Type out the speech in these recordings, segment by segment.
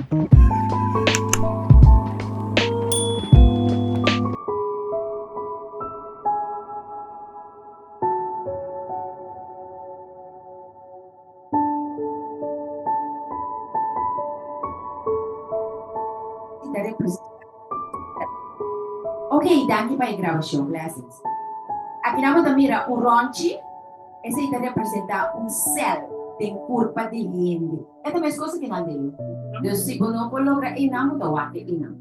Ok, danki pa e grabashon. Blessings. Aki nan bo ta mira un ronchi, esei ta representa un sèl den kurpa di hende. E ta meskos aki nan den. Dus si bo no por logra einan, bo ta wak e einan.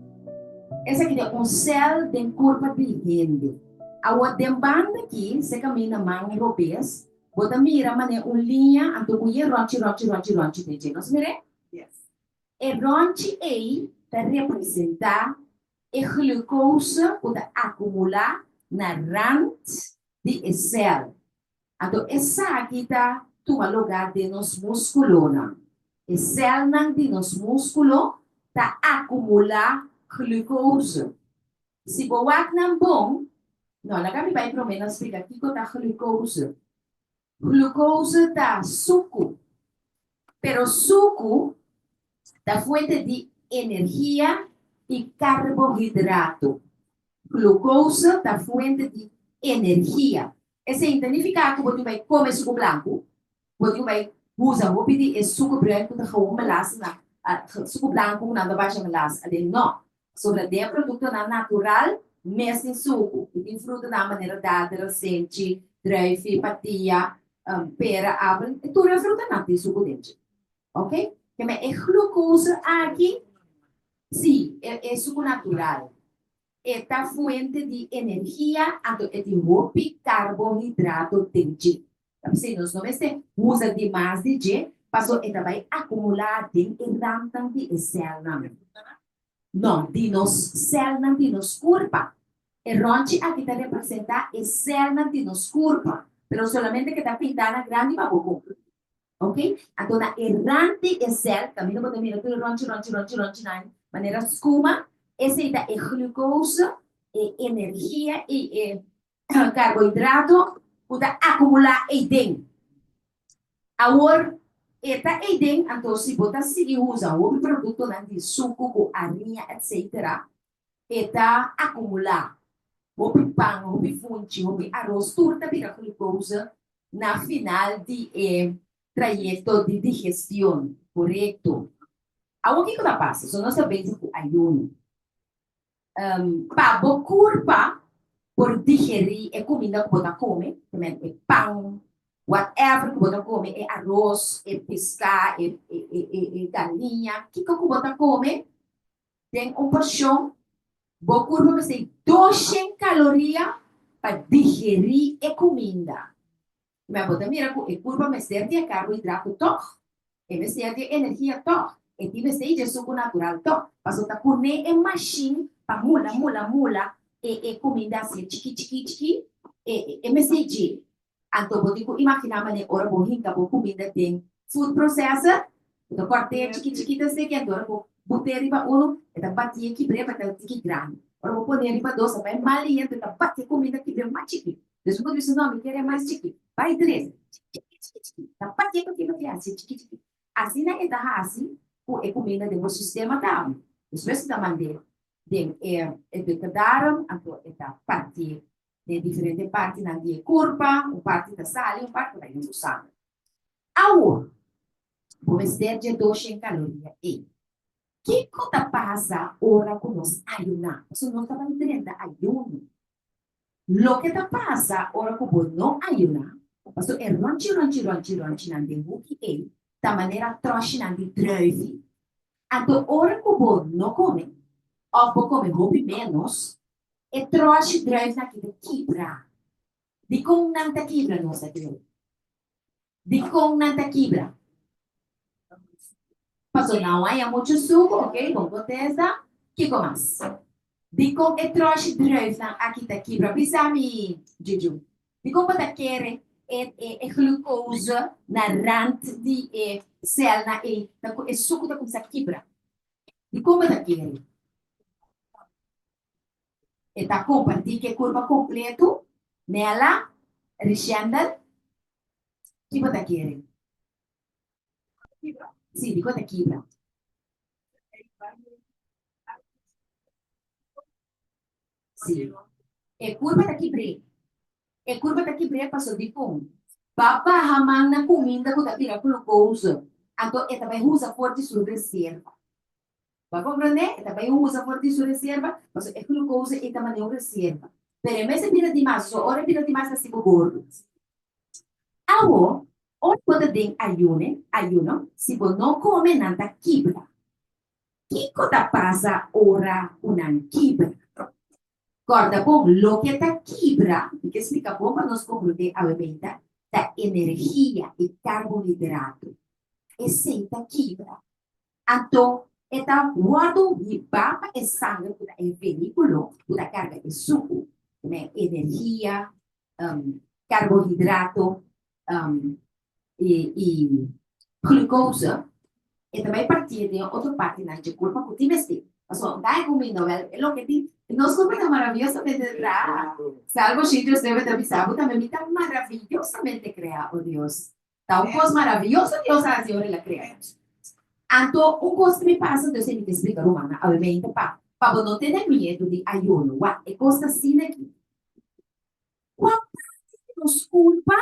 Esaki ta un sèl den kurpa di hende. Awor den banda aki, se kaminda man robes, bo ta mira manera un liña anto ku ye ronchi ronchi ronchi ronchi den dje. Nos mir'é? Yes. E ronchi ei ta representá e glucose ku ta akumulá na rant di e sèl. Anto esaki ta tuma lugá den nos múskulonan. E sèlnan di nos múskulo ta akumulá glucose. Si bo wak nan bon, no, laga mi bai promé na splika kiko ta glucose. Glucose ta suku, pero suku ta fuente di energia i karbohidrato. Glucose ta fuente di energia. Esei ta nifiká ku bo tin bai kome suku blanku, bo tin bai usa hopi di e suku bruin ku ta gewoon melas na suku blanku ku nan ta basha melas aden. No, Pasobra den e produktonan natural mes tin suku i tin frutanan manera dadel, senchi, druifi, patia, pera, apel, e tur e frutanan tin suku den dje. Ok? Keme e glucose aki, si, e e suku natural. E ta fuente di energia anto e tin hopi karbohidrato den dje. Ta p'esei nos no mester usa dimas di dje paso e ta bai akumulá den e rantnan di e sèlnan. No, di nos sèlnan di nos kurpa. E rònchi aki ta representá e sèlnan di nos kurpa, pero solamente ke ta pintá na grandi pa bo kumpra. Ok? Anto na e rant di e sèl, kaminda bo ta mira tur e rònchi, rònchi, rònchi, rònchinan manera skuma, esei ta e glucose, e energia i e karbohidrato ku ta akumulá eiden. Awor, e ta eiden, anto si bo ta sigui usa hopi produktonan di suku ku ariña etsetera, e ta akumulá. Hopi pan, hopi funchi, hopi aros, tur ta bira glucose na final di e trayekto di digestion. Korekto. Awor kiko ta pasa? So nos ta bezig ku ayuno. Pa bo kurpa por digerí e kuminda ku bo ta kome, te men e pan, whatever ku bo ta kome, e aros, e piská, e e galiña, kiko ku bo ta kome den un porshon, bo kurpa mester doshen kaloria pa digerí e kuminda. Ma bo ta mira ku e kurpa mester di e karbohidrato tòg, e mester di e energia tòg, e tin mester di e suku natural tòg, pasobra ta kuné e mashin pa mula mula mula e e kuminda hasié chikí chikí chikí, e e mester dje. Anto bo tin ku imaginá manera ora bo hinka bo kuminda den food processor, bo ta kòrt'é chikí chikí ta seki, anto ora bo bot'é riba unu e ta batié kibr'é pa ta tiki grandi, ora bo pon'é riba dos ta bai mal liento e ta bati e kuminda kibr'é mas chikí. Despues bo bisa, no, mi kere mas chiki. Bai tres. Chiki, chiki, chiki. Ta patia, patia, patia, hasi chiki, chiki. Asina e ta hasi ku e kuminda den bo sistema tambe. Despues e ta mand'é den e e dikke darm, anto e ta partié den diferente partinan di e kurpa, un parti ta sali, un parti ta bai den bo sanger. Awor, bo mester dje doshen kaloria ei. Kiko ta pasa ora ku nos ayuná? Pasobra nos ta bai drenta ayuno. Loke ta pasa ora ku bo no ayuná, pasobra e ronchi ronchi ronchi ronchinan den huki ei ta manera tròshinan di druifi. Anto ora ku bo no kome òf bo kome hopi ménos, e tròshi druifnan aki ta kibra. Dikon nan ta kibra nos ta kere? Dikon nan ta kibra? Paso nan haña muchu suku, ok, bon kontesta. Kiko mas? Dikon e tròshi druifnan aki ta kibra? Bisa mi, Juju. Dikon bo ta kere e e glucose na rant di e sèlnan ei ta ku e suku ta kuminsá kibra? Dikon bo ta kere? E ta kompartí ku e kurpa kompletu, Nella, Rishendel, ki bo ta kere? Sí, dikon ta kibra? Sí. E kurpa ta kibr'é. E kurpa ta kibr'é paso dikon? Ba baha man na kuminda ku ta bira glucose, anto e ta bai usa for di su reserva. Bo a komprendé? E ta bai usa for di su reserva, paso e glucose ei ta manera un reserva. Pero e mester bira dimas, so ora e bira dimas ta hasi bo gordo. Awo, ora bo ta den ayune, ayuno, si bo no kome nan ta kibra. Kiko ta pasa ora ku nan kibra? Kòrda bon, loke ta kibra, mi ke splika bon pa nos komprondé awe meinta, ta energia i karbohidrato. Esei ta kibra. Anto e ta wòrdu hibá pa e sanger ku ta e vehíkulo ku ta karga e suku, energia, karbohidrato i glukose, e ta bai partié den otro partinan dje kurpa ku tin mester. Pasobra un ta e kuminda, wèl, e loke tin, nos kurpa ta maraviyosamente traha. Salmo 119 ta bisa bo tambe, Mi ta maraviyosamente kreá, o Dios. Ta un kos maraviyoso Dios a hasi ora el a krea nos. Anto un kos ku mi pasa, entonces mi ta splika rumannan awemente pa pa bo no tene miedu di ayuno. Wak, e kos ta asina aki. Kua parti di nos kurpa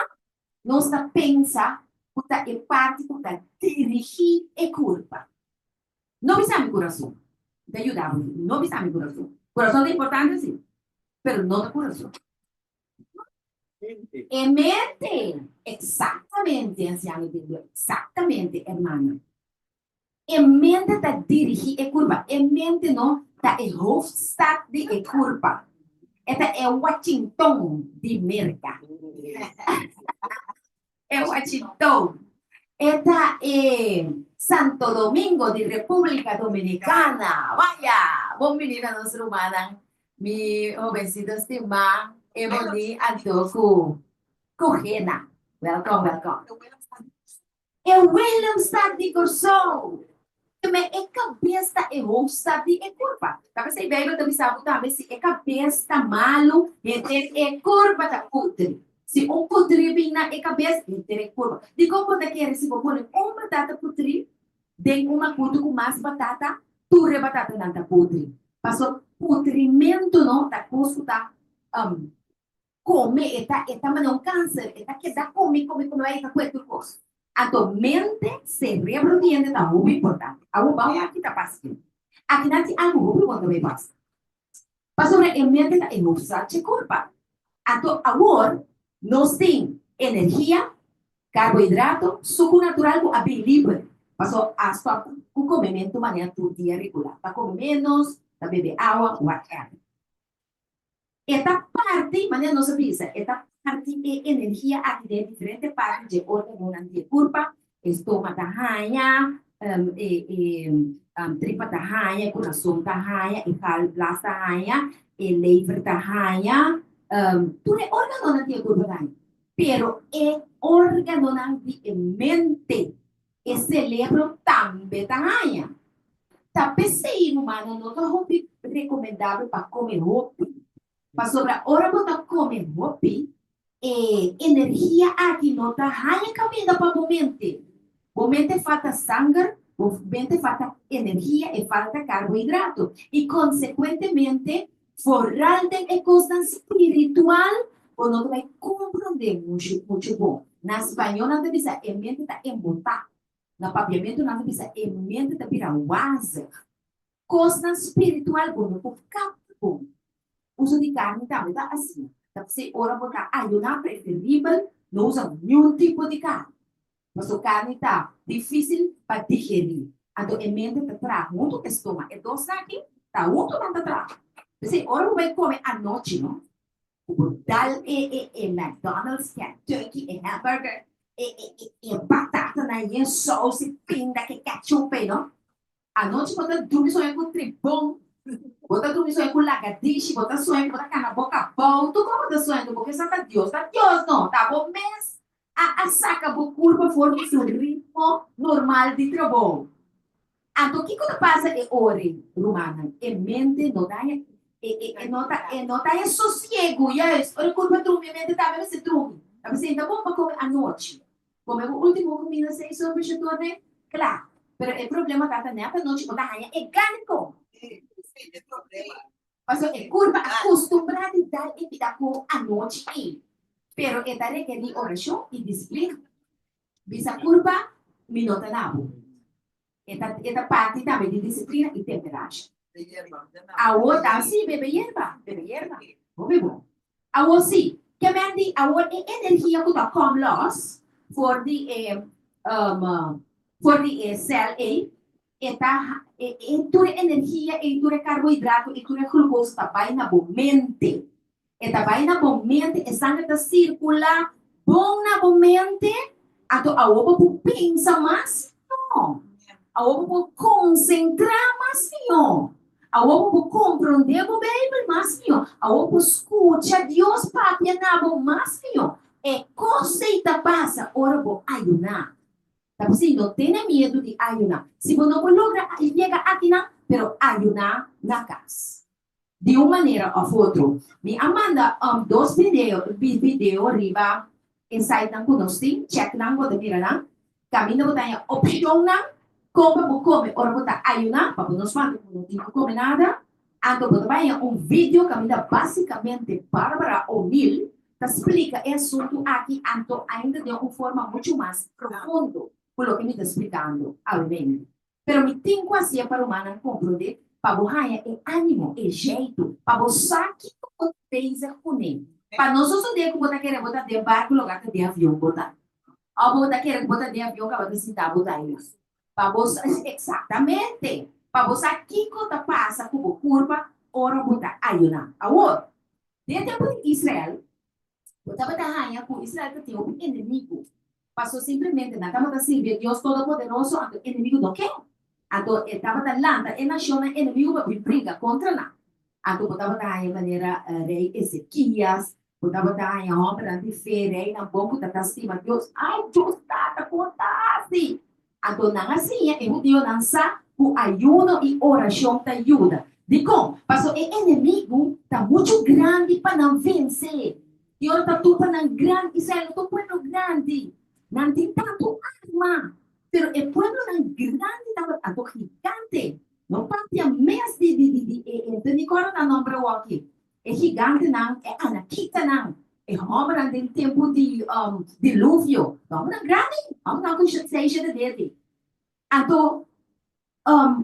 nos ta pensa ku ta e parti ku ta dirigí e kurpa? No bisa mi kurason. Mi ta yuda bo, no bisa mi kurason. Kurason ta importante si, pero no ta kurason. E mente! Exactamente, anciano Dildo, exactamente, hermana. E mente ta dirigi e curpa. E mente no ta e hoofdstad di e curpa. E ta e Washington di Merca. E Washington. E ta e Santo Domingo di República Dominicana. Vaya! Bon bini na nos rumannan. Mi hobencito stimá, Ebony anto cu cu Gena. Welcome, welcome. E Willemstad di Kòrsou. Teme e kabes ta e hoofdstad di e kurpa. Ta p'esei Beibel ta bisa bo tambe si e kabes ta malu, henter e kurpa ta putri. Si un putri bin na e kabes, henter e kurpa. Dikon bo ta kere si bo pone un batata putri den un makutu ku mas batata, tur e batatanan ta putri? Pasobra putrimentu no ta kos ku ta Come e ta e ta manera un cancer, e ta keda come come come bai e ta coe tur cos. Anto mente, cerebro di hende ta hopi importante. Awor bao aki ta pasa aki. Akinan tin algo hopi bon ta bay pasa. Pasobra e mente ta e hoofdzaak dje curpa. Anto awor nos tin energia, carbohidrato, sucu natural cu a bin liber. Pasobra a stop cu comemento manera tur dia regular. Ta come menos, ta bebe awa, whatever. E ta parti, manera nos a bisa, e ta parti e energia aki den e diferente parti dje organonan di e kurpa, e stoma ta haña, e tripa ta haña, e kurason ta haña, e galblas ta haña, e lever ta haña, tur e organonan di e kurpa ta haña. Pero e organonan di e mente, e celebro tambe ta haña. Ta p'esei, rumannan, no ta hopi recomendabel pa come hopi. Pasobra ora bo ta come hopi, e energia aki no ta haña caminda pa bo mente. Bo mente falta sanger, bo mente falta energia, e falta carbohidrato. Y consecuentemente, vooral den e cosnan spiritual, bo no ta bay comprende mucho mucho bon. Na spañol nan ta bisa e mente ta embotá. Na papiamentu nan ta bisa e mente ta bira wazig. Kosnan spiritual bo no por kapta bon. Uso di karni tambe ta asina. Ta p'esei ora bo ta ayuná preferibel no usa niun tipo di karni. Pasobra karni ta difísil pa digerí. Anto e mente ta traha huntu ku e stoma. E dosnan aki ta huntu nan ta traha. P'esei ora bo bai kome anochi no, Ku bo dal e e e McDonald's, Kentucky, e hamburger, e e e e batatanan yen sous i pinda ku e ketchup ei no. Anochi bo ta drumi soña ku tribon, bo ta drumi soña ku lagadishi, bo ta soña ku bo ta kana boka abou, tur kon bo ta soña ku bo ke sa ta Dios, ta Dios no, ta bo mes a a saka bo kurpa for di su ritmo normal di trabou. Anto kiko ta pasa e ora, rumannan? E mente no ta haña, e, e, e no ta, e no ta haña sosiegu. Juist, ora kurpa drumi, e mente tambe mester drumi. Ta p'esei ta bon pa kome anochi. Kome bo ultimo kumida seis ora pa shetoor den, kla. Pero e problema ta ta nèt anochi bo ta haña e gana di kome. Pasobra e kurpa a kustumbrá di dal e pida ku anochi ei. Pero e ta rekerí orashon i disiplina. Bisa kurpa, Mi no ta na bo. E ta e ta parti tambe di disiplina i temperasha. Awor ta si, bebe yerba, bebe yerba. Hopi bon. Awor si, ke men di awor e energia ku ta kom los for di e for di e sèl ei, e ta e e tur e energia ei, tur e karbohidrato i tur e glukosa ta bai na bo mente. E ta bai na bo mente, e sanger ta sirkulá bon na bo mente, anto awor bo por pensa mas mihó, awor bo por konsentrá mas mihó, awor bo por komprondé bo Beibel mas mihó, awor bo por skucha Dios papia na bo mas mihó. E kos ei ta pasa ora bo ayuná. Ta p'esei no tene miedu di ayuná. Si bo no por logra yega akinan, pero ayuná na kas. Di un manera òf otro. Mi a manda dos video video riba e sitenan ku nos tin, chèk nan bo ta mira nan. Kaminda bo ta haña opshonnan kon pa bo kome ora bo ta ayuná, pa bo no spanta ku bo no tin ku kome nada. Anto bo ta bai haña un video kaminda básikamente Barbara O'Neill ta splika e asuntu aki anto ainda den un forma muchu mas profundo ku loke mi ta splikando awe. Pero mi tin ku hasié pa rumannan komprondé pa bo haña e ánimo, e jeitu, pa bo sa kiko bo ta bezig kuné. Pa no sosodé ku bo ta kere bo ta den barku loga ta den avion bo ta. Òf bo ta kere ku bo ta den avion kaba ta sintá bo ta ayá. Pa bo sa, eksaktamente, pa bo sa kiko ta pasa ku bo kurpa ora bo ta ayuná. Awor, den tempu di Israel, Bo tabata haña ku Israel ta tin hopi enemigu, paso simplemente nan tabata sirbi e Dios Todopoderoso, anto enemigu no ke. Anto e tabata lanta e nashonnan enemigu pa bin bringa kontra nan. Anto bo tabata haña manera rei Ezekias, bo tabata haña hòmbernan di fe, reinan bon ku ta ta stima Dios. Ai, Dios Tata, kon ta hasi? Anto nan a siña e hudionan sa ku ayuno i orashon ta yuda. Dikon? Pasobra e enemigu ta muchu grandi pa nan vense. I ora ta tur pa nan grandi, Israel no ta un pueblo grandi, nan tin tantu arma, pero e pueblonan grandi tabata anto gigante. No papia mes di di di di e e mi kòrda nan nòmber awor aki. E gigantenan, e anakitanan, e hòmbernan den tempu di diluvio, ta hòmbernan grandi, hòmbernan ku seis shete dede. Anto,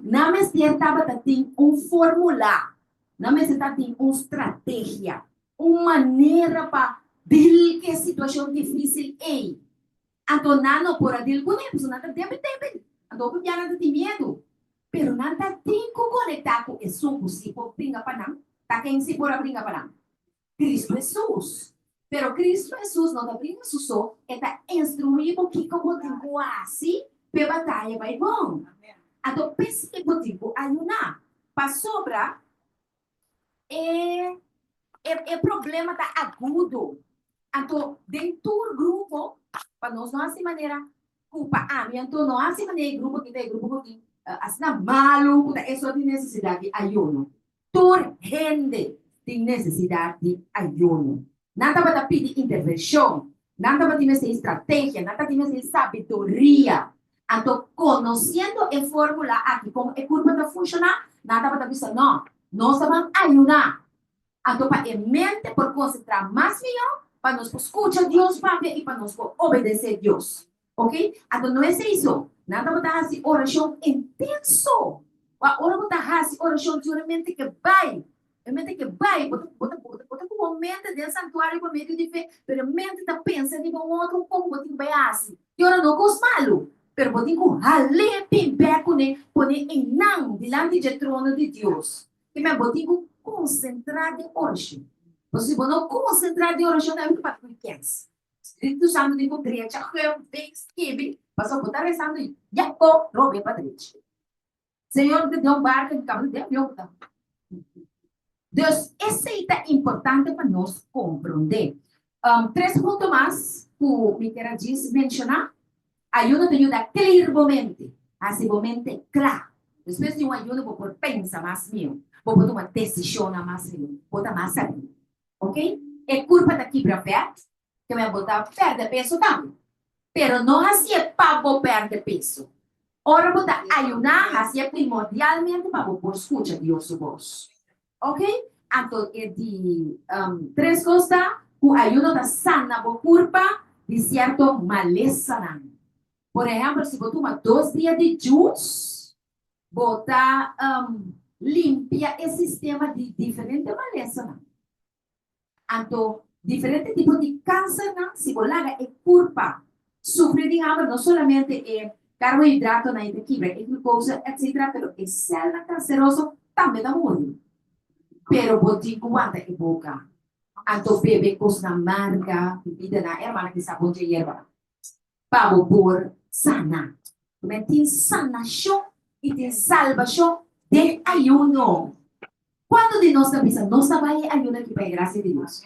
nan mester tabata tin un fórmula, nan mester tabatin un strategia, un manera pa dil ku e situashon difísil ei. Anto nan no por a dil kuné, pasobra nan ta débil débil. Anto hopi bia nan ta tin miedu. Pero nan ta tin ku konektá ku esun ku sí por bringa pa nan. Ta ken sí por a bringa pa nan? Kristu Hesus. Pero Kristu Hesus no ta bringa su so, e ta instruí bo kiko bo tin ku hasi p'e bataya bai bon. Anto p'esei bo tin ku ayuná, pasobra e e problema ta agudo. Anto den tur grupo, pa nos no hasi manera ku pa ami anto no hasi manera e grupo ki ta e grupo ku tin asina malu ku ta eso tin nesesidat di ayuno. Tur hende tin nesesidat di ayuno. Nan tabata pidi intervenshon, nan tabatin mester strategia, nan tabatin mester sabiduria. Anto konosiendo e fórmula aki kon e kurpa ta funshoná, nan tabata bisa no, nos ta ban ayuná. Anto pa e mente por konsentrá mas mihó, pa nos por skucha Dios papia i pa nos por obedesé Dios. Ok, anto no esei so, nan tabata hasi orashon intenso. Wak, ora bo ta hasi orashon tur e mente ke bai, e mente ke bai, bo ta, bo ta, bo ta ku bo mente den santuario pa medio di fe, pero e mente ta pensa riba un otro kos ku bo tin ku bai hasi. Ki ora no kos malu, pero bo tin ku hal'é bin bèk kuné, pone einan dilanti dje trono di Dios. Ki men bo tin ku konsentrá den orashon. Pasobra si bo no konsentrá den orashon, nan ta papia ku kens. Spiritu Santu tin ku drecha geu den skibi, pasobra bo ta resando ya bo robe pa drecha. Señor mi ta den un barka mi kaba den avion ku ta. Dus esei ta importante pa nos komprondé. Tres punto mas ku mi kier a djis menshoná. Ayuno ta yuda klir bo mente, hasi bo mente kla. Despues di un ayuno bo por pensa mas mihó, bo por tuma desishonnan mas mihó, bo ta mas sabí. Ok, e kurpa ta kibra vèt, ke men bo ta pèrdè peso tambe. Pero no hasié pa bo pèrdè peso. Ora bo ta ayuná, hasié primordialmente pa bo por skucha Dios su bos. Ok? Anto e di tres kos ta ku ayuno ta sana bo kurpa di sierto malesanan. Por ehèmpel, si bo tuma dos dia di juice, bo ta limpia e sistema di diferente malesanan. Anto diferente tipo di kansernan, si bo laga e kurpa sufri di hamber, no solamente e karbohidratonan e ta kibra, e glukosa etcetera, pero e sèlnan kanseroso tambe ta muri. Pero bo tin ku wanta e boka. Anto bebe kosnan marga, bibidanan, e hermana ki sa bon dje yerbanan, pa bo por sana. Primer tin sanashon i tin salbashon den ayuno. Kuantu di nos ta bisa nos ta bai e ayuno aki pa e grasia di Dios?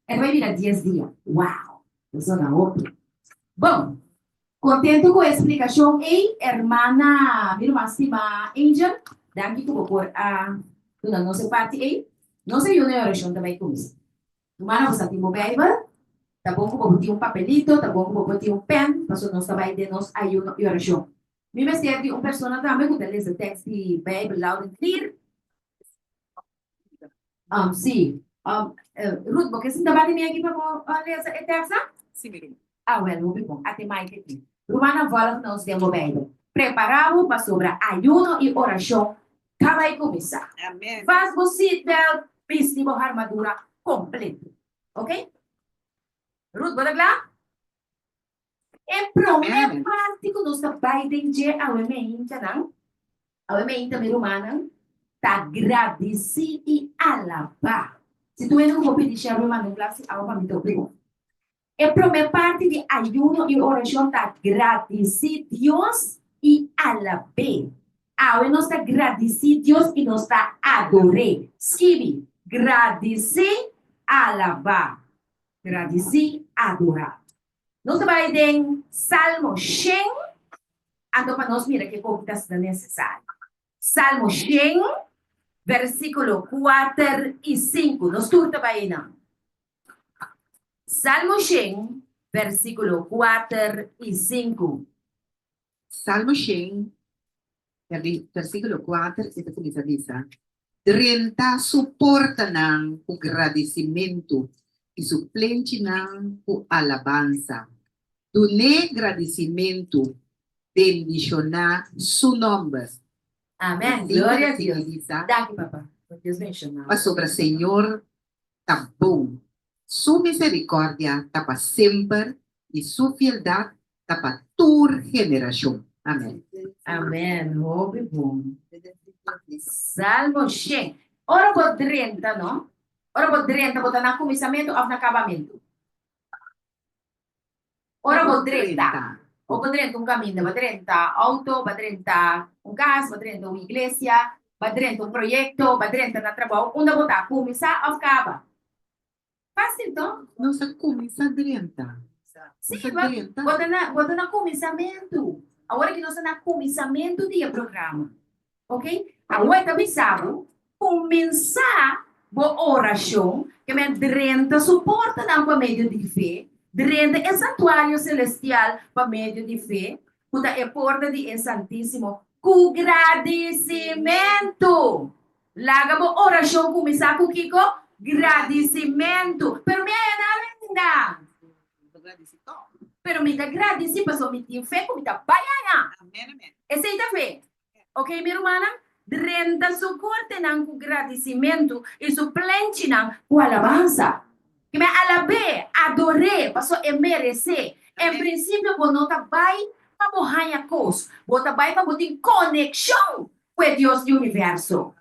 E ta bai bira dies dia. Wow! Ta sona hopi. Bon, kontentu ku e splikashon ei, hermana, mi ruman stima Angel. Danki ku bo por a duna nos e parti ei. Nos ayuno i orashon ta bai kuminsá. Rumannan, bo sa tin bo Bijbel? Ta bon ku bo por tin un papelito, ta bon ku bo por tin un pèn, pasobra nos ta bai den nos ayuno i orashon. Mi mester di un persona tambe ku ta lesa tèks di Bijbel loud and clear. Um, sí. Um, Ruth, bo ke sinta banda mi aki pa bo lesa e tèks nan? Sí, mi ruman. Ah, wèl, hopi bon. Ate Mike aki. Rumannan, vòlg nos den bo Bijbel. Prepará bo pasobra ayuno i orashon Ta bai kuminsá. Amen. Vas bo seatbelt, bisti bo armadura kompleto. Ok? Ruth, bo ta kla? E promé Amen. parti ku nos ta bai den dje awe meintanan, awe meinta mi rumannan, ta gradisí i alabá. Si tur hende ku bo pidi Sherwin manda un glas di awa pa mi ta hopi bon. E promé parti di ayuno i orashon ta gradisí Dios i alab'é. Awe nos ta gradisí Dios i nos ta ador'é. Skibi, Gradisí, alabá. Gradisí, adorá. Nos ta bai den Salmo shen, anto pa nos mira ke koki ta asina nesesario. Salmo shen, versíkulo kuater i sinku. Nos tur ta bai einan. Salmo shen, versíkulo kuater i sinku. Salmo shen, versíkulo kuater e ta kuminsá bisa, Drenta su portanan ku gradisimentu i su plenchinan ku alabansa. Dun'é gradisimentu, bendishoná su nòmber. Amèn. Gloria a Dios. Danki, papa. Dios benshoná bo. Pasobra Señor ta bon. Su miserikòrdia ta pa semper i su fieldat ta pa tur generashon. Amèn. Amèn. Hopi bon. Salmo shen. Ora bo drenta, no? Ora bo drenta, bo ta na kuminsamentu òf na kabamentu? Ora bo drenta, o bo drenta un kaminda, bo drenta outo, bo drenta un kas, bo drenta un iglesia, bo drenta un proyekto, bo drenta na trabou, unda bo ta? Kuminsá òf kaba? Fásil to? Nos a kuminsá drenta. Sí, Nos a drenta. bo ta na, bo ta na kuminsamentu. Awor aki nos ta na kuminsamentu di e programa. Ok, awor e ta bisa bo, kuminsá bo orashon, ke men drenta su portanan pa medio di fe, drenta e santuario selestial pa medio di fe, ku ta e porta di e Santísimo, ku gradisimentu. Laga bo orashon kuminsá ku kiko? Gradisimentu. Pero mi a haya nada ainda. Pero mi ta gradisí pasobra mi tin fe ku mi ta bai haya. Esei ta fe. Ok, mi rumannan, drenta su kortenan ku gradisimentu i su plenchinan ku alabansa. Ki men alab'é, ador'é, pasobra e meresé. En prinsipio bo no ta bai pa bo haña kos, bo ta bai pa bo tin konekshon ku e Dios di universo.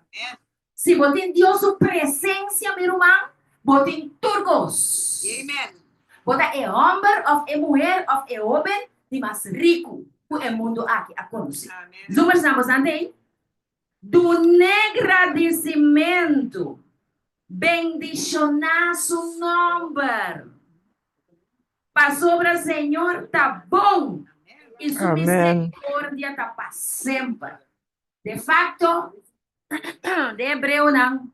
Si bo tin Dios su presencia, mi ruman, bo tin tur cos. Bo ta e homber of e muher of e hoben di mas ricu cu e mundo aki a conoce. Zoomers nan bo san tei? Dun'é gradicimento, bendiciona su nomber, pasobra Señor ta bon y su misericordia ta pa semper. De facto, den Hebreonan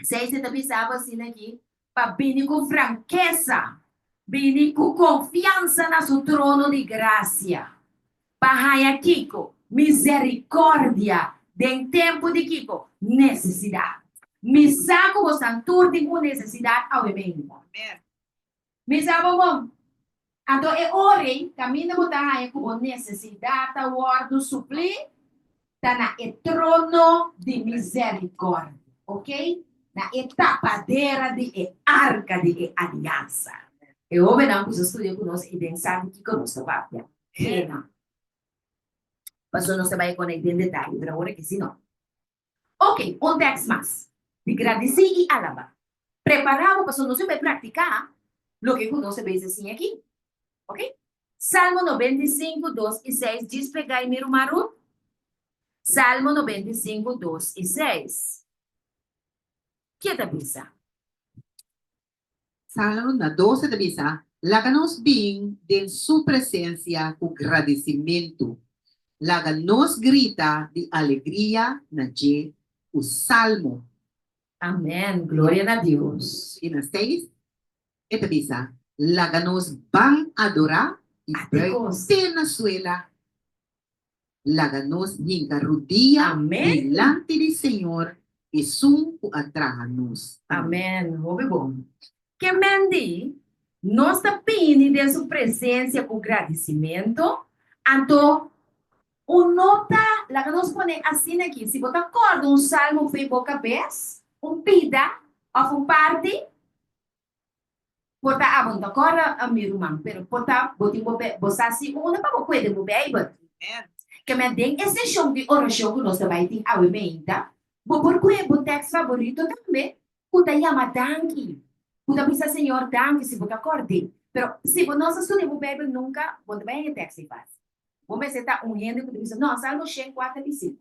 seis e ta bisa bo asina aki, pa bini ku frankesa, bini ku konfiansa na su trono di grasia. Pa haña kiko? Miserikòrdia den tempu di kiko? Nesesidat. Mi sa ku bosan tur tin un nesesidat awe meinta. Mi sa bo bon. Anto e ora ei, kaminda bo ta haña ku bo nesesidat ta wòrdu suplí, ta na e trono di miserikòrdia, oke? Na e tapadera di e arka di e aliansa. E hóbennan ku sa studia ku nos ei den sa di kiko nos ta papia. Hena. Pasobra nos ta bai konei den detaye, pero awor aki si no. Ok, un tèks mas. Di gradisí i alabá. Prepará bo pasobra nos a bai praktiká loke ku nos a bezig siña aki. Ok? Salmo 95, 2 i 6, djis pegá i mi ruman Ruth. Salmo 95, 2 i 6. Ke ta bisa? Salmo na 12 ta bisa, Laga nos bin den su presensia ku gradisimentu, laga nos grita di alegria na dje ku salmo. Amèn, gloria na Dios. I na 6 e ta bisa, Laga nos ban adorá i Ate buig kos. te na suela. Laga nos hinka rudia Amén. dilanti di Señor, esun ku a traha nos. Amén. Hopi bon. Ke men di, nos ta bini den su presensia ku gradisimentu, anto un no ta, laga nos pone asina aki, si bo ta kòrda un salmo fo'i bo kabes, un pida òf un parti, Por ta abo no ta kòrda mi ruman, pero por ta bo tin bo bo sa si unda pa bo kue den bo Beibel. Ke men den e seshon di orashon ku nos ta bai tin awe meinta, bo por kue bo tèks faborito tambe ku ta yama danki, ku ta bisa Señor danki si bo ta kòrd'é. Pero si bo no sa studia bo Beibel nunka, bo no ta bai haña e tèks ei fásil. Bo mester ta un hende ku ta bisa, No, Salmo 104 i 5.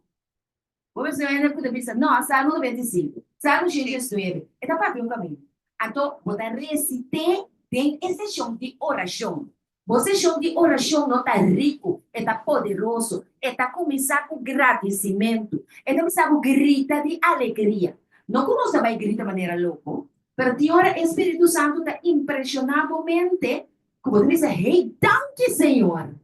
Bo mester un hende ku ta bisa, No, Salmo 95, Salmo 119, e ta papia un kaminda. Anto bo ta resit'é den e seshon di orashon. Bo seshon di orashon no ta riku, e ta poderoso. E ta kuminsá ku gradisimentu. E ta kuminsá ku grita di alegria. No ku nos ta bai grita manera loko, pero tin ora e Spiritu Santu ta impreshoná bo mente ku bo ta bisa, Hey, danki Señor!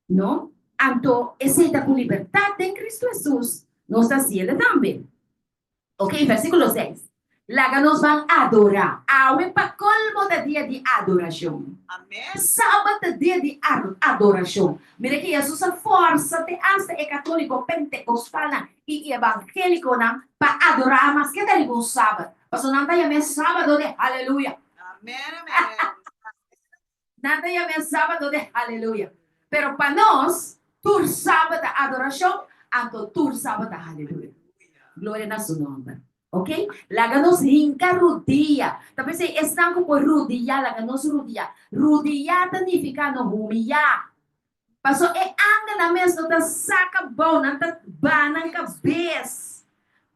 No? Anto esei ta ku libertat den Kristu Hesus nos ta hasiel tambe. Ok, versíkulo 6. Laga nos ban adorá. Awe pa kolmo ta dia di adorashon. Sabat ta dia di adorashon. Mira ke Hesus a fòrsa te asta e katóliko, pentekostalnan i evangélikonan pa adorá maske ta riba un sabat. Pasobra nan ta yam'é sábado de aleluya. Nan ta yam'é sábado de aleluya. Pero pa nos, tur sabat ta adorashon, anto tur sabat ta aleluya. Gloria na su nòmber. Ok? Laga nos hinka rudia. Ta p'esei esnan ku por rudiá, laga nos rudiá. Rudiá ta nifiká no humiyá. Paso e angelnan mes no ta saka bou, nan ta baha nan kabes.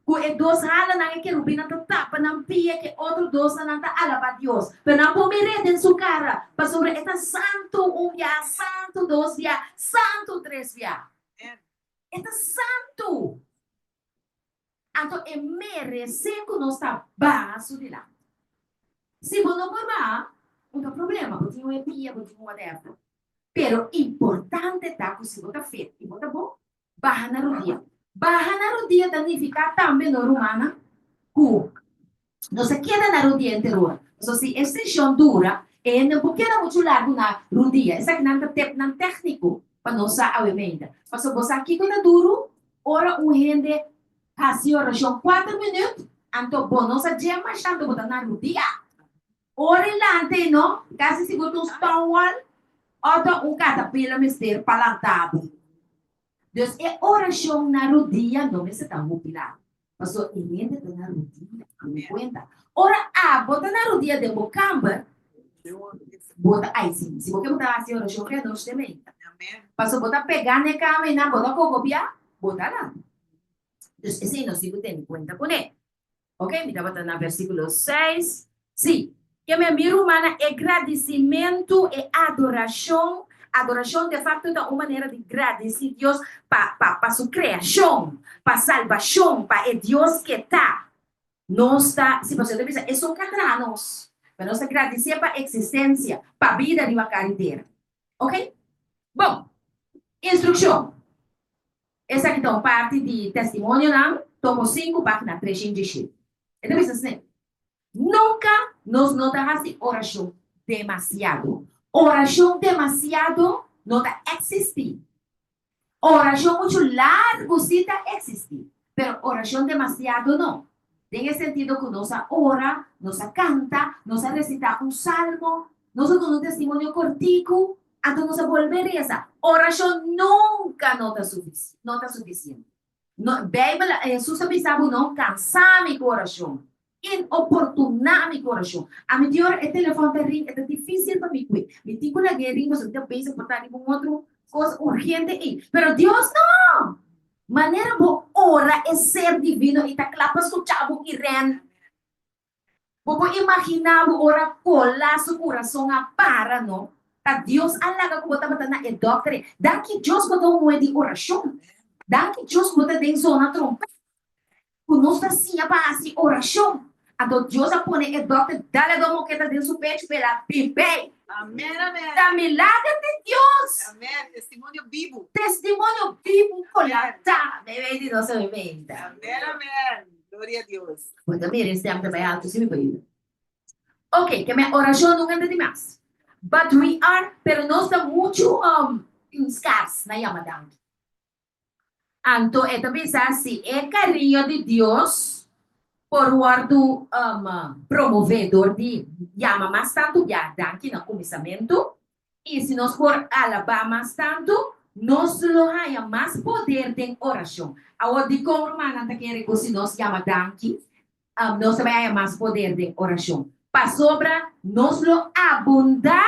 Ku e dos halanan e kerubinnan ta tapa nan pia, ku e otro dosnan nan ta alabá Dios. Pero nan por mir'é den su kara, pasobra e ta santu un bia, santu dos bia, santu tres bia. E ta santu! Anto e meresé ku nos ta baha su dilanti. Si bo no por baha, un ta problema, bo tin un e pia, bo tin un whatever. Pero importante ta ku si bo ta fit i bo ta bon, baha na rudia. Baha na rudia ta nifiká tambe, no rumannan, ku no sa keda na rudia henter ora. Pasobra si e seshon dura, e hende no por keda muchu largu na rudia. Esakinan ta tepnan tékniko pa nos sa awe meinta. Pasobra bo sa kiko ta duru ora un hende hasi orashon kuater minüt, anto bo no sa dje masha, anto bo ta na rudia. Ora e lanta ei no, kasi sigur ta un stonewall òf ta un katapila mester pa lanta bo. Dus e orashon na rudia no mester ta hopi largu. Pasobra e hende ta na rudia, tene kuenta. Ora abo ta na rudia den bo kamber, bo ta ai si, si bo ke bo ta hasi orashon fe anochi te meinta. Pasobra bo ta pega na e kama einan, bo ta kokobia, bo ta lanta. Dus esei nos tin ku tene kuenta kuné. Ok, mi tabata na versíkulo 6. Sí, ke men mi rumannan, e gradisimentu, e adorashon, adorashon de fakto ta un manera di gradisí Dios pa, pa, pa su kreashon, pa salbashon, pa e Dios ke ta. Nos ta, sí, pasobra ta bisa, esun ke a traha nos, pero nos ta gradisié pa eksistensia, pa bida riba kara di tera. Ok? Bon. Instrukshon, Esaki ta un parti di Testimonionan, tomo sinku, página 307. E ta bisa asina, Nunka nos no ta hasi orashon demasiado. Orashon demasiado no ta eksistí. Orashon muchu largu sí ta eksistí, pero orashon demasiado no. Den e sentido ku nos a ora, nos a kanta, nos a resitá un salmo, nos a duna un testimonio kortiku, anto nos a bolbe resa. Orashon nunka no ta no ta sufisiente. No, Beibel, Hesus a bisa bo no kansa mi ku orashon. Inoportuná mi ku orashon. Ami di ora e telefòn ta ring, e ta difísil pa mi kue. Mi tin ku lag'é ring pasobra mi ta bezig por ta riba un otro kos urgente ei. Pero Dios no! Manera bo ora e ser divino i ta kla pa skucha bo i ren. Bo por imaginá bo ora kola su kurason a para, no? Ta Dios a laga ku bo tabata na e dòkter ei. Danki Dios bo ta un muhé di orashon. Danki Dios ku bo ta den zona trompèt. Ku nos ta siña pa hasi orashon. Anto Dios a pone e dòkter dal e dos moketa den su pechu pa el a bib'ei. Amen, amen. Ta milager di Dios. Amen. Testimonio bibu. Testimonio bibu kolektá. Meimei di nos oimenta. Amen, amen. Gloria a Dios. Bo ta mira e stem ta bai alto si mi por yuda. Ok, ke mi orashon nunka ta di mas. But we are, pero nos ta muchu um, skars na yama danki. Anto e ta bisa si e kariño di Dios por wòrdu um, promové dor di yama mas tantu bia danki na kuminsamentu, I si nos por alabá mas tantu, nos lo haña mas poder den orashon. Awor, dikon rumannan ta kere ku si nos yama danki, nos ta bai haña mas poder den orashon? Pasobra nos lo abundá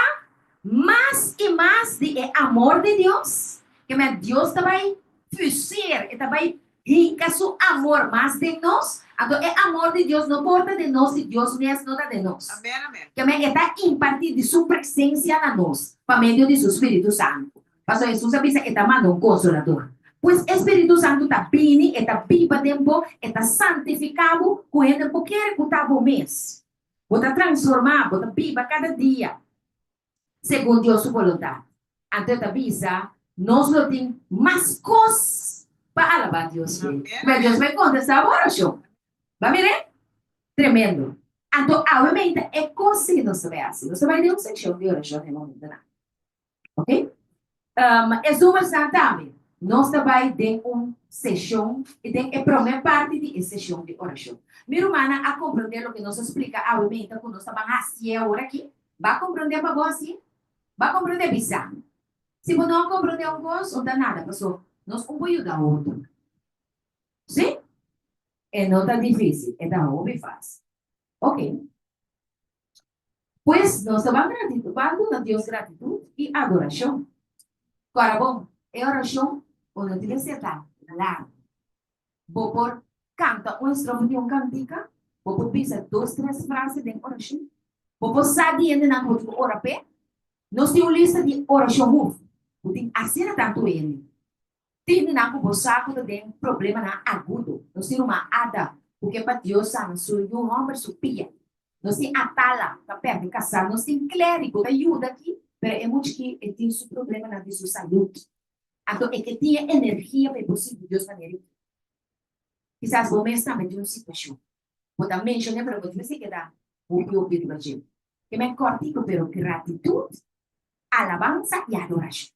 mas i mas di e amor di Dios. Kemey Dios ta bai fuseer, e ta bai Hinka su amor mas den nos, anto e amor di Dios no por ta den nos si Dios mes no ta den nos. Amen, amen. Keme e ta impartí di su presensia na nos pa medio di su Spiritu Santu. Pasobra Hesus a bisa e ta manda un Konsolador. Pues e Spiritu Santu ta bini, e ta biba den bo, e ta santifiká bo ku hende por kere ku ta bo mes. Bo ta transformá, bo ta biba kada dia. segun Dios su boluntat. Anto e ta bisa, Nos lo tin mas kos pa alabá Dios fe. Ma Dios bai kontestá bo orashon. Ba mir'é? Tremendo! Anto awe meinta e kos si nos ta bai hasi. Nos ta bai den un sekshon di orashon den e momentonan. Ok? E zumersnan tambe. Nos ta bai den un seshon, den e promé parti di e seshon di orashon. Mi rumannan a komprondé loke nos a splika awe meinta ku nos ta ban hasié awor aki? Ba komprondé pa bo hasi? Ba komprondé bisa? Si bo no a komprondé un kos, un ta nada, paso nos un por yuda otro. Sí? E no ta difísil, e ta hopi fásil. Ok. Pues nos ta ban gratitud, ban duna Dios gratitut i adorashon. Kòrda bon, e orashon bo no tin mester ta largu. Bo por kanta un estrofa di un kantika, bo por bisa dos tres frase den orashon. Bo por sa di hendenan ku bo tin ku ora p'e. Nos tin un lista di orashon huf ku tin asina tantu hende. Tin hendenan ku bo sa ku ta den problemanan agudo. Nos tin ruman Ada ku ke pa Dios sana su yu hòmber su pia. Nos tin Atala ku a pèrdè kasá. Nos tin Clary ku ta yuda aki, pero e muchki e tin su problemanan di su salud. Anto e ke tin e energia pa e por sirbi Dios manera e ke. Kisas bo mes tambe tin un situashon. Bo ta menshoné pero bo tin mester keda hopi hopi riba dje. Ke men kòrtiku pero gratitut, alabansa i adorashon.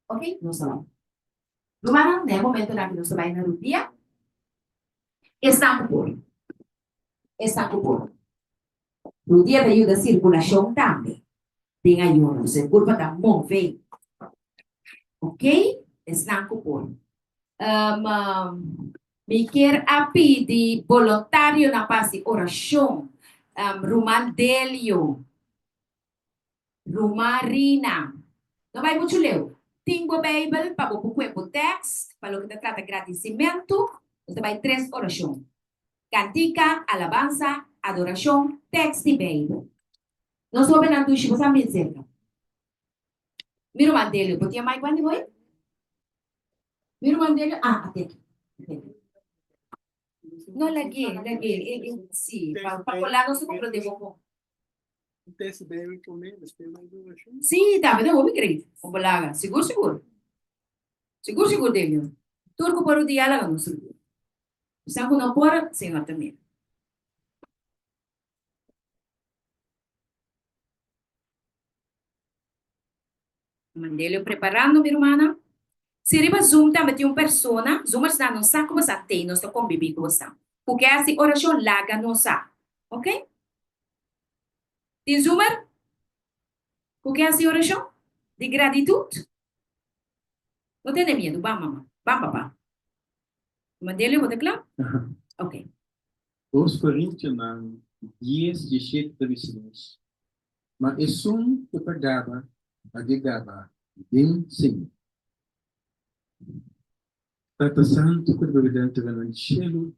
Ok, nos ta bai. Rumannan, na e momentonan ku nos ta bai na rudia, esnan ku por, esnan ku por. Rudia ta yuda sirkulashon tambe den ayuno, so e kurpa ta move. Ok, esnan ku por. Mi kier a pidi bolontarionan pa hasi orashon. Ruman Delio, Ruman Rina, no bai muchu leu. Tin bo Beibel pa bo por kue bo tèkst pa loke ta trata gradisimentu. Nos ta bai tres orashon. Kantika, alabansa, adorashon, tèkst di Beibel. Nos hóbennan dushi, bo sa bin serka. Mi ruman Delio, bo tin e mic wan di bo ei? Mi ruman Delio, ah, ate aki, ate aki. No, lag'é, lag'é, e, e, si, pa, pa kolá nos ta komprondé bo kon. Tèst di Beibel promé, despues bai adorashon. Sí, tambe ta hopi great, un balaga, sigur, sigur. Sigur sigur Delio. Tur ku por rudia laga nos rudia. Esnan ku no por, Señor ta mira. Mandelio preparando mi rumannan. Si riba Zoom tambe tin un persona, Zoomersnan no sa ku bo sa tei nos ta kombibí ku bo sa. Ku ke hasi orashon laga nos sa. Ok? Tin Zoomer ku ke hasi orashon di gratitut? No tene miedu, ban mama, ban papa. Mandelio bo ta kla? Ok. Dos Korintionan dies dieshete ta bisa nos, Ma esun ku ta gaba, lag'é gaba den Señor. Tata Santu ku ta biba den terenonan di shelu,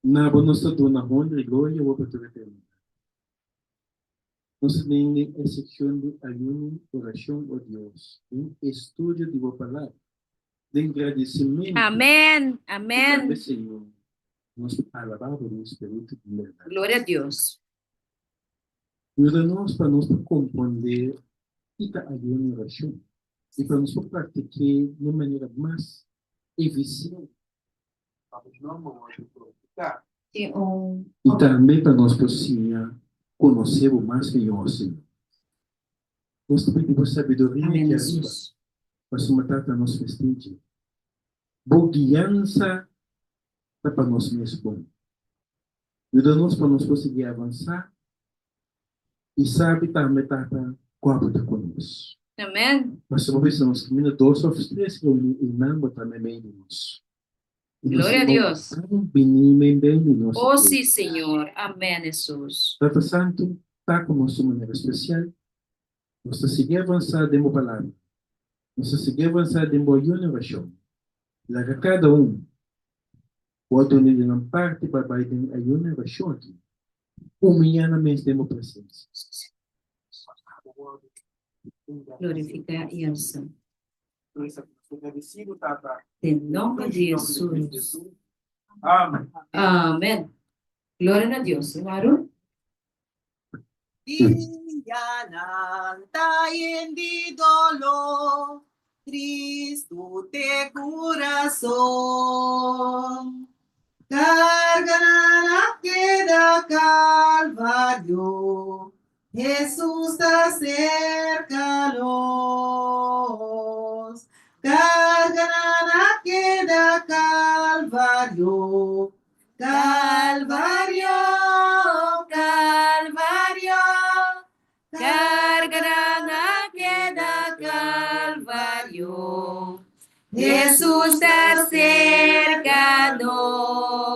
na bo nos ta duna honra i gloria awor pa tur eternidat. Nos ta den den e sekshon di ayuno i orashon, o Dios, den estudio di bo Palabra, den gradisimentu. Amen, I amen. tambe, Señor, nos ta alabá bo den spiritu i bèrdat. Gloria a Dios. Yuda nos pa nos por komprondé ki ta ayuno i orashon i pa nos por praktik'é na e manera mas efisiente pa bo nòmber wòrdu glorifiká i tambe pa nos por siña konosé bo mas mihó, Señor. Nos ta pidi bo sabiduria aki ariba, pasobra Tata nos mester dje. Bo guiansa ta pa nos mes bon. Yuda nos pa nos por sigui avansá i sabi tambe Tata ku abo ta ku nos. Amen. Pasobra bo bisa nos kaminda dos òf tres reuní einan bo ta meimei di nos. I nos Gloria a ta Dios. bini meimei di nos Oh iglesia. sí Señor. Amen Hesus. Tata Santu ta ku nos un manera spesial. Nos ta sigui avansá den bo palabra. Nos ta sigui avansá den bo ayuno i orashon. Laga kada un Bo a duna di nan parti pa bai den ayuno i orashon aki. Humiyá nan mes den bo presensia. Glorifiká i alsá. Den nomber di Hesus. Amen. Gloria na Dios. Hermano Ruth. Dianan ta yen di doló, tristu te kurason. Karganan a keda Kalvario, Hesus ta serka nos. Karganan a keda Kalvario, Calvario, Calvario, cargarán a keda Calvario. Jesús ta cerca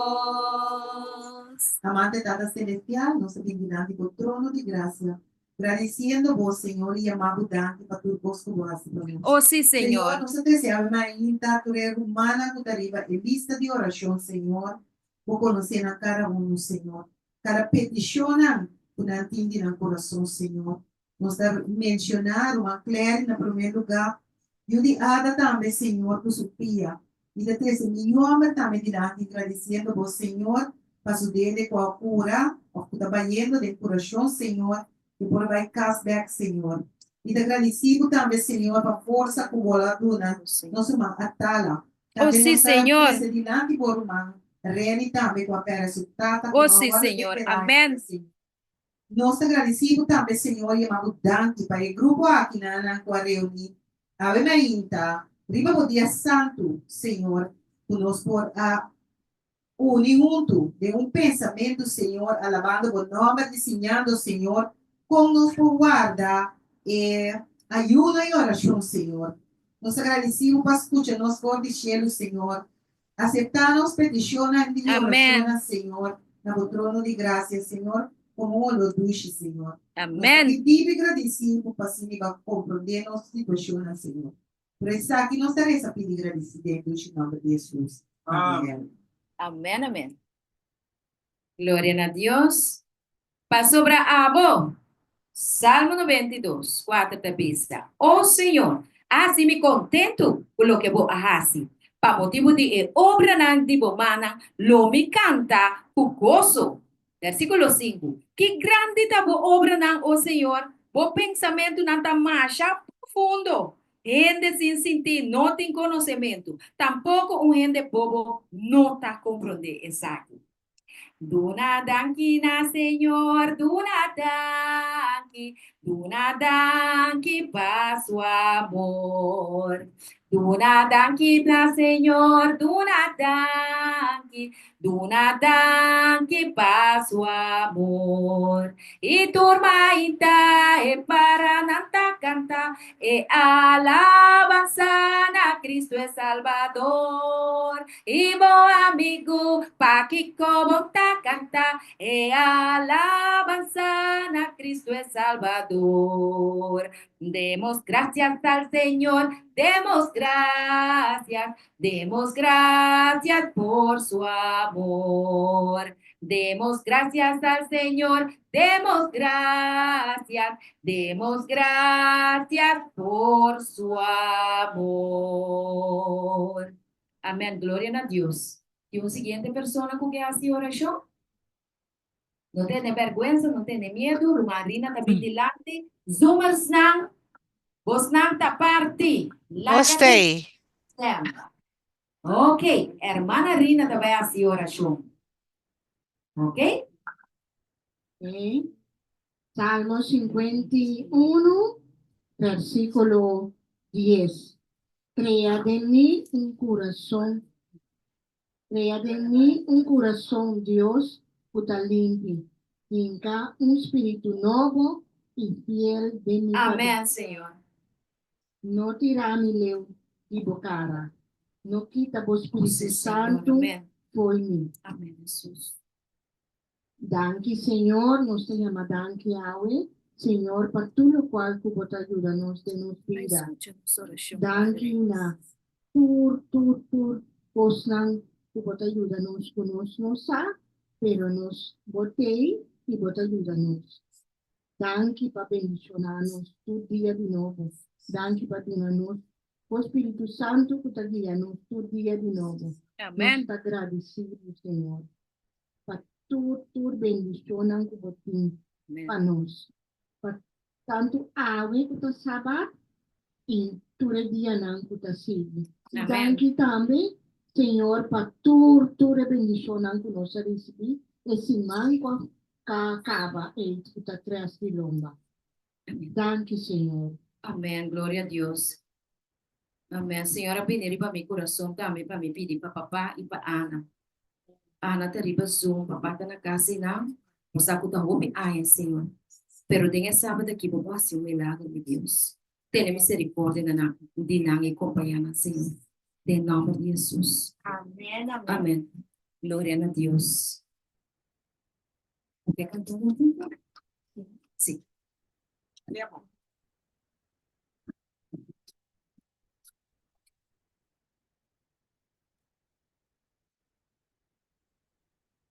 nos. Amante Tata Celestial, nos ta bin dilanti bo trono di gracia, Gradisiendo bo, Señor, i yamá bo danki pa tur kos ku bo hasi pa nos. O sí, Señor, Señor. nos ta trese awe mainta tur e rumannan ku ta riba e lista di orashon, Señor. Bo konosé nan kada unu, Señor. Kada petishonnan ku nan tin di nan kurason, Señor. Nos ta menshoná ruman Clary na promé lugá, yu di Ada tambe, Señor, ku su pia. Mi ta trese mi yòmber tambe dilanti gradisiendo bo Señor pa su dede ku a kura òf ku ta bayendo den kurashon Señor ku por bai kas bèk Señor. Mi ta gradisi bo tambe Señor pa forsa ku bo a duna nos ruman Atala. Oh Tambe sí nos ta Señor. trese dilanti bo ruman Reni tambe ku a pèrdè su tata ku Oh no a sí wòrdu Señor. enterá Amèn. ainda Señor. Nos ta gradisí bo tambe, Señor, yama bo danki pa e grupo akinanan ku a reuní awe mainta riba bo dia santu, Señor, ku nos por a uni huntu den un pensamentu, Señor, alabando bo nòmber i siñando, Señor, kon nos por warda e ayuno i orashon, Señor. Nos ta gradisí bo pa skucha nos for di shelu, Señor. Aceptá nos peticionnan di Amén. oracionnan, Señor, na bo trono di gracia, Señor, como un olor dushi, Señor. Nos ta Amén. pidi i gradisí bo pa asina bo a comprendé nos situacionnan, Señor. Por esaki nos ta reza pidi gradisí den dushi nomber di Jesús. Amén. Amén, amén. Gloria na Dios. Pasobra abo, Salmo 92, 4 ta bisa, O Señor, hasi mi kontentu ku loke bo a hasi. Pa motibu di e obranan di bo mannan lo mi kanta ku goso. Versíkulo 5, Ki grandi ta bo obranan, o Señor! Bo pensamentunan ta masha profundo. Hende sin sintí no tin konosementu, tampoko un hende bobo no ta komprondé esaki. Duna danki na Señor, duna danki, duna danki pa su amor. Duna danki na Señor, duna danki, duna danki pa su amor. I tur mainta e paranan ta kanta e alabansa na Cristo e Salbador. I bo amigu, pakiko bo ta kanta e alabansa na Cristo e Salbador? Demos gracias al Señor, demos gracias, demos gracias por su amor. Demos gracias al Señor, demos gracias, demos gracias por su amor. Amén. Gloria na Dios. Tin un siguiente persona ku ke hasi orashon? No tene bèrgwensa, no tene miedu. Ruman Rina ta bin dilanti. Zoomersnan, bosnan ta parti. Laga Nos ta ei. Stem. Ok, hermana Rina ta bai hasi orashon. Ok? Ok. Salmo 51, versículo 10. Crea den mi un curason, crea den mi un curason, Dios, cu ta limpi, hinca un spiritu nobo y fiel den mi paden. Amén, Señor. No tira mi leu di bo cara, no kita bo spiritu Sí, Señor. santu Amén. fo'i mi. Amén, Jesús. Danki Señor, nos ta yama danki awe, Señor, pa tur locual cu bo ta yuda nos den nos bida. Danki na tur, tur, tur cosnan cu bo ta yuda nos cu nos no sa, pero nos bo t'ey y bo ta yuda nos. Danki pa bendiciona nos tur dia di nobo. Danki pa duna nos bo Spiritu Santo cu ta guia nos tur dia di nobo. Nos ta gradicido, Señor. pa tur tur bendishonnan ku bo tin pa nos, pa tantu awe ku ta Sabat i tur e dianan ku ta sigui. I danki tambe, Señor, pa tur tur e bendishonnan ku nos a risibí e siman ku a kaba ei ku ta tres di lomba. Danki, Señor. Amen, gloria a Dios. Amen. Señor a bini riba mi kurason tambe pa mi pidi pa papá i pa Ana. Ana ta riba Zoom, papá ta na kas einan. Bo sa ku ta hopi aña, Señor. Pero den e sabat aki bo por hasi un milagro, mi Dios. Tene misericordia na nan, di nan i kompañá nan, Señor. Den nòmber di Hesus. Amen, amen. Amen. Gloria na Dios. Bo ke kanta un ratito? Sí.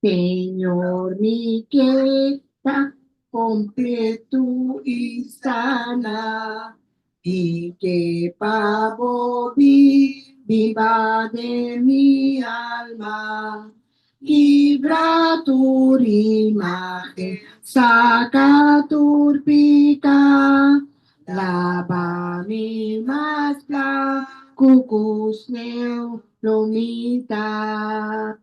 Señor, mi ke ta completo y sana, y ke pa bo biba den mi alma. Kibra tur imagen, saka tur pika, laba mi mas blanku ku sneu lo mi ta.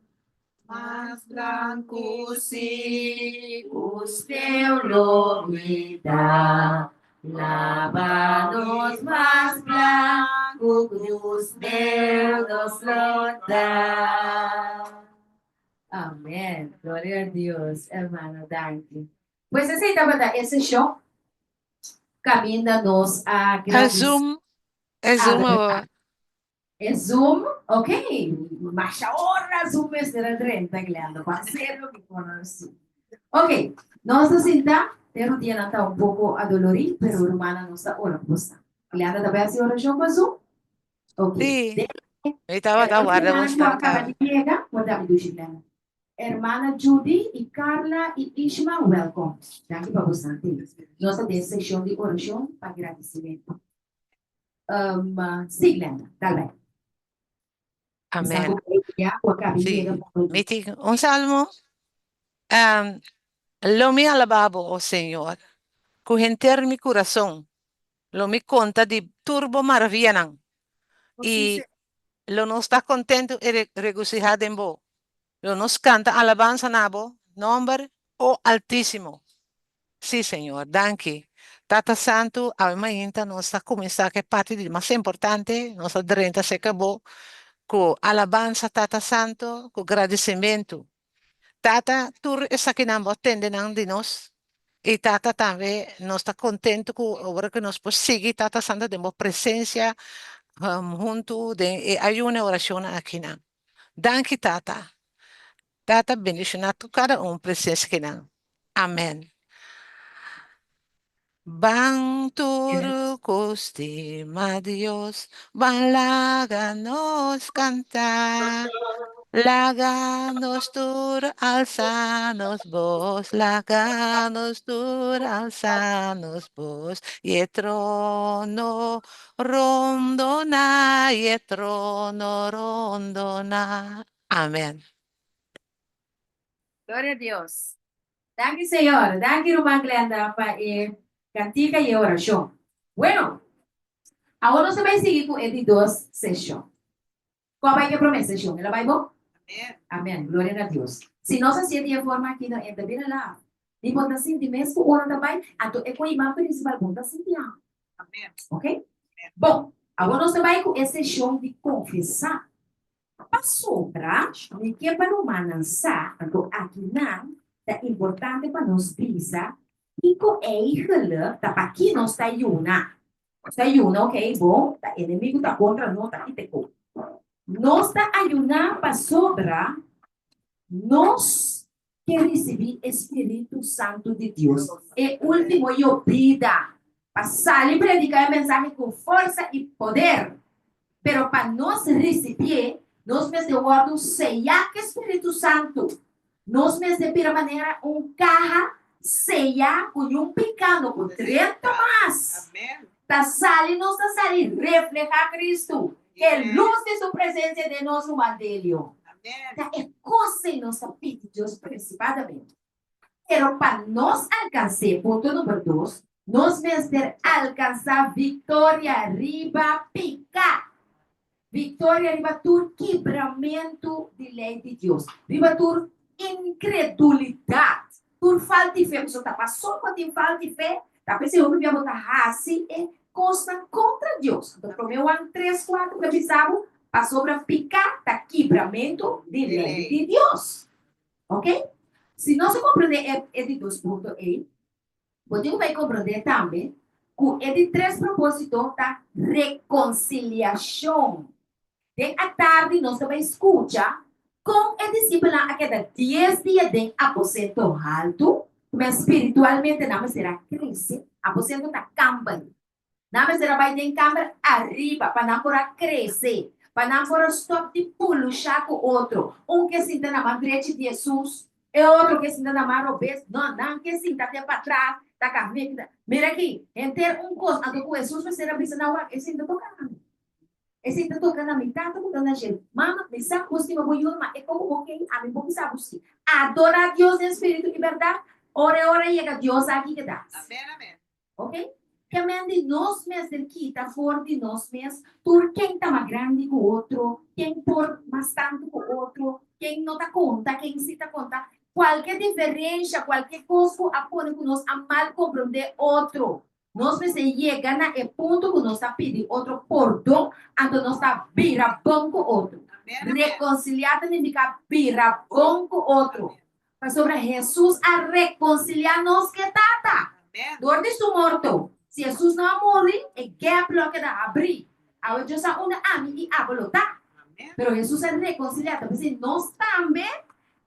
Mas blanku si ku sneu lo mi ta. Laba nos mas blanku ku sneu nos lo ta. Amen. Gloria a Dios, hermano. Danki. Pues esei tabata e seshon kaminda nos a E gradis. Zoom, e Zoom awor. E Zoom, ok. Masha ora Zoom mester a drenta, Glenda, pa hacer lo que conocí. Ok, nos ta sinta, e rudianan ta un poco adolorí, pero rumannan nos ta ora ku bosan. Glenda ta bai hasi orashon pa Zoom? Ok. Sí, Den mi tabata warda Hermana bosnan ku a kaba kaba. di yega, por dami dushi Glenda. Hermana Judy i Carla i Ishma, welkom. Danki pa bosan tin. Nos ta den seshon di orashon pa gradisimentu. Um, sí, Glenda, dal bai. Amén. Ya, ku a kaba di Sí. yega pa Mi tin un salmo. Um, lo mi alabá bo, o Señor, ku henter mi kurason. Lo mi konta di tur bo maravianan, i lo nos ta kontentu i regosihá den bo. Lo nos kanta alabansa na bo nòmber, o Altísimo. Sí, Señor, danki. Tata Santu, awe mainta nos ta kuminsá ku e parti di mas importante, nos ta drenta serka bo ku alabansa, Tata Santu, ku gradisimentu. Tata, tur esakinan bo a tende nan di nos, i Tata tambe nos ta kontentu ku ora ku nos por sigui, Tata Santu, den bo presensia huntu den e ayuno i orashonnan akinan. Danki, Tata. Tata bendiciona tur cada un presencia kinan. Amen. Ban tur cu stima Dios, ban laga nos canta. Laga nos tur alsa nos bos, laga nos tur alsa nos bos, y e trono rondona, y e trono rondona. Amen. Gloria a Dios. Danki Señor. Danki ruman Glenda pa e kantika i e orashon. Bueno, awor nos ta bai sigui ku e di dos seshon. Kua bai ku e promé seshon? El a bai bon? Amen. Amen. Gloria na Dios. Si nos hasié di e forma aki, no e ta bira laf. Ni bo ta sinti mes ku ora ta bai, anto e koiman prinsipal bo ta sinti amo. Amen. Ok? Bon, awor nos ta bai ku e seshon di konfesá. Pasobra mi ke pa rumannan sa, anto akinan ta importante pa nos bisa kiko eigenlijk ta paki nos ta yuna. Nos ta yuna, ok, bon, ta enemigu ta kontra nos, ta kite ko. Nos ta ayuná pasobra nos ke risibí e spiritu santu di Dios, e último yobida, pa sali prediká e mensahe ku forsa i poder. Pero pa nos risibié, nos mester wòrdu seyá ku e spiritu santu. Nos mester bira manera un kaha seyá ku niun piká no por drenta mas. Ta sali nos ta sali reflehá Kristu, e lus di su presensia den nos, ruman Delio. Ta e kos ei nos ta pidi Dios principadamente. Pero pa nos alkans'é, punto number dos, nos mester alkansá viktoria riba piká. Viktoria riba tur kibramentu di lei di Dios, riba tur inkredulidat, tur falta di fe. Pasobra ta pasobra bo tin falta di fe, ta p'esei hopi bia bo ta hasi e kosnan kontra Dios. Anto Promé Juan tres kuater ta bisa bo, pasobra piká ta kibramentu di lei di Dios. Oke? Si nos a komprendé e di dos punto ei, Bo tin ku bai komprondé tambe ku e di tres propósito ta rekonsiliashon. Den atardi nos ta bai skucha kon e disipelnan a keda dies dia den aposento haltu, kuma spiritualmente nan mester a krese. Aposento ta kamber. Nan mester a bai den kamber ariba pa nan por a krese, pa nan por a stòp di pulushá ku otro. Un ke sinta na man drechi di Hesus, e otro ke sinta na man robes. No, nan ke sinta te patras, ta ka Mira aki, henter un kos. Anto ku Hesus mester a bisa nan, Wak, e sinta toka na mi. E sinta toka na mi Tata ku ta na shelu. Mama, mi sa ku bo stima bo yu, ma e komo bo kei, ami bo bisa bo si. Adorá Dios den spiritu i bèrdat, ora e ora yega, Dios aki ke ta. Amèn, amèn. Ok? Ke men di nos mester kita for di nos mes tur ken ta mas grandi ku otro, ken por mas tantu ku otro, ken no ta konta, ken si ta konta. Kualke diferensha, kualke kos ku a pone ku nos a mal komprondé otro, nos mester yega na e punto ku nos ta pidi otro pordon, anto nos ta bira bon ku otro. Rekonsiliá ta nifiká bira bon ku otro. Pasobra Hesus a rekonsiliá nos ku e Tata dor di su morto. Si Hesus no a muri, e gap lo a keda habrí. Awe Dios a unda ami i abo lo ta. Pero Hesus a rekonsiliá, ta p'esei nos tambe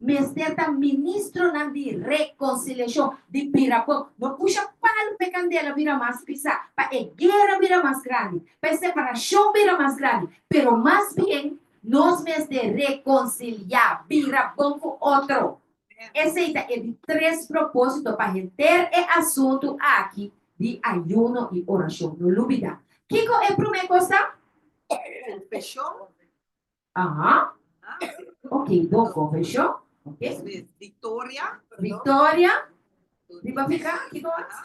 mester ta ministronan di rekonsiliashon, di bira bon. No pusha palu pa e kandela bira mas pisá, pa e guera bira mas grandi, pa e separashon bira mas grandi, pero mas bien Nos mester rekonsiliá, bira bon ku otro. Esei ta e di tres propósito pa henter e asuntu aki di ayuno i orashon. No lubidá. Kiko e promé kos ta? Konfeshon. Aha. Ok, bon, konfeshon. Ok. Viktoria. Viktoria. Riba piká, kiko mas?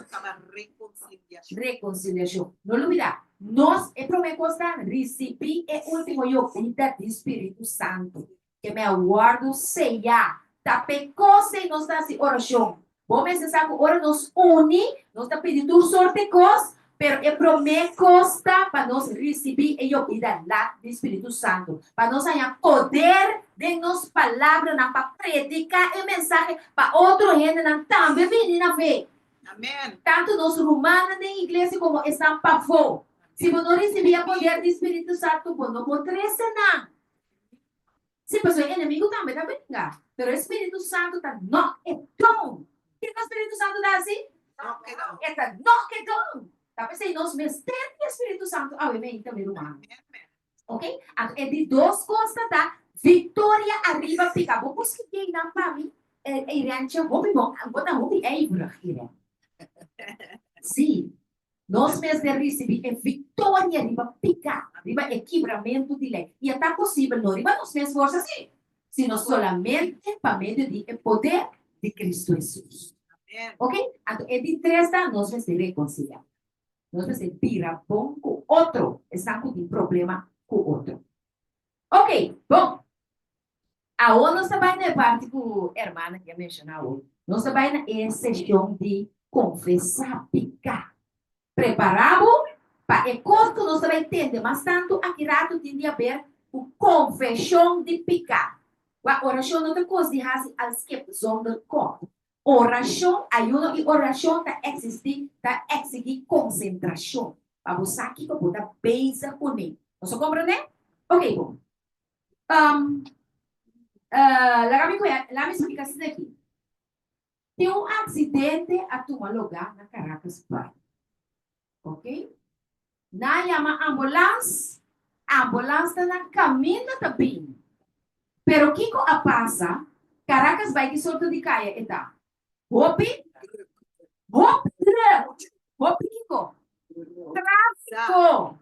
Rekonsiliashon. No lubidá, nos, e promé kos ta risibí e último yobida di Spiritu Santu, ke me a wòrdu seyá. Ta p'e kos ei nos ta hasi orashon. Bo mester sa ku ora nos uni, nos ta pidi tur sorte kos, pero e promé kos ta pa nos risibí e yobida lat di Spiritu Santu, pa nos haña poder den nos palabranan pa prediká e mensahe pa otro hendenan tambe bini na fe. Tantu nos rumannan den iglesia komo esnan pafó. Si bo no risibí e poder di Spiritu Santu, bo no por trese nan. Sí, pasobra e enemigu tambe ta bringa, pero e Spiritu Santu ta knock e down. Kiko Spiritu Santu ta hasi? E ta knock e down. Ta p'esei nos mester di e Spiritu Santu awe meinta, mi rumannan. Ok? Anto e di dos kos ta ta viktoria ariba pika. Bo por skirbi einan pa mi, Irentje? Hopi bon, bo ta hopi ijverig, Iren. Sí. Nos mester risibí e viktoria riba piká, riba e kibramentu di lei. I e ta posibel no riba nos mes forsa sí, sino solamente pa medio di e poder di Kristu Hesus. Ok? Anto e di tres ta, nos mester rekonsiliá. Nos mester bira bon ku otro, esnan ku tin problema ku otro. Ok, bon. Awor nos ta bai na e parti ku hermana aki a menshoná awor. Nos ta bai na e seshon di konfesá piká. Prepará bo pa e kos ku nos ta bai tende mas tantu aki ratu tin di haber ku konfeshon di piká. Wak, orashon no ta kos di hasi al skep zonder kòp. Orashon, ayuno i orashon ta eksistí, ta eksigí konsentrashon pa bo sa kiko bo ta bezig kuné. Nos a komprendé? Oké, bon. Um, uh, laga mi koe, laga mi splika asina aki. Tin un aksidente a tuma lugá na Caracas Bay. Ok? Nan yama ambulans, ambulans ta na kaminda ta bini. Pero kiko a pasa? Caracas Bay ki sorto di kaya e ta? Hopi? Hopi druk. Hopi kiko? Tráfiko.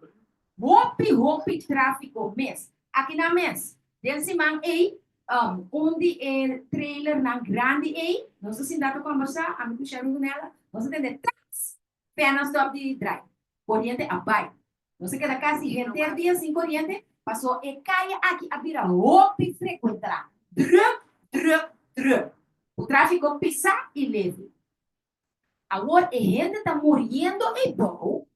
Hopi, hopi tráfiko mes. Akinan mes, den siman ei, um, un di e trailernan grandi ei, nos ta sinta ta kòmbersá, ami ku Sharon ku Nella, nos a tende tas! Fènan stòp di drai. Koriente a bai. Nos a keda kasi henter dia sin koriente, paso e kaya aki a bira hopi frekuentrá. Druk, druk, druk. Ku tráfiko pisá i leve. Awor e hende ta muriendo eibou,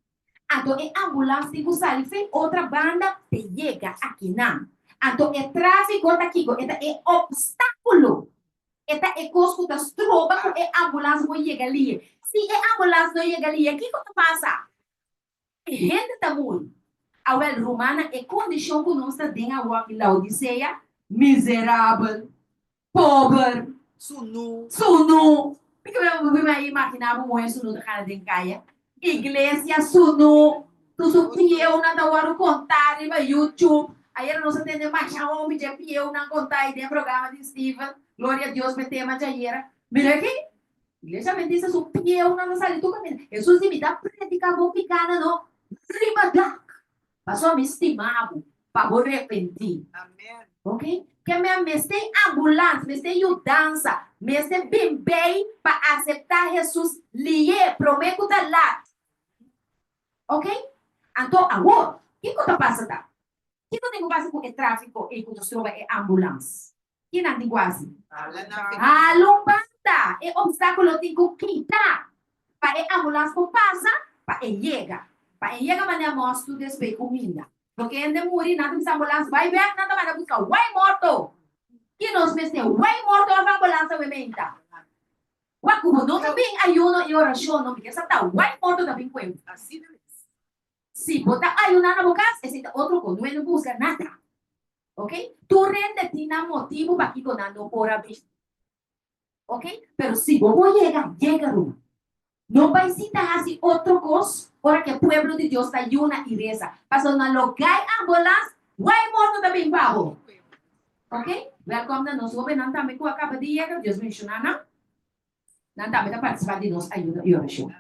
anto e ambulans tin ku sali fei otra banda p'e yega akinan. Anto e tráfiko ta kiko? E ta e opstákulo. E ta e kos ku ta stroba ku e ambulans por yega lihe. Si e ambulans no yega lihe, kiko ta pasa? E hende ta muri. Awel, rumannan, e kondishon ku nos ta den awor aki Laodisea, miserabel, pober, Sunú. Sunú. Mi ke bo mi imaginá bo muhé sunú ta kana den kaya. Iglesia sunú. Tur su pieunan ta wòrdu kontá riba YouTube. Ayera nos a tende masha hopi dje pieunan kontá ei den programa di Steven. Gloria a Dios pa e tema djayera. Mira aki. Iglesia Adventista su pieunan ta sali tur kaminda. Hesus di mi ta prediká bo pikánan no riba dak. Pasobra mi stima bo pa bo repentí. Ok? Ke men mester ambulans, mester yudansa, mester bin bei pa aseptá Hesus lié promé ku ta lat. Ok? Anto awor, kiko ta pasa ta? Kiko tin ku pasa ku e tráfiko ei ku ta stroba e ambulans? Ki nan tin ku hasi? Hala un banda! E obstákulo tin ku kita pa e ambulans por pasa pa e yega. Pa e yega manera mòstu despues kuminda. Loke hende muri, nan ta bisa ambulans bai bèk, nan ta manda buska wei morto! Ki nos mester wei morto òf ambulans awe meinta? Wak ku bo no ta bin ayuno i orashon no, mi ke sa ta wei morto ta bin ku e. Si bo ta ayuná na bo kas, esei ta otro kos, no hende buska nada. Ok? Tur hende tin nan motibu pakiko nan no por a bin. Ok? Pero si bo por yega, yega ruman. No bai sinta hasi otro kos ora ku e pueblo di Dios ta yuna i resa. Pasobra na lo gai ambulans, wei morto ta bin pa bo. Ok? Wèlkòm na nos hóbennan tambe ku a kaba di yega. Dios bendishoná nan. Nan tambe ta partisipá di nos ayuno i orashon.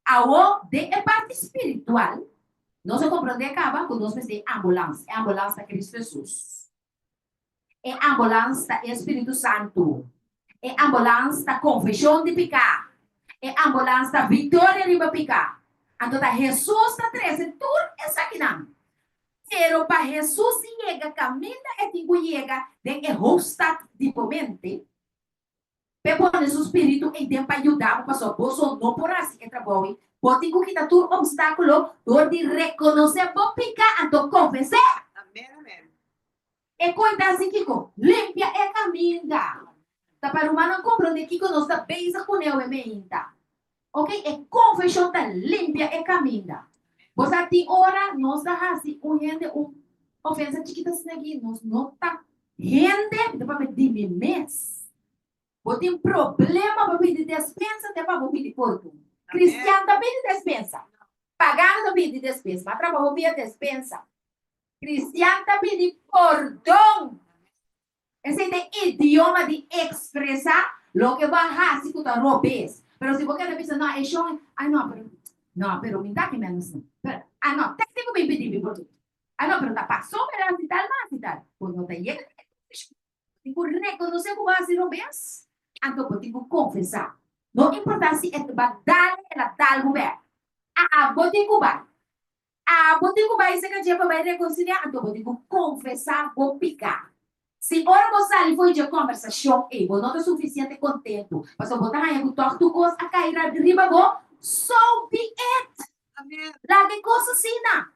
Awor, den e parti spiritual, nos a komprondé kaba ku nos mester e ambulans. E ambulans ta Kristu Hesus. E ambulans ta e Spiritu Santu. E ambulans ta konfeshon di piká. E ambulans ta viktoria riba piká. Anto ta Hesus ta trese tur esakinan. Pero pa Hesus yega kaminda e tin ku yega den e hoofdstad di bo mente, p'e pone su spiritu eiden pa yuda bo pasobra boso no por hasi e trabou ei. Bo tin ku kita tur obstákulo dor di rekonosé bo piká anto konfes'é. E koi ta hasi kiko? Limpia e kaminda. Ta pa rumannan komprondé kiko nos ta bezig kuné awe meinta. Ok, e konfeshon ta limpia e kaminda. Bo sa tin ora nos ta hasi un hende un ofensa chikito asina aki, nos no ta hende, mi ta papia di mi mes. Bo tin problema pa pidi despensa te pa bo pidi pordon. Kristian ta pidi despensa, pagano ta pidi despensa, ma trabaho via despensa. Cristian ta pidi pordon. Esei ta e idioma di expresa loke bo a haci cu ta robes. Pero si bo keda bisa, no, e shon, ay no, pero, no, pero mi ta aki menos no. Pero, ah no, te tin cu bin pidi mi pordon. Ah no, pero ta paso mi a haci tal, mi a haci tal. Bo no ta yega na e conclusion. Bo tin cu reconoce cu bo a haci robes, anto bo tin cu confesa. No importa si e ta dal, el a dal bo bek. Abo tin cu bay. Abo tin ku bai seka dje pa bai rekonsiliá, anto bo tin ku konfesá bo piká. Si ora bo sali fo'i dje kòmbersashon ei bo no ta sufisiente kontentu pasobra bo ta haña ku tòg tur kos a kai riba bo, so be it! Laga e kos asina.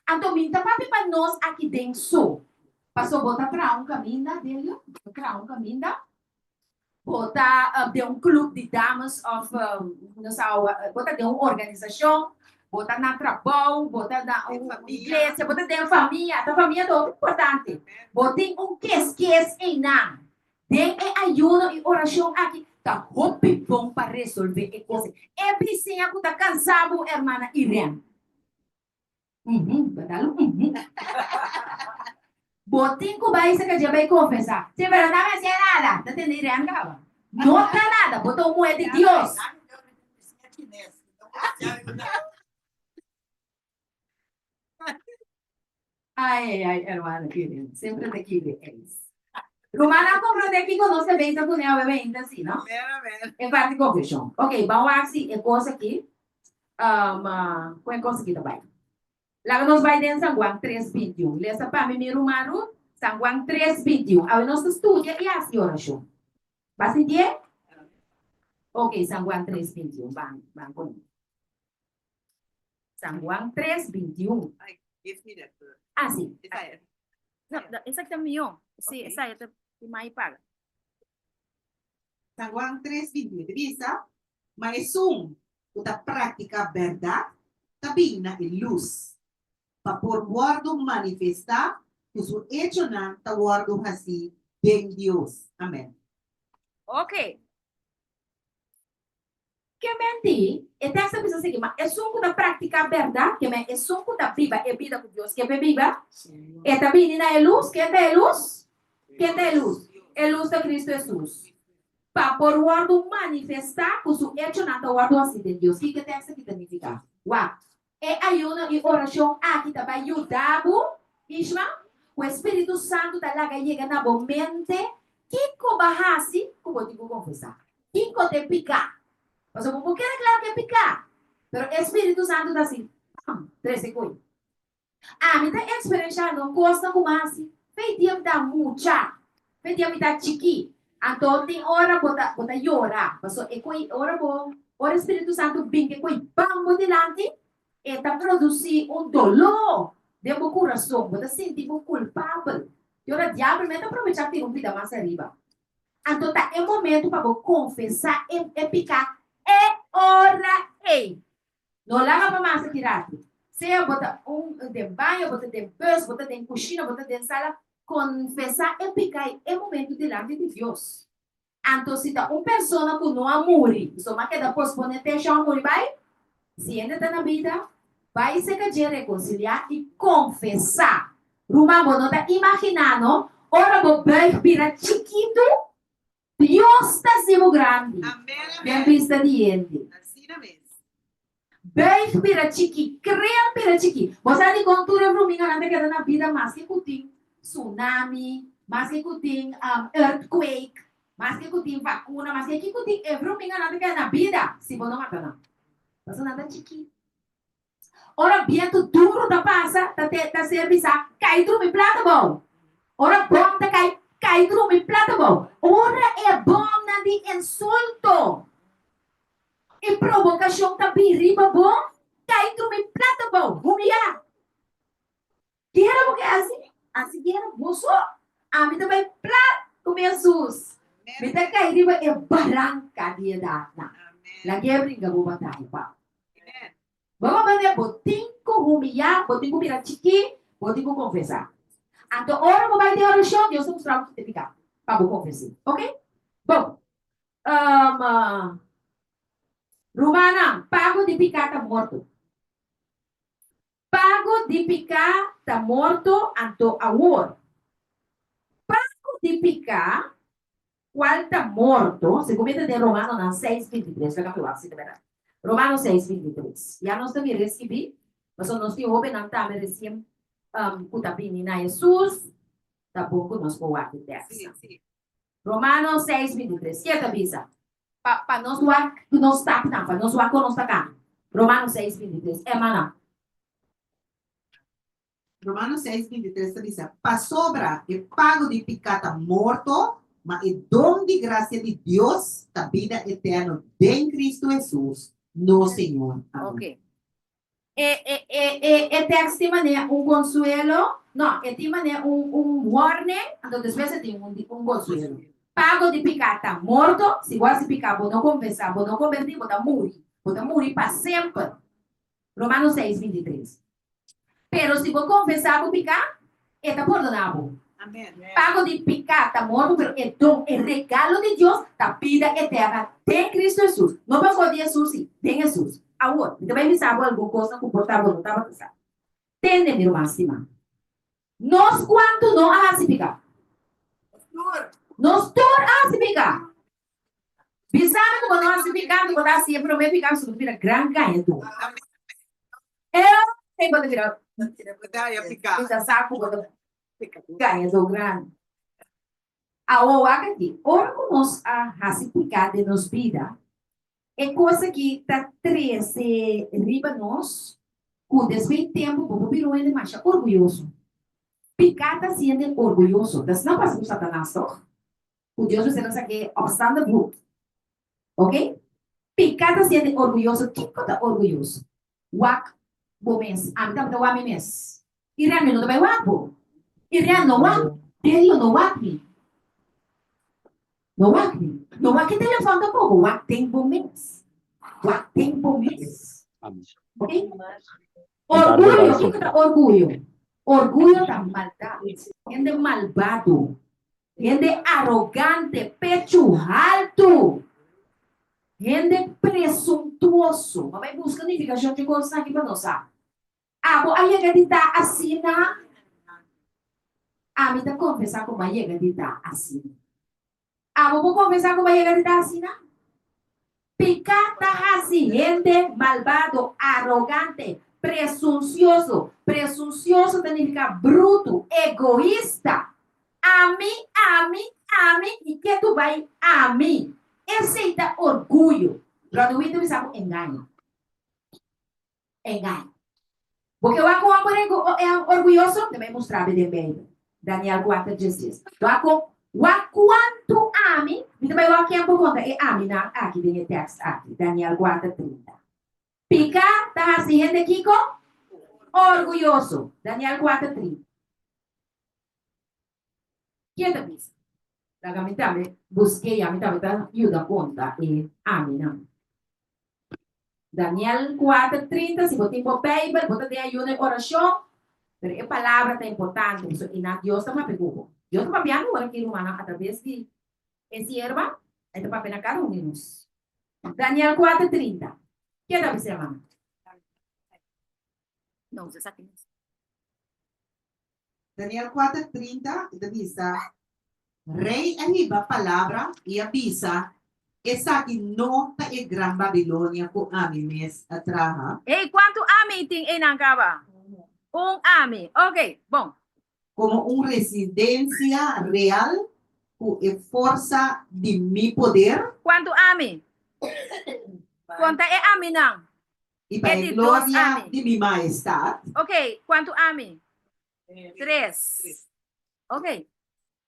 Anto mi ta papia pa nos aki den so, pasobra bo ta traha un kaminda, Delio, bo ta traha un kaminda. Bo ta den un club di dames of no sa bo ta den un organisacion, bo ta na trabou, bo ta na un iglesia, bo ta den famia, ta famia ta hopi importante. Bo tin un kes kes einan. Den e ayuno y oracion aki ta hopi bon pa resolve e cos. E bisiña cu ta cansa bo, hermana Irene. Bo tin ku bai saka dje bai konfesá. Sí, pero no me hasié nada. Ta tende Irene kaba. No ta nada, bo ta un muhé di Dios. Ai, ai, ai, hermana Irene, sempre ta kibri eis. Rumannan komprondé kiko nos ta bezig kuné awe ainda si, no? E parti konfeshon. Ok, ban wak si e kos aki. Um, ku e kos aki ta bai. Laga nos bai den San Juan 3, 21. Lesa pa mi, mi ruman Ruth, San Juan 3, 21. Awe nos ta studia i hasi orashon. Ba sintié? Ok, San Juan 3, 21. Ban, ban con. San Juan 3, 21. Ay, give me that verse. Ah, sí. Esa es. No, no, esa ta mihó. Sí, Ok. esa ta di mai paga. San Juan 3, 21 ta bisa, Ma esun ku ta praktiká bèrdat ta bin na e lus, pa por wòrdu manifestá ku su echonan ta wòrdu hasí den Dios. Amèn. Ok. Ke men di, e tèks ta bisa sigui, Ma esun ku ta praktiká bèrdat, ke men esun ku ta biba e bida ku Dios ke p'e biba, e ta bini na e lus. Ken ta e lus? Ken ta e lus? E lus ta Kristu Hesus. Pa por wòrdu manifestá ku su echonan ta wòrdu hasí den Dios. Kiko e tèks aki ta nifiká? Wak, e ayuno i orashon aki ta bai yuda bo, Ishma, ku e Spiritu Santu ta laga yega na bo mente kiko bo a hasi ku bo tin ku konfesá. Kiko ta e piká? Pasobra bo por keda kla ku e piká, pero e Spiritu Santu ta hasi, pam, trese ko'i. Ami ta eksperenshando kosnan ku mi a hasi fe dia mi ta mucha, fe dia mi ta chikí. Anto tin ora bo ta bo ta yora, pasobra e ko'i ora bo ora e Spiritu Santu bin ku e ko'i bam bo dilanti, e ta produsí un doló den bo kurason, bo ta sinti bo kulpabel. Tin ora diabel mes ta probechá tira un pida mas ariba. Anto ta e momento pa bo konfesá e e piká e ora ei. No laga pa masa ki ratu. Sea bo ta un den baño, bo ta den bus, bo ta den kushina, bo ta den sala, konfesá e piká i e momentu dilanti di Dios. Anto si ta un persona ku no a muri, pasobra a keda posponé te shon a muri bai, si hende ta na bida, bai serka dje rekonsiliá i konfesá. Ruman, bo no ta imaginá no, ora bo buig bira chikitu, Dios ta hasi bo grandi den bista di hende. Buig bira chikí, krea bira chikí. Bo sa dikon tur e vruminganan ta keda na bida maske ku tin tsunami, maske ku tin earthquake? Maske ku tin vakuna, maske kiko tin, e vruminganan ta keda na bida si bo no mata nan. Pasobra nan ta chikí. Ora bientu duru ta pasa, ta te ta ser bisá, Kai drumi plat abou! Ora bòm ta kai, Kai drumi plat abou! Ora e bòmnan di insulto i provokashon ta bin riba bo, Kai drumi plat abou! Humiyá! Kera bo ke hasi? Hasi kera bo so. Ami ta bai plat ku mi Hesus. Mi ta kai riba e baranka di edatnan. Lag'é bringa bo bataya pa. Bo comprende? Bo tin ku humiyá, bo tin ku bira chikí, bo tin ku konfesá. Anto ora bo bai den orashon, Dios ta mustra bo kiko ta piká pa bo konfes'é. Oke? Bon. Rumannan, pago di piká ta morto. Pago di piká ta morto, anto awor. Pago di piká, kual ta morto, segun mi ta den Romanonan seis bintitres, laga mi wak si ta bèrdat. Romano seis bintitres. Ya nos ta mira e skibí, pasobra nos tin hóbennan tambe resien ku ta bini na Hesus, ta bon ku nos por wak e tèkstnan. Romano seis bintitres, ke ta bisa? Pa pa nos wak ku nos stapnan, pa nos wak kon nos ta kana. Romano seis bintitres, Hermana. Romano seis bintitres ta bisa, Pasobra e pago di piká ta morto, ma e don di grasia di Dios ta bida eterno den Kristu Hesus, nos Señor. Amén. Ok. E e e e e tekst tin manera un konsuelo, no, e tin manera un un warning, anto despues e tin un un konsuelo. Pago di piká ta morto, si bo hasi piká bo no konfesá, bo no konvertí, bo ta muri, bo ta muri pa semper. Romano seis, bintitres. Pero si bo konfesá bo piká, e ta pordoná bo. Pago di piká ta morto, pero e don, e regalo di Dios ta bida eterna den Cristo Hesus. No pafó di Hesus, sí, den Hesus. Awor, mi ta bai bisa bo algun kosnan ku por ta bo no tabata sa. Tende, mi ruman stimá. Nos kuantu no a hasi piká? Nos tur a hasi piká. Bisa mi ku bo no hasi piká, anto bo ta hasi e promé piká, pasobra bo ta bira gran gañadó. Eu bo ta bira bisa sa ku bo ta gañadó grandi. Awor wak aki, ora ku nos a hasi piká den nos bida, e kos aki ta trese riba nos ku despues di tempu bo por bira un hende masha orguyoso. Piká ta hasi hende orguyoso. Ta asina pasa ku Satanas, tòg? Ku Dios mester a sak'é opstaande voet. Ok? Piká ta hasi hende orguyoso. Kiko ta orguyoso? Wak bo mes. Ami tabata wak mi mes. I Remy no ta bai wak bo. I Rem no wak mi. Delio no wak mi. No wak mi. No wak e telefòn tampoko. Wak den bo mes. Wak den bo mes. Ok? Orguyo. Kiko ta orguyo? Orguyo ta maldat. Hende malbado. Hende arogante, pechu haltu. Hende presuntuoso. Bo a bai buska nifikashon dje kosnan aki pa nos sa. Abo a yega di ta asina? Ami ta konfesá ku bo a yega di ta asina. Abo por konfesá ku bo a yega di ta asina? Piká ta hasi hende malbado, arogante, presunsioso. Presunsioso ta nifiká brutu, egoista. Ami, ami, ami i ke tu bai ami. Esei ta orguyo. Brother Win ta bisa ku engaño. Engaño. Bo ke wak un hòmber orguyoso? Ta bai mustra bo den Beibel. Daniel kuater diesdies. Wak kon, wak kuantu ami, mi ta bai wak ken por konta e aminan aki den e tèkst aki, Daniel kuater trinta. Piká ta hasi hende kiko? Orguyoso. Daniel kuater trinta. Ken ta bisa? Laga mi tambe busk'é i ami tambe ta yuda konta e aminan. Daniel kuater trinta, si bo tin bo Beibel, bo ta den ayuno i orashon, pero e palabra ta importante, pasobra i nan Dios ta papia ku bo. Dios ta papiando ora ki rumannan atraves di e sierba, e ta papia na kada un di nos. Daniel kuater trinta, Ke ta bisa hermana? No, esaki mes. Daniel kuater trinta i ta bisa, Rei a hiba palabra i a bisa, Esaki no ta e gran Babilonia ku ami mes a traha? Ei, kuantu ami tin einan kaba? Un ami. Oke, bon. Komo un residensia real. Ku e forsa di mi poder. Kuantu ami? Konta e aminan. I pa E e di dos gloria ami. di mi maestat. Ok, kuantu ami? Tres. Ok.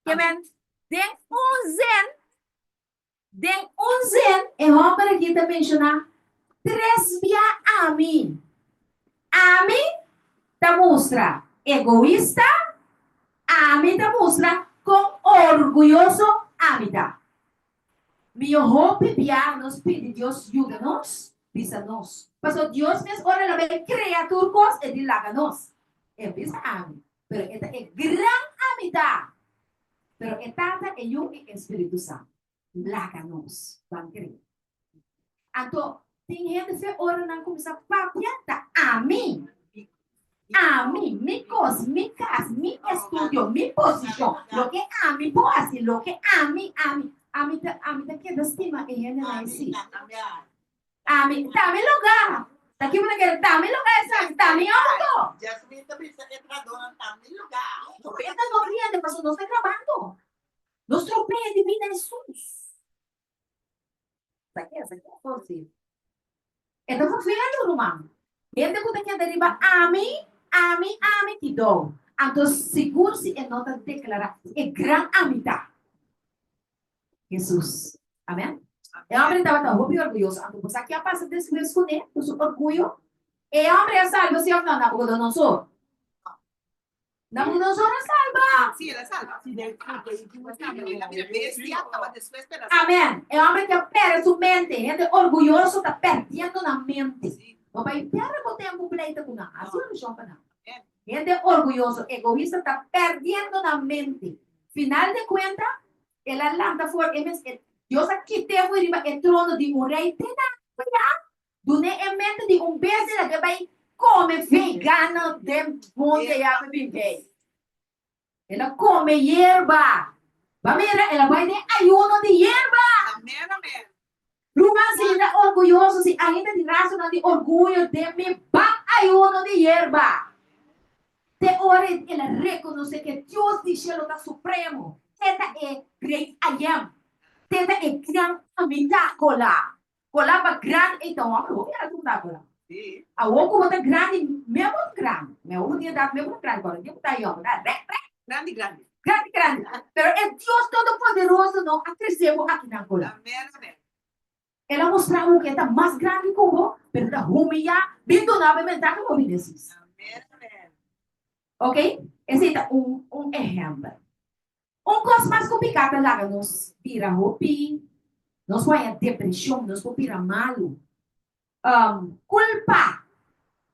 Ke men, den un zin, den un zin, e hòmber aki ta menshoná tres bia ami. Ami ta mustra egoista, ami ta mustra kon orguyoso ami ta. Mihó hopi bia nos pidi Dios yuda nos, bisa nos. Pasobra Dios mes ora el a bai krea tur kos, e di laga nos. E bisa ami, pero e ta e gran ami ta. Pero e Tata, e Yu i e Spiritu Santu laga nos ban krea. Anto tin hende fe ora nan kuminsá papia ta ami. Ami, mi kos, mi kas, mi estudio, mi posishon, loke ami por hasi, loke ami, ami, ami ta, ami ta keda stima e hendenan esi. Ami, ta mi lugá. Ta ki bo ta kere? Ta mi lugá esaki, ta mi outo. Jasmine ta bisa e trahadónan ta mi lugá. Tropea ta no hende pasobra nos ta grabando. Nos tropea di bida Hesus. Esaki, esaki a forsi. E ta vervelend, ruman. Hende ku ta keda riba ami, ami, ami, kidou. Anto sigur si e no ta deklará e gran ami ta Hesus. Amen. E hombre tabata hopi orguyoso. Anto bo sa ke a pasa despues kuné, ku su orguyo? E hombre a salba si òf no? Nabucodonosor. Nabucodonosor a salba. Sí, el a salba. El a bira bestia, tabata despues pero el a salba. Amen. E hombre ke a perde su mente. Hende orguyoso ta perdiendo nan mente. Bo bai perde bo tempu pleita ku nan. Hasi orashon pa nan. Hende orguyoso, egoista ta perdiendo nan mente. Final de kuenta, el a lanta for e mes, Dios a kit'é for riba e trono di un rei te na awe. Dun'é e mente di un bestia la ke bai kome vegano den monte ya pa bin bei. El a kome yerba. Ba mira, el a bai den ayuno di yerba. Amen, amen. Ruman, si mi ta orguyoso, si ainda tin rasonan di orguyo den mi, ban ayuno di yerba. Te ora el a rekonosé ku e Dios di shelu ta supremo, E ta e Great I Am, te ta e Gran Ami ta kola. Kola pa grandi, ey ta un homber hopi alto ku ta kola. Awor ku bo ta grandi, me bo ta grandi. Me awor ku tin edat, me bo ta grandi, pero tempu ta yòn, bo ta rèk rèk. Grandi grandi. Grandi grandi. Pero e Dios Todopoderoso no a kresé bo akinan kola. Amen, amen. El a mustra bo ku e ta mas grandi ku bo, pero ta humiyá, bin duna bo e mensahe ku bo bin desis. Amen, amen. Ok? Esei ta un un ehèmpel. Un kos mas ku piká ta laga nos bira hopi, nos por haña depreshon, nos por bira malu. Kulpa,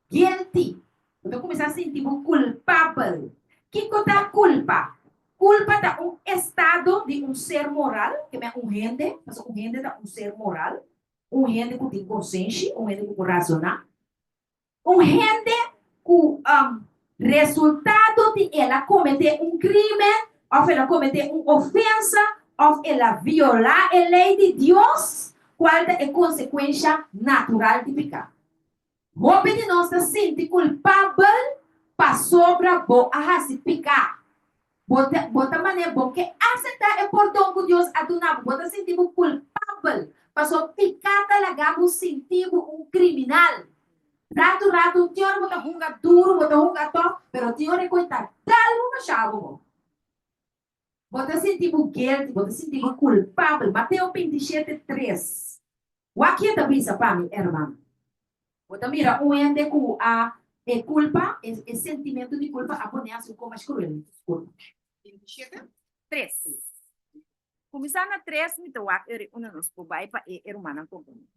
guilty, bo ta kuminsá sinti bo kulpabel. Kiko ta kulpa? Kulpa ta un estado di un ser moral, ke men un hende, pasobra un hende ta un ser moral, un hende ku tin konsenshi, un hende ku por razoná. Un hende ku resultado di el a kometé un krímen òf el a kometé un ofensa òf el a violá e lei di Dios, kual ta e konsekuensha natural di piká. Hopi di nos ta sinti kulpabel pasobra bo a hasi piká. Bo ta bo ta manera bo ke aseptá e pordon ku Dios a duna bo. Bo ta sinti bo kulpabel pasobra piká ta laga bo sinti bo un kriminal. Ratu ratu tin ora bo ta hunga duru, bo ta hunga tòf, pero tin ora e koi ta dal bo mashá bo bo. Bo ta sinti bo guilty, bo ta sinti bo kulpabel. Mateo 27, 3. Wak ke ta bisa pa mi, hermano. Bo ta mira un hende ku a e kulpa, e e sentimentu di kulpa a pone hasi un kos mas kruel. Diskulpa. 27? Tres. Kuminsá na tres mi ta wak eri unda nos por bai pa e e rumannan komprondé.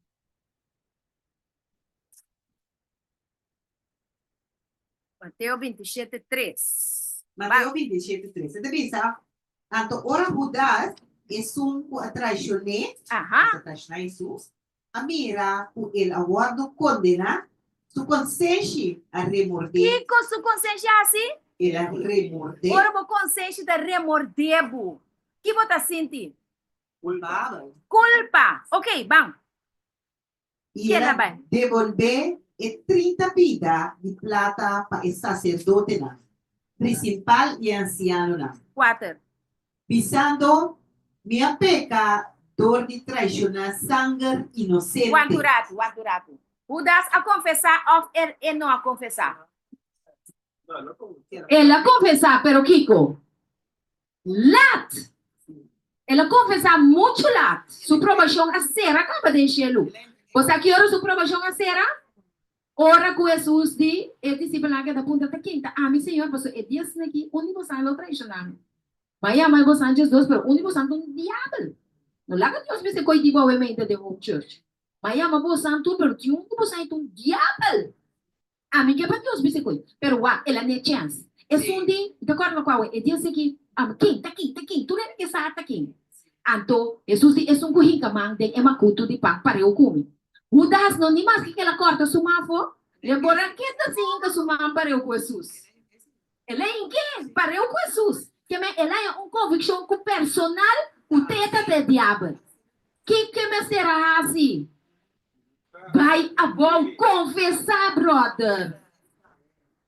Mateo 27, tres. Mateo 27, tres. E ta bisa, Anto ora Hudas, esun ku a traishon'é, a traishoná Hesus, a mira ku el a wòrdu kondená, su konsenshi a remordé. Kiko su konsenshi a hasi? El a remordé. Ora bo konsenshi ta remordé bo, ki bo ta sinti? Kulpabel. Kulpa. Oké, ban. I el a debolbé e trinta pida di plata pa e saserdotenan prinsipal i e ansianonan, Kuater. bisando. Mi a peka dor di traishoná sanger inosente. Wak un ratu, wak un ratu. Hudas a konfesá òf e no a konfesá? El a konfesá, pero kiko? Lat! El a konfesá muchu lat. Su probashon a sera kaba den shelu. Bo sa ki ora su probashon a sera? Ora ku Hesus di e disipelnan a keda puntra, Ta ken ta ami, Señor? Pasobra e dia asina aki, un di bosan lo traishoná mi. Mi a yama e bosan djesdos, pero un di bosan ta un diabel. No laga Dios mester koe di bo awe mente den Hope Church. Mi a yama bosan tur, pero tin un di bosan ei ta un diabel. Ami ke pa Dios bisa koe. Pero wak, el a ne chèns. Esun di, mi ta kòrda kua awe, e dia esei ki, ken, ta ken, ta ken, tur hende ke sa ta ken. Anto, Hesus di, Esun ku hinka man den e makutu di pan pareu ku mi. Hudas no ni maske ku el a kòrta su man afó, lemborá keda sin hinka su man pareu ku Hesus. El a hink'é pareu ku Hesus. Ke men el a haña un konvikshon ku personal ku teta ta e diabel. Kiko e mester a hasi? Bai abou konfesá, bròder.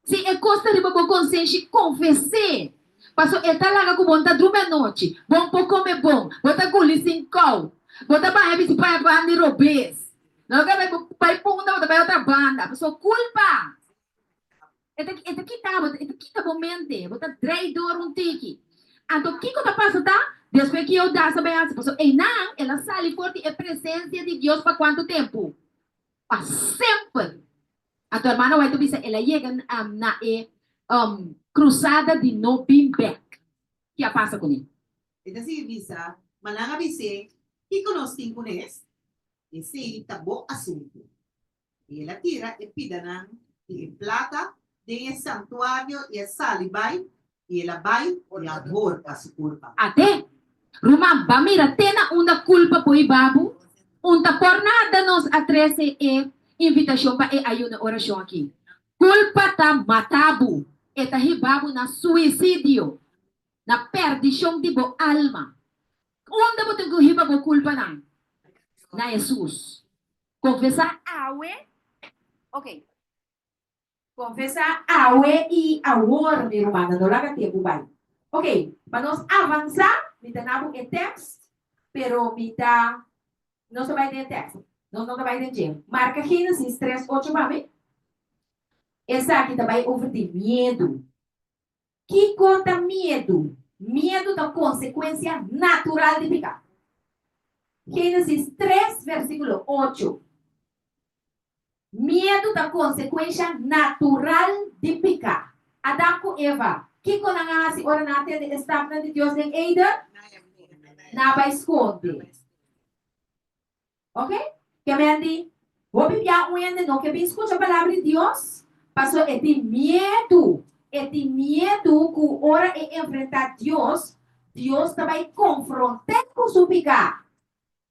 Si e kos ta riba bo konsenshi, konfes'é. Paso e ta laga ku bo no ta drumi anochi, bo no por kome bon, bo ta guli sin kou, bo ta baña bisti paña banda di robes. No ke bai bo bai punda, bo ta bai otra banda. Paso kulpa e ta e ta kita bo, e ta kita bo mente, bo ta drei dor un tiki. Anto kiko ta pasa ta, despues ku Judas a bai hasi, paso einan el a sali for di e presensia di Dios pa kuantu tempu? Pa semper. Anto hermana White ta bisa el a yega na e cruzada di no bin bek. Ki a pasa kuné? E ta sigui bisa, Ma nan a bis'é, Kiko nos tin kunes? Esei ta bo asuntu. I el a tira e pidanan di e plata den e santuario i a sali bai, i el a bai i a horka su kurpa. Ate, ruman, ba mira te na unda kulpa por hiba bo? Un ta por nada nos a trese e invitashon pa e ayuno i orashon aki. Kulpa ta mata bo, e ta hiba bo na suisidio, na perdishon di bo alma. Unda bo tin ku hiba bo kulpanan? Na Hesus. Konfesá awe, ok. Konfesá awe i awor, mi rumannan, no laga tempu bai. Ok, pa nos avansá, mi ta na bo e tèkst, pero mi ta, nos ta bai den e tèkst, nos no ta bai den dje. Marka Génesis tres ocho pa mi. Esaki ta bai over di miedu. Kiko ta miedu? Miedu ta konsekuensia natural di piká. Génesis tres versíkulo ocho. Miedu ta konsekuensha natural di piká. Adam ku Eva, kiko nan a hasi ora nan a tende e stapnan di Dios den Eden? Nan a bai skonde. Ok? Ke men di, hopi bia un hende no ke bin skucha palabra di Dios, paso e tin miedu. E tin miedu ku ora e enfrentá Dios, Dios ta bai konfront'é ku su piká.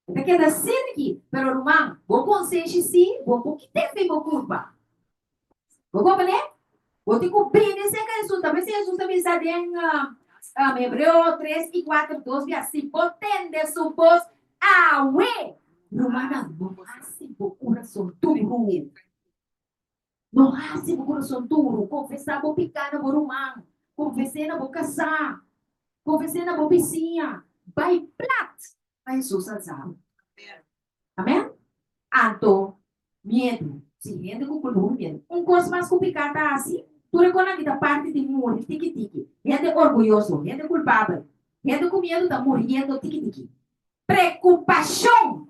E ta keda sirki, pero ruman, bo konsenshi si bo por kit'é fi bo kurpa. Bo komprendé? Bo tin ku bini serka Hesus. Ta mester Hesus ta bisa den Hebreo tres i kuater dos bia, si bo tende su bos awe, rumannan, no hasi bo kurason duru. No hasi bo kurason duru. Konfesá bo piká na bo ruman. Konfes'é na bo kasá. Konfes'é na bo bisiña. Bai plat pa Hesus alsa bo. Amen? Anto, miedu. Si hende ku kulú miedu. Un kos mas ku piká ta hasi, tur e konan ki ta parti di muri tiki tiki. Hende orguyoso, hende kulpabel, hende ku miedu ta muriendo tiki tiki. Prekupashon!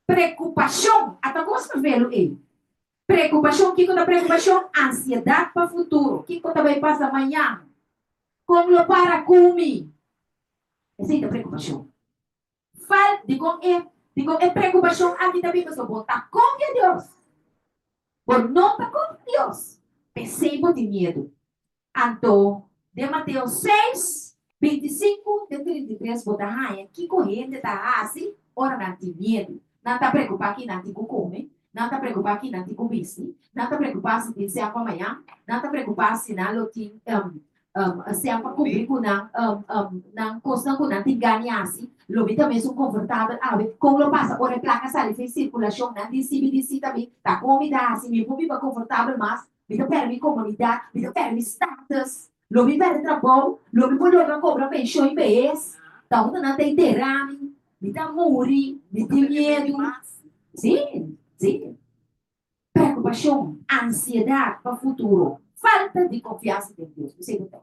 Prekupashon! Ata kos ta velu ei. Prekupashon, kiko ta prekupashon? Ansiedat pa futuro. Kiko ta bai pasa mañan? Kon lo para ku mi? Esei ta prekupashon. Fal, dikon e, dikon e prekupashon aki ta bin? Pasobra bo ta konfia Dios. Bo no ta konfia Dios. P'esei bo tin miedu. Anto, den Mateo seis, bintisinku te 33 bo ta haña kiko hende ta hasi ora nan tin miedu. Nan ta preokupá ki nan tin ku kome, nan ta preokupá ki nan tin ku bisti, nan ta preokupá si tin sèn pa mañan, nan ta preokupá si nan lo tin sèn pa kumpli ku nan nan kosnan ku nan tin gana di hasi. Lo mi ta mesun konfortabel awe. Kon lo pasa ora e plaka sali fin sirkulashon? Nan di CBDC ta bin, ta kon mi ta hasi? Mi por biba konfortabel mas? Mi ta pèrdè mi komunidat, mi ta pèrdè mi status, lo mi pèrdè trabou, lo mi por logra kobra penshon i behes. Ta unda nan ta enterá mi, mi ta muri, mi tin miedu. Sí, sí. Preokupashon, ansiedat pa futuro, falta di konfiansa den Dios. Esei bo ta.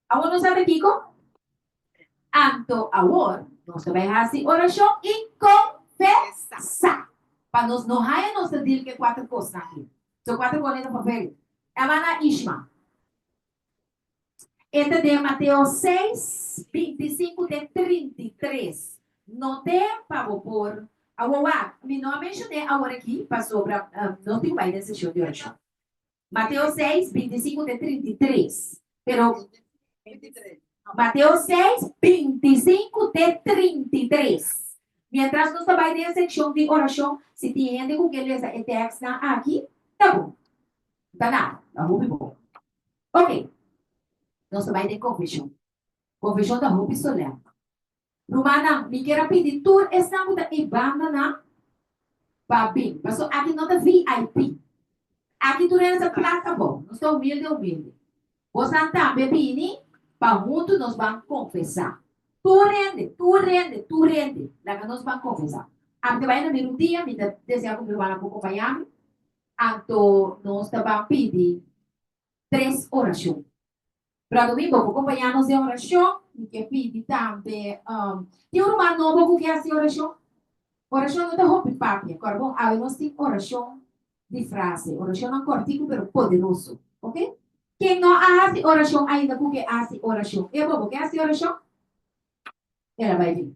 Awor nos sabe kiko? Anto awor nos ta bai hasi orashon i konfesá. Pa nos no haya nos ta deal ku e kuater kosnan aki. So kuater kosnan ta papel. Hermana Ishma. E ta den Mateo seis, 25 te 33. Not'é pa bo por. Awor wak, mi no a menshon'é awor aki pasobra nos tin ku bai den seshon di orashon. Mateo 6, 25 te 33. Pero Mateo 6, 25 te 33. Mientras nos ta bai den e sekshon di orashon, si tin hende ku ke lesa e tèkstnan aki, ta bon. Ta nada, ta hopi bon. Ok, nos ta bai den konfeshon. Konfeshon ta hopi solèm. Rumannan, mi kier a pidi tur esnan ku ta ei bandanan pa bin, pasobra aki no ta VIP. Aki tur hende ta plat abou, nos ta humilde humilde. Bosnan tambe bini pa huntu nos ban konfesá. Tur hende, tur hende, tur hende, laga nos ban konfesá. Ami ta bai na mi rudia, mi ta deseá ku mi rumannan por kompañá mi, anto nos ta ban pidi tres orashon. Brother Wimbo, bo kompañá nos den orashon. Mi ke pidi tambe, tin un ruman nobo ku ke hasi orashon? Orashon no ta hopi papia, kòrda bon, awe nos tin orashon di frase, orashonnan kòrtiku pero poderoso, oke? Ken no a hasi orashon ainda ku ke hasi orashon? Ebo, bo ke hasi orashon? El a bai bin.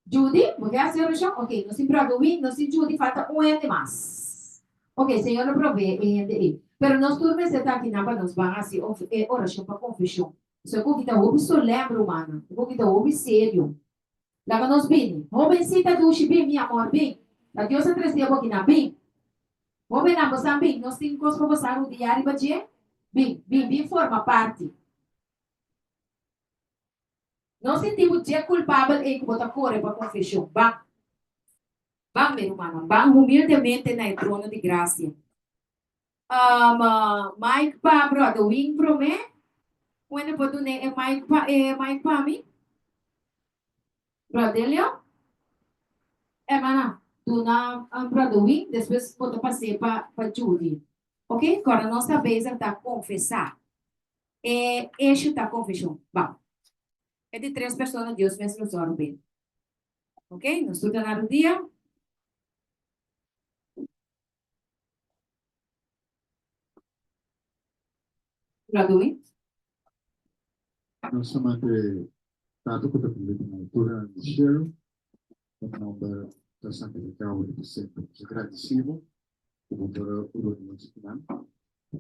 Judy, bo ke hasi orashon? Ok, nos tin Brother Win, nos tin Judy, falta un hende mas. Ok, Señor lo provee e hende ei. Pero nos tur mester ta akinan pa nos ban hasi e orashon pa konfeshon. Pasobra e koki ta hopi solèm, rumannan. E koki ta hopi serio. Laga nos bini. Hobencita dushi, bin, mi amor, bin. Ta Dios a trese bo akinan, bin. Hobennan, bosan bin. Nos tin kos pa bosan rudiá riba dje. Bin, bin, bin forma parti. No sinti bo dje kulpabel ei ku bo ta kore pa konfeshon. Ban. Ban, mi rumannan, ban humildemente na e trono di grasia. Um, mic pa Brother Wing promé. Wende por dun'é e mic pa e mic pa mi? Brother Delio? Hermana, duna Brother Wing, despues bo ta pas'é pa pa Judy. Ok? Kòrda nos ta bezig ta konfesá. E eshu ta konfeshon. Bam. E di tres persona Dios mes lo sòru p'e. Ok, nos tur ta na rudia. Radui. Nos ta manda Tata ku ta biba den altura di shelu, bo nomber ta santifiká ora pa semper. Nos ta gradisí bo ku bo por a runi nos kinan.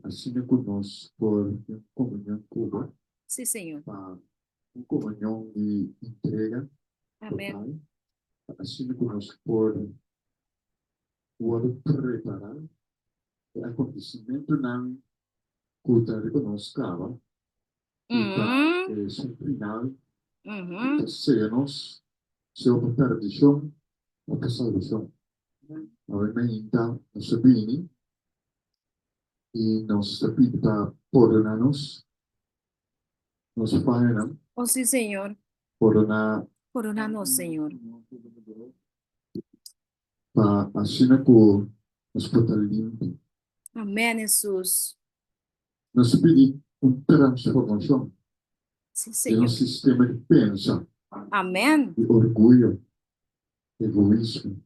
Asina ku nos por tin un komunion ku bo. Sí, Señor. Pa un komunion di entrega Amén. total. Pa asina ku nos por wòrdu prepará e akontesimentunan ku ta riba nos kaba i pa esun final ku ta sea nos, sea pa perdishon o pa salbashon. Awe mainta nos a bini i nos ta pidi pa pordoná nos, nos fayonan. O sí, Señor. Pordoná. Pordoná nos, Señor. Pa asina ku nos por ta limpi. Amén, Hesus. Nos ta pidi un transformashon Sí, den Señor. nos sistema di pensa. Amén. Di orguyo. Egoismo.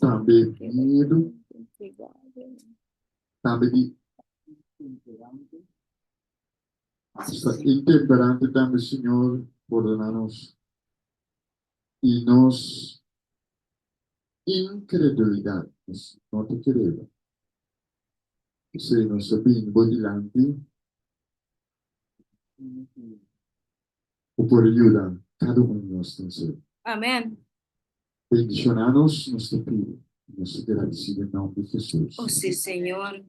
Tambe miedu. Tambe di Sta intemperante tambe Señor pordona nos y nos incredulidad nos no ta kereba. P'esey nos ta bini bo dilanti. Bo por yuda kada un di nos den ser. Amen. Bendiciona nos, nos ta pidi. Nos ta gradeci den nomber di Jesus. O si Señor,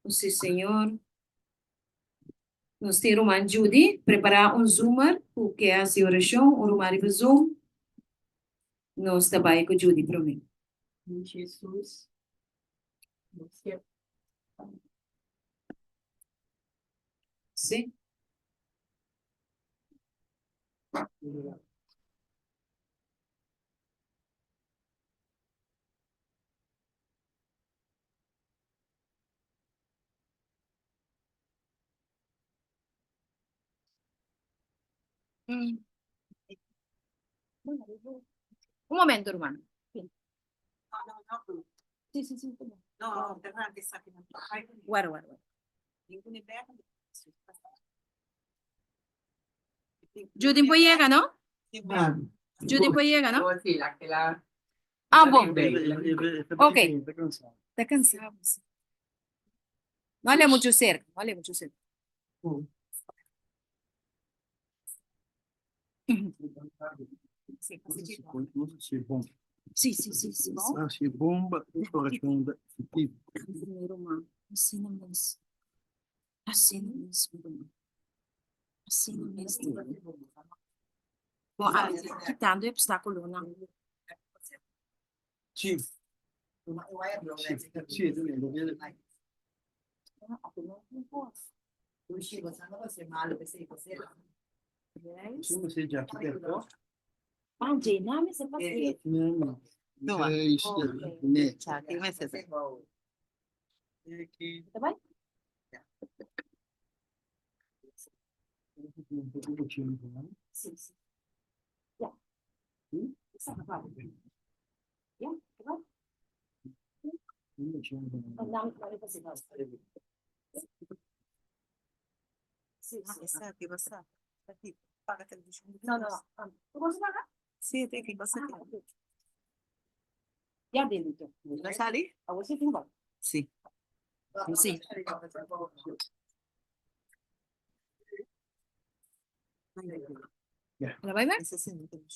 o si Señor. Nos tin ruman Judy prepara un zoomer cu ke haci oracion, un ruman riba zoom. Nos ta bay cu Judy prome. Jesus. Si. Un momento, ruman. No, no, no. Sí, sí, sí. No, no, Guarda, guarda, guarda. Judy por yega, no? Judy por yega, no? Sí, la que la. Ah, bon. Ok. Está cansado. sí. No hable mucho cerca, no hable mucho cerca. Sí, sí, sí, sí. sí. Hasi bomba e orashon ta efektivo. Mi ruman, asina mes. Asina mes, mi ruman. Asina mes. Bon, a, kitando e obstáculonan. Sí. Sí, No, no. ¿Cómo se paga? Sí, te que pasa. Ya, bendito. ¿No sale? A vos sí tengo. Sí. Sí. ¿La va a ver? Ese sí, no tengo.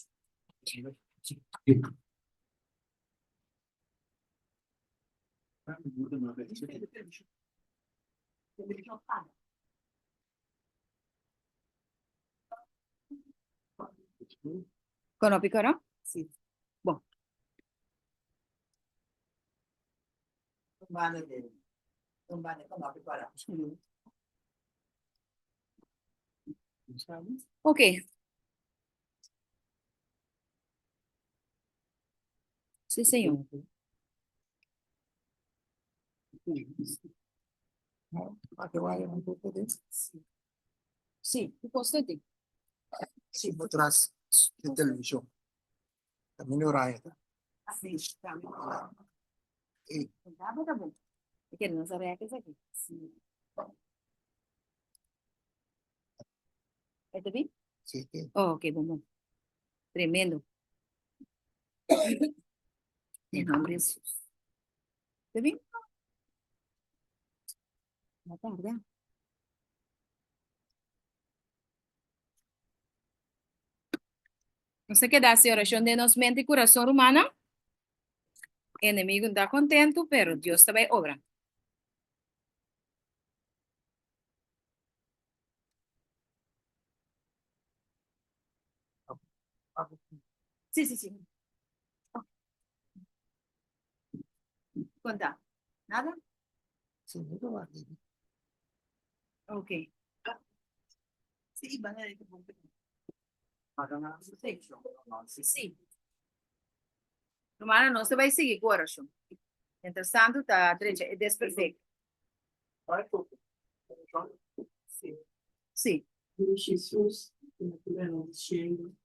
Kono picoro? Sí. Bon. Ok. Sí, señor. Sí, constante. Sí, tras di televishon. También horario. Sí, también. E Tá bom. Porque não sabe que é aqui. ¿Está bien? sí, sí. Oh, ok, bom, bom. Tremendo. En nombre de Jesús. ¿Está bien? No tarda. No se queda así, oración de nos mente y corazón humana. Enemigo está contento, pero Dios también obra. Sí, sí, sí. Conta. ¿Nada? Sí, no va a ir. Ok. Sí, van a decir Sí. Romana, no se vai seguir com oração. Mientras tanto, tá direita, é desperfeito. Sí. Sí. Jesus, que na cielo.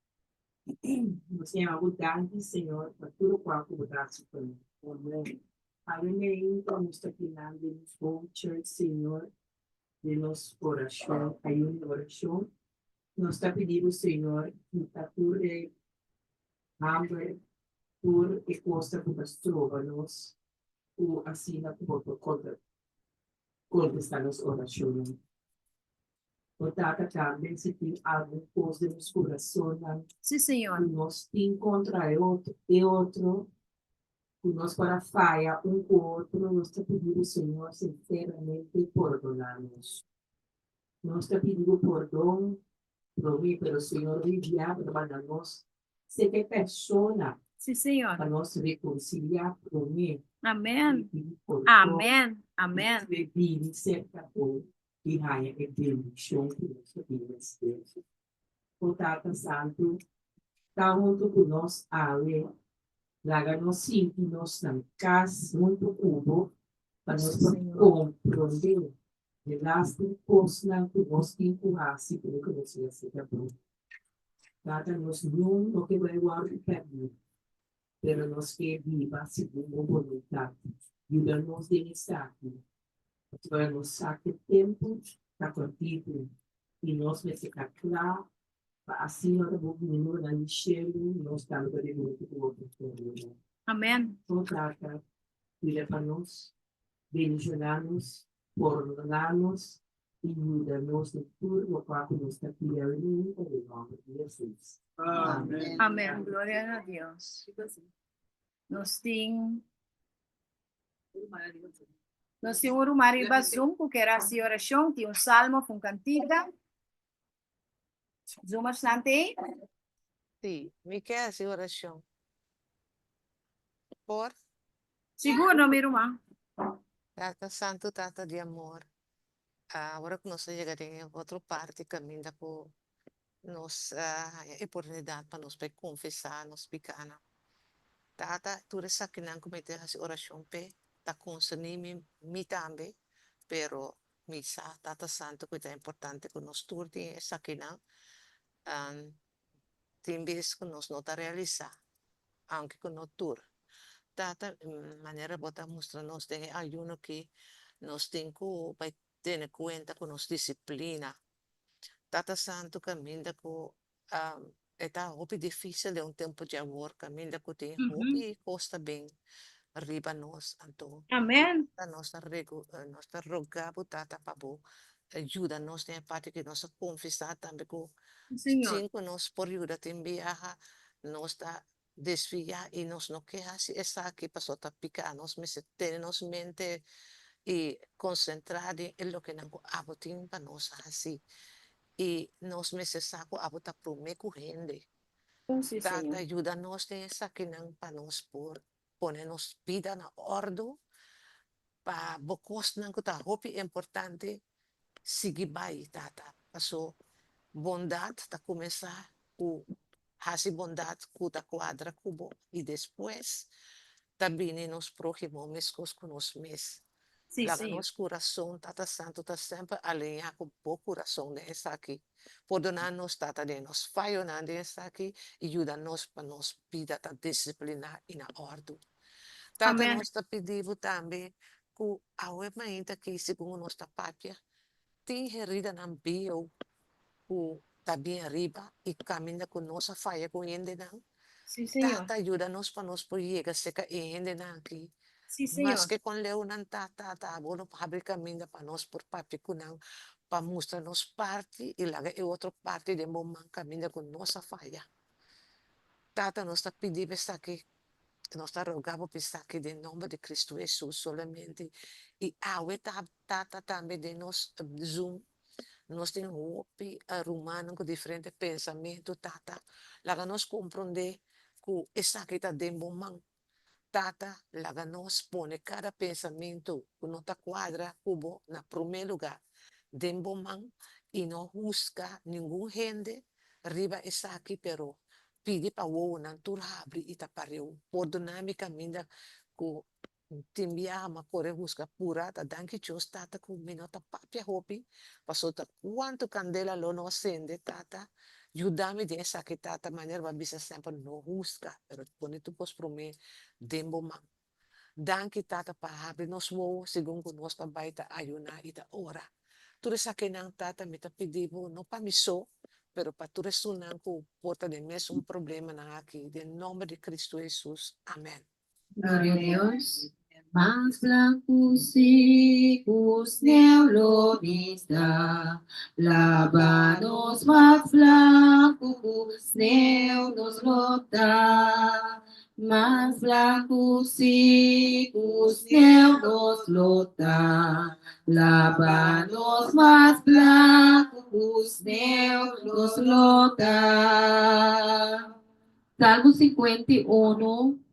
Nos yama danki, Señor, pa tur loke ku Bo ta hasi pa nos. Amèn. Amèn. Nos ta den nos home church, Señor, di nos orashon, ayuno i orashon. Nos ta pidiendo, Señor, kita tur e hamber, tur e kos ku ta stroba nos, ku asina ku Bo por kontestá nos orashon. O Tata, tambe si tin algun kos den nos kurason, Sí, Señor. ku nos tin kontra e otro, e otro, ku nos por a faya un ku otro, nos ta pidiendo, Señor, sinseramente pordoná nos. Nos ta pidiendo pordon, promé, pero Señor, hoy dia, manda nos, serka persona, Sí, Señor. pa nos rekonsiliá promé. Amèn. I pidi pordon. Amèn. Amèn. I bini serka bo i haña e bendishon ku nos ta pidi. O Tata Santu, ta huntu ku nos awe. Laga nos sinti nos na kas huntu ku bo pa nos por komprondé e lastu kosnan ku nos tin ku hasi promé ku nos yega serka bo. Tata, nos niun no ke bai wòrdu pèrdí, pero nos ke biba segun bo boluntat. Yuda nos den esaki. Pasobra nos sa ku e tempu ta kòrtitu i nos mester ta kla pa asina ora bo bini nubanan di shelu, nos tambe ta bini huntu ku bo pa Amèn. O Tata, kuida pa nos, bendishoná nos, pordoná nos i yuda nos den tur lokual ku nos ta pidi awe mainta den nòmber di Hesus. Amèn. Amèn. Gloria na Dios. Nos tin Nos tin un ruman riba Zoom ku ker hasi orashon, tin un salmo of un kantika. Zoomersnan t'ei? Sí, mi ke hasi orashon. Por? Sigur no, mi ruman. Tata Santu, Tata di amor, awor ku nos a yega den e otro parti kaminda ku nos a haña e oportunidat pa nos bai konfesá nos pikánan. Tata, tur esakinan ku mi ta hasi orashon p'e ta konserní mi, mi tambe, pero mi sa, Tata Santu, ku ta importante ku nos tur tin esakinan. Tin bes ku nos no ta realisá, aunke ku no tur. Tata, manera bo ta mustra nos den e ayuno aki, nos tin ku bai tene kuenta ku nos disiplina. Tata Santu kaminda ku e ta hopi difísil den un tempu dje awor kaminda ku tin hopi kos ta bin riba nos anto Amen. Tata nos ta regu nos ta roga bo Tata pa bo yuda nos den e parti ku nos a konfesá tambe ku Señor. sin ku nos por yuda tin biaha nos ta desviá i nos no ke hasi esaki pasobra ta piká nos mester tene nos mente i konsentrá den e lokenan ku abo tin pa nos hasi i nos mester sa ku abo ta promé ku hende. Sí, Tata Señor. yuda nos den esakinan pa nos por pone nos bida na òrdu pa bo kosnan ku ta hopi importante sigui bai, Tata. Paso bondat ta kuminsá ku hasi bondat ku ta kuadra ku bo i despues ta bini nos próhimo meskos ku nos mes. Sí, Laga Señor. nos kurason, Tata Santu, ta semper aliñá ku bo kurason den esaki. Pordoná nos, Tata, den nos fayonan den esaki i yuda nos pa nos bida ta disipliná i na òrdu. Tata, Amèn. nos ta pidi bo tambe ku awe mainta aki, segun nos ta papia, tin heridanan bieu ku ta bin ariba i kaminda ku nos a faya ku hendenan. Sí, Señor. Tata, yuda nos pa nos por yega serka e hendenan aki. Sí, Señor. Maske kon leu nan ta, Tata, abo lo habri kaminda pa nos por papia ku nan, pa mustra nos parti i laga e otro parti den bo man kaminda ku nos a faya. Tata, nos ta pidi bo esaki, nos ta roga bo pa esaki den nomber di Cristo Hesus solamente. I awe ta, Tata, tambe den nos Zoom Nos tin hopi rumannan ku diferente pensamentu, Tata. Laga nos komprondé ku esaki ta den bo man. Tata, laga nos pone kada pensamentu ku no ta kuadra ku bo na promé lugá den bo man i no husga ningun hende riba esaki, pero pidi pa wowonan tur habri i ta pareu. Pordoná mi kaminda ku Tin biaha m'a kore huska pura ta danki Dios tata ku mi no ta papia hopi paso ta kuantu kandela lo no sende tata yuda mi den esaki tata manera bo a bisa semper no huska pero pone tur kos prome den bo man danki tata pa habri nos wowo segun ku nos ta bai ta ayuna i ta ora tur esakinan tata mi ta pidi bo no pa mi so pero pa tur esunnan ku por ta den mesun problemanan aki den nomber di Cristo Hesus amen. Gloria a Dios. Mas blanku si ku sneu lo mista. Laba nos mas blanku ku sneu nos lo ta. Mas blanku si ku sneu nos lo ta. Laba nos mas blanku ku sneu nos lo ta. Salmo 51,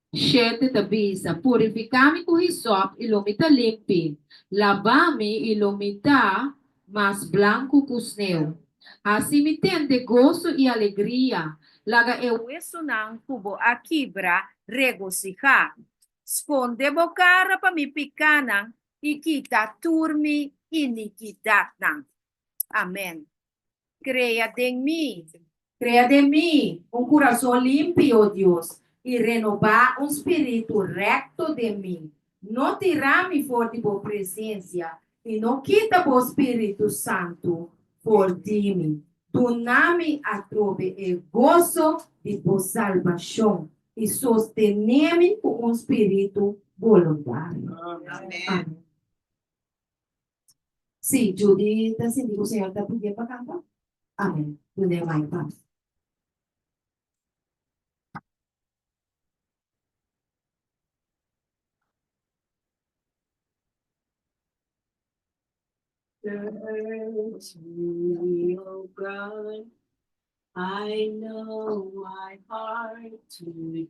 7 ta bisa, Purifiká mi ku hisòp i lo mi ta limpi, labá mi i lo mi ta mas blanku ku sneu. Hasi mi tende goso i alegria, laga e wesunan ku bo a kibra regosihá. Skonde bo kara pa mi pikánan i kita tur mi inikidatnan. Amèn. Krea den mi, krea den mi un kurason limpi, o Dios, i renobá un spiritu rèkto den mi. No tira mi for di bo presensia i no kita bo spiritu santu for di mi. Duna mi atrobe e goso di bo salbashon i sostené mi ku un spiritu boluntario. Amèn. Sí, Judy ta sinti ku Señor ta pidié pa kanta. Amèn. Dun'é mai pas. Search me, O God, I know my heart today.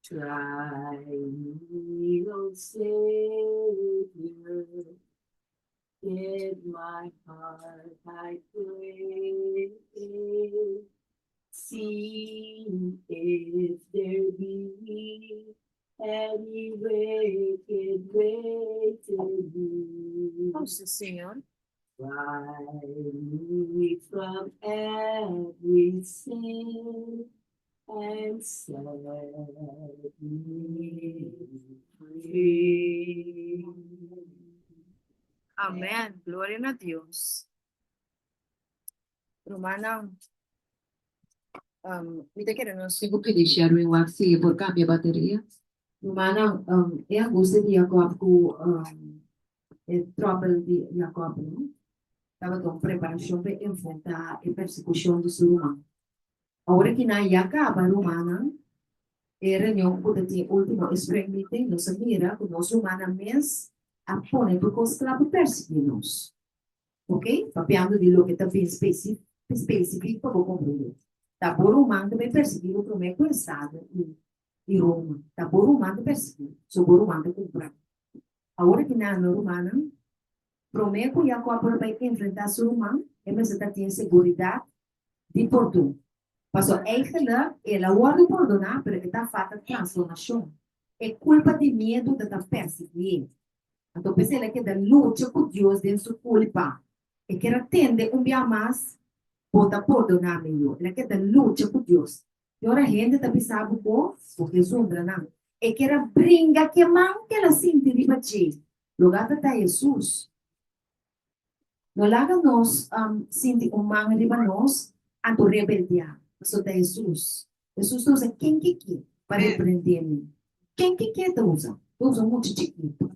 Try me, O Savior, get my heart, I pray. See if there be any wicked way to be. Oh, sí, Señor. Try me from every sin and set me free. Amén. Gloria na Dios. Rumannan, um, mi ta kere nos. Tin ku pidi Sherwin wak si e por kambia bateria. Rumannan, um, e angustia di Jacob ku um, e tròbel di Jacob, no? Tabata un preparashon pa e enfrentá e persekushon di su ruman. Awor ki nan ya kaba, rumannan, e reunion ku ta tin último e spring meeting, nos a mira ku nos rumannan mes a pone tur kos kla pa persiguí nos. Ok, papiando di loke ta bin spesifik pa bo komprendé. Ta bo ruman ta bai persiguí bo promé ku estado i i Roma. Ta bo ruman ta persiguí, so bo ruman ta kumpra. Awor ki nan no rumannan, promé ku Jakòb por a bai enfrentá su ruman, e mester ta tin seguridat di pordon. Pasobra eigenlik el a wòrdu pordoná, pero e ta falta transformashon. E kulpa di miedu ta ta persiguié. Anto p'esei el a keda lucha ku Dios den su kulpa. E kier a tende un bia mas, Bo ta pordoná mi, yo. El a keda lucha ku Dios. I ora hende ta bisa bo bo, bo ke zundra nan. E kier a bringa ke man ku el a sinti riba dje. Loga ta ta Hesus. No laga nos sinti un man riba nos anto rebeldiá, pasobra ta Hesus. Hesus ta usa ken ke ke pa reprendé mi. Ken ke ke ta usa? Ta usa mucha chikitu.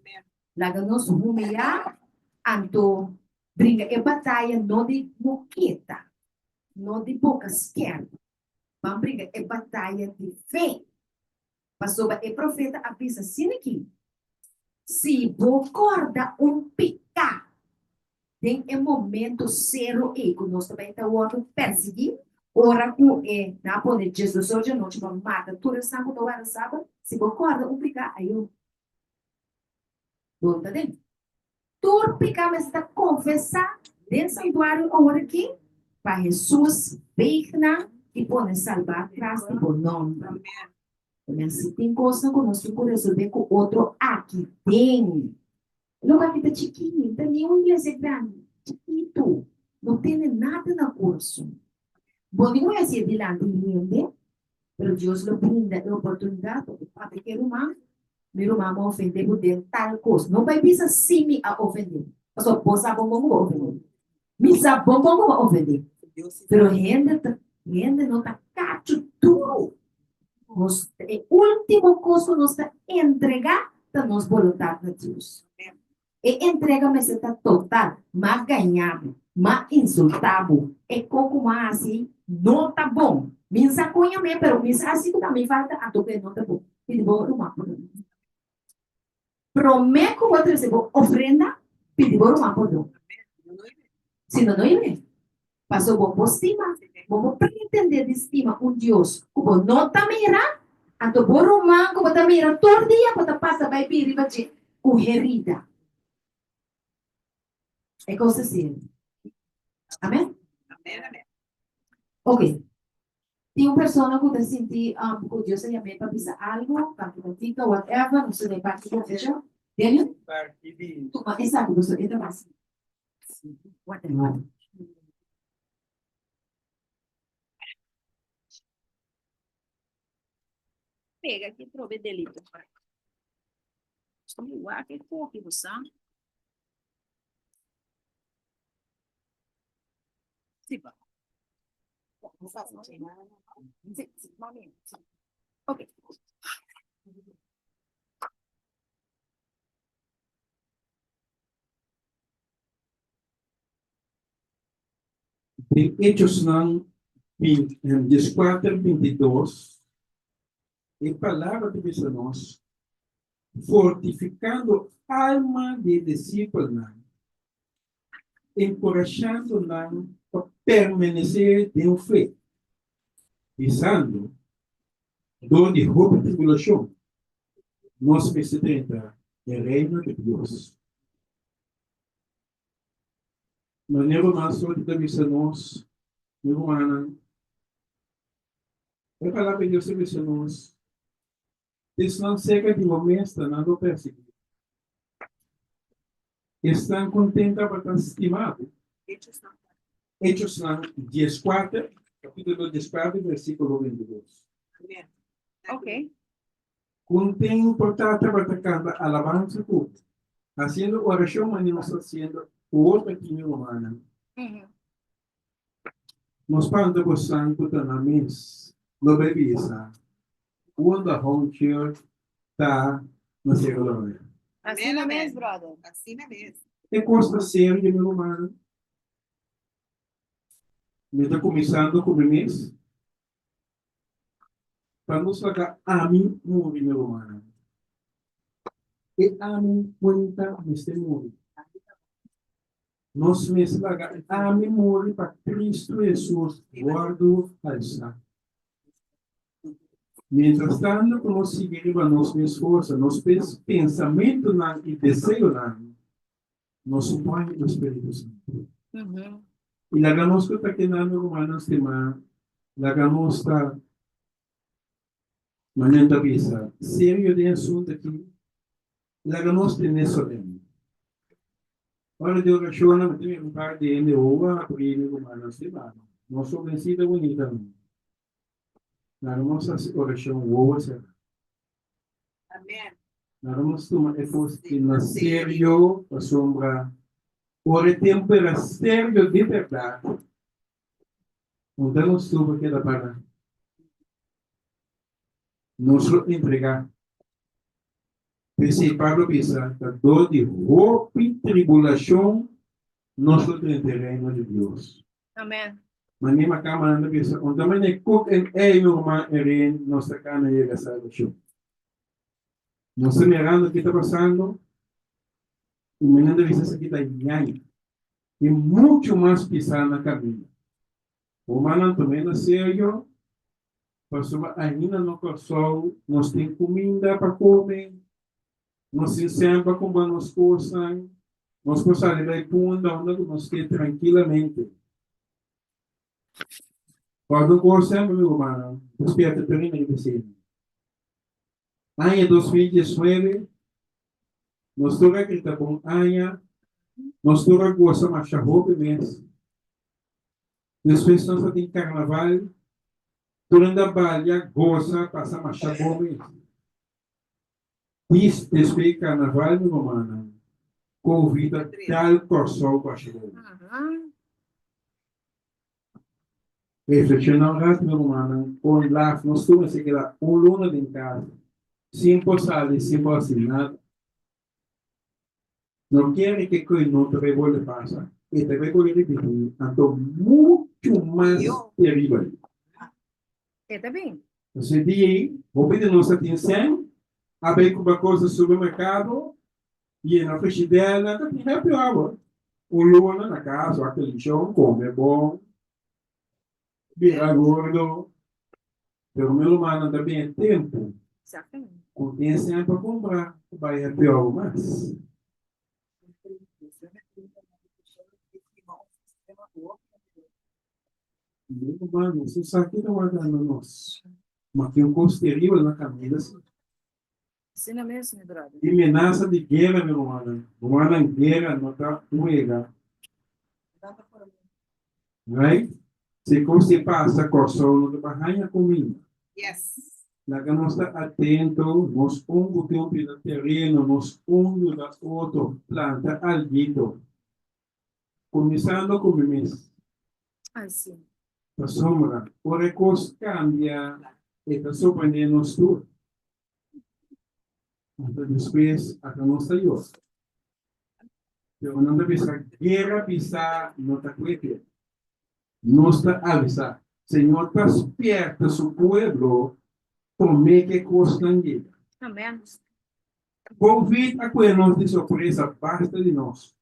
Laga nos humiyá anto bringa e bataya no di moketa, no di boka skèrp. Ban bringa e bataya di fe. Pasobra e profeta a bisa asina aki, Si bo kòrda un piká den e momento sero ei ku nos ta bai ta wòrdu persiguí, ora ku e nan a pone djesdosor djanochi pa mata tur esnan ku ta warda sabat, si bo kòrda un piká, ayo bo ta den. Tur piká mester ta konfesá den santuario awor aki pa Hesus veeg nan i pone salbá tras di bo nòmber. Amen. Si tin kosnan ku nos tin ku resolvé ku otro aki den loke aki ta chikí, ta ni un iglesia grandi, chikitu, no tene nada na kurason. Bo ni wens e dilanti hende, pero Dios lo brinda e oportunidat pa bo papia ku e ruman, Mi ruman, bo a ofendé bo den tal kos. No bai bisa si mi a ofendé bo, pasobra bo sa bon bon ku bo a ofendé. Mi sa bon bon ku bo a ofendé. Pero hende ta, hende no ta kachu duru. Nos, e último kos ku nos ta entregá ta nos boluntat na Dios. E entrega mester ta total, m'a gaña bo, m'a insulta bo, e ko ku m'a hasi no ta bon. Mi sa koña me, pero mi sa hasi ku ta mi falta, anto ku e no ta bon. Pidi bo ruman pordon. Promé ku bo trese bo ofrenda, pidi bo ruman pordon. Si no, no ibe. Paso bo por stima, bo por pretendé di stima un Dios ku bo no ta mira, anto bo ruman ku bo ta mira tur dia bo ta pasa bai bin riba dje ku herida. E kos ta serio. Amen? Amen, amen. Ok. Tin un persona ku ta sinti um, ku Dios a yam'é pa bisa algo, kanta kantika, whatever, no sé den parti konfeshon. Daniel? Tuma esaki, pasobra e ta mas. Whatever. Pega aqui trobe delito. Estou igual que coque, você. Sí, pa. Sí, sí, mami. Ok. Den Hechosnan 14, 22, e palabra ta bisa nos, Fortificando alma di e disipelnan, enkurashando nan pa permanesé den fe, bisando, Dor di hopi tribulashon nos mester drenta e Reino di Dios. Manera ruman Soti ta bisa nos, mi rumannan, e Palabra di Dios ta bisa nos, Esnan serka di bo mes ta nan lo persiguí. Esnan konten tabata stima bo. Hechosnan dieskuater, kapítulo dieskuater, versíkulo bintidos. Konten por ta tabata kanta alabansa ku bo, hasiendo orashon manera nos ta hasiendo ku otro aki, mi rumannan. Nos panta bosan ku ta nan mes lo bai bisa unda Home Church ta na Sierra Leone. Asina mes, brother. Asina mes. E kos ta serio, mi rumannan. Mi ta kuminsando ku mi mes. Pa nos laga ami muri, mi rumannan. E ami kuenta mester muri. Nos mes laga ami muri pa Cristo Hesus wòrdu alsá. Mientrastanto ku nos sigui riba nos mes forsa, nos mes pensamentunan i deseonan, nos no por haña e Spiritu Santu. I laga nos ku ta kenando, rumannan stimá, laga nos ta, manera ta bisa, serio den e asuntu aki. Laga nos tene solem. Ora di orashonnan mi ta mira un par di hende hoga abrí mi rumannan stimá. Nos hobencita bunitanan. Laga nos hasi orashon wowo será. Amen. Laga nos tuma e kos aki na serio pasobra ora e tempu era serio di bèrdat, unda nos tuvo keda para? Nos lo entregá. P'esei Pablo bisa, Ta dor di hopi tribulashon nos lo drenta e Reino di Dios. Amen. Manera mi kama nan ta bisa, Un ta manera kok en ei mi ruman Erin nos ta kana yega salbashon. Nos ta mirando ki ta pasando i mi nan ta bisa esaki ta ñaña. Tin muchu mas pisá na kaminda. Rumannan tum'é na serio pasobra ainda no Kòrsou nos tin kuminda pa kome, nos tin sèn pa kumpra nos kosnan, nos por sali bai punda unda ku nos ke trankilamente. Kòrda un kos semper mi rumannan, ta spierta tur hende riba esei. Aña 2019 nos tur a grita bon aña, nos tur a gosa masha hopi mes. Despues nos ta tin carnaval, tur hende a balia, gosa, pasa masha bon mes. Dis despues di carnaval mi rumannan, Covid a dal Corsou basha bon. Reflexiona un rat mi rumannan, con laf nos tur mester keda un luna den casa, sin por sali, sin por haci nada. No kere ke koe no ta bay bolbe pasa, e ta bay bolbe ripiti, anto muchu mas teribel. E ta bin. Entonces di ei, hopi di nos a tin sen, a bay cumpra cos na supermercado, yena frishidèr, ta tin happy hour. Un luna na cas, wak televishon, come bon, bira gordo. Pero mi rumannan ta bin e tempu ku tin esnan pa kumpra ku bai happy hour mas. Mi ruman, nos no sa ki ta wardando nos, ma tin un kos teribel na kaminda si. Asina mes, mi brother. Di menasa di guera, mi rumannan. Rumannan, guera no ta wega. Right? Si kos di pasa, Kòrsou no ta pa haña kuminda. Yes. Laga nos ta atento, nos un ku tin un pida tereno, nos un yuda otro planta alguito. Kuminsando ku mi mes. Ay, sí. Pasobra ora e kos kambia, e ta sorprendé nos tur. Anto despues ata nos ta yora. Pero nan ta bisa, Guera pisá no ta kuepia. Nos ta avisá, Señor ta spierta su pueblo promé ku e kosnan yega. Amèn. Covid a kue nos di sorpresa basta di nos.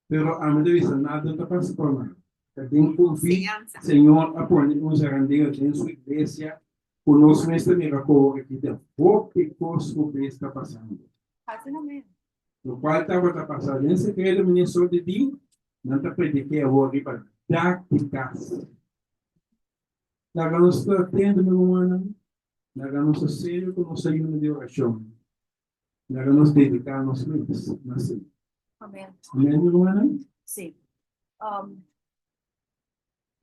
Pero ami ta bisa nada no ta pasa por nan. Ta den Covid Señor a pone un zarandeo den su iglesia cu nos mes ta mira koho aki ta hopi cos cu bes ta pasando. Locual tabata pasa den secreto ministro di di nan ta predique awor riba dak di cas. Laga nos ta atento mi rumannan, laga nos ta serio cu nos ayuno di oracion. Laga nos dediká nos mes na Señor. Amén. Amén, mi rumannan? Sí. Um,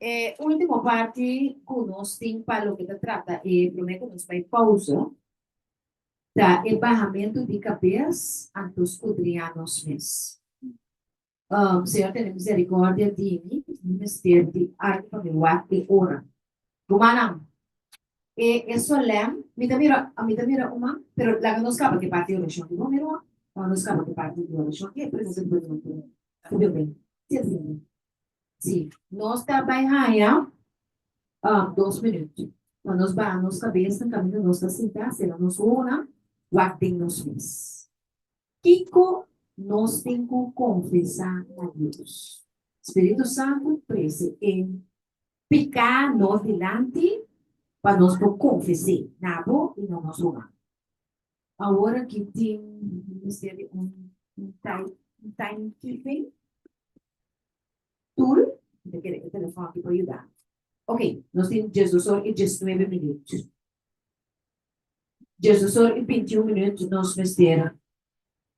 e último parti ku nos tin pa loke ta trata e promé ku nos bai pausa ta e bahamentu di kabes anto skudriñá nos mes. Um, Señor tene misericordia di mi, mi mester di algu pa mi wak e ora. Rumannan, e e solem, mi ta mira, mi ta mira un man, pero laga nos kaba ke parti di orashon. Di bo mira un? Laga nos kaba ke parti di orashon. Ke pregunta di bo di bo di bo? Si, nos ta bai haña um, dos minuut. Pa nos baha nos kabes na kaminda nos ta sinta, sera nos wowonan, wak den nos mes. Kiko nos tin ku konfesá na Dios? Spiritu Santu trese e piká nos dilanti pa nos por konfes'é na bo i na nos ruman. Awor aki tin mester di un timekeeping tool. Mi ta kere e telefòn aki por yuda. Ok, nos tin diesdos or i diesnuebe minüt. 12 or i 21 minuut nos mester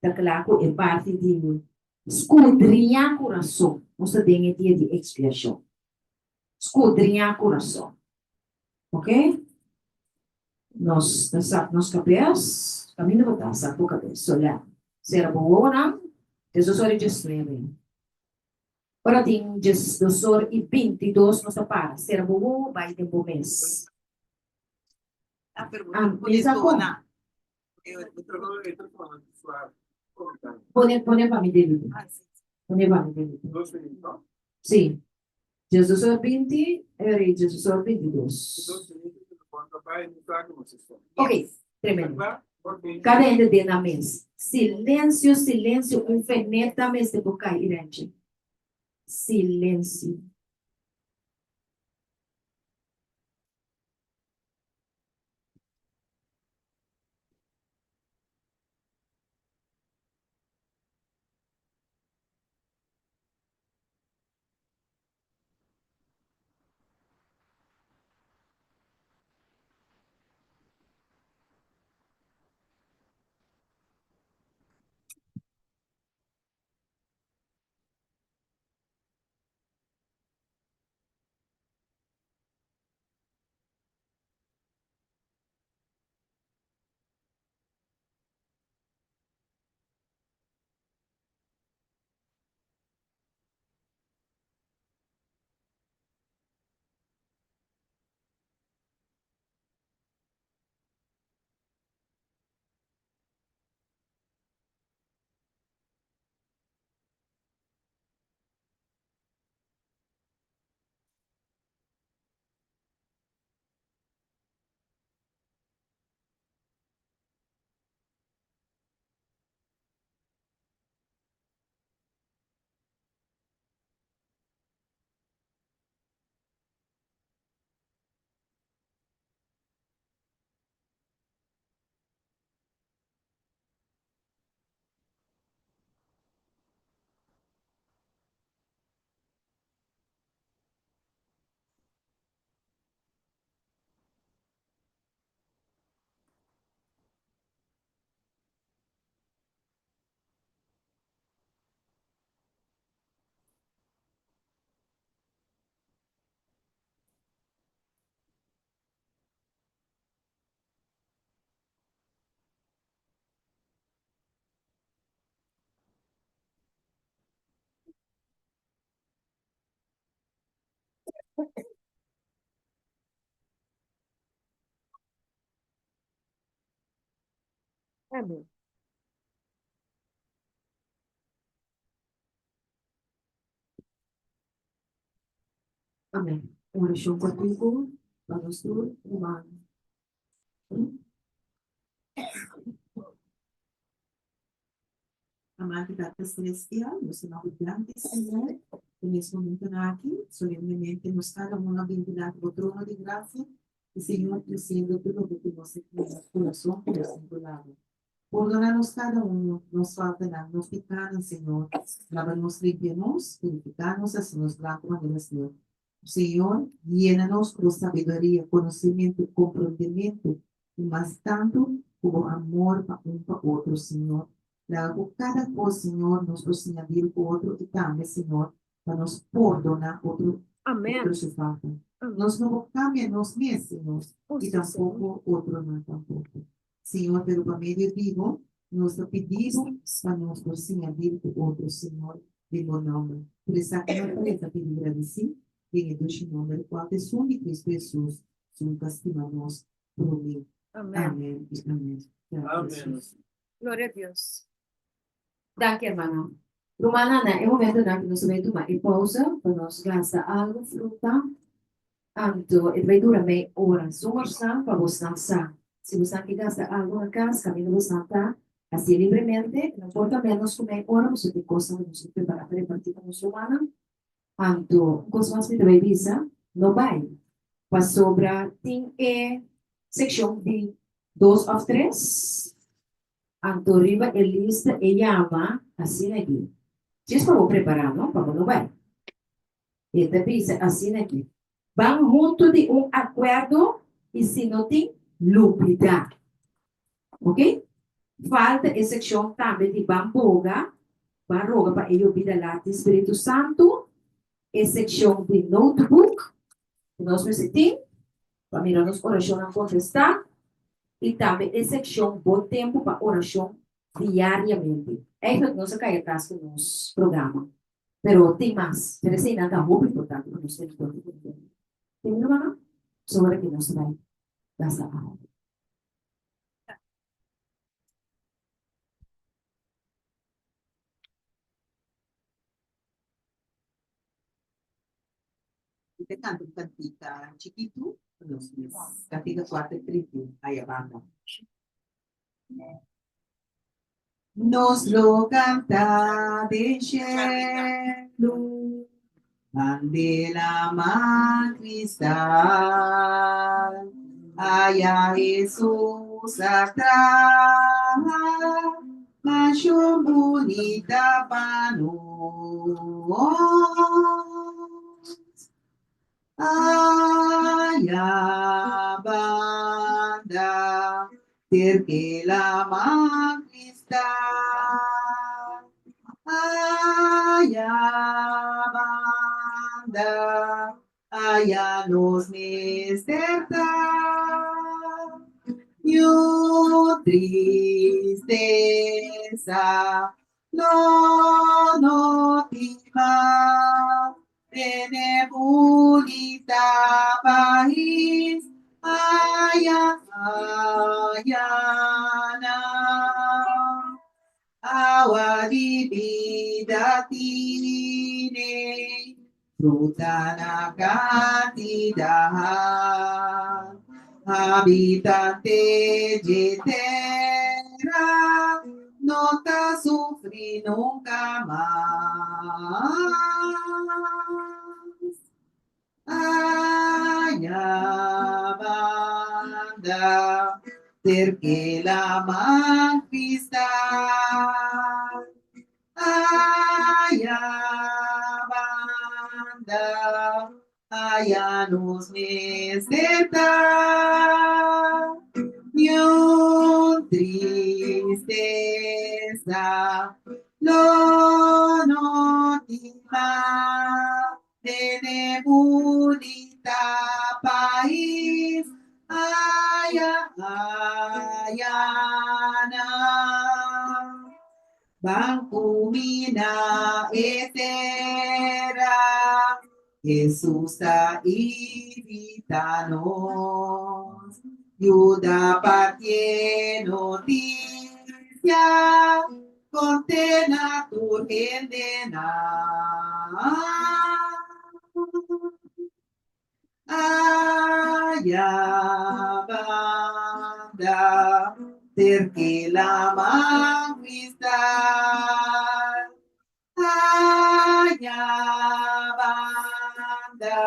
ta kla ku e parti di skudriñá kurason. Nos ta den e dia di ekspiashon. Skudriñá kurason. Ok? Nos ta sap nos kabes. Kaminda bo ta, sap bo kabes. Solèm. Sera bo wowonan. 12 or i 19. Ora tin 12 or i 22 nos ta para. Sera bo wowo, bai den bo mes. Ah, pero Ah, bisa kon. Pone, pone pa mi David. Pone pa mi David. Sí. Jesus or 20, eri Jesus or 22. Ok, tremendo. Cada hende den nan mes. Silencio, silencio, un feneta mester por kai irenche. Silencio. Amén. Amén. Un orashon kòrtiku pa nos tur ruman. Amante Tata Celestial, nos ta hopi danki, Señor, den es momentonan aki, solemnemente nos kada un a bin dilanti bo trono di gracia, y Señor, treciendo tur loke ku nos a tin na nos kurason ku nos tin ku laba. Pordona nos kada uno nos faltanan, nos pikanan, Señor. Laba nos, limpia nos, purifiká nos, hasi nos blanku manera sneeuw. Señor, yena nos ku bo sabiduria, konosementu, komprondementu i mas tantu ku bo amor pa un pa otro, Señor. Laga ku kada kos, Señor, nos por siña bira ku otro i tambe, Señor, pa nos pordoná otro otro su falta. Nos no por kambia nos mes, Señor, i tampoko otronan tampoko. Señor, pero pa medio di bo nos ta pidi bo pa nos por siña bira ku otro, Señor, den bo nomber. Por esaki nos ta reza pidi gradisí den e dushi nomber kual ta esun di Cristo Hesus, sun ta stima nos promé. Amen i amen. Gracias, Hesus. Gloria a Dios. Danki hermana. Rumannan na e momentonan ku nos ta bai tuma e pausa pa nos gasta algu fruta anto e ta bai dura mei ora. Zomersnan pa bosnan sa. Si bosnan ke gasta algu na kas kaminda bosnan ta hasié libremente no por ta menos ku mei ora pasobra tin kosnan ku nos ta prepara pa reparti pa nos rumannan. Anto un kos mas mi ta bai bisa no bai pasobra tin e sekshon di dos òf tres. Anto riba e lista e yama asina aki. Djis pa bo prepará, no? Pa bo no bai. E ta bisa asina aki, Ban huntu di un akuerdo i si no tin, lubidá. Oke? Falta e sekshon tambe di ban boga, ban roga pa e yobida lat di Spiritu Santu, e sekshon di notebook ku nos mester tin pa mira nos orashonnan kontestá i tambe e sekshon Bo Tempu pa Orashon Diariamente. Eigenlijk nos a kai atras ku nos programa, pero tin mas. Pero eseinan ta hopi importante pa nos tene kuenta ku nan. Tin rumannan? So ora ki nos ta bai gasta awa. Mi ta canta un cantica chikitu pa nos mes. Cantica cuater tritu aya banda. Nos lo canta den cielo, bandera mar cristal. Aya Jesus a traha mansion bunita pa nos. Aya banda terke laman cristal. Aya banda aya nos mester ta. Niun tristesa lo no tin mas. Den e bunita pais aya ayana. Awa di bida tine, fruta na kantidat. Habitante dje tera no ta sufri nunka mas. Aya banda terke laman kristal. Aya banda aya nos mester ta. Niun tristesa lo no tin mas. Den e bunita pais aya ayana. Ban kumina e tera, Hesus ta invita nos. Yuda partié noticia. presensia, Konte na tur hendenan. Aya banda, serk'e laman kristal. Aya banda,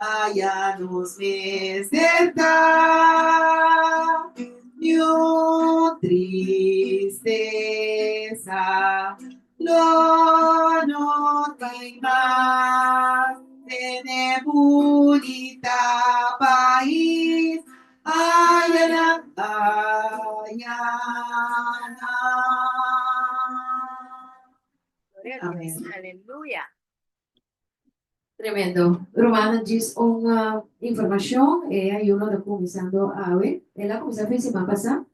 aya nos mester ta. Niun tristesa lo no tin mas den e bunita pais. Ayana, ayana. Gloria a Dios. Amén. Aleluya. Tremendo. Rumannan djis un informacion, e ayuno ta cuminsando awe. El a cuminsa fin siman pasa,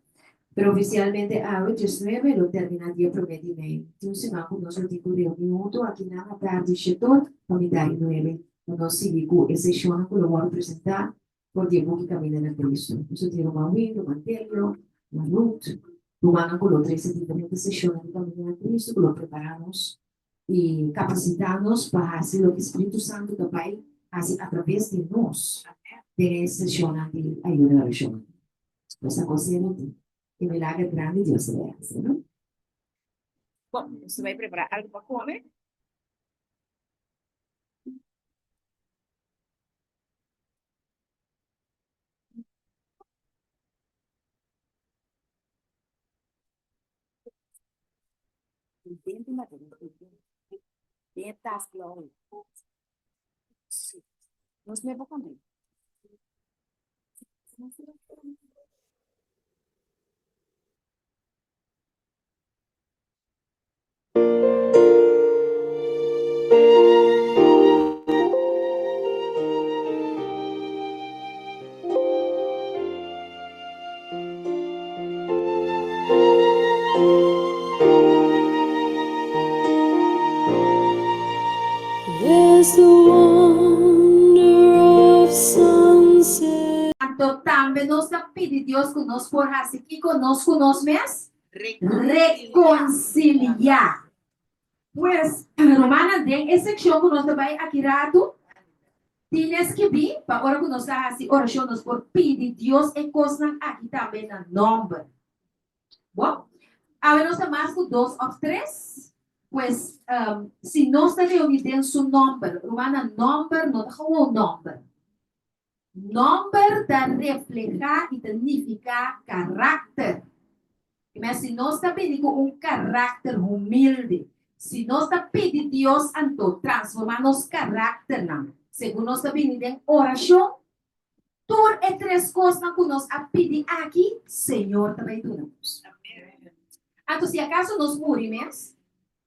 pero oficialmente awe, diesnuebe, lo termina dia prome di mei. Tin un siman cu nos lo tin cu reuni hunto akinan atardi shetot pa mitad di nuebe, pa nos sigui cu e sesionnan cu lo wordo presenta for di e buki Caminda na Cristo. Nos lo tin ruman Win, ruman Delio, ruman Ruth, rumannan cu lo trece diferente sesionnan di Caminda na Cristo cu lo prepara nos i kapasitá nos pa hasi loke Spiritu Santu ta bai hasi atraves di nos den e seshonnan di ayuno i orashon. Nos ta konsehá di e milager grandi Dios ta bai hasi, no? Bon, nos ta bai prepará algu pa kome. Anto tambe nos ta pidi Dios ku nos por hasi kiko nos ku nos mes? Rekonsiliá. Pues, rumannan, den e sekshon ku nos ta bai aki ratu, tin e skibí pa ora ku nos ta hasi orashon nos por pidi Dios e kosnan aki tambe na nòmber. Bon, awe nos ta mas ku dos òf tres, pues, si nos ta reuní den su nòmber, rumannan, nòmber no ta gewoon nòmber. Nòmber ta reflehá i ta nifiká karakter. Mea si nos ta bini ku un karakter humilde, si nos ta pidi Dios anto transformá nos karakternan segun nos ta bini den orashon, tur e tres kosnan ku nos a pidi aki, Señor ta bai duna nos. Anto si akaso nos muri mes,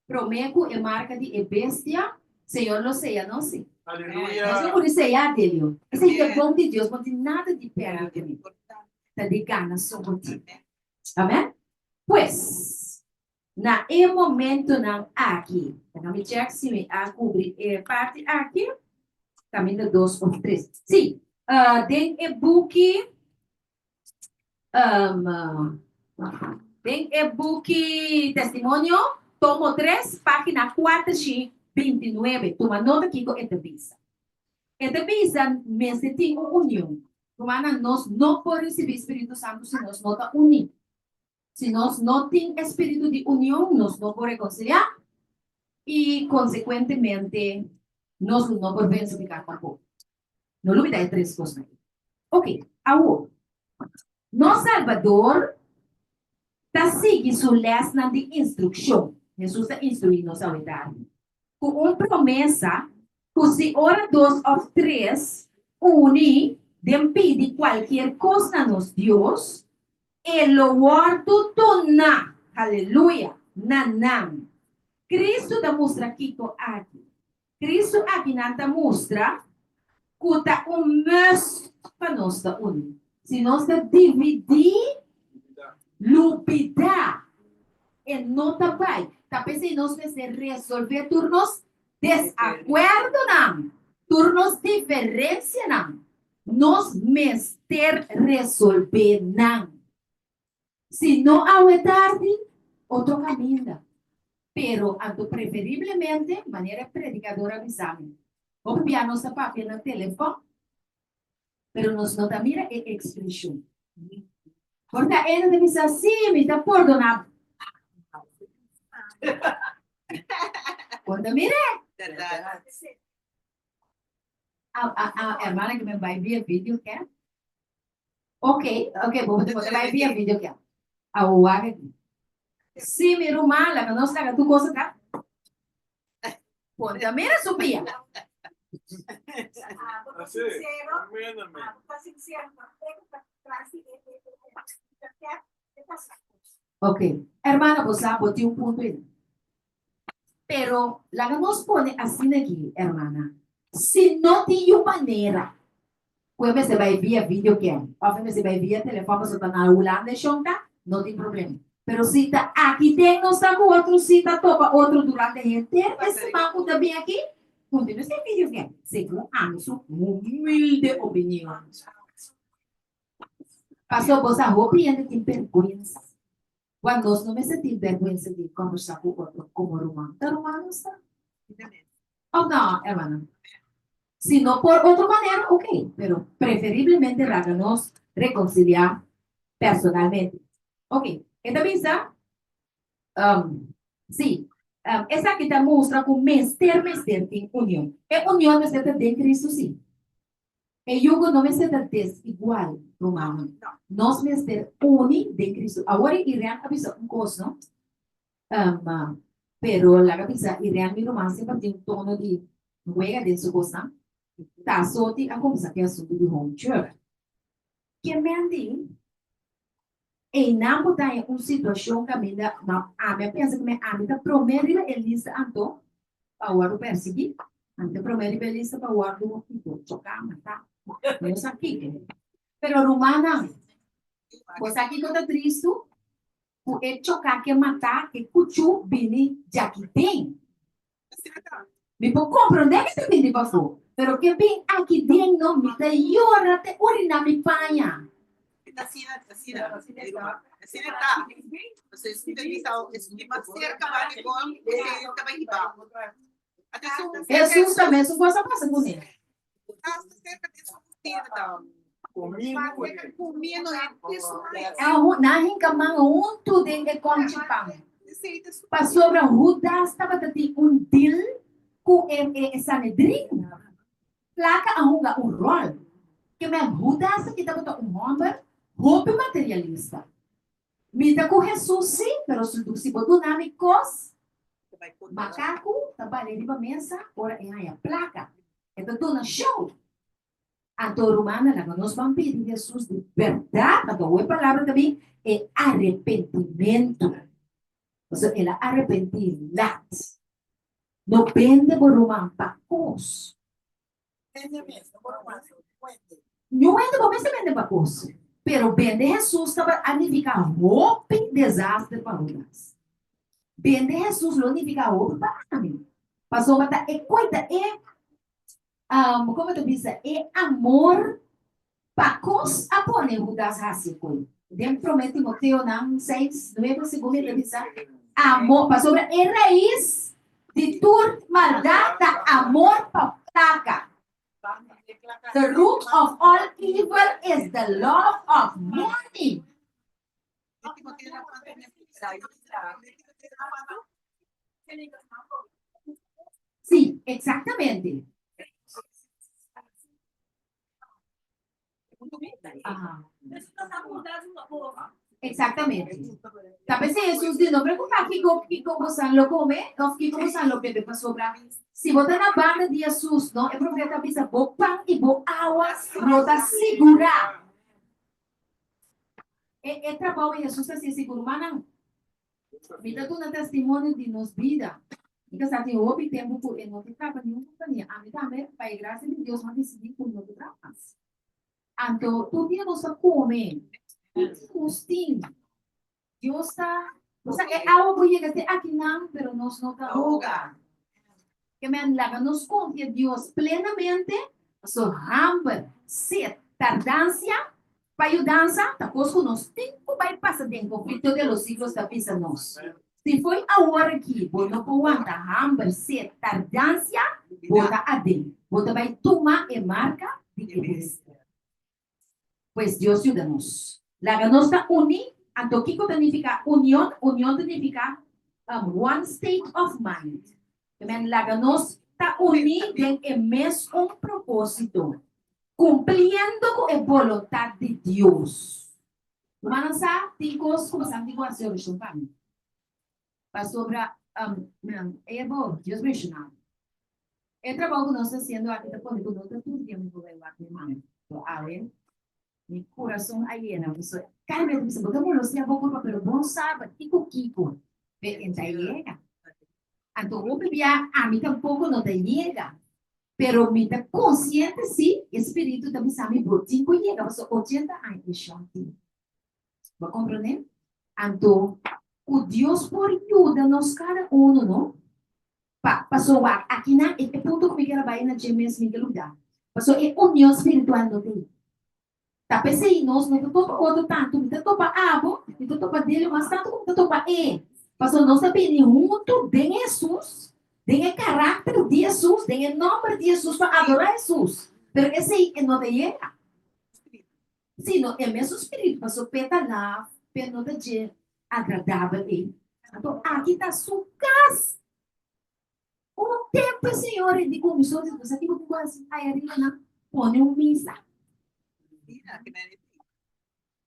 Promé ku e marka di e bestia, Señor lo seya nos sí. Nos lo muri seyá, Delio. Esei ta e bon di Dios, bo no tin nada di pèrdè ku mi. Ta di gana so bo tin. Amèn? Pues, na e momentonan aki, laga mi chèk si mi a kubri e parti aki, kaminda dos òf tres. Sí, den e buki. Den e buki Testimonio, tomo tres, página 429, tuma nota kiko e ta bisa. E ta bisa mester tin un union. Rumannan, nos no por risibí Spiritu Santu si nos no ta uní. Si nos no tin e spiritu di union, nos no por rekonsiliá i konsekuentemente nos lo no por vense piká tampoko. No lubidá e tres kosnan ei. Oke, awor, nos Salbador ta sigui su lèsnan di instrukshon. Hesus ta instruí nos awe tardi ku un promesa ku si ora dos òf tres uni den pidi kualkier kos na nos Dios, E lo wòrdu duná, haleluya, na nan. Kristu ta mustra kiko aki? Kristu akinan ta mustra ku ta un must pa nos ta uní. Si nos ta dividí, lubidá, e no ta bai. Ta p'esei nos mester resolvé tur nos desakuerdonan, tur nos diferensianan. Nos mester resolvé nan. Si no awe tardi, otro kaminda. Pero anto preferiblemente, manera e predikador a bisa mi, hopi bia nos ta papia na telefòn, pero nos no ta mira e ekspreshon. Por ta ene ta bisa, sí, mi ta pordoná bo. Bo ta mir'é? A, a, a, hermana ke men bai via video cam. Ok, ok, bo bo ta bai via video cam. Awor wak aki. Sí, mi ruman, laga nos laga tur kos ata. Ponte a mira su pia. Ok, hermana, bo sa, bo tin un punto ei. Pero laga nos pone asina aki, hermana, si no tin yu manera ku e mester bai via video cam òf e mester bai via telefòn pasobra ta na Hulanda e shon ta, no tin problema. Pero si ta aki den nos ta ku otro si ta topa otro durante henter e siman ku ta bin aki, continua sin video cam, segun ami su humilde opinion. Pasobra bo sa hopi hende tin bergwensa. Wak nos no mester tin bèrgwensa di kòmbersá ku otro komo ruman. Ta ruman nos ta? Òf nò, hermano? Si no por otro manera, ok, pero preferiblemente laga nos rekonsiliá personalmente. Ok, e ta bisa, Sí, esaki ta mustra ku mester mester tin union. E union mester ta den Kristu, sí. E yugo no mester ta desigual, rumannan. Nos mester uni den Cristo. Awor e Irian a bisa un cos, no? Um, pero laga bisa, Irian mi ruman semper tin un tono di wega den su cosnan. Ta soti a cuminsa cu e asunto di home church. Ke men di, einan bo ta den un situacion caminda, ma ami a pensa cu mi ami ta prome riba e lista anto pa wòrdu persiguí, ami ta promé riba e lista pa wòrdu choká, matá. Mi no sa kiko. Pero rumannan, bo sa kiko ta tristu? Ku e choká ke matá, e kuchú bini djaki den. Mi por komprondé ke ta bini di pafó, pero ke bin aki den no, mi ta yora te uriná mi paña. Hesus ta mesun kos a pasa kuné. Nan hinka man huntu den e konchi pan. Pasobra Hudas tabata tin un deal ku e Sanedrin. Plaka a hunga un ròl. Ke men Hudas aki tabata un hòmber hopi materialista. Mi ta ku Hesus sí, pero si bo duna mi kos, makaku ta bale riba mesa ora e haña plaka. E ta duna show. Anto rumannan, laga nos ban pidi Hesus di bèrdat, anto awo e palabra ta bin, e arepentimentu. Pasobra el a arepentí lat. No bende bo ruman pa kos. No wende bo mester bende pa kos. Pero bende Hesus tabata a nifiká hopi desaster pa Hudas. Bende Hesus lo nifiká hopi pa ami. Pasobra ta e koita e, komo ta bisa, e amor pa kos a pone Hudas hasi e koi. Den Promé Timoteonan seis, nuebe, segun mi ta bisa, amor, pasobra e rais di tur maldat ta amor pa plaka. The root of all evil is the love of money. Sí, exactamente. Aha. Exactamente. Ta p'esei Hesus di, No preocupa kiko kiko bosan lo come of kiko bosan lo bebe, pasobra si bo ta na banda di Hesus, no, e profeta a bisa, bo pan i bo awa lo ta sigurá. E e trabou di Hesus ta hasi sigur. Rumannan, mi ta duna testimonio di nos bida. Mi ta sa tin hopi tempu ku e no ta trapa niun kompania. Ami tambe, pa e grasia di Dios, m'a disidí ku no ta trapa mas. Anto, tur dia nos ta kome, tur dia nos tin. Dios ta, osea, e awa por yega te akinan, pero nos no ta hoga. Ke men laga nos konfia Dios plenamente, pasobra hamber, set, tardansia pa yudansa ta kos ku nos tin ku. bai pasa den konflikto de los siglos ta bisa nos, si fo'i awor aki bo no por wanta hamber, sed, tardansia, bo ta aden, bo ta bai tuma e marka di e bestia. Pues Dios yuda nos. Laga nos ta uní. Anto kiko ta nifiká union? Union ta nifiká one state of mind. Ke men laga nos ta uní den e mes un propósito, kumpliendo ku e boluntat di Dios. Rumannan sa tin kos ku bosan tin ku hasi orashon pa mi. Pasobra, e bo, Dios menshoná. E trabou ku nos ta hasiendo aki ta pone ku no ta tur dia mi por bai wak mi mama. Pero awe, mi kurason a yena pasobra kada bes ta bisa, bo ta molestia bo kurpa, pero bo no sa kiko kiko pe e ta yega. Anto hopi bia ami tampoko no ta yega, pero mi ta konsiente si e spiritu ta bisa mi bo tin ku yega pasobra ochenta aña e shon tin. Bo komprende? Anto ku Dios por yuda nos kada uno, no? Pa, paso wak, akinan e e punto ku mi kier a bai na dje mes mi ke lubida. Paso e union spiritual no t'ei. Ta p'esei nos no ta topa otro tantu, mi ta topa abo, mi ta topa Delio mas tantu ku mi ta topa e. Paso nos ta bini huntu den Hesus, den e karakter di Hesus, den e nòmber di Hesus pa adorá Hesus. Pero esei e no ta yega. Sino e mesun spiritu, paso p'e ta laf, p'e no ta dje agradabel ei. Anto aki ta su kas. Un tempu e señor e di ku mi so di sa kiko ku hasi aya riba nan pone un misa.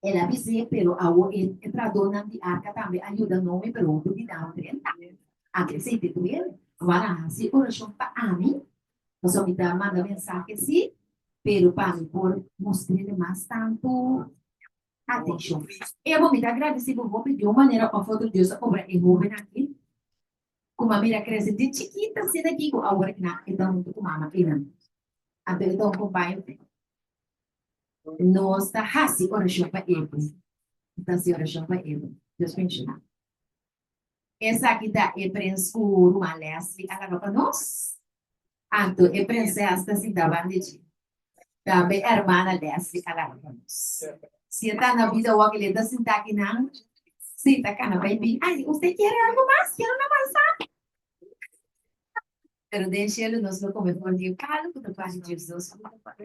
El a bis'é, pero awo e e trahadónan di arka tambe a yuda Noe, pero hopi di nan drenta. Anto esei te duele. Juan a hasi orashon pa ami, pasobra mi ta manda mensahe sí, pero pa mi por mustr'é mas tantu Atenshon. Ebo, mi ta agradesí bo hopi di un manera òf otro Dios a obra e hóben aki ku mi a mira krese di chikit asina aki ku awor nan e ta huntu ku mama einan. Anto e ta un kompaño. Nos ta hasi orashon pa Ebo. Nos ta hasi orashon pa Ebo. Dios benshoná. Esaki ta e prens ku ruman Leslie a laga pa nos. Anto e prinses ta sinta banda di dje. Tambe hermana Leslie a laga pa nos. Si e ta na bida awor e ta sinta akinan, si ta kana bai bin, Ay, usted kiere algo mas? Kiere una manzana? Pero den shelu nos lo kome for di e palu ku ta parti djesdos fruta.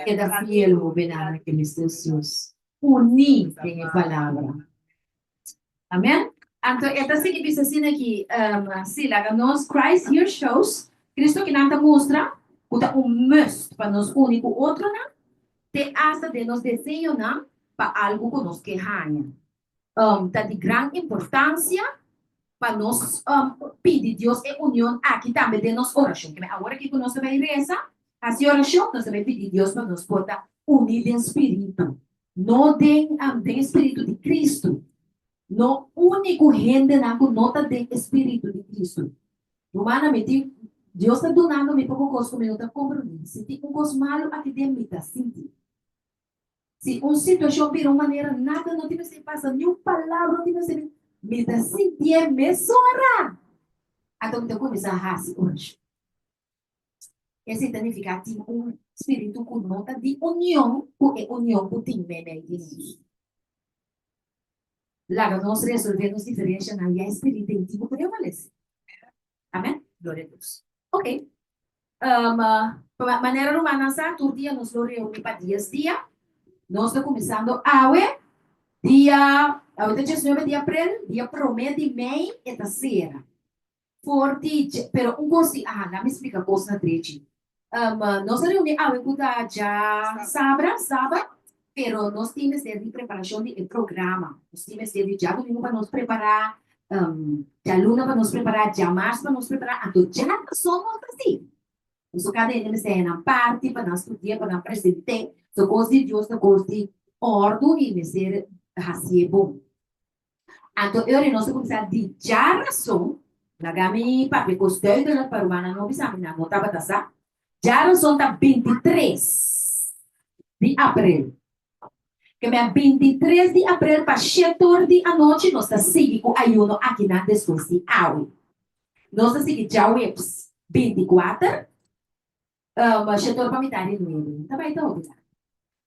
Keda fiel, hobennan, na Cristo Jesus. Uní den e palabra. Amen. Anto e ta sigui bisa asina ki, Sí, laga nos, Christ here shows, Cristo kinan ta mustra ku ta un must pa nos uni ku otronan, te asta den nos deseonan pa algu ku nos ke haña. Ta di gran importansia pa nos pidi Dios e union aki tambe den nos orashon. Keme awor aki ku nos ta bai resa, hasi orashon, nos ta bai pidi Dios pa nos por ta uní den spiritu. No den den e spiritu di Cristo. No uni cu hendenan cu no ta den e spiritu di Cristo. Rumannan, mi tin, Dios ta dunando mi poco cos cu mi no ta comprende. Si tin un cos malo aki den mi ta sinti. Si un situacion bira un manera, nada no tin mester pasa, ni un palabra no tin mester bin, mi ta sintié mesora. Anto mi ta cuminsa haci oracion. Esei ta nifiká tin un spiritu ku no ta di union ku e union ku tin meimei di nos. Laga nos resolvé nos diferenshanan ya e spiritu ei tin ku prevalesé. Amèn? Gloria a Dios. Oke. Pa manera rumannan sa, tur dia nos lo reuní pa dies dia. Nos ta kuminsando awe, dia, awe ta diesnuebe di aprel, dia promé di mei e ta sera. For di dje, pero un kos di, aha, laat mi splika kos na drechi. Nos a reuni awe ku ta dja sabra, saba, pero nos tin mester di preparashon di e programa. Nos tin mester di djadumingu pa nos prepará, djaluna pa nos prepará, djamars pa nos prepará, anto djarason nos ta si. Pasobra kada hende mester haña nan parti pa nan studia, pa nan present'é. So kos di Dios ta kos di òrdu i mester hasié bon. Anto e ora nos a kuminsá di djarason, laga mi papia kos duidelijk pa rumannan no bisa mi nan no tabata sa, djarason ta bintitres di aprel. Ke men bintitres di aprel pa shetor di anochi nos ta sigui ku ayuno akinan despues di awe. Nos ta sigui djaweps bintikuater, shetor pa mitar di nuebe. Ta bai ta hopi tardi.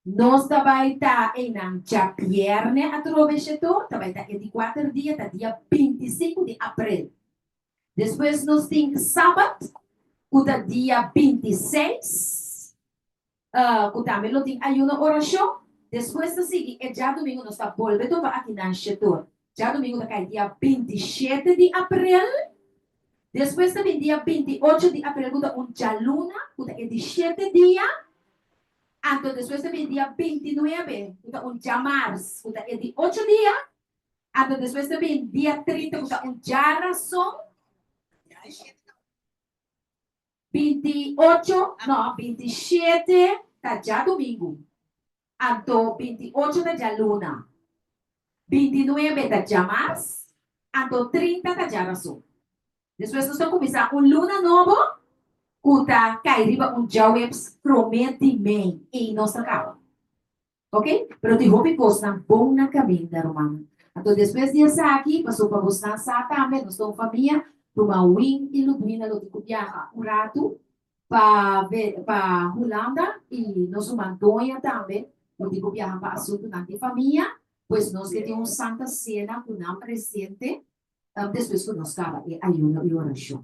Nos ta bai ta einan djabièrnè atrobe sheto, ta bai ta e di kuater dia, ta dia 25 di aprel. Despues nos tin sabat, ku ta dia 26, ku tambe lo tin ayuno orashon. Despues ta sigui e djadumingu nos ta bolbe topa akinan shetor. Djadumingu ta kai dia 27 di aprel. Despues ta bin dia 28 di aprel ku ta un djaluna, ku ta e di shete dia. Anto despues ta bin dia 29, ku ta un djamars, ku ta e di ocho dia. Anto despues ta bin dia 30, ku ta un djarason. 28, no, 27 ta djadumingu. Anto 28 ta djaluna. 29 ta djamars. Anto 30 ta djarason. Despues nos ta kuminsá un luna nobo ku ta kai riba un djaweps promé di mei i nos ta kaba. Ok? Pero tin hopi kosnan bon na kaminda, rumannan. Anto despues di esaki, pasobra pa bosnan sa tambe, nos ta un famia, ruman Win i Ludwina lo tin ku biaha un ratu pa pa Hulanda i nos ruman Doña tambe lo tin ku biaha pa asuntunan di famia, pues nos ke tin un santa sena ku nan presente Despues ku nos kaba e ayuno i orashon,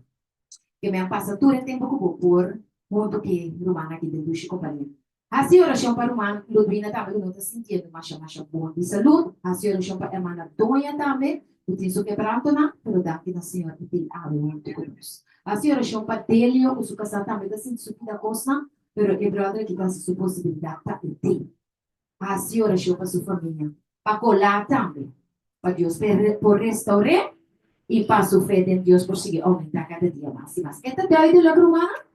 ke mi a pasa tur e tempu ku bo por huntu ku ruman aki den dushi kompania. Hasi orashon pa ruman Ludwina tambe ku no ta sintiendo masha masha bon di salud. Hasi orashon pa hermana Doña tambe ku tin su kebrantonan, pero danki na Señor e tin awe huntu ku nos. Hasi orashon pa Delio ku su kasá tambe ta sinti su pida kosnan, pero e bròder aki ta hasi su posibilidat pa e tin. Hasi orashon pa su famia, pa Colá tambe, pa Dios por restaur'é i pa su fe den Dios por sigui oumentá kada dia mas i mas. E ta duidelijk, rumannan?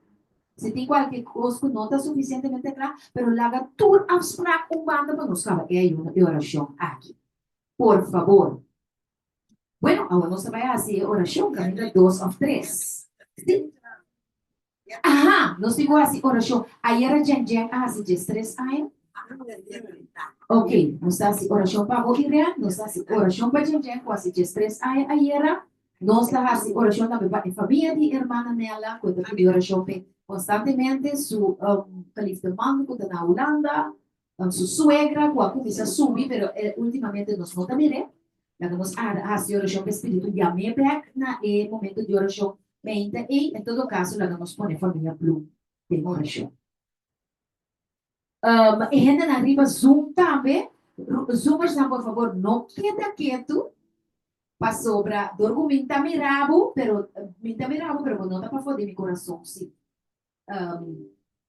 Si tin kualke kos ku no ta sufisientemente kla, pero laga tur afsprak un banda pa nos kaba e ayuno i orashon aki. Por fabor. Bueno, awor nos ta bai hasi e orashon kaminda dos òf tres. Sí? Aha, nos tin ku hasi orashon. Ayera Jen Jen a hasi 13 aña. Ok, nos ta hasi orashon pa bo Irene, nos ta hasi orashon pa Jen Jen ku hasi 13 aña ayera. Nos ta hasi orashon tambe pa e famia di hermana Nella ku e ta pidi orashon p'e konstantemente, su geliefde man ku ta na Hulanda, Su suegra ku a kuminsá subi pero últimamente nos no ta mir'é. Laga nos hasi orashon pa e spiritu yam'é bèk na e momento di orashon meinta ei. En todo kaso laga nos pone famia Bloem den orashon. E hendenan riba Zoom tambe, Zoomersnan por fabor no keda ketu pasobra dor ku mi ta mira bo pero mi ta mira bo pero bo no ta pafó di mi kurason si.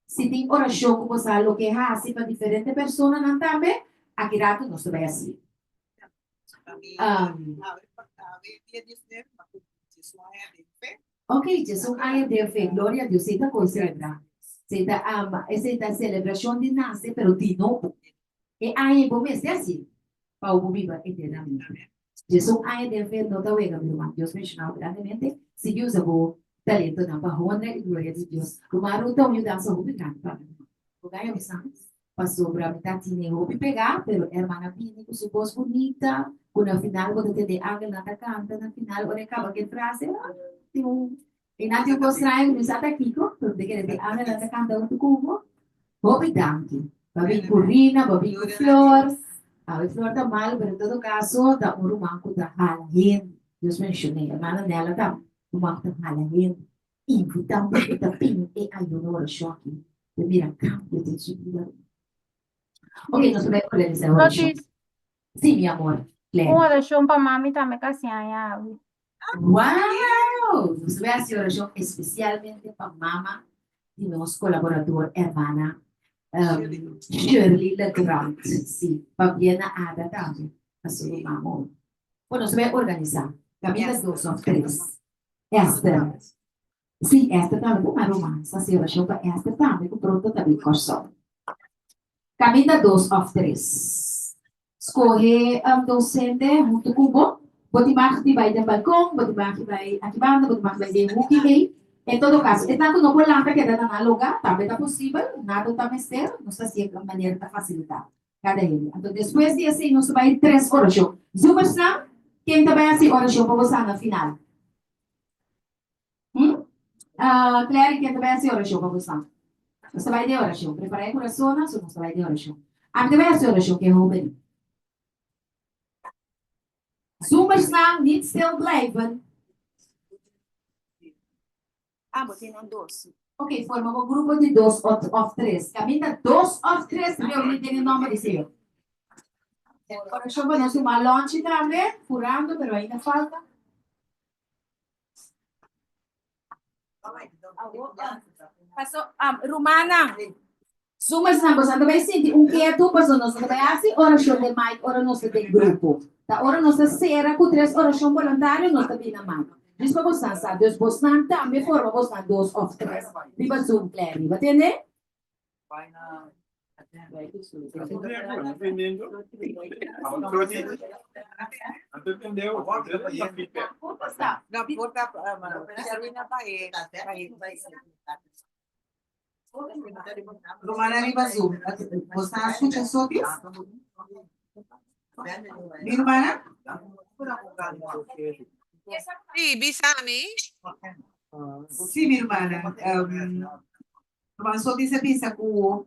Si tin orashon ku bo sa loke hasi pa diferente personanan tambe, aki ratu nos ta bai hasi. Ok, 11 aña den fe, gloria a Dios, esei ta kos selebrá. Esei ta, esei ta selebrashon di nase, pero di nobo. E aña ei bo mester hasi pa bo biba eternamente. 11 aña den fe no ta wega, mi ruman. Dios benshoná bo grandemente. Sigui usa bo talentonan pa honra i gloria di Dios. Ruman Ruth ta un yudansa hopi grandi pa mi, ruman. Bo gaya mi sa? Pasobra mi ta tine hopi pegá, pero hermana bini ku su bos bunita, ku na final bo ta tende e angelnan ta kanta na final ora e kaba ku e frase, ah, tin un E nan tin un kos straño ku mi sa ta kiko, pero mi ta kere di angelnan ta kanta huntu ku bo. Hopi danki. Bo a bin ku Rina, bo a bin ku Flor. Awe Flor ta malu, pero en todo kaso ta un ruman ku ta hala hende. Dios menshon'é. Hermana Nella ta un ruman ku ta hala hende. Invitá un poco ta bin e ayuno orashon aki pa mira kambio den su bida. Ok, nos ta bai organisa e orashon. Sí, mi amor, Claire. Un orashon pa mami tambe kasi aña awe. Wow! Nos ta bai hasi orashon espesialmente pa mama di nos kolaborador hermana Shirley Legrand. Sí, pabia na Ada tambe pa su ruman hopi. Bon, nos ta bai organisá. Kaminda dos òf tres. Esther. Sí, Esther tambe ta un ruman. Nos ta hasi orashon pa Esther tambe ku pronto ta bin Kòrsou. Kaminda dos òf tres. Skohe docente huntu ku bo. Bo tin mag di bai den balkon, bo tin mag di bai aki banda, bo tin mag di bai den huki ei. En todo kaso, esnan ku no por lanta keda na nan lugá, tambe ta posibel, nada ta mester, nos ta hasié ku manera ta fasilitá kada hende. Anto despues di esei nos ta bai tres orashon. Zoomersnan, ken ta bai hasi orashon pa boso na final? Hm? Clary, ken ta bai hasi orashon pa boso? Nos ta bai den orashon. Prepará e kurasonnan, so nos ta bai den orashon. Ami ta bai hasi orashon ku e hoben. Zoomersnan, niet stil blijven. Ah, bo tin nan dos. Ok, forma bo grupo di dos òf tres. Kaminda dos òf tres reuní den e nòmber di Señor. Orashon pa nos ruman Lonchi tambe, furando, pero ainda falta. Paso, rumannan. Zoomers-nan, boso ta bai sinti un ketu pasobra nos no ta bai hasi orashon den mic ora nos ta den grupo. Ta ora nos ta sera ku tres orashon boluntario nos ta bini na mic. Djis pa bosnan sa. Dus bosnan tambe forma bosnan dos òf tres riba Zoom klei riba. Tende? Romana riba Zoom. Bo ta skucha Sotis? Mi rumana? Sí, bisa mi. Sí, mi rumana. Ruman Sotis a bisa ku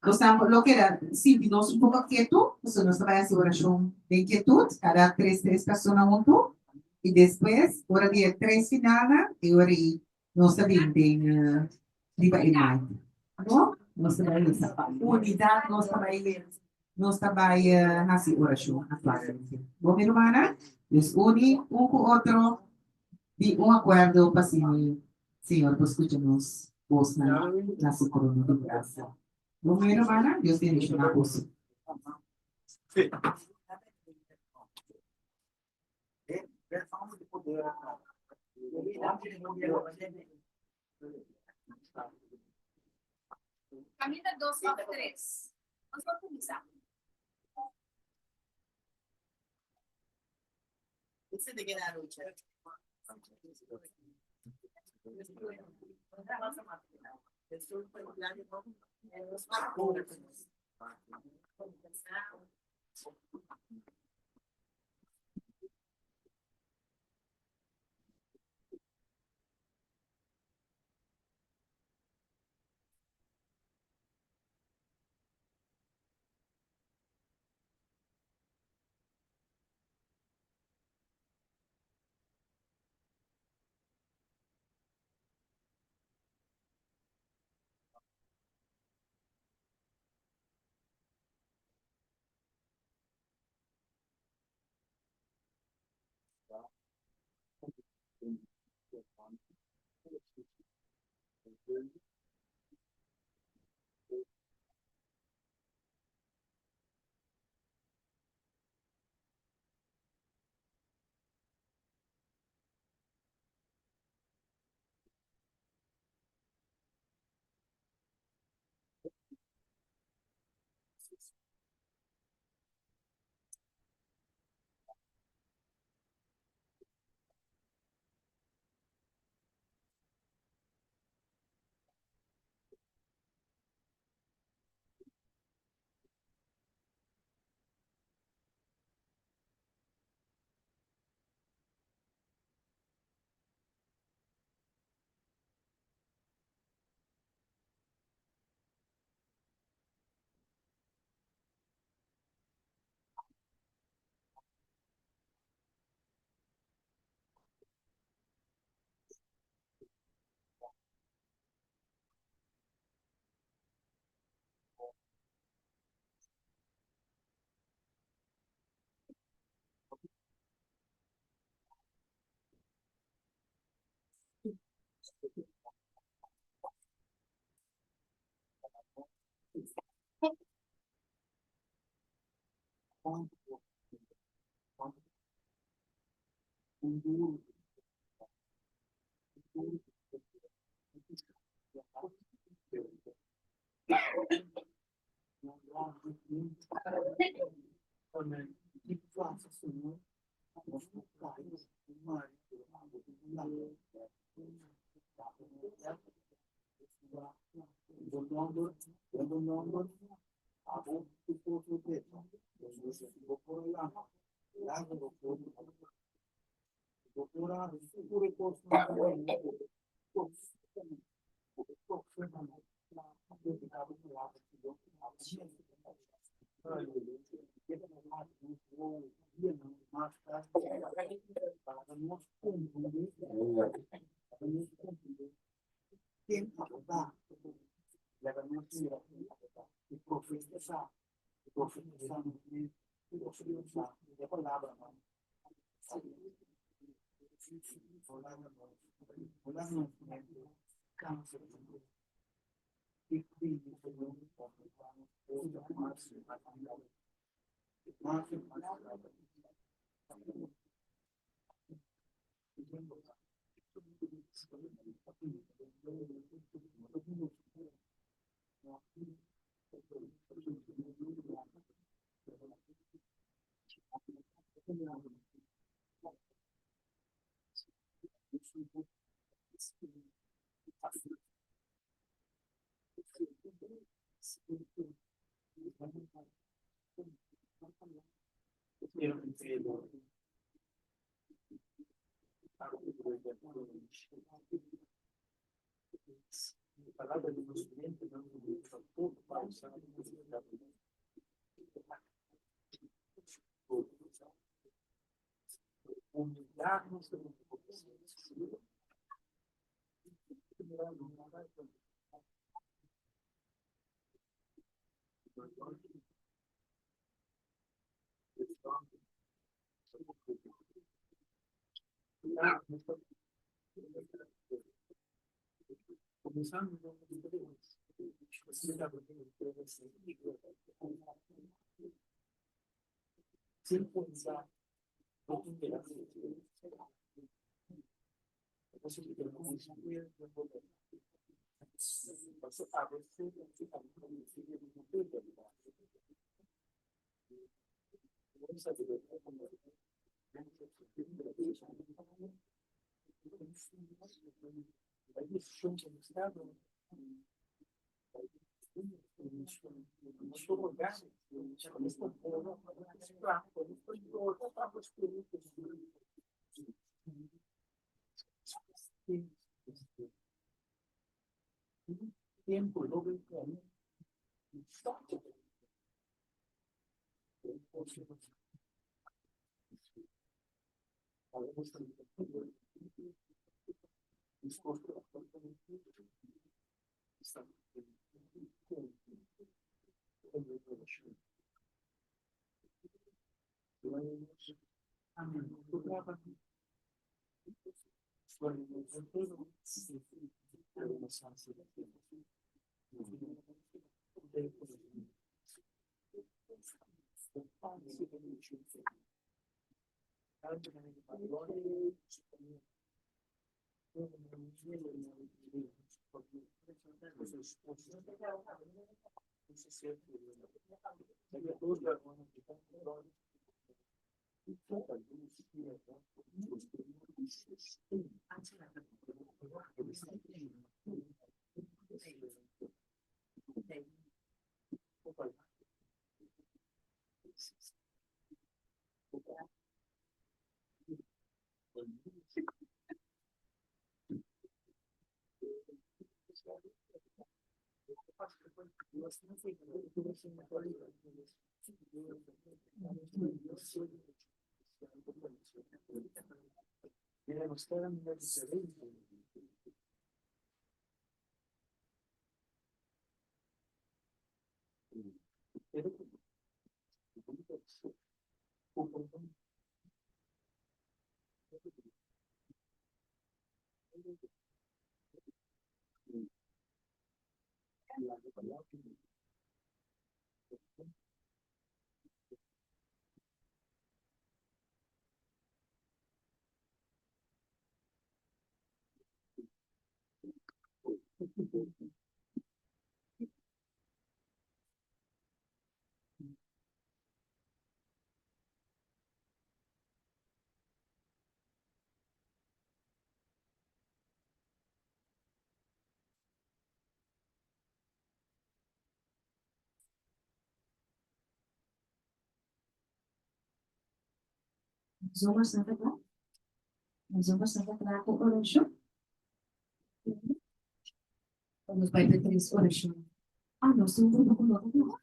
nos ta lo keda sinti nos un poko ketu, pasobra nos ta bai hasi orashon den kietut, kada tres tres persona huntu, i despues ora di e tres finalnan, e ora ei Nos ta bin den riba e mic. No? Nos ta bai lesa. Unidat nos ta bai nos ta bai hasi orashon aktualmente. Bo mi rumannan? Dios uni un ku otro di un akuerdo pa asina Señor por skucha nos bosnan na su trono di grasia. Bo mi rumannan? Dios bendishoná boso. Caminda dos of tres. Nos por cuminsa. Zoma's na kla? Zoma's na kla ku orashon? Nos bai pa tres orashon. Ah, nos tin un grupo ku no ta kla.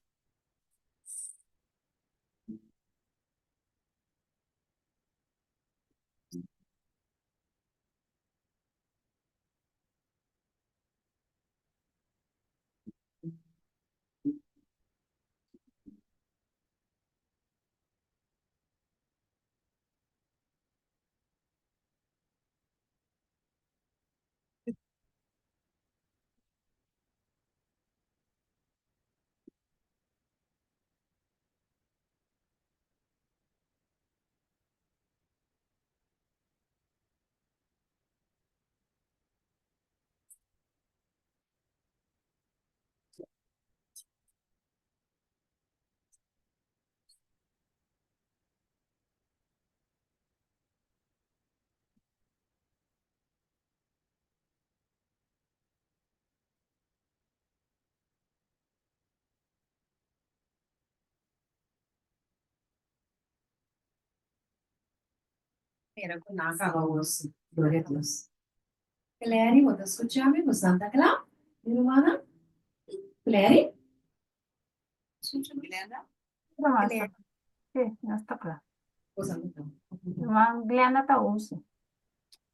Mira ku nan kaba wos. Gloria a Dios. Clary, bo ta skucha mi? Bo santa kla? Mi rumannan? Clary? Skucha mi? Glenda? Glenda. Sí, nos ta kla. Bo santa kla. Ruman Glenda ta usa.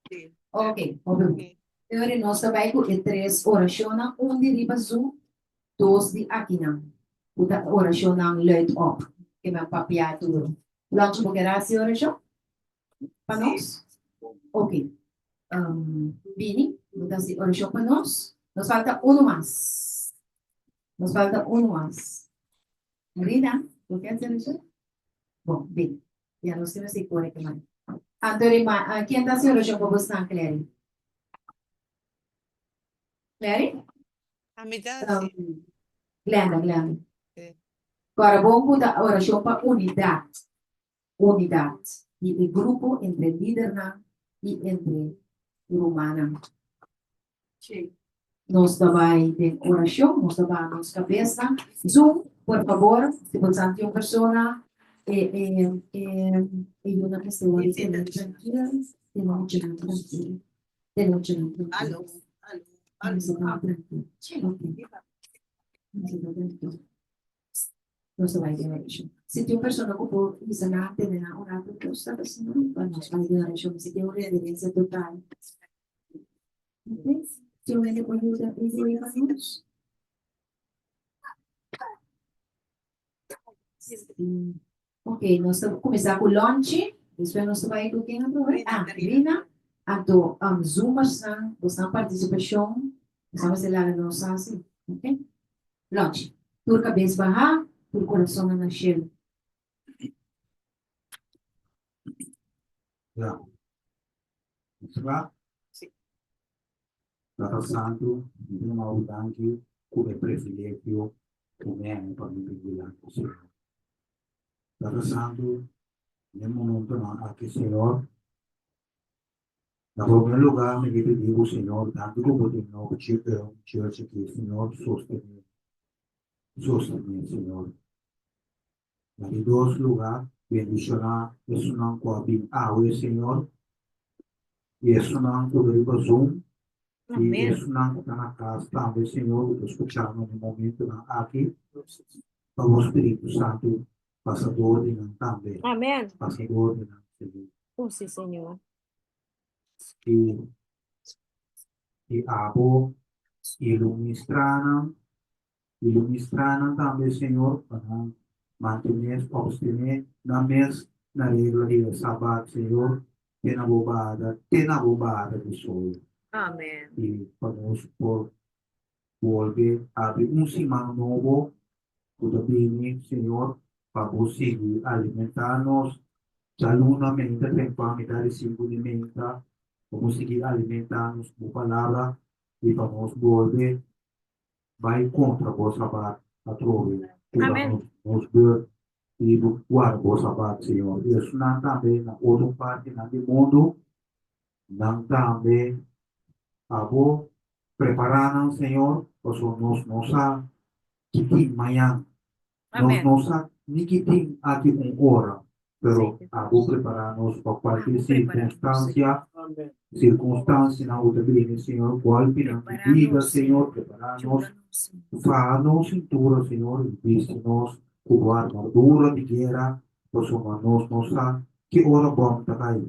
Sí. Ok, hopi. Señor, nos ta bai ku e tres orashonnan, un di riba Zoom, dos di akinan. Ku ta orashonnan luid op, ke men papia duro. Lonchi, bo ker hasi orashon pa nos? Ok. Um, Bini, bo ta hasi orashon pa nos? Nos falta uno mas. Nos falta uno mas. Rina, bo ke hasi orashon? Bon, bin. Ya nos tin mester kore ke man. Anto rima, uh, ken ta hasi orashon pa bosnan, Clary? Clary? A mi ta hasi. Um, Glenda, Glenda. Sí. Kora bon ku ta orashon pa unidat. Unidat di e grupo entre lidernan i entre rumannan. Sí. Nos ta bai den orashon, nos ta baha nos kabesnan. Zoom, por fabor, si bo sa tin un persona, e e e e yunan mester wòrdu tene trankil, tene muchanan trankil, tene muchanan trankil. Aló, aló, aló. Mester tene trankil. Ok. Mester tene trankil. Nos ta bai den orashon. Si tin un persona ku por bisa nan tene nan un ratu, nos ta asina, pa nos bai den orashon. Mester tin un reverensia total. Ok, si un hende por yuda e grupo pa nos. Ok, nos ta kuminsá ku Lonchi, despues nos ta bai ku ken otro vez? Ah, Rina. Anto, um, Zoomersnan, bosnan partisipashon, bosan mester laga nos sa si, ok? Lonchi, tur kabes bahá, tur korasonnan na shelu. Ya. Kla? Sí. Tata Santu, mi ta yama bo danki ku e privilegio ku mi a haña pa mi bin dilanti Señor. Tata Santu, den momentonan aki, Señor, na promé lugá mi ke pidi bo, Señor, danki ku bo tin nos church aki, Señor, sostené, sostené, Señor. Na di dos lugá, bendishoná esunnan ku a bin awe, Señor, i esunnan ku ta riba Zoom, i esunnan ku ta na kas tambe, Señor, ku ta skuchando na e momentunan aki, pa bo Spiritu Santu pasa dor di nan tambe. Pasa dor di nan, Señor. I i abo ilumistrá nan Ilumistrá nan tambe, Señor, pa nan mantené, obstené nan mes na regla di e Sabat, Señor, te na bo bahada, te na bo bahada di sol. Amen. I pa nos por bolbe habri un siman nobo ku ta bini, Señor, pa bo sigui alimentá nos. Djaluna meinta tempan, mitá di sinku di meinta, pa bo sigui alimentá nos ku bo palabra i pa nos bolbe Bai kontra bo sabat atrobe ku ta Amen. nos beurt i bo guarda bo sabat, Señor. I esunnan tambe na otro partinan di mundu, nan tambe abo prepará nan, Señor, pasobra nos no sa ki tin mañan. Nos Amen. no sa ni ki tin aki un ora, pero Sí. abo prepará nos pa kualkier Abo prepará nos, sirkunstansia, Amen. sirkunstansianan ku ta bini, Señor, golpinan di Prepará bida, nos, Señor, Señor. prepará nos, Yuda nos, Señor. faha nos sintura, Señor, i bisti nos ku bo armadura di guera, pasobra nos no sa ki ora bòm ta kai.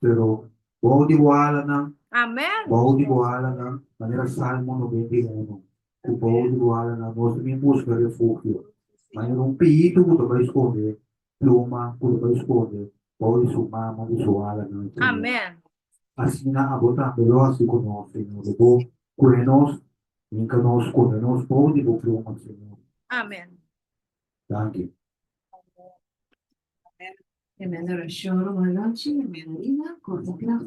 Pero bou di bo alanan, Amen. bou di bo alanan, manera Salmo 91, ku bou di bo alanan nos ta bin buska refugio. Manera un piitu ku ta bai skonde pluma, ku ta bai skonde bou di su mama, di su alanan, Señor. Amen. Asina abo tambe lo hasi ku nos, Señor. Lo bo kue nos, hinka nos, skonde nos bou di bo pluma, Señor. Amen. Danki. Tremendo orashon, ruman Lonchi. Amen. Rina, korta kla.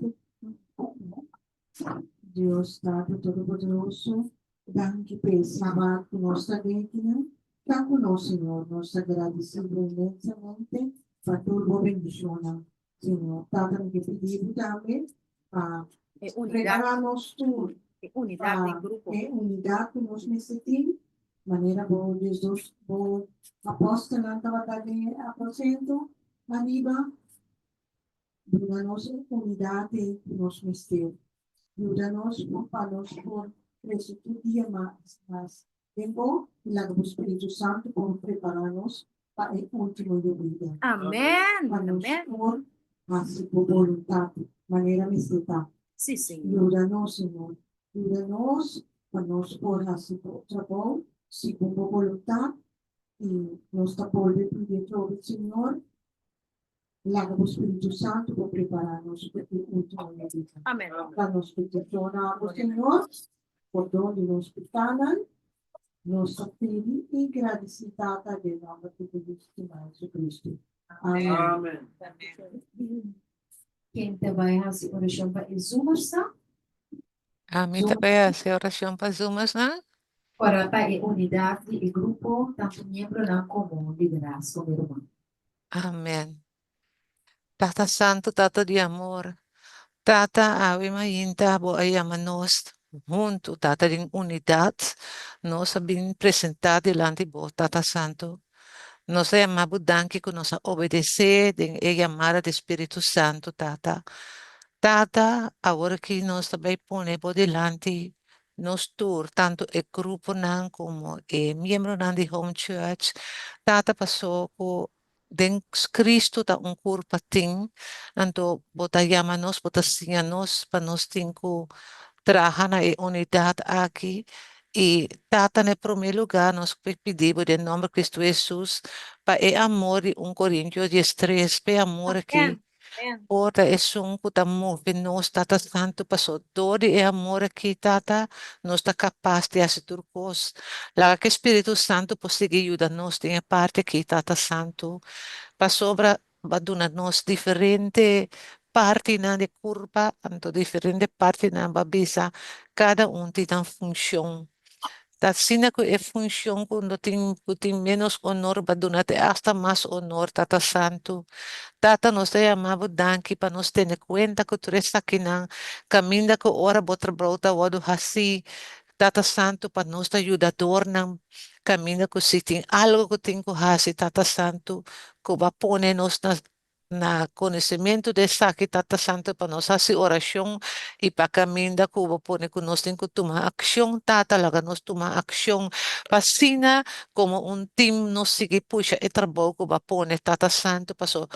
Dios Tata Todopoderoso, danki pa e Sabat ku nos ta den akinan. Ta ku nos, Señor. Nos ta gradisí bo inmensamente pa tur bo bendishonnan, Señor. Tata, mi ke pidi bo tambe pa E unidat, prepará nos tur e unidat pa den grupo. e unidat ku nos mester tin, manera bo diesdos bo apòstelnan tabata den e aposento ariba. Duna nos e unidat ei ku nos mester. Yuda nos pa nos por krese tur dia mas i mas den bo i laga bo Spiritu Santu por prepará nos pa e último yobida. Amèn. Pa nos Amèn. por hasi bo boluntat manera mester ta. Sí, Señor. Yuda nos, Señor. Yuda nos pa nos por hasi bo trabou segun bo boluntat i nos ta bolbe pidi atrobe, Señor, Laga bo Spiritu Santu por prepará nos pa e último yobida. Amèn. Pa nos petishonnan abo, Señor, pordon di nos pekanan, nos ta pidi i gradisí Tata den nòmber di bo Yu stimá Jesucristo. Amèn. Amen. Ken ta bai hasi orashon pa e Zoomersnan? Ami ta bai hasi orashon pa Zoomersnan. Ora pa e unidat di e grupo, tantu miembronan komo liderazgo, mi ruman. Amen. Tata Santu, Tata di amor, Tata awe mainta bo a yama nos huntu, Tata den unidad, nos a bin presenta dilanti bo, Tata Santu. Nos a yama bo danki cu nos a obedece den e yamada di Spiritu Santu, Tata. Tata, awor aki nos ta bay pone bo dilanti Nos tur, tantu e gruponan komo e miembronan di Home Church, tata pasó ku den Kristu ta un kurpa tin, anto bo ta yama nos, bo ta siña nos pa nos tin ku traha na e unidat aki. I Tata na e promé lugá nos pidi bo den nòmber Kristu Hesus pa e amor di un Korintio diestres, pa e amor aki Por ta esun ku ta move nos, Tata Santu, paso dor di e amor aki, Tata, nos ta kapas di hasi tur kos. Laga ku e Spiritu Santu por sigui yuda nos den e parti aki, Tata Santu, pasobra Bo a duna nos diferente partinan di kurpa, anto diferente partinan Bo a bisa kada un tin nan funshon. Ta asina ku e funshon ku no tin ku tin ménos onor bo a duna te asta mas onor, Tata Santu. Tata, nos ta yama bo danki pa nos tene kuenta ku tur esakinan kaminda ku ora bo trabou ta wòrdu hasí, Tata Santu, pa nos ta yudadornan kaminda ku si tin algu ku tin ku hasi, Tata Santu, ku bo a pone nos na Na konosementu di esaki Tata Santu pa nos hasi orashon i pa kaminda ku bo pone ku nos tin ku tuma akshon, Tata laga nos tuma akshon pa asina komo un tim nos sigui pusha e trabou ku bo a pone Tata Santu paso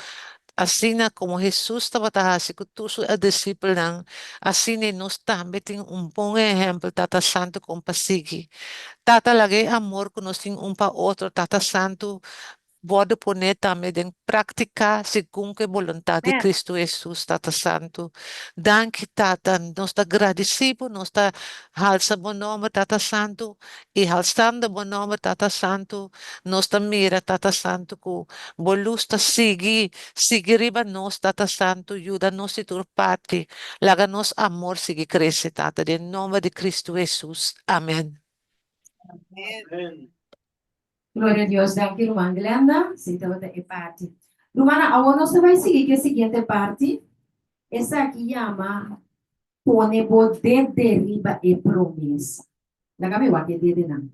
asina komo Hesus tabata hasi ku tur su disipelnan asina nos tambe tin un bon ehèmpel Tata Santu kon pa sigui Tata laga e amor ku nos tin un pa otro Tata Santu Wòrdu poné tambe den práktika segun ku e boluntat di Kristu Hesus, Tata Santu. Danki, Tata. Nos ta gradisí bo, nos ta halsa bo nòmber, Tata Santu, i halsando bo nòmber, Tata Santu, nos ta mira, Tata Santu, ku bo lus ta sigui, sigui riba nos, Tata Santu, yuda nos di tur parti. Laga nos amor sigui krese, Tata, den nòmber di Kristu Hesus. Amèn. Amèn. Gloria a Dios, danki ruman Glenda, si tabata e parti. Rumannan, awor nos ta bai sigui ku e siguiente parti, esaki yama pone bo dede riba e promesa. Laga mi wak e dedenan.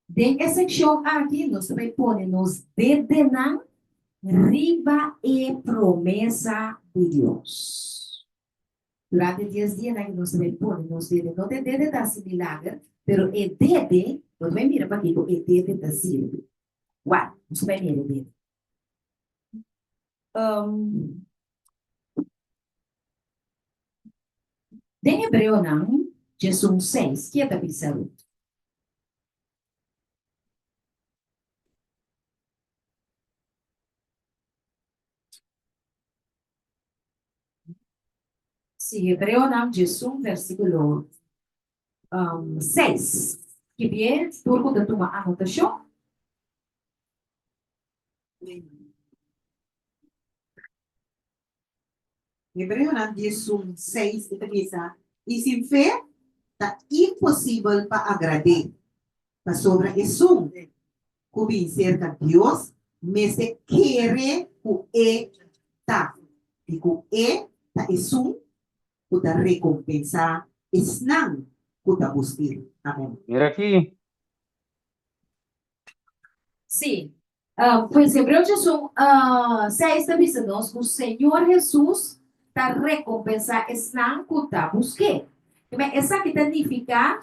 Den e sekshon aki nos ta bai pone nos dedenan riba e promesa di Dios. Durante e dies dianan nos ta bai pone nos dede, no ta e dede ta hasi milager, pero e dede, bo ta bai mira pakiko e dede ta sirbi. Wak, nos ta bai mira e dede. Um, den Hebreonan diesun seis, kie ta bisa Ruth? Sí, Hebreonan 11 versíkulo 6. Skibie tur ku ta tuma anotashon. Hebreonan 11, 6 e ta bisa, I sin fe ta imposibel pa agrad'é, pasobra esun ku bin serka Dios mester kere ku E ta, i ku E ta esun ku ta rekompensá esnan ku ta busk'E. Amèn. Mira aki. Sí. Pues Hebreo 11, 6 ta bisa nos ku Señor Hesus ta rekompensá esnan ku ta busk'é. Esaki ta nifiká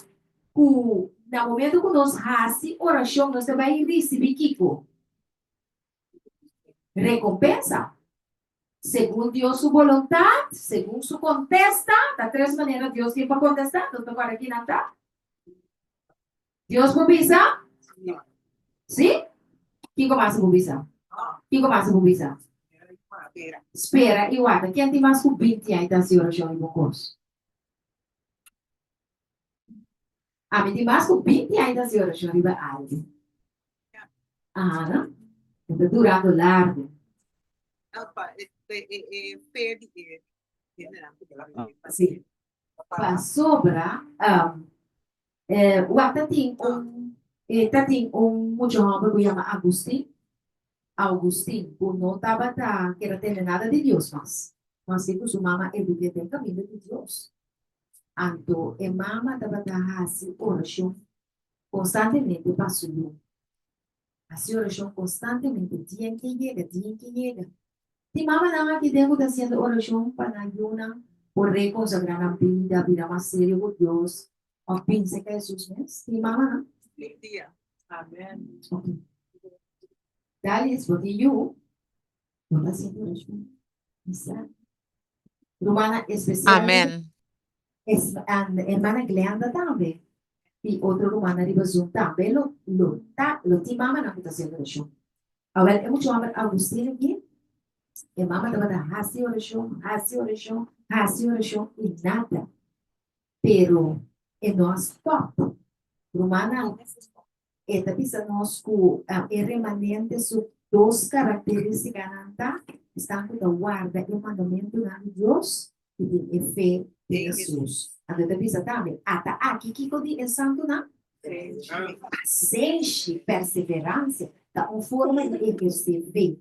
ku na momento ku nos hasi orashon nos ta bai risibí kiko? Rekompensa. Segun Dios su boluntat, segun su kontesta, ta tres manera Dios tin pa kontestá, nos ta kòrda kinan ta? Dios por bisa? Sí? Kiko mas e por bisa? Kiko mas e por bisa? Spera i warda. Ken tin mas ku 20 aña ta hasi orashon riba un kos? Ami tin mas ku 20 aña ta hasi orashon riba algu. Aha, no? E ta durando largu. Sí. Pasobra, Wak ta tin un e ta tin un mucha hòmber ku yama Agustin, Augustin, ku no tabata keda tende nada di Dios mas, maske ku su mama eduk'é den kaminda di Dios. Anto e mama tabata hasi orashon konstantemente pa su yu. Hasi orashon konstantemente, dien ke yega, dien ke yega. Tin mamanan aki den ku ta hasiendo orashon pa nan yunan por rekonsagrá nan bida, bira mas serio ku Dios, òf binse ka Hesus mes. Tin mamanan? Amen. Ok. Dalis, bo tin yu, bo ta hasiendo orashon. Mi sa. Rumannan espesialmente. Amen. Es, and hermana Glenda tambe y otro rumannan riba Zoom tambe lo lo ta lo tin mamanan cu ta haciendo oracion. Awel e mucho homber Augustin aki, e mama tabata haci oracion, haci oracion, haci oracion y nada. Pero e no a stop. Rumannan, E ta bisa nos ku e remanente su dos karakterístikanan ta, esnan ku ta warda e mandamentunan di Dios i tin e fe den Hesus. Anto e ta bisa tambe, Ata aki kiko di e santunan? Pasenshi, perseveransia, ta un forma di ehersé fe.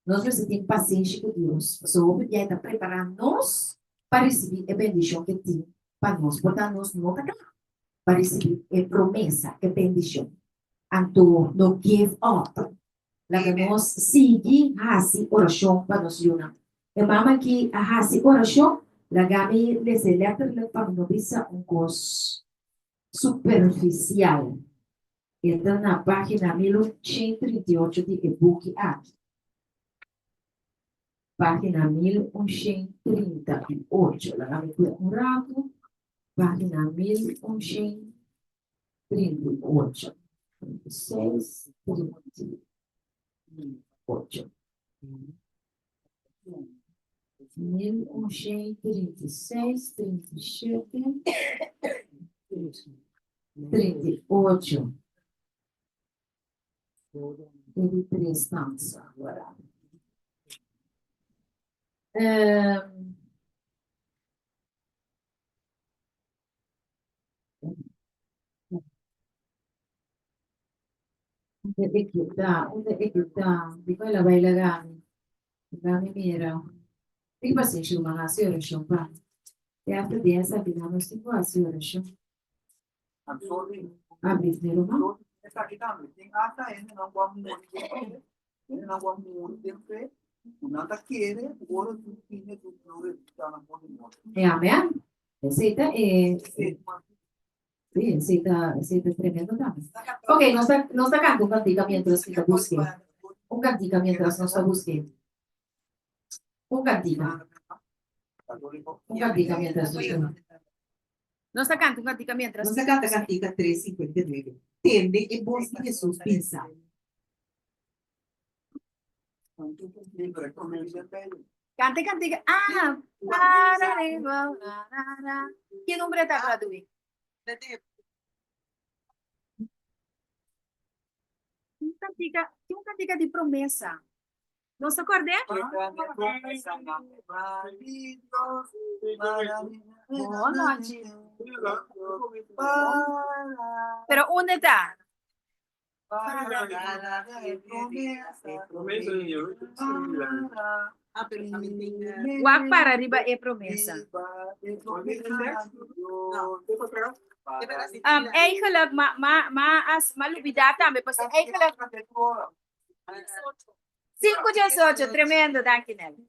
Nos mester tin pasenshi ku Dios, pasobra hopi bia e ta prepará nos pa risibí e bendishon ku e tin pa nos. Por tanto, nos no ta kla pa risibí e promesa, e bendishon. Anto, no give up. Laga nos sigui hasi orashon pa nos yunan. E mama ki a hasi orashon, laga mi lesa e letterlijk pa mi no bisa un kos superfisial. E ta na página 1138 di e buki aki. Página 1138. Laga mi kue un ratu. Página 1138. 36, 38. 1136, 37, 38. E di tres stanza. Voilà. Um, Unda e kita? Unda e kita? Dikon el a bai laga mi? Laga mi mira. Tin pasenshi ruman, hasi orashon pa. Te hasta den esaki nan nos tin ku hasi orashon. Abri mi ruman. E amen. Esei ta e Sí, esei ta, esei ta tremendo tambe. Ok, nos ta, nos ta canta un cantica mientras mi ta busque. Un cantica mientras nos ta busque. Un cantica. Un cantica mientras nos ta. Nos ta canta un cantica mientras. Nos ta canta cantica 359. Tende e bos di Hesus bisa. Canta e cantica. Ah, para riba, ra, ra, ra. Ki nombre ta tradui? Un cantica, tin un cantica di promesa. Nos ta acord'é? Bon nochi. Pero unda ta? Wak para riba e promesa. Um, eigenlijk, ma, ma, ma, as, ma lubida tambe, pasobra eigenlijk... 5:18, tremendo, danki Nelly.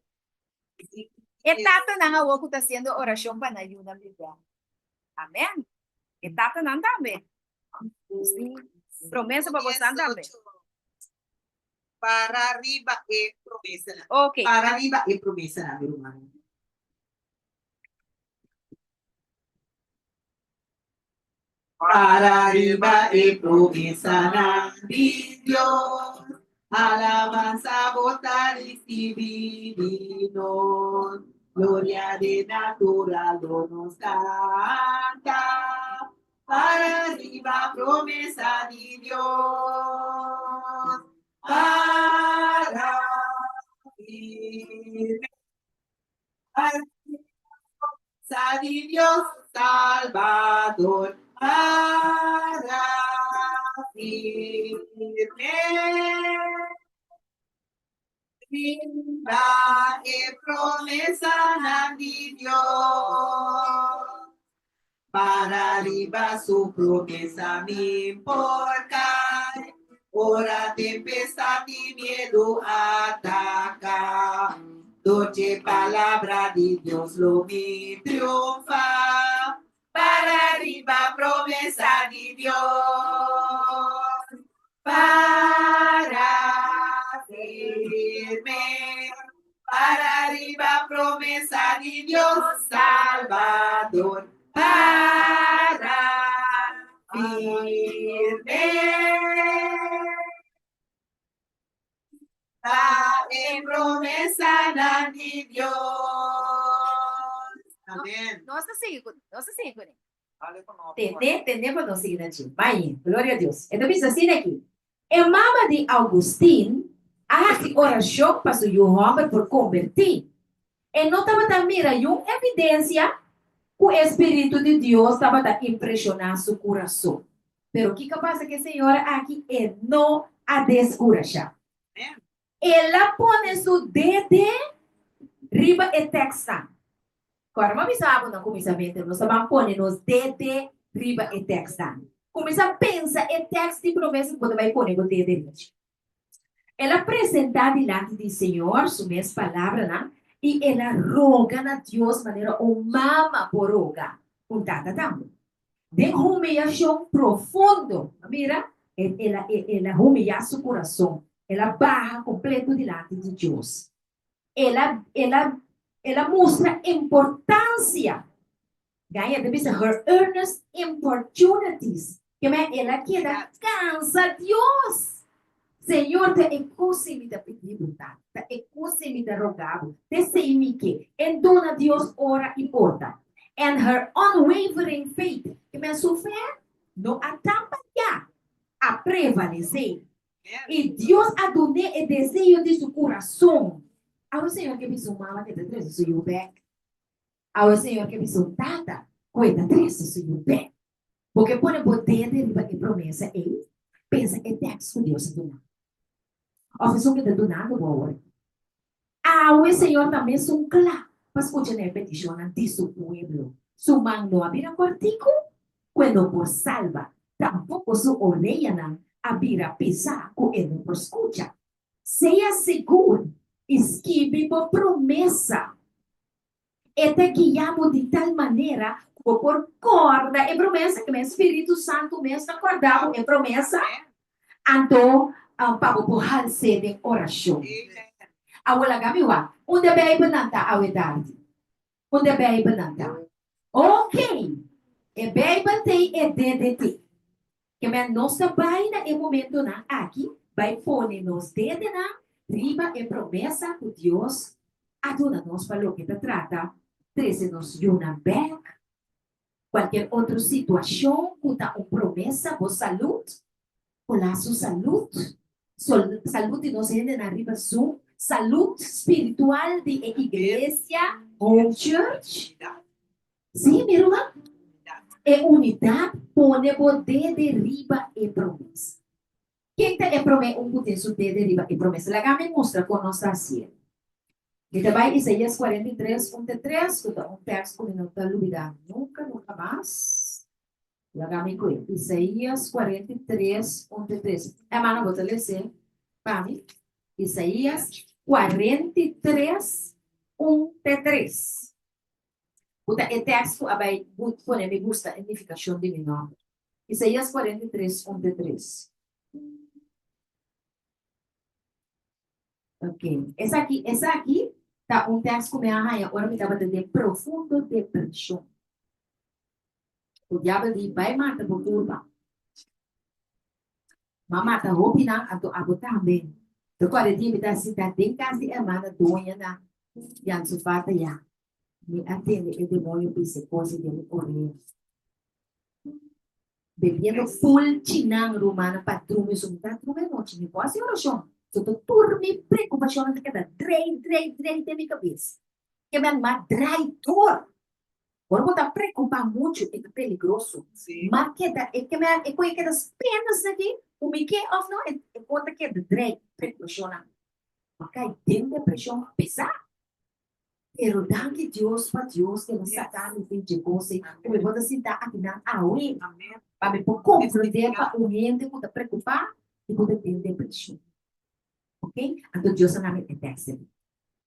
E tatanan awor ku ta hasiendo orashon pa nan yunan biba. Amen. E tatanan tambe. Promesa pa bosan tambe. Para riba e promesanan. Ok. Para riba e promesanan, mi rumannan. Para riba e promesanan di Dios, alabansa bo ta risibí di nos. Gloria den natural lo nos kanta, para riba promesa di Dios. Para firme. Promesa di Dios Salvador para firme. Riba e promesanan di Dios. Para riba su promesa mi por kai. Ora tempestad i miedu ataka, Dor dje palabra di Dios lo mi triunfa. Para riba promesa di Dios. Para firme. Para riba promesa di Dios Salvador. Para firme. Ta e promesanan di Dios. Amen. Nos ta sigui cu, nos ta sigui cu. Tende, tende pa nos sigui na dje. Bai, gloria a Dios. E ta bisa asina aki, E mama di Augustin a hasi orashon pa su yu hòmber por kombertí. E no tabata mira yun evidensia ku e spiritu di Dios tabata impreshoná su kurason. Pero kiko a pasa ku e señora aki? E no a deskurashá. El a pone su dede riba e tèkstnan. Kòrda mi a bisa bo na kuminsamentu, nos ta ban pone nos dede riba e tèkstnan. Kuminsá pensa e tèks di promesa ku bo ta bai pone bo dede riba dje. El a presentá dilanti di Señor su mes palabranan i el a roga na Dios manera un mama por roga, un tata tambe. Den humiyashon profundo, a mira, el a, el a humiyá su kurason, el a baha kompleto dilanti di Dios. El a, el a, el a mustra importansia. Gaña ta bisa her earnest importunities. Ke men el a keda kansa Dios. Señor, ta e kos ei mi ta pidi bo, Tata. Ta e kos ei mi ta roga bo. Ta esei mi ke. En duna Dios ora i porta. And her unwavering faith, ke men su fe no a tambaleá, a prevalesé. I Dios a dun'é e deseo di su kurason. Awe Señor ke bisa un mama ke ta trese su yu bèk. Awe Señor ke bisa un tata ku e ta trese su yu bèk. Bo ke pone bo dede riba e promesa ei? Pensa e tèks ku Dios a duna bo. Òf esun ku e ta dunando bo awor. Awe Señor ta mesun kla pa skucha na e petishonnan di su pueblo. Su man no a bira kòrtiku ku e no por salba, tampoko su oreyanan a bira pisá ku e no por skucha. Sea sigur i skibi bo promesa. E ta guia bo di tal manera ku bo por kòrda e promesa, ku e Spiritu Santu mes ta kòrda bo e promesa, anto pa bo por hals'é den orashon. Awor laga mi wak, unda e Beibelnan ta awe tardi? Unda e Beibelnan ta? Okey, e Beibel t'ei e DDT. Ke men nos ta bai na e momentonan aki bai pone nos dedenan riba e promesa ku Dios a duna nos pa loke ta trata trese nos yunan bèk, kualkier otro situashon ku ta un promesa, bo salud, Hola su salud, salud di nos hendenan riba Zoom, salud spiritual di e iglesia Home Church. Sí, mi ruman. E unidat pone bo dede riba e promesa. Ken ta e promé un ku tin su dede riba e promesa? Laga mi mustra kon nos ta hasié. Mi ta bai Isaías 43, 1 te 3, ku ta un tèks ku mi no ta lubidá nunka, nunka mas. Laga mi kue. Isaías 43, 1 te 3. Hermano, bo ta les'é? Pa mi, Isaías 43, 1 te 3. Ku ta e tèkst ku a bai pone mi gusta e nifikashon di mi nòmber. Isaías 43, 1 te 3. Ok, esaki, esaki ta un tèkst ku mi a haña ora mi tabata den profundo depreshon. Ku diabel di, Bai mata bo kurpa. M'a mata hopinan, anto abo tambe. Ta kòrda dia mi ta sintá den kas di hermana Doña na Jansofata ya. Mi a tende e demoño bisa kos den mi orea. Bebiendo ful chinan rumannan pa drumi so mi ta drumi anochi mi por hasi orashon so ta tur mi preokupashonnan ta keda drei drei drei den mi kabes ke mi a drai tur ora bo ta preokupa muchu e ta peligroso ma keda e ke mi e koe keda spera esaki ku mi ke òf no e por ta keda drei preokupashonnan bo a kai den depreshon pesa. Pero danki Dios pa Dios ke lo saka mi den dje kos ei ku mi por ta sinta akinan awe pa mi por komprendé pa un hende ku ta preokupá i ku ta den depreshon. Ok, anto Dios a nami e tèks ei.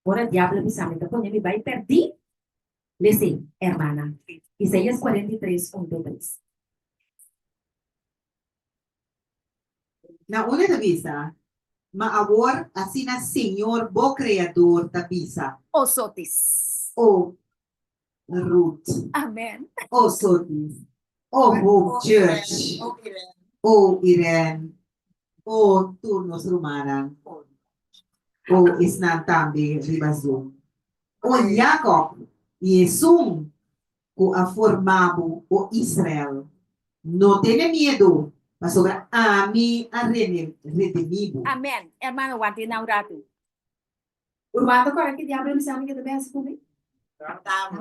Ora diablo a bisa mi ta pone mi bai pèrdí, lese, hermana, Isaías 43, 1 te 3. Na unda ta bisa, Ma awor asina Señor bo Creador ta bisa. O Sotis. O Ruth. Amen. O Sotis. O Hope Church. O Irene. O tur nos rumannan. O esnan tambe riba Zoom. O Jacob i esun ku a forma bo, o Israel, no tene miedu, pasobra ami a redimí bo. Amen. Hermano, wanta na un ratu. Urban ta kòrda ki diablo a bisa mi ke ta bin hasi ku mi?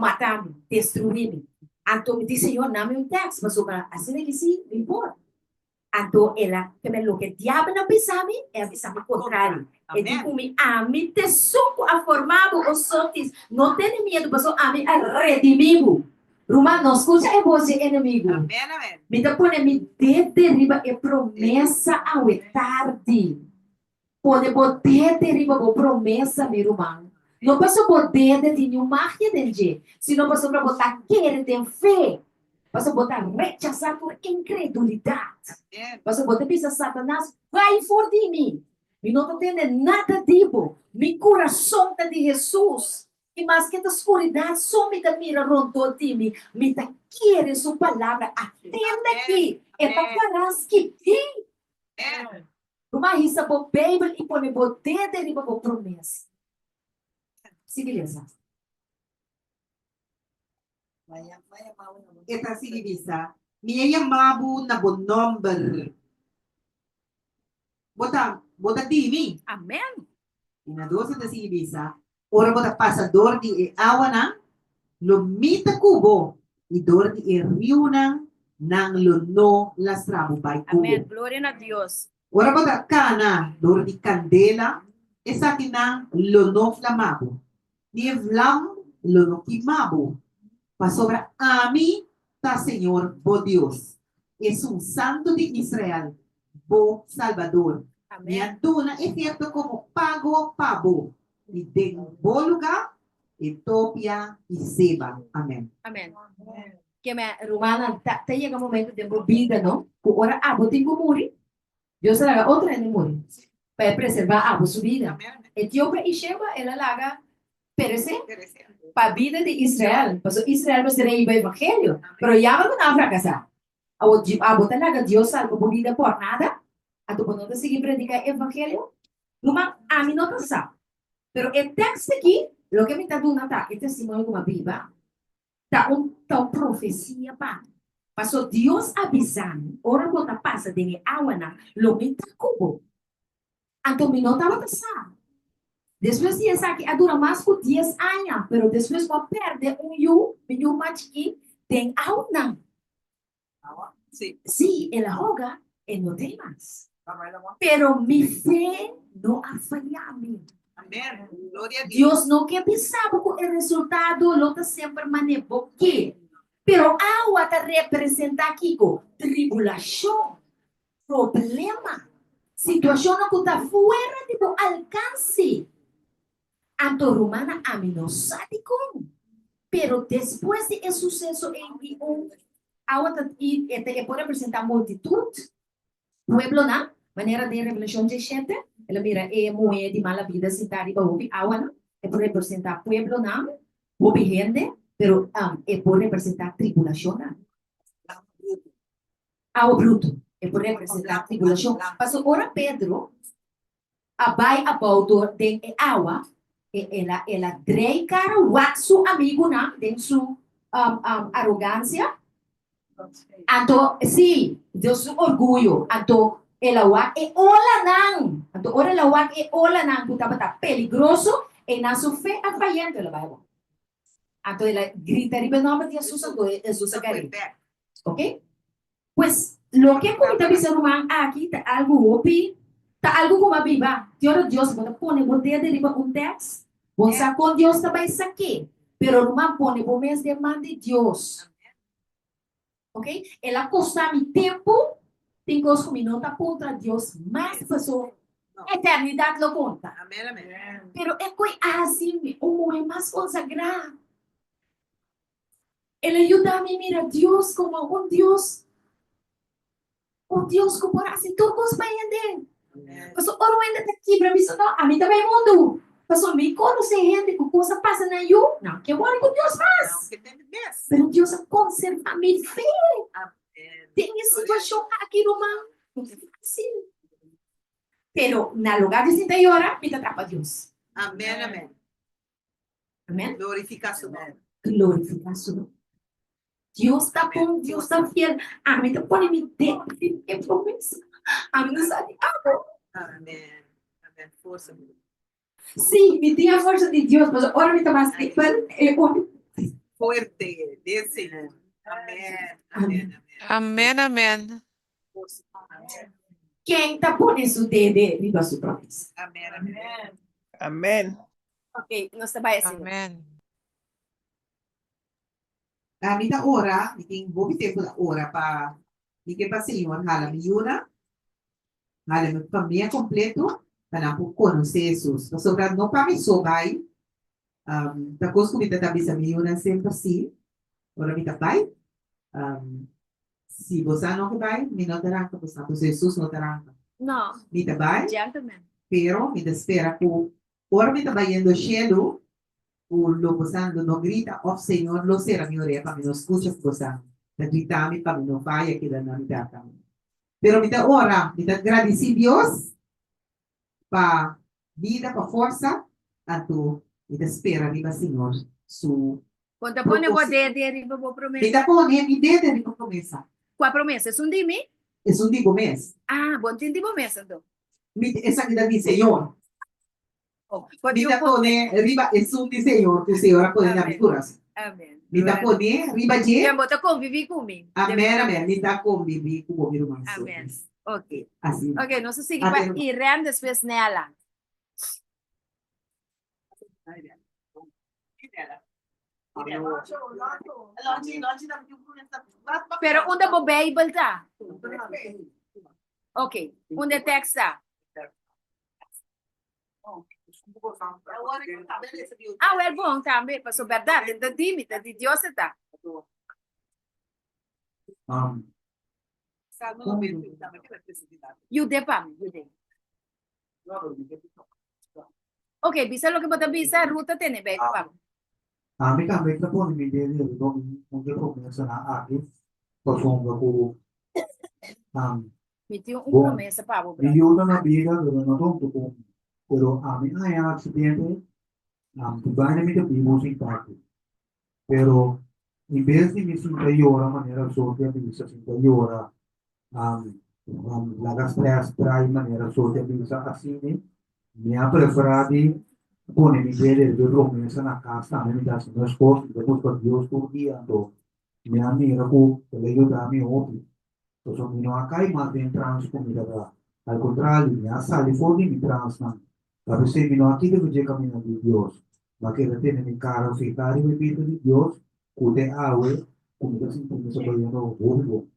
Mata mi, destruí mi. Anto mi di, Señor, nami un tèks, pasobra asina ki si, mi por. Anto el a keme loke diabel a bisa mi, el a bisa mi kontrali. E di ku mi, Ami ta esun ku a forma bo, o Sotis, no tene miedu, pasobra ami a redimí bo. Ruman, no skucha e bos dje enemigu. Mi ta pone mi dede riba e promesa awe tardi. Pone bo dede riba bo promesa, mi ruman. No pasobra bo dede tin niun magia den dje, sino pasobra bo ta kere den fe. Pasobra bo ta rechasá tur inkredulidat. Pasobra bo ta bisa Satanas, Bai for di mi! Mi no ta tende nada di bo. Mi kurason ta di Hesus. I maske ta skuridat so mi ta mira rondó di mi, mi ta kere su palabra. Atende aki, e ta pará skibí. Tuma hisa bo Beibel i pone bo dede riba bo promesa. Sigui lesa. E ta sigui bisa, Mi a yama bo na bo nòmber. Bo ta, bo ta di mi. Amen. I na dos e ta sigui bisa, Ora bo ta pasa dor di e awanan, lo mi ta ku bo, i dor di e riunan, nan lo no lastra bo bai ku bo. Amen. Gloria na Dios. Ora bo ta kana dor di kandela, esakinan lo no flama bo, ni e vlam lo no kima bo, pasobra ami ta Señor bo Dios, Esun Santu di Israel, bo Salbador. Mi a duna Egipto komo pago pa bo, i den bo lugá, Etopia i Seba. Amèn. Amèn. Keme, rumannan, ta ta yega momento den bo bida, no, ku ora abo tin ku muri, Dios a laga otro hende muri pa e preservá abo su bida. Etiopia i Sheba el a laga peresé pa bida di Israel, pasobra Israel mester a hiba evangelio, pero yama ku nan a frakasá. Awor, abo ta laga Dios salba bo bida por nada? Anto bo no ta sigui prediká e evangelio? Ruman, ami no ta sa. Pero e tèkst aki, loke mi ta duna ta e testimonio ku mi a biba, ta un ta un profesia pa mi. Pasobra Dios a bisa mi, ora bo ta pasa den e awanan, lo mi ta ku bo. Anto mi no tabata sa. Despues di esaki a dura mas ku dies aña, pero despues bo a pèrdè un yu, mi yu mas chikí, den awanan. Sí, el a hoga, e no t'ei mas. Pero mi fe no a faya mi. Dios no ke bisa bo ku e resultado lo ta semper manera bo ke. Pero awa ta representá kiko? Tribulashon, problema. Situashonnan ku ta fuera di bo alkanse. Anto rumannan ami no sa dikon, pero despues di e suseso ei di un awa ta i e ta e por representá multitut, pueblonan, manera den Revelashon diesshete, el a mira e muhé di mala bida sintá riba hopi awanan, e por representá pueblonan, hopi hende, pero e por representá tribulashonnan. Awa brutu, e por representá tribulashon. Pasobra ora Pedro a bai abou dor den e awa, e el a el a drei kara wak su amigunan den su arogansia. Anto, sí, den su orguyo. Anto el a wak e olanan. Anto ora el a wak e olanan ku tabata peligroso, einan su fe a faya, anto el a bai abou. Anto el a grita riba e nòmber di Hesus, anto Hesus a gar'é. Ok? Pues, loke ku mi ta bisa ruman aki ta algu hopi, ta algu ku mi a biba. Te ora Dios, bo ta pone bo dede riba un tèks, bo sa kon Dios ta bai sak'é. Pero ruman, pone bo mes den man di Dios. Ok? El a kosta mi tempu, tin kos ku mi no ta puntra Dios mas, paso eternidat lo konta. Pero e koe a hasi mi un muhé mas konsagrá. El a yuda mi mira Dios komo un Dios, un Dios ku por hasi tur kos pa hende. Pasobra ora un hende ta kibra mi no, ami ta bai mundu. Pasobra mi konosé hende ku kos a pasa nan yu, nan ke wòrdu ku Dios mas. Pero Dios a konservá mi fe den e situashon aki, ruman. No ta fásil. Pero na lugá di sinta yora, mi ta trapa Dios. Amén, amén. Amén. Glorifica su nomber. Glorifica su nomber. Dios ta bon, Dios ta fiel. Ami ta pone mi dedo riba e promesa. Ami no sa di abo. Amén. Amén. Forsa. Sí, mi tin e forsa di Dios, pasobra ora mi ta mas debel, e ora. Fuerte den Señor. Amén. Amén. Amén, amén. Forsa. Amén. Ken ta pone su dede riba su promesa? Amén. Amén. Amén. Ok, nos ta bai asina. Amén. Mi ta ora, mi tin hopi tempu ta ora pa mi ke pa Señor hala mi yuna, hala mi famia kompleto pa nan por konosé Hesus. Pasobra no pa mi so bai, ta kos ku mi ta ta bisa mi yunan semper si, ora mi ta bai, si bosa no ke bai, mi no ta ranka bosa, pasobra Hesus no ta ranka. No. Mi ta bai, Gentleman. pero mi ta spera ku Ora mi ta bayendo shelu, ku lo bosan lo no grita, òf Señor lo sera mi orea pa mi no skucha ku bosan ta grita mi pa mi no faya keda na mitad kaminda. Pero mi ta ora, mi ta gradisí Dios pa bida, pa forsa, anto mi ta spera riba Señor su Bo ta pone bo propósito. dede riba bo Mi promesa? ta pone mi dede riba promesa. Kua promesa? Esun di mi? Esun di bo mes. Ah, bo no tin di bo mes anto. Mi esaki ta di Señor. Oh, bo Mi tin ta un pone. pone riba esun di Señor ku Señor a pone na mi Amen. kurason. Amen. Mi ta Gloria a pone riba dje. Ken bo ta konviví ku mi. Den mi Amen, amen. Mi promesa. ta konviví ku bo, mi ruman Amen. Sophie. Ok. Asina. Ok, nos ta sigui pa Amen, ruman. Irene, despues Nella. Pero unda bo Bijbel ta? Ok, unda e tekst ta? Ah, wel bon tambe, paso berdad, e ta di mi, ta di Dios e ta. Um, Yude pa mi, yude. Ok, bisa loke bo ta bisa, Ruth ta tene bij pa bo. Ami tambe ta pone mi dede riba un dje promesanan aki, pasobra ku Mi tin un bon, promesa pa bo, mi brother. yuda na bida, pero no tonto ku mi. Pero ami a haña aksidente, ku baina mi ta bibu sin taki. Pero en bes di mi sinta yora manera Sophie a bisa, sinta yora, laga stress drai manera Sophie a bisa, asina mi a prefera di pone mi dede riba e promesa na cas tambe mi ta haci mescos, mi ta busca Dios tur dia, anto mi a mira cu el a yuda mi hopi. Pasobra mi no a kai mas den trans ku mi tabata. Al kontrario, mi a sali for di mi transnan. Ta p'esei mi no a kita ku dje kaminda di Dios, ma a keda tene mi kara fihá riba e bista di Dios ku te awe ku mi ta sinti mi ta bayendo hopi bon.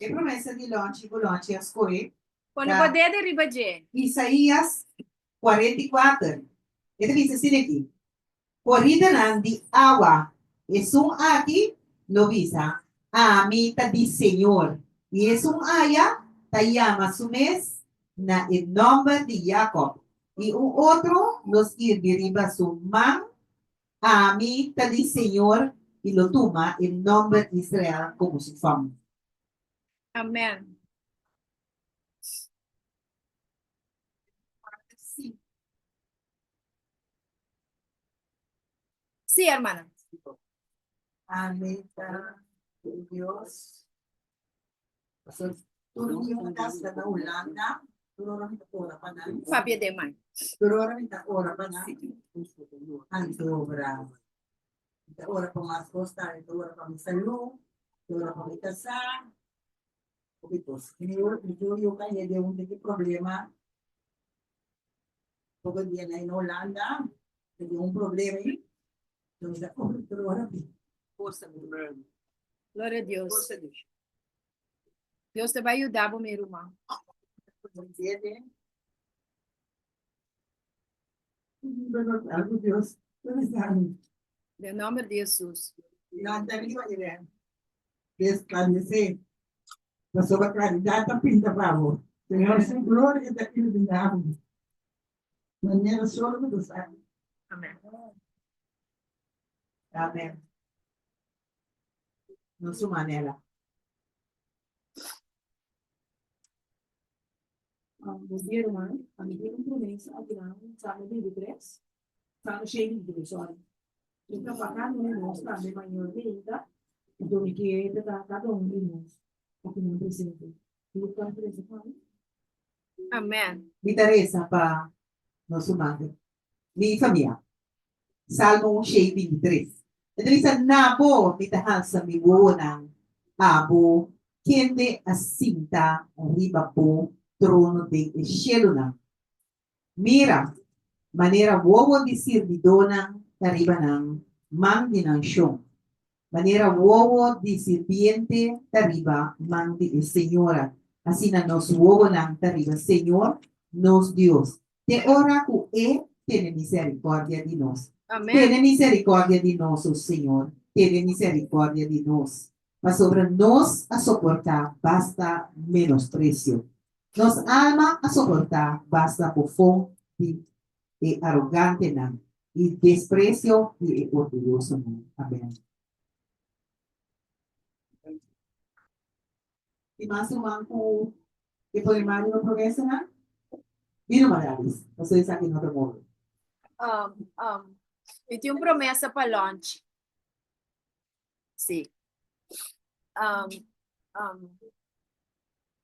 E promesa di Lonchi ku Lonchi a skohe Pone bo ta dede riba dje. Isaías 44. E ta bisa asina aki, Koridanan di awa, esun aki lo bisa, Ami ta di Señor, i esun aya ta yama su mes na e nòmber di Jakòb, i un otro lo skirbi riba su man, Ami ta di Señor, i lo tuma e nòmber Israel komo su fam. Amèn. Sí, hermana. Ami ta di Dios. Pasobra tur dia mi ta sta na Hulanda, tur ora mi ta ora pa nan. Papia den man. Tur ora mi ta ora pa nan. Anto mi ta ora pa mas kos tambe, mi ta ora pa mi salú, mi ta ora pa mi kasá. Hopi kos. Mi yu ka yega den un tiki problema. Poko dia na in Holanda, e tin un problema ei, nos ta otro ora bin. Forsa mi ruman. Gloria a Dios. Forsa Dios. Dios te bai yuda bo mi ruman. Algo Dios, Den nomber di Jesus. Lanta riba Irene. Resplandecé. Pasobra klaridat ta pinta pa bo. Señor su gloria ta iluminá bo. Manera solo ku ta sa. Amen. Amen. Nos su manera. Bom dia, ruman. Ami tin un promesa akinan, Salmo 23, Salmo 123, sorry. Mi ta wak no nos tambe mayor beinta, anto mi ke ta kada un di nos akinan presente. Lu kan presa pa mi? Amen. Mi ta resa pa nos rumannan, mi famia. Salmo 123. E ta bisa, Na bo mi ta halsa mi wowonan, abo kende a sinta riba bo trono den e shelunan. Mira, manera wowo di sirbidónan ta riba nan man di nan shon, manera wowo di sirbiente ta riba man di e señora, asina nos wowonan ta riba Señor, nos Dios, te ora ku E tene miserikòrdia di nos. Amèn. Tene miserikòrdia di nos, o Señor, tene miserikòrdia di nos, pasobra nos a soportá basta menospresio. Nos alma a soportá basta bofon di e arogantenan i despresio di e orguyosonan. Amèn. Tin mas ruman ku ke pone man riba promesanan? Di ruman Alice, pasobra esaki no ta move. Um, um, mi tin un promesa pa lunch. Sí. Um, um,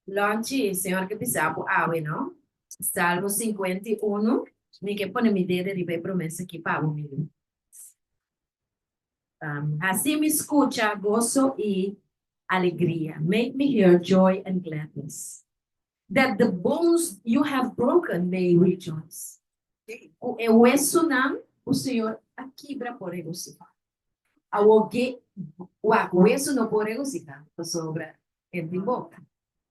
Lonchi, Señor ke bisa bo awe, no? Salmo 51, mi ke pone mi dede riba e promesa aki pa bo, mi yu. Um, hasi mi skucha goso i alegria. Make me hear joy and gladness. That the bones you have broken may rejoice. Ku e wesunan ku Señor a kibra por regosihá. Awor ge, wak, wesu no por regosihá, pasobra e tin boka.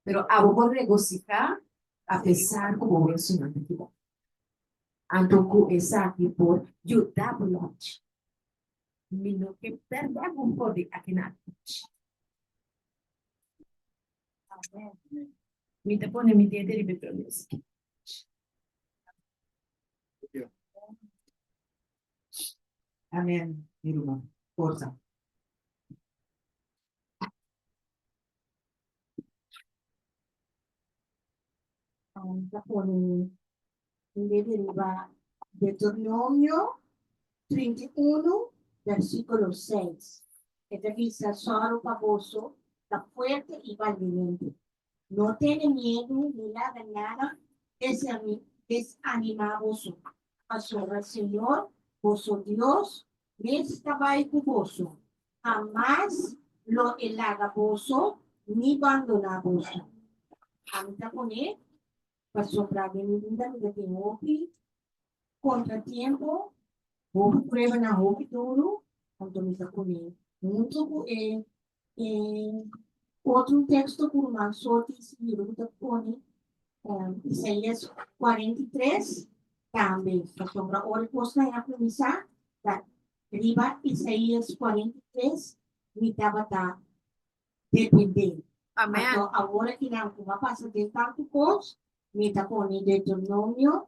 Pero abo por regosihá apesar ku bo wesunan ta kibra. Anto ku esaki por yuda bo lochi. Mi no ke pèrdè bo for di akinan. Mi ta pone mi dede riba e promesa. Amen, mi ruman. Forsa. Ta pone un dede riba Deuteronomio 31, versíkulo 6. E ta bisa, Sòru pa boso ta fuerte i valiente. No tene miedu ni laga nada desanimá boso, pasobra Señor, boso Dios, mes ta bai ku boso. Hamas lo e laga boso ni bandoná boso. Ami ta pone, pasobra den mi bida mi ta tin hopi kontratiempo, hopi pruebanan hopi duru, anto mi ta pone huntu ku e. Otro un teksto ku ruman Soti sigur ku ta pone Isaías 43 tambe, pasobra ora e kosnan a kuminsá ta riba Isaías 43 mi tabata dependé. Amèn. Anto awor akinan ku a pasa den tantu kos, mi ta pone Deuteronomio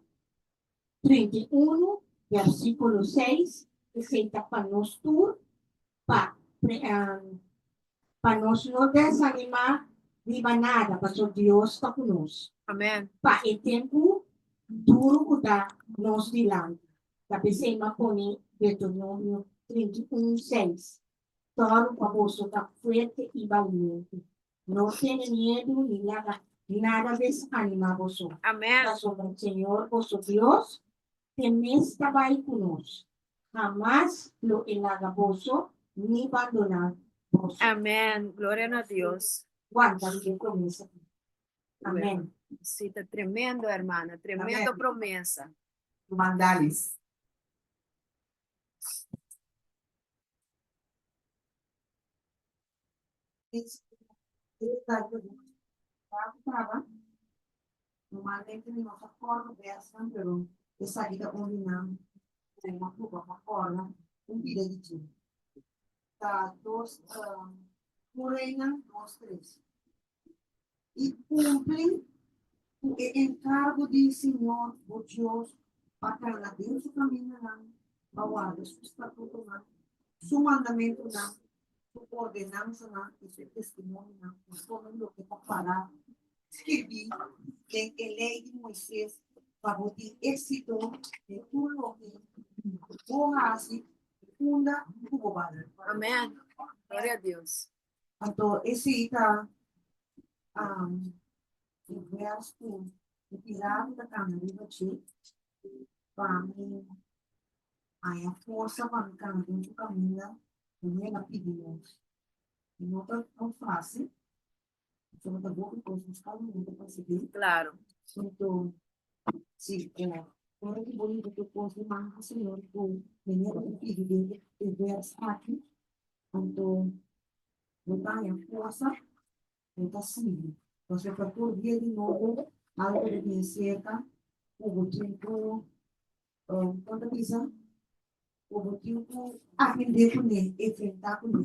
31, versíkulo 6, esei ta pa nos tur, pa pa nos no desanimá riba nada, pasobra Dios ta ku nos. Amèn. Pa e tempu duru ku ta nos dilanti. Ta p'esei m'a pone Deuteronomio 31, 6, Tòru pa boso ta fuerte i baliente. No tene miedu ni laga nada desanimá boso. Amèn. Pasobra Señor boso Dios te mes ta bai ku nos. Hamas lo e laga boso ni bandoná boso. Amèn. Gloria na Dios. Wanta riba e promesa aki. Amèn. Sí, ta tremendo, hermana. Tremendo Amèn. promesa. Ruman Dalis. Normalmente mi no ta kòrda bèsnan, pero esaki ta un di nan ku mi a proba pa kòrda un bida di dje. Ta dos un Reinan dos tres. I kumpli ku e enkargo di Señor bo Dios pa kana den su kamindanan, pa warda su statutonan, su mandamentunan, su ordenansanan i su testimonionan konforme loke ta pará skirbí den e Lei di Moises, pa bo tin éksito den tur loke bo hasi i unda ku bo bai. Amèn. Gloria a Dios. Anto esei ta e vers ku e pirata ta kanta riba dje pa mi haña forsa pa mi kanta den su kaminda ku mi el a pidi nos. E no ta tan fásil, pasobra ta hopi kos nos kada un ta pasa den. Claro. Anto si ora ku bo riba tur kos di man Señor ku manera ku pidi den e vers aki, Anto bo ta haña forsa, bo ta sigui. Pasobra pa tur dia di nobo algu ta bini serka ku bo tin ku, kon ta bisa? Ku bo tin ku atendé kuné, enfrentá kuné.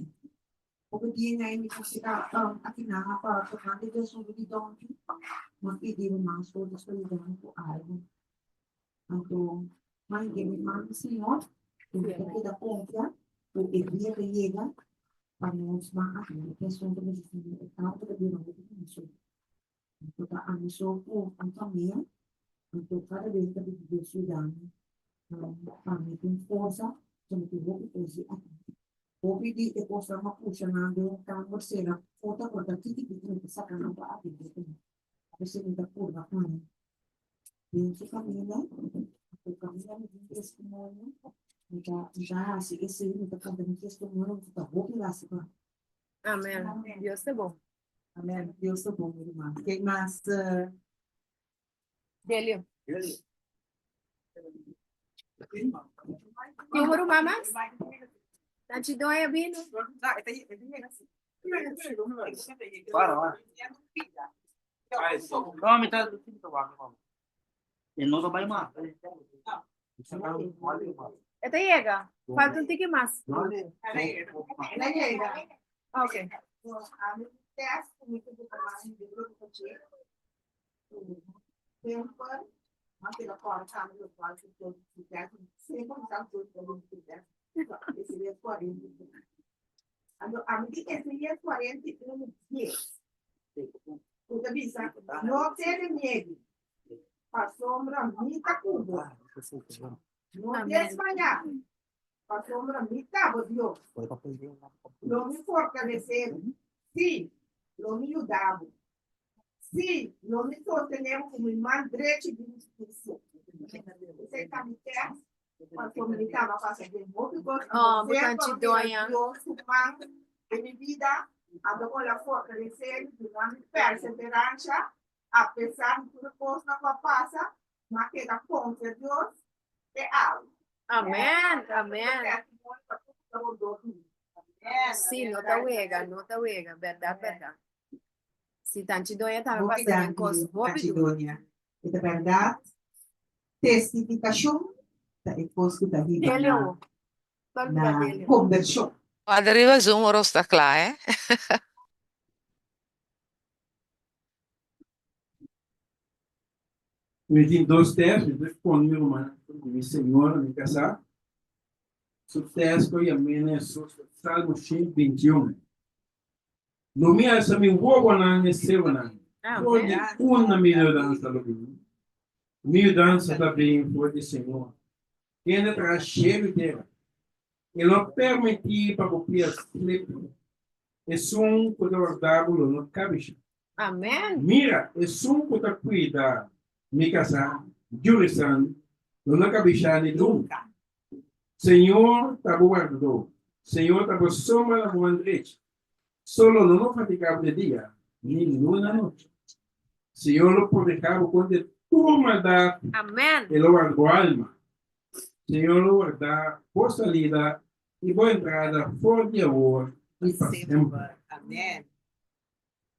Hopi dia nan mi ta seka akinan pa tokante di asuntu di dònki, mi a pidi ruman Sotos pa yuda mi ku algu. Anto, m'a hende mi man di Señor, i mi ta keda konfia ku e dia ta yega pa nos ban atende e asuntu mester siña e tantu ta bira hopi difísil. Anto ta ami so ku un famia, anto kada bes ta pidi Dios yuda mi pa mi tin forsa, pasobra mi tin hopi kos di atende. Hopi di e kosnan m'a pusha nan den un kamber sera porta porta tiki tiki mi ta saka nan pa atende kuné. P'esei mi ta purba haña den su kaminda, ku kaminda mi tin testimonio, mi ta mi ta hasi esei, mi ta konta mi testimonio, mi ta hopi rasi pa. Amen. Dios ta bon. Amen. Dios ta bon, mi ruman. Ken mas? Delio. Tin un ruman mas? Tanchi Doña bini. No, mi ta E no ta bai mas. E ta yega. Falta un tiki mas. Ok. Anto ami di Ezeías 41, 10, ku ta bisa, No tene miedu, pasobra mi ta ku bo. No desmayá, pasobra mi ta bo Dios. Lo mi fortalesé bo, sí, lo mi yuda bo. Sí, lo mi sostené bo ku mi man drechi di hustisia. Esei ta mi tèks Pasobra mi taba pasa den hopi kos, Oh, anto bo semper tanchi mi mira doña. Dios su man den mi bida, anto con la fortalesé mi, duna mi perseverancia, a pesar di tur e kosnan ku a pasa, mi a keda konfia Dios te awe. Amen, Esaki ta amen. testimonio pa tur ku ta rondó di mi. Sí, no ta wega, no ta wega, berdad, berdad. Si Tanchi Doña tambe Hopi pasa den kos danki, hopi Tanchi duru. Doña. E ta bèrdat, testifikashon ta e kos ku ta hiba Delio na wo. Ta olbida na Delio. kombershon. Padre riba Zoom ora sta kla, eh? Mi tin dos tèst, mi ta pone mi ruman ku mi señora, mi kasá. Su tèst ku yam'é na Hesus ta Salmo 121. Lo mi alsa mi wowonan n'e serunan, for di unda mi yudansa lo bini? Mi yudansa ta bin for di Señor, kende traha shelu i tera. E lo permití pa bo pia slip, esun ku ta warda bo lo no kabisha. Amen. Mira, esun ku ta kuida mi kasá, Jurisan, lo no kabisha ni nunka. Señor ta bo wardadó, Señor ta bo sombra na bo man drechi. Solo lo no fatigá bo de dia, ni luna anochi. Señor lo protehá bo kontra tur maldat, Amen. E lo warda bo alma. Señor lo warda bo salida i bo entrada for di awor i pa semper. Amen.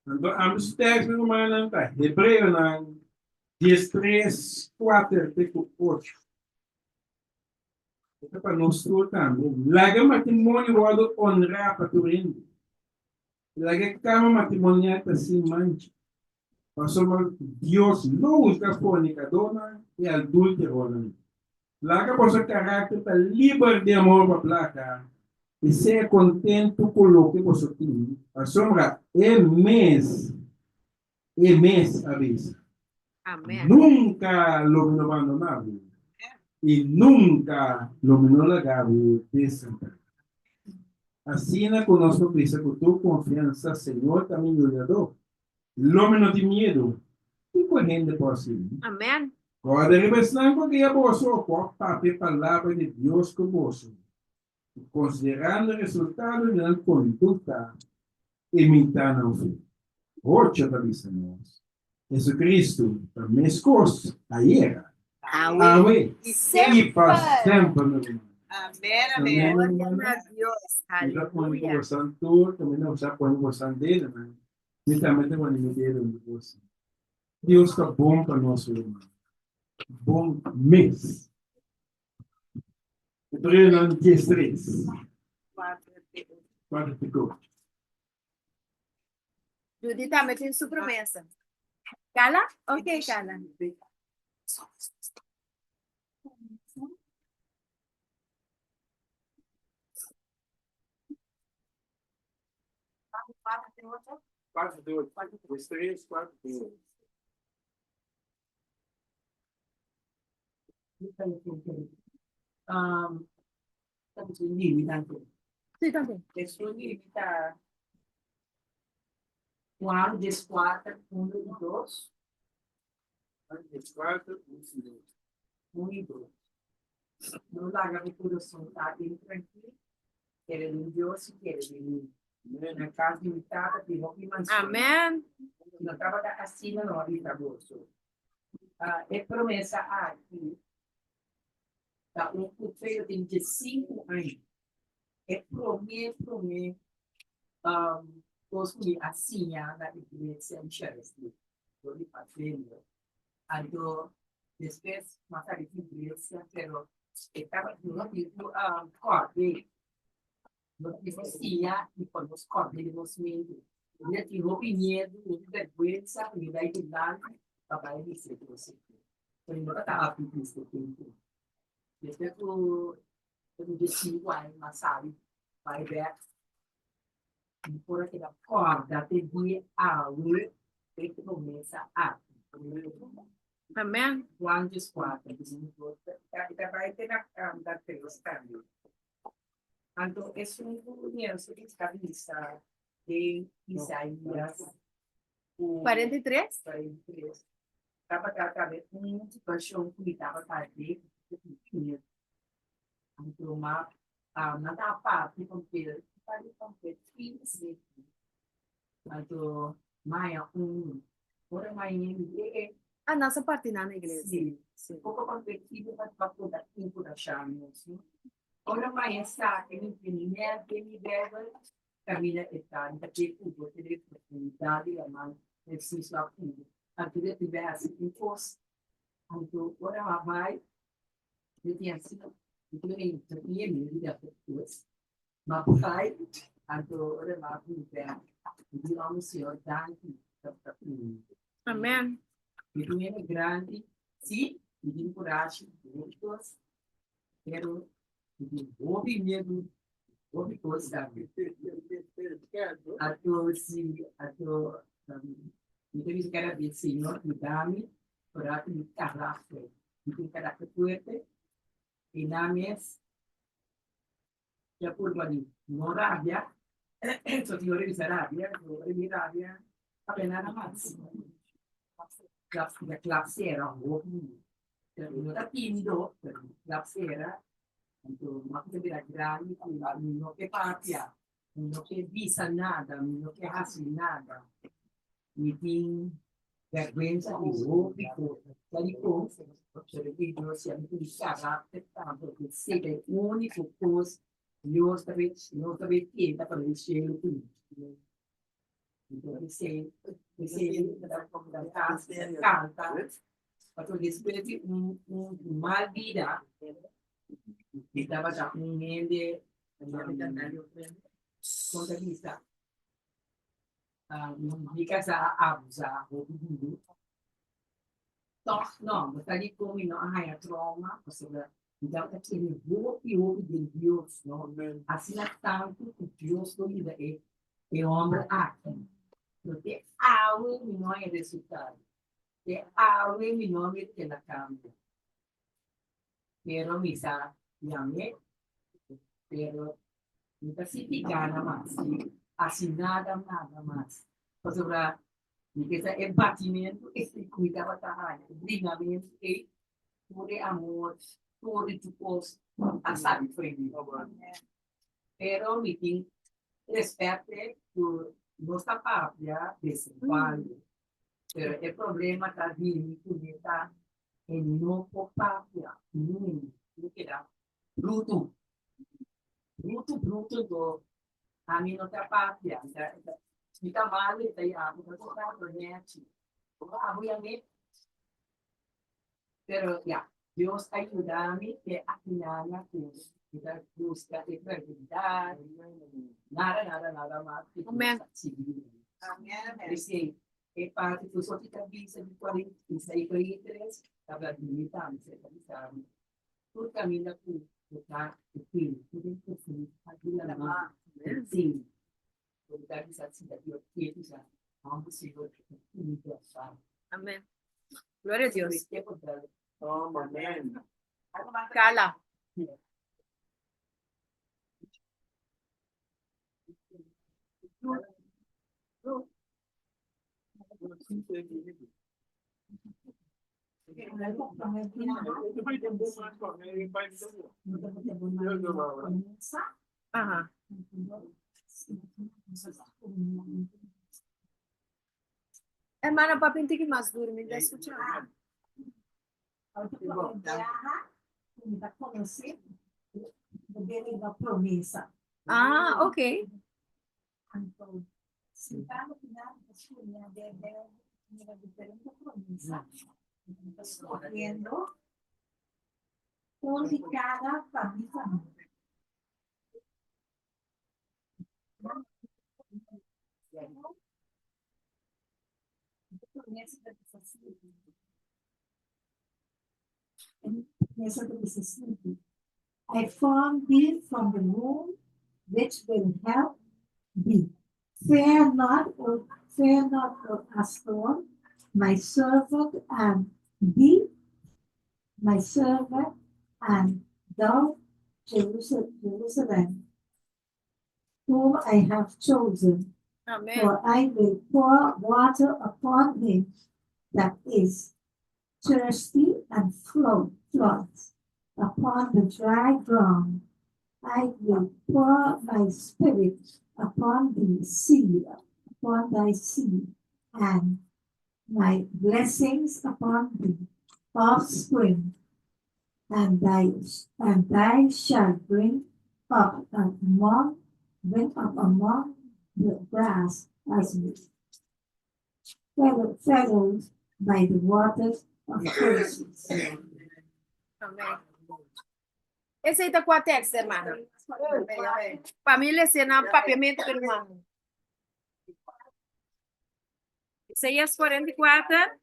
Anto ambos teksto rumannan ta Hebreonan 13, 4 te ku 8. E ta pa nos tur tambe. Laga matrimonio wòrdu onrá pa tur hende. Laga e kama matrimonial ta sin mancha. Pasobra Dios lo husga fornikadónan i adúlteronan. Laga boso karakter ta liber di amor pa plaka i sea kontentu ku loke boso tin, pasobra e mes, e mes a bisa, Amen. Nunka lo mi no bandoná bo i nunka lo mi no laga bo desampará. Asina ku nos por bisa ku tur konfiansa, Señor ta mi yudadó, lo mi no tin miedu. Kiko hende por hasi mi? Amen. Kòrda riba esnan ku a guia boso, ku a papia e palabra di Dios ku boso. Konsiderando e resultado di nan kondukta, imitá nan fe. Ocho ta bisa nos, Jesucristo ta meskos ayera, awe i pa semper, mi ruman. Amén, amén. Amén, mi rumannan. Gloria na Dios. Mi ta pone ku Aleluya. bosan tur, kaminda boso a pone bosan dedonan, mi tambe ta pone mi dedo riba boso. Dios ta bon pa nos, mi ruman. Bon mes. Hebreonan 13, 4 te 8. Judy tambe tin su promesa. Kala? Ok, Kala. 4 te 8. 13, 4 te 8. Um, limitante. Sí, tambe. Esun limita Juan 14, 1 i 2. Juan 14, 1 i 2. 1 i 2. No laga bo kurason ta intrankil, kere den Dios i kere den mi. Na kas di mi Tata tin hopi mansion. Amen. Si no tabata asina, no a bisa boso. E promesa aki ta un ku Pedro tin diesinku aña. E promé promé kos ku mi a siña na iglesia di Charestie, dor di Patricio. Anto despues mi a sali di iglesia, pero e tabata no tin ku kòrd'é. Nos tin ku siña i pon nos kòrd'é den nos mente. Mi a tin hopi miedu, hopi bèrgwensa ku mi bai dilanti pa bai bis'é kos aki. Pero mi no tabata happy ku esei tempu. Despues ku mi di sinku aña mi a sali bai bèk, mi por a keda kòrda te dia awe e promesa aki. Amen. Juan 14, i ta bai te na tres tambe. Anto esun ku Nelson ta bisa den Isaías ku 43? 43 tabata tambe un situashon ku mi tabata den ku mi tinha. Anto ma nan ta parti papel, parti papel fin. Anto maya un ora maya mi di e e. Ah, nan sa parti nan na iglesia. Si, si. Poko perspektivo pa pa por enkurashá nos, no? Ora maya sa ke mi tin nèt den mi Bijbel, kaminda e ta, mi ta ke ku bo tene oportunidat di laman. Hesus a pidi. Anto e tin hasi un kos. Anto ora mi a bai, mi tin asina, mi tin un mi tin mi bida kos. Mi a bai, anto ora mi a bin bek, mi di amo Señor danki pa ta pidi. Amen. Mi tin hende grandi, si, mi tin kurashi, hopi kos, pero mi tin hopi miedu, hopi kos tambe. Anto si, anto mi ta bisa kada bes, Señor yuda mi ora ku mi karakter, mi tin karakter fuerte, i nan mes ya purba di no rabia, so tin ora bisa rabia, ora mi rabia papia nada mas. Klap, ya klap sera hopi. Pero no ta timido, pero klap sera. Anto mi a kuminsá bira grandi ku mi no ke papia, mi no ke bisa nada, mi no ke hasi nada. Mi tin bèrgwensa di hopi kos. Sa dikon? Pasobra di Dios si ami tin karakter tantu ku esei ta e úniko kos Dios ta bay nos ta bay keda pa den shelu ku nos. Enton esei esei ta kanta pasobra despues di un un mal bida mi tabata un hende kon ta bisa Mi kasá a abusá hopi duru. Tòg nò, bo ta di kon mi no a haña trauma pasobra mi tabata kere hopi hopi den Dios, no. Asina tantu ku Dios lo yuda e e hòmber aki. Pero te awe mi no haña resultado. Te awe mi no a mira el a kambia. Pero mi sa yam'é, pero mi ta sinti gana mas di hasi nada nada mas. Pasobra mi pensa e batimentu ei ku mi tabata haña, e bringamentu ei, tur e amor, tur di tur kos a sali for di mi. Pero mi tin respèt ku nos ta papia bes en kuando, pero e problema ta bini ku mi ta E no por papia ni lo keda brutu. Brutu, brutu do ami no ta papia. Mi ta, mi ta malu e ta yabu, ta ta nechi. Ora abo yam'é. Pero ya, Dios a yuda mi te afinana ku mi ta buska e tranquilidad. Nada, nada, nada mas. Amen. Amen. E parti ku so ta bisa di 46, 43 ta bla di mi tambe, se ta bisa mi. Tur kaminda ku bo ta e tin, tur den profundidad di laman e tin. Bo ta bisa si ta Dios ke bisa, hòmber Señor ke ta kuida sa. Amen. Gloria a Dios. Amen. Carla. Aha. Hermana, papi, un tiki mas duro, mi ta escucha. Ah, ok. Un di cada pa mi familia. I formed thee from the womb, which will help thee. Fear not, O fear not, O Astor, my servant, and thee, my servant, and thou, Jerusalem, whom I have chosen. Amen. For I will pour water upon him that is thirsty and flood, floods upon the dry ground. I will pour my spirit upon the seed, upon thy seed, and my blessings upon the offspring, and thy and thy shall bring up among bring up among the grass as Furrowed by the waters of curses. Amen. Esei ta kua tekst, hermana? Pa mi lese na papiamentu, pero hermano. Isaías 44,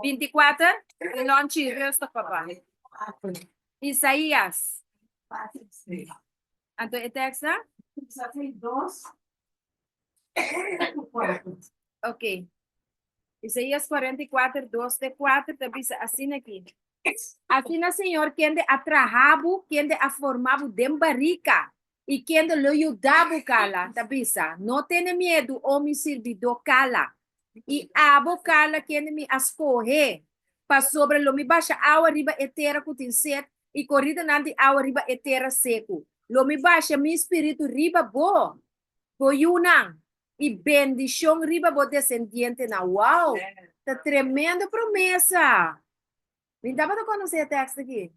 24, Lonchi, rustig papa. Isaías. Anto e tekst na? Ok. Isaías 44, 2 te 4 ta bisa asina aki. Asina Señor kende a traha bo, kende a forma bo den barika, i kende lo yuda bo kala, ta bisa, No tene miedu, o mi sirbidó kala, i abo kala kende mi a skohe, pasobra lo mi basha awa riba e tera ku tin set i koridanan di awa riba e tera seku. Lo mi basha mi spiritu riba bo, bo yunan, i bendishon riba bo desendientenan. Wow! Ta tremendo promesa! Mi tabata konosé e tekst aki.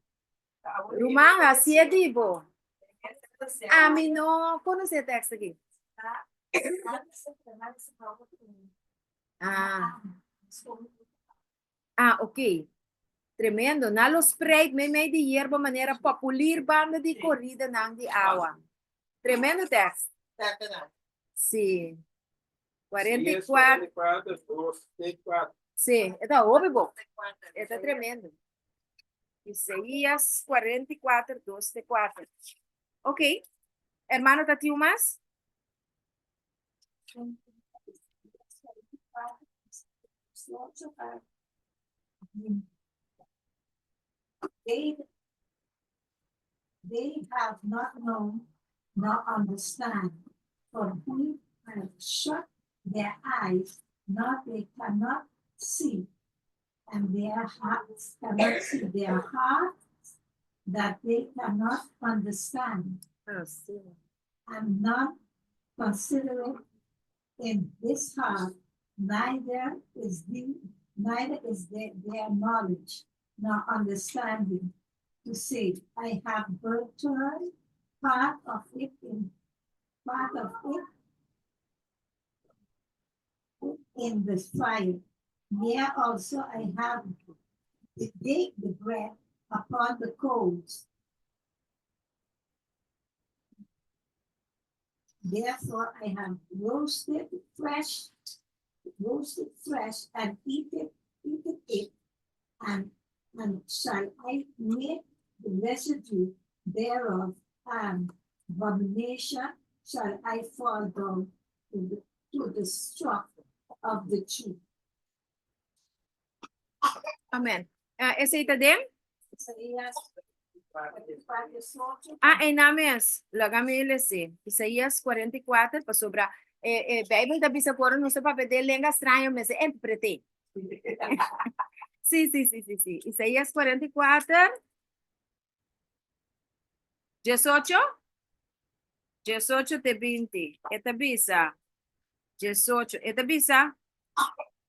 Ruman, hasié di bo. Ami no konosé e tekst aki. Ah. Ah, ok. Tremendo. Nan lo spreid meimei di yerba manera populir banda di koridanan di awa. Tremendo tekst. Sí. 44. Sí, e ta hopi bo. E ta tremendo. Isaías 44, 2 te 4. Ok. Hermano, ta tin un mas? They, they have not known nor understand, for he hath shut their eyes, not they cannot see, and their hearts cannot see, their hearts that they cannot understand, and not consider it in his heart, neither is the neither is their, their knowledge nor understanding to say, I have turned part of it in part of it in the fire. Yea, also I have baked the bread upon the coals. Therefore I have roasted fresh, roasted fresh and eat it, eaten it, and and shall I make the residue thereof an abomination shall I fall down to the, to the stroke of the chief. Amen. Uh, esei ta den? Isaías 44, Ah, einan mes. Laga mi lese. Isaías 44, pasobra e, e Bijbel ta bisa ku ora nos ta papia den lenga straño mester interpreté. Sí, sí, sí, sí, sí. Isaías 44, 18, 18 te 20. E ta bisa, 18, e ta bisa,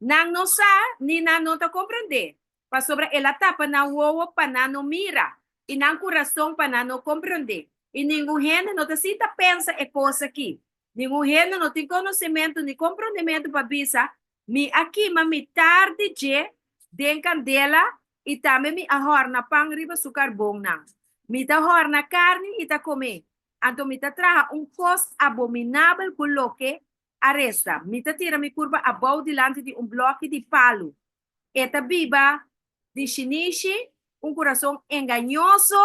Nan no sa, ni nan no ta komprendé, pasobra el a tapa nan wowo pa nan no mira, i nan kurason pa nan no komprendé. I ningun hende no ta sinta pensa e kos akí. Ningun hende no tin konosementu ni komprondementu pa bisa, Mi a kima mitar di dje den kandela i tambe mi a hòrna pan riba su karbonnan. Mi ta hòrna karni i ta kom'é. Anto mi ta traha un kos abominabel ku loke a resta. Mi ta tira mi kurpa abou dilanti di un blòki di palu. E ta biba di shinishi, un kurason engañoso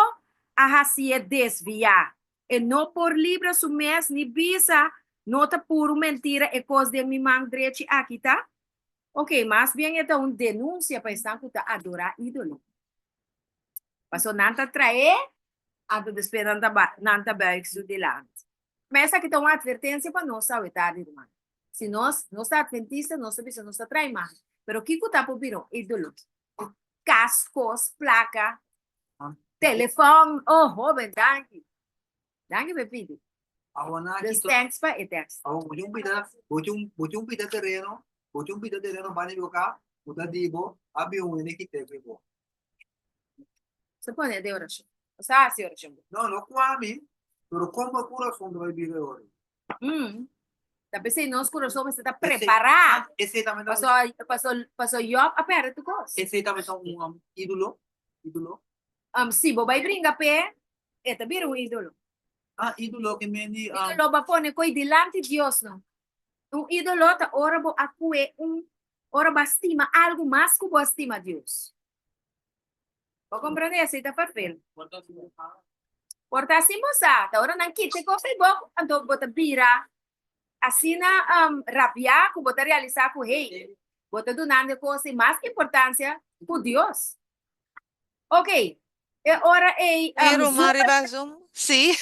a hasié desviá. E no por libra su mes ni bisa, No ta puru mentira e kos den mi man drechi aki ta? Oke, mas bien e ta un denunsia pa esnan ku ta adorá ídolo. Pasobra nan ta traé, anto despues nan ta nan ta buig su dilanti. Ma esaki ta un atvertensia pa nos awe tardi, ruman. Si nos, nos ta atventista, nos ta bisa nos ta trae imágen. Pero kiko ta por bira un ídolo? Kas, kos, plaka, telefòn. Oh, hoben, danki. Danki pa e pidi. Dus thanks pa e tekst. Awor bo tin un pida, bo tin un, bo tin un pida tereno, bo tin un pida tereno banda di bo ka, ku ta di bo, a bin un hende kit'é ku bo. Se pone den orashon. Bo sa hasi orashon bo. No, no ku ami, pero kon bo kurason ta bai bira e ora ei? Mm. Ta p'esei nos kurason mester ta prepará. Paso, paso, paso Job a pèrdè tur kos. Esei tambe ta un ídolo? Ídolo? Si bo bai bringa p'e, e ta bira un ídolo. Ah, ídolo ke men di. Ídolo bo a pone koi dilanti Dios no. Un ídolo ta ora bo a kue un, ora bo a stima algu mas ku bo a stima Dios. Bo komprendé? Esei ta ferfel. Por ta sin bo sa, ta ora nan kita e kos ei bo, anto bo ta bira asina rabiá ku bo ta realisá ku hey, bo ta dunando e kos ei mas importansia ku Dios. Ok, e ora ei Tin ruman Zoom riba Zoom? Sí.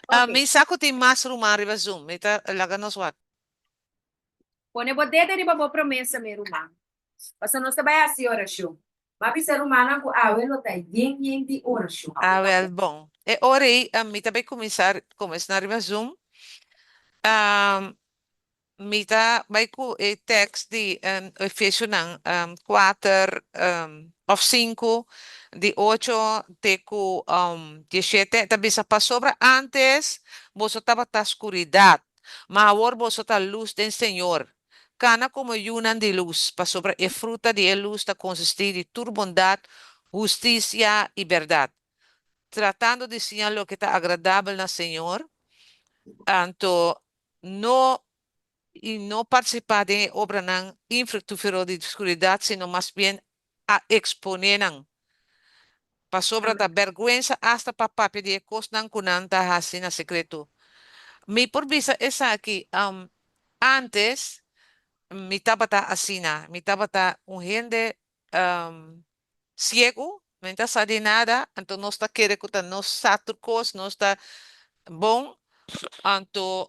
Ok. Mi sa ku tin mas ruman riba Zoom. Mi ta laga nos wak. Pone bo dede riba bo promesa, mi ruman. Pasobra nos ta bai hasi orashon. M'a bisa rumannan ku awe lo ta yen yen di orashon. Awel bon. E ora ei mi ta bai kuminsá komo esnan riba Zoom. Mi ta bai ku e tèks di Efesionan kuater òf sinku di ocho te ku dieshete. E ta bisa, Pasobra ántes boso tabata skuridat, ma awor boso ta lus den Señor. Kana komo yunan di lus, pasobra e fruta di e lus ta konsistí di tur bondat, hustisia i bèrdat. Tratando di siña loke ta agradabel na Señor, anto no i no partisipá den e obranan infructífero di skuridat, sino mas bien a eksponé nan. Pasobra ta bèrgwensa asta pa papia di e kosnan ku nan ta hasi na sekreto. Mi por bisa esaki, Ántes mi tabata asina, mi tabata un hende siegu, mi no ta sa di nada, anto nos ta kere ku ta nos sa tur kos, nos ta bon, anto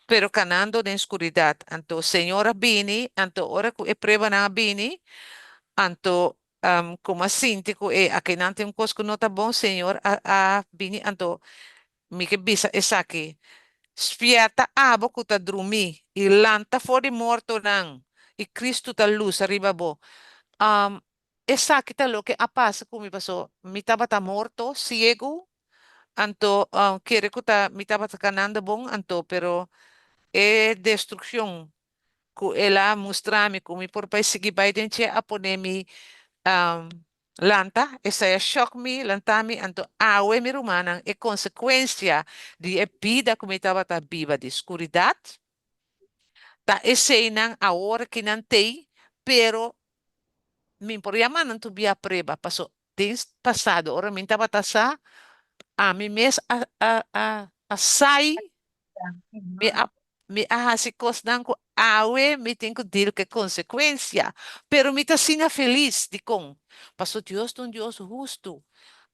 pero kanando den skuridat. Anto Señor a bini, anto ora ku e pruebanan a bini, anto Como a sinti cu e akinan tin un cos cu no ta bon, Señor a a bini anto mi ke bisa esaki, Spierta abo cu ta drumi y lanta for di mortonan y Cristo ta lusa riba bo. Esaki ta loke a pasa cu mi paso mi tabata morto, ciego, anto kere cu ta mi tabata canando bon anto pero e destruccion ku el a mustra mi ku mi por bai sigui bai den dje a pone mi lanta, esei a shòk mi, lanta mi, anto awe mi rumannan e konsekuensia di e bida ku mi tabata biba di skuridat ta eseinan awor ki nan tei, pero mi por yama nan tur bia prueba paso den pasado ora mi tabata sa ami mes a a a sai Mi a mi a hasi kosnan ku awe mi tin ku deal ku e konsekuensia, pero mi ta asina felis. Dikon? Pasobra Dios ta un Dios hustu.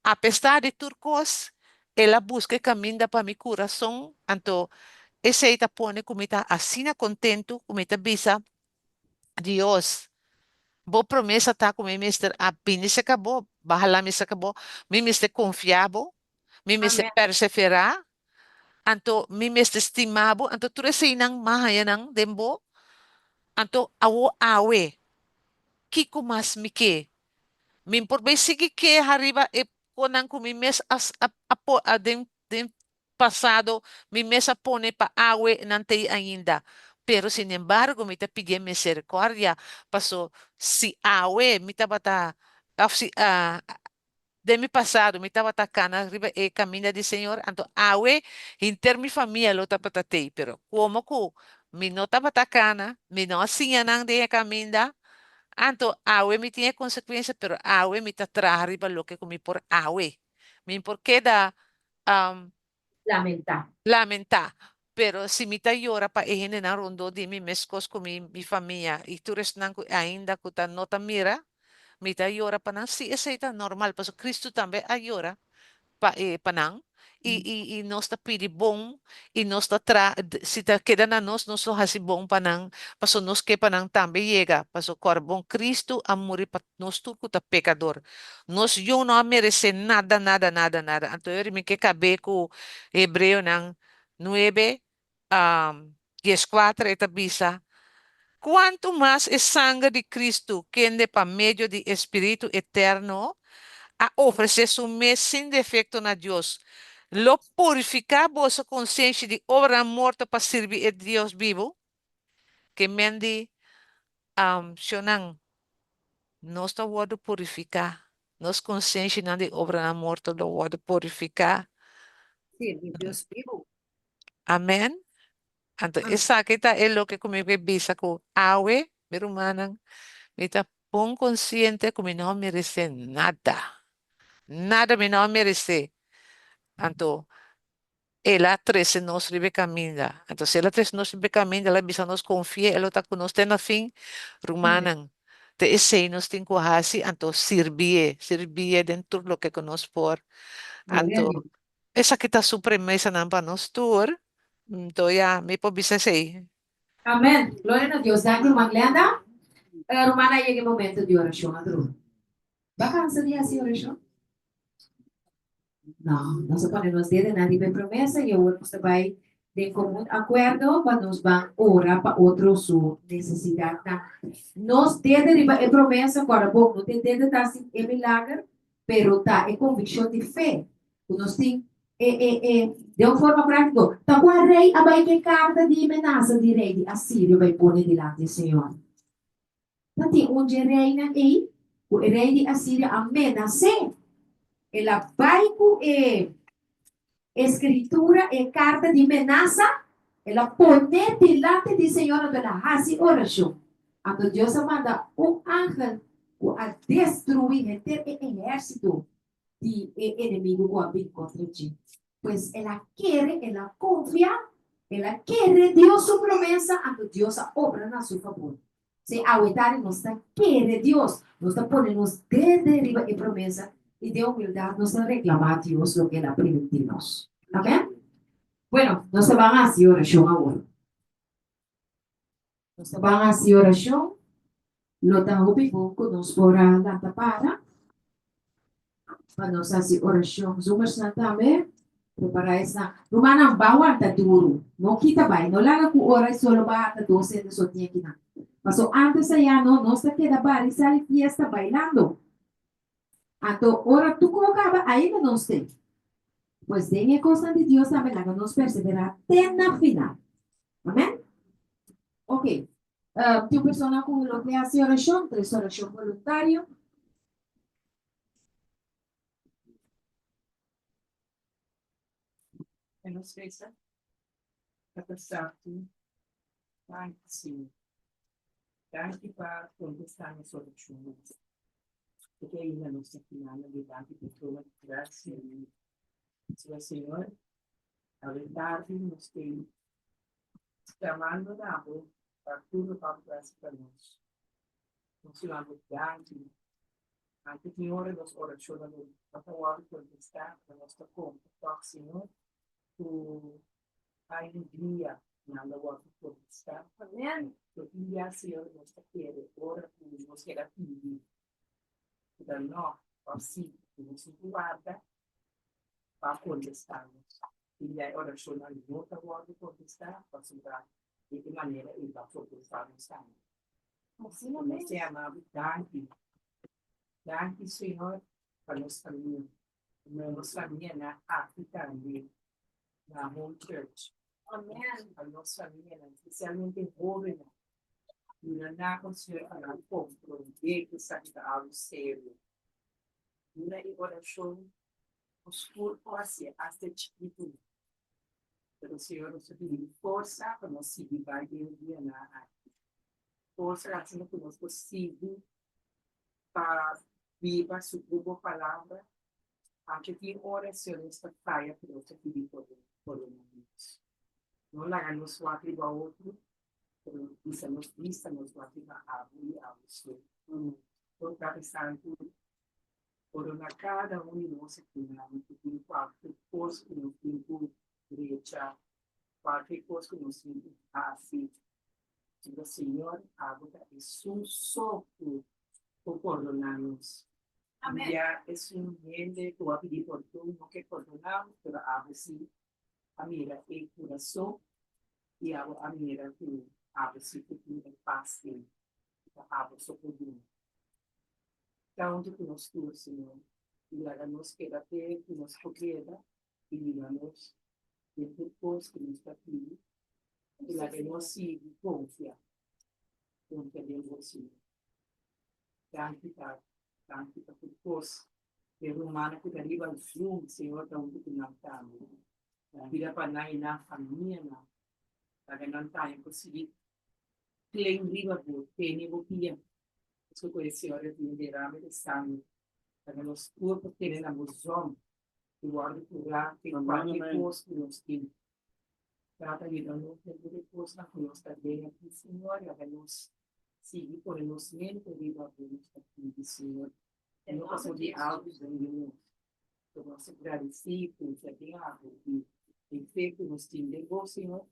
Apesar di tur kos, el a buska e kaminda pa mi kurason, anto esei ta pone ku mi ta asina kontentu ku mi ta bisa, Dios, bo promesa ta ku mi mester a bini serka bo, bahala mi serka bo, mi mester konfia bo, Mi mester perseverá, anto mi mester stima bo, anto tur eseinan m'a haña nan den bo. Anto awo awe, kiko mas mi ke? Mi por bai sigui keha riba e konan ku mi mes a a a den den pasado mi mes a pone pa awe nan t'ei ainda. Pero sinembargo mi ta pidié misericordia, paso si awe mi tabata òf si Den mi pasado mi tabata cana riba e caminda di Señor, anto awe henter mi famia lo tabata tei, pero como cu mi no tabata cana, mi no a siña nan den e caminda, anto awe mi tin e consecuencia, pero awe mi ta traha riba loke cu mi por awe. Mi por keda Lamentá. Lamentá. Pero si mi ta yora pa e hendenan rondó di mi meskos ku mi mi famia i tur esnan ku ainda ku ta no ta mira, mi ta yora pa nan. Sí, esei ta normal, pasobra Kristu tambe a yora pa e pa nan. I i i nos ta pidi bon i nos ta tra si ta keda na nos, nos lo hasi bon pa nan, pasobra nos ke pa nan tambe yega. Pasobra kòrda bon, Kristu a muri pa nos tur ku ta pekador. Nos yu no a meresé nada, nada, nada, nada. Anto yori mi ke kab'é ku Hebreonan nuebe, dieskuater, e ta bisa, Kuantu mas e sanger di Kristu, kende pa medio di e Spiritu eterno a ofresé su mes sin defekto na Dios, Lo purifiká boso konsenshi di obranan morto pa sirbi e Dios bibu? Ke men di, Shonnan, nos ta wòrdu purifiká, nos konsenshinan di obranan morto lo wòrdu purifiká. Sirbi Dios bibu. Amèn. Anto esaki ta e loke ku mi ke bisa ku awe, mi rumannan, mi ta bon konsiente ku mi no a meresé nada. Nada mi no a meresé. Anto el a trese nos riba e kaminda. Anto si el a trese nos riba e kaminda, el a bisa nos konfia, e lo ta ku nos te na fin. Rumannan, te esei nos tin ku hasi, anto sirbié, sirbié den tur loke ku nos por. Anto Esaki ta su premesanan pa nos tur. Nto ya, mi por bisa esei. Amen. Gloria na Dios. Danki ruman Glenda. Ruman a yega e momento di orashon atrobe. Ba kansa di hasi orashon? No, nos a pone nos dedenan riba e promesa i awor nos ta bai den komun akuerdo pa nos ban ora pa otro su nesesidatnan. Nos dede riba e promesa, kòrda bon, no tin dede ta hasi e milager, pero ta e konvikshon di fe ku nos tin e e e den un forma práktiko. Ta kua rei a bai ku e karta di menasa di rei di Asirio bai pone dilanti e Señor? Ta tin un dje reinan ei ku e rei di Asiria a menas'é. El a bai ku e e skritura, e karta di menasa, el a pone dilanti di Señor anto el a hasi orashon. Anto Dios a manda un angel ku a destruí henter e ehérsito di e enemigu ku a bin kontra dje. Pues el a kere, el a konfia, el a kere Dios su promesa, anto Dios a obra na su fabor. Si awe tardi nos ta kere Dios, nos ta pone nos dede riba e promesa i den humildat nos ta reklamá Dios loke el a primintí nos. Amèn? Bueno, nos ta ban hasi orashon awor. Nos ta ban hasi orashon. Lo ta hopi bon ku nos por a lanta para pa nos hasi orashon. Zoomersnan tambe, prepará esnan. Rumannan, ban wanta duru. No kita bai. No laga ku ora e solo baha ta dos hende so tin akinan. Paso antes ayá no, nos ta keda bari sali fiesta bailando. Anto ora tuko kaba ainda nos t'ei. Pues den e kosnan di Dios tambe laga nos perseverá te na final. Amèn? Oke. Tin un persona ku lo ke hasi orashon, tres orashon boluntario. E nos resa ta santu. Danki, Señor. Danki pa kontestá nos orashonnan. Porque ainda nos ta finando dilanti di trono di grasia. Señor, Señor, awe tardi nos tin sklamando na bo pa tur loke bo ta hasi pa nos. Nos ta bo danki. Anke tin ora nos orashonnan no ta wòrdu kontestá, pero nos ta konta tòg, Señor, ku hay un dia nan lo wòrdu kontestá. Amen. Pero tin dia, Señor, nos ta kere ora ku nos keda pidi, ku ta nò òf sí, ku nos tin ku warda pa kontestá nos. Tin dia e orashonnan no ta wòrdu kontestá pasobra di e manera ei ta kontestá nos tambe. Asina Nos mes. te ama bo danki. Danki Señor pa nos famia. Nos famia na aki tambe na Home Church. Amen. Pa nos famianan, spesialmente hóbennan. Duna nan un Señor pa nan komprondé ku esaki ta algu serio. Duna e orashon nos tur por hasié, asta e chikitunan. Pero Señor nos ta pidi forsa pa nos sigui bai den e dianan aki. Forsa asina ku nos por sigui pa biba segun bo palabra. Aunke tin ora Señor nos ta faya pero nos ta pidi pordon na Dios. No laga nos wak riba otro pero bisa nos bista nos wak riba abo i abo so. Por Tata Santu Pordoná kada un di nos akinan ku tin kualke kos ku nos tin ku drecha, kualke kos ku nos tin ku hasi. Pasobra Señor, abo ta esun so ku por pordoná nos. Un bia esun hende ku a pidi pordon no ke pordoná bo, pero abo si a mira e kurason i abo a mira ku abo si ku tin e pas ei ku ta abo so por duna. Ta huntu ku nos tur, Señor, i laga nos keda te ku nos por keda. I yuda nos den tur kos ku nos ta pidi i laga nos sigui konfia, konfia den bo Señor. Danki Tata, danki pa tur kos. E rumannan ku ta riba Zoom, Señor ta huntu ku nan tambe. Bira pa nan i nan famianan, laga nan tambe por sigui klen riba bo, tene bo pia. Pasobra ku e Señor a tin derame de sangre, laga nos tur por tene na bo zòm i wòrdu kurá den kualke kos ku nos tin. Tata, yuda nos den tur e kosnan ku nos ta den aki, Señor. Laga nos sigui pone nos mente riba bo, nos ta pidi, Señor. E no pasobra di algu den di nos, pero nos ta gradisí i konfia den abo i e fe ku nos tin den bo, Señor,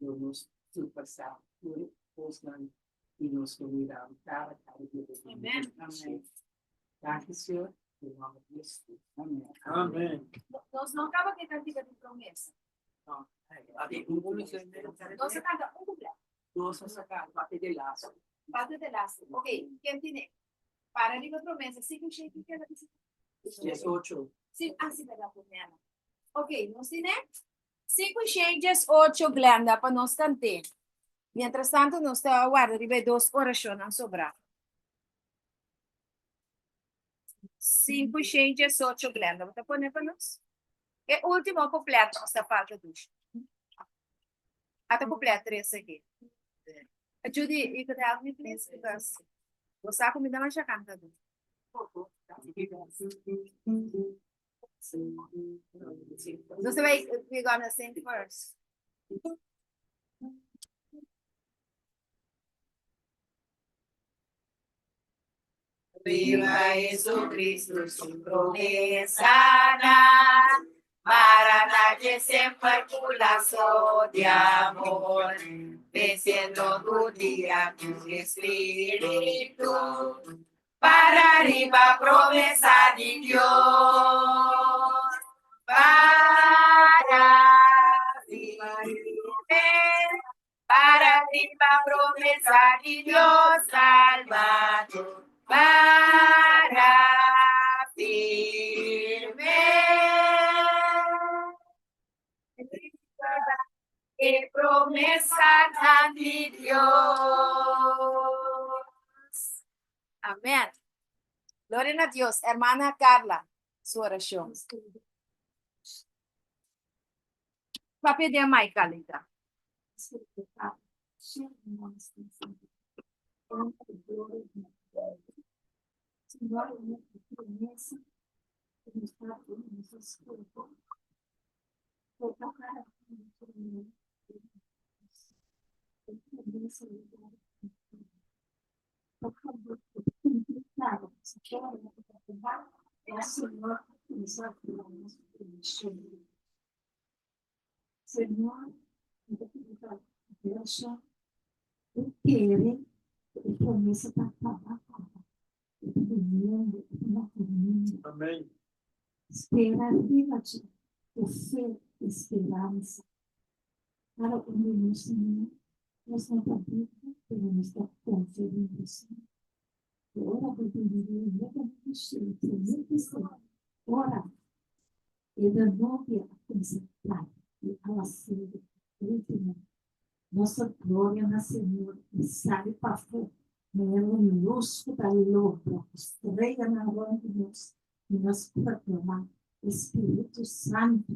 lo nos surpasá tur e kosnan i nos lo mira abo kara kara dia bo bini. Amen. Danki, Señor. Den nomber di Hesus. Amen. Amen. Nos no kaba ke kantika di promesa. No. Nos a kanta un kuplet. Nos a kanta parte de lazo. Parte de lazo. Ok, ken tine? Para riba promesa. Sinku shete keda bisa? 18. Si, ah, si, berdad, Lorena. Ok, nos tine? 518, Glenda, pa nos kant'é. Mientras tanto, nos ta warda riba e dos orashonnan sobrá. 518, Glenda, bo ta pone pa nos? E último kuplet nos ta falta dushi. Ata kuplet tres aki. Judy, you could help me please? Because bo sa ku mi ta masha kanta dushi. Nos ta bai, we gonna sing first. Viva Jesucristo su promesanan, Maranatha semper cu lazo di amor, Venciendo tur dia cu Espíritu, Para riba promesa di Dios. Para firme, para riba promesa di Dios Salvador. Para firme. E promesanan di Dios. Amén. Gloria na Dios. Hermana Carla, su oracion. Papia den mic, Carlita. Señor, mi ta pidi pa Gracia por kere ku e promesa ta kaba kaba, e ta biniendo, e ta na kaminda. Amén. Spera riba dje ku fe i speransa. Kada un di nos, Señor, nos no ta biba, pero nos ta konfia den bo, Señor. E ora bo bini lo no ta difícil, promé ku esei, ora e da novia a kuminsá kai e awaseru último, nos ta gloria na Señor i sali pafó manera un lus ku ta lombra ku streanan rònt di nos i nos proklamá e Spiritu Santu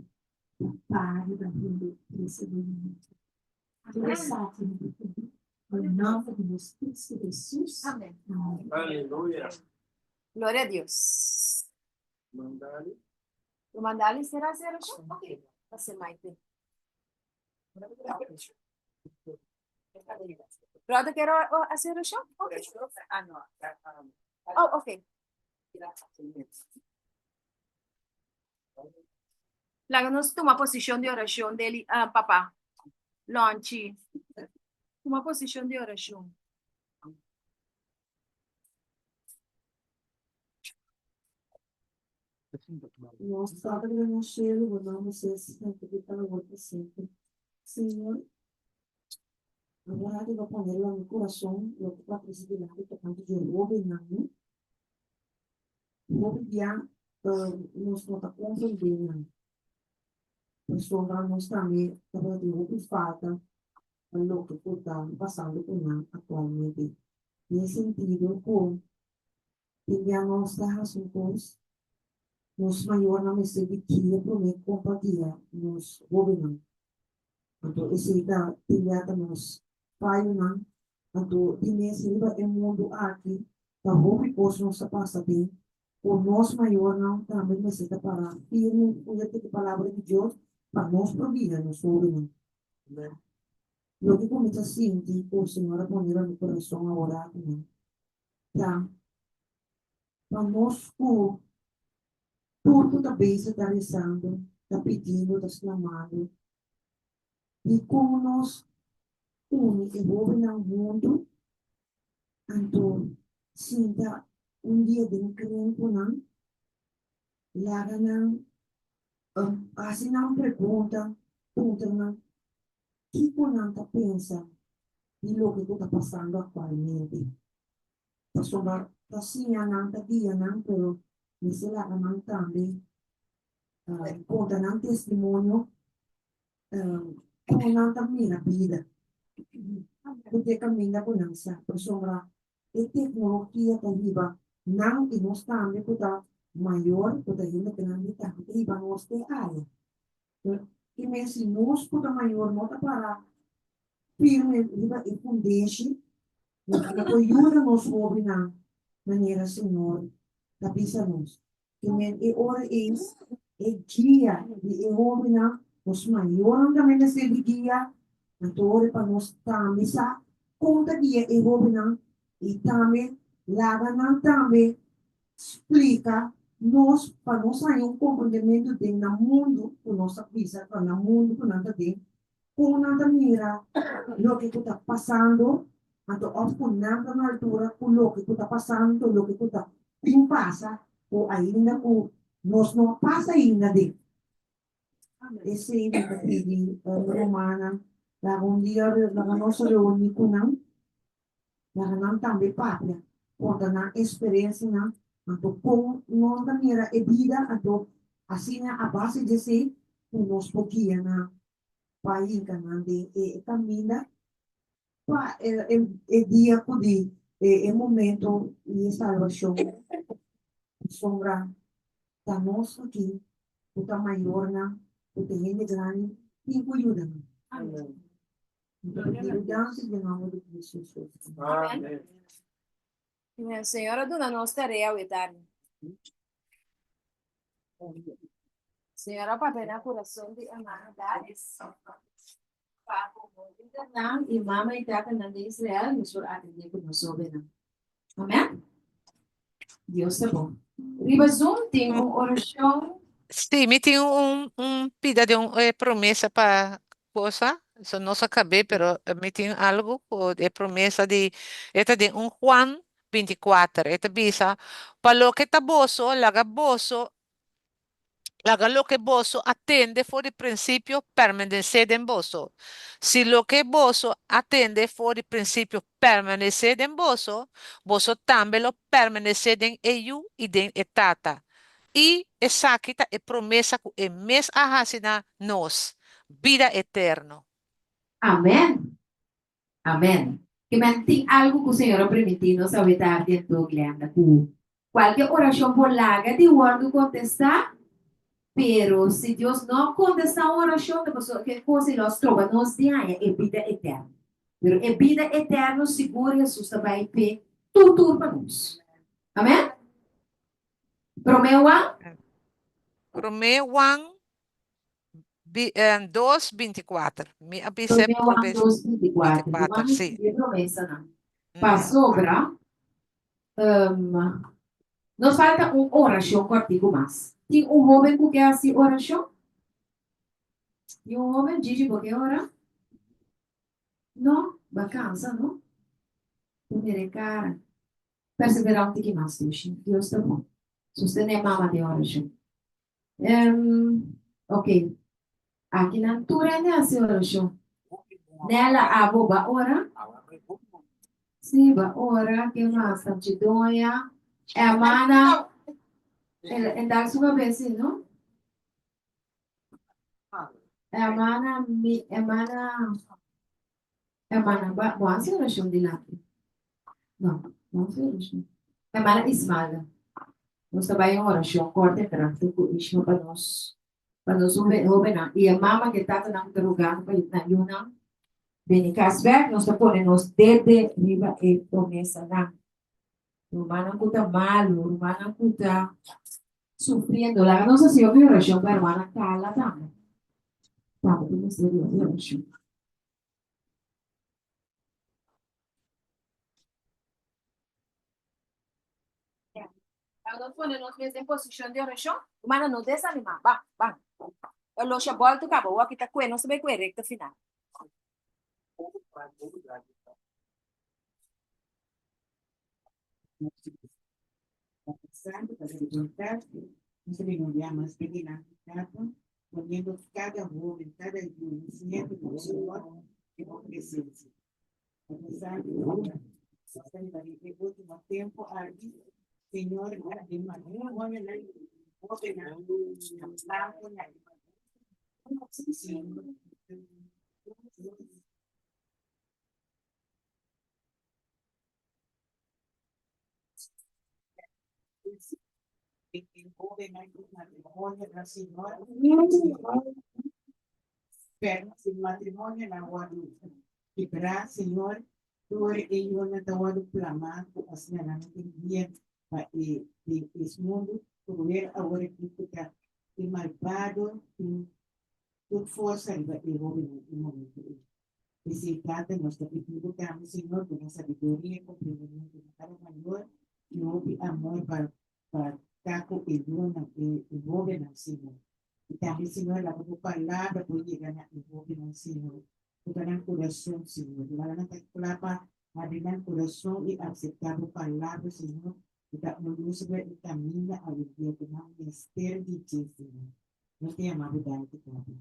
ta para riba hende trese den mundu. Tur esaki mi ta pidi den nòmber di nos Kristu Hesus. Amén. Amén. Aleluya. Gloria a Dios. Mandali. Lo mandali será será Ok. Pase Maite. Brother, quiero hacer oración? Ok. Oh, ok. Laga nos tuma posishon di orashon, Deli, ah, papa. Lonchi. Tuma posishon di orashon. Nos Tata den nos cielo, bo nomber sea santificado awor pa semper. Señor, awor riba pone riba mi corazon loke ta trece dilanti tocante dje hobennan, no? Hopi bia nos no ta comprende nan. Pasobra nos tambe tabata tin hopi falta pa loke ku ta pasando ku nan aktualmente. Den e sentido ku tin bia nos ta hasi un kos, nos mayornan mester di guia promé kon pa guia nos hóbennan. Anto esei ta tin bia ta nos fayonan. Anto di mes riba e mundu aki ta hopi kos nos ta pasa den Ku nos mayornan tambe mester ta pará firme i fuerte ku Palabra di Dios pa nos por guia nos hóbennan. Loke ku mi ta sinti ku Señor a pone riba mi kurason awor akinan ta pa nos ku tur ku ta bezig ta rezando, ta pidiendo, ta sklamando, dikon nos uni e hóbennan huntu Anto sinta un dia den kren ku nan, laga nan hasi nan pregunta, puntra nan kiko nan ta pensa di loke ku ta pasando aktualmente. Pasobra ta siña nan, ta guia nan, pero mester laga nan tambe konta nan testimonio kon nan ta mira bida, ku te kaminda ku nan sa, pasobra e teknologia ta hiba nan i nos tambe ku ta mayor, ku ta hende grandi tambe ta hiba nos te aya. I mes si nos ku ta mayor no ta para firme riba e fundeshi, nos no por yuda nos hóbennan manera Señor ta bisa nos. Ke men e ora ei e guia di e hóbennan, nos mayornan tambe mester di guia, anto ora pa nos tambe sa kon ta guia e hóbennan i tambe laga nan tambe splika nos pa nos haña un komprendementu den nan mundu ku nos ta bisa pa nan mundu ku nan ta den, kon nan ta mira loke ku ta pasando, anto òf ku nan ta na altura ku loke ku ta pasando, loke ku ta bin pasa ku ainda ku nos no a pasa ainda den. Esei mi ta pidi rumannan, laga un dia laga nos reuni ku nan, laga nan tambe papia, konta nan eksperensianan, anto kon nan ta mira e bida, anto asina a base di esei ku nos por guia nan pa hinka nan den e kaminda pa e dia ku di e momento di e salbashon. Pasobra ta nos aki ku ta mayornan, ku ta hende grandi, tin ku yuda nan. Mi ta pidi yudansa den nomber di Cristo Jesus. Amen. Señor a duna nos tarea awe tardi. Señor a papia na kurason di hermano Darius. Pa komo lidernan i mama i tatanan di Israel nos por atendé ku nos hóbennan. Amèn? Dios ta bon. Riba Zoom tin un orashon. Sí, mi tin un un pida di un eh, promesa pa cosa. Eso no sa kabé, pero eh, mi tin algo ku e promesa di e ta den un Juan 24. E ta bisa, pa loke ta boso, laga boso Laga loke boso a tende for di prinsipio permanesé den boso. Si loke boso a tende for di prinsipio permanesé den boso, boso tambe lo permanesé den e Yu i den e Tata. I esaki ta e promesa ku e mes a hasi na nos, bida eterno. Amen. Amen. Ke men tin algu ku Señor a primintí nos awe tardi anto, Glenda, ku kualke orashon por laga di wòrdu kontestá, pero si Dios no kontestá un orashon ta pasobra ke kos ei lo a stroba nos di haña e bida eterno. Pero e bida eterno sigur Hesus ta bai p'e tur tur pa nos. Amen. Promé Juan. Promé Juan Bi, eh, dos 24. Mi a bisa Promé Juan probe dos 24. 24, Juan sí. escribió promesanan. Pasobra, um, nos falta un orashon kòrtiku mas. Tin un hóben ku ke hasi orashon? Tin un hóben? Gigi, bo ke ora? No? Bo a kansa, no? Bo mira e kara. Perseverá un tiki mas, Dushi. Dios ta bon. Sostené mama den orashon. Em, ok. Aki nan tur hende hasi orashon. Nela, abo ba ora? Sí, ba ora. Ke mas? Tanchi Doña. Hermana. El, en dal su cabeza, no? Hermana, mi, hermana, hermana, ba, bo hasi orashon dilanti. No, no hasi orashon. Hermana Ismalda, nos ta bai un orashon korte en krachtig ku Ishma pa nos, pa nos hobennan. I e mama ku e tatanan ku ta rogando pa nan yunan bini kas bèk, nos ta pone nos dede riba e promesanan. Rumannan ku ta malu, rumannan ku ta sufriendo, laga nos hasi hopi orashon pa hermana Carla tambe. Tambe tin mester di hopi orashon. Laga nos pone nos mes den posishon di orashon. Rumannan, no desanimá. Ban, ban. E losha bòltu kaba, wòki ta kue, nos ta bai kue rekta final. Santo, para levantar, no se le llama poniendo cada joven, cada nieto del Señor en tu presencia. A pesar de que último tiempo, Señor, de matrimonio, joven, Pero sin matrimonio na wòrdu kibrá, Señor, tur e yunan ta wòrdu plamá ku asina nan no tin guia pa e den es mundu, probeer awor aki ku ta e malbado tin tur forsa riba e hóbennan e momento ei. P'esei, Tata, nos ta pidi Bo tambe, Señor, duna sabiduria i komprendimentu na kada mayor i hopi amor pa pa ta ku e yunan, e e hóbennan, Señor. I tambe, Señor, laga Bo palabra por yega na e hóbennan, Señor. Toka nan kurason, Señor. Laga nan ta kla pa habri nan kurason i akseptá Bo palabra, Señor, ku ta un lus riba e kaminda awendia ku nan mester di dje, Señor. Nos ta yama Bo danki, Tata.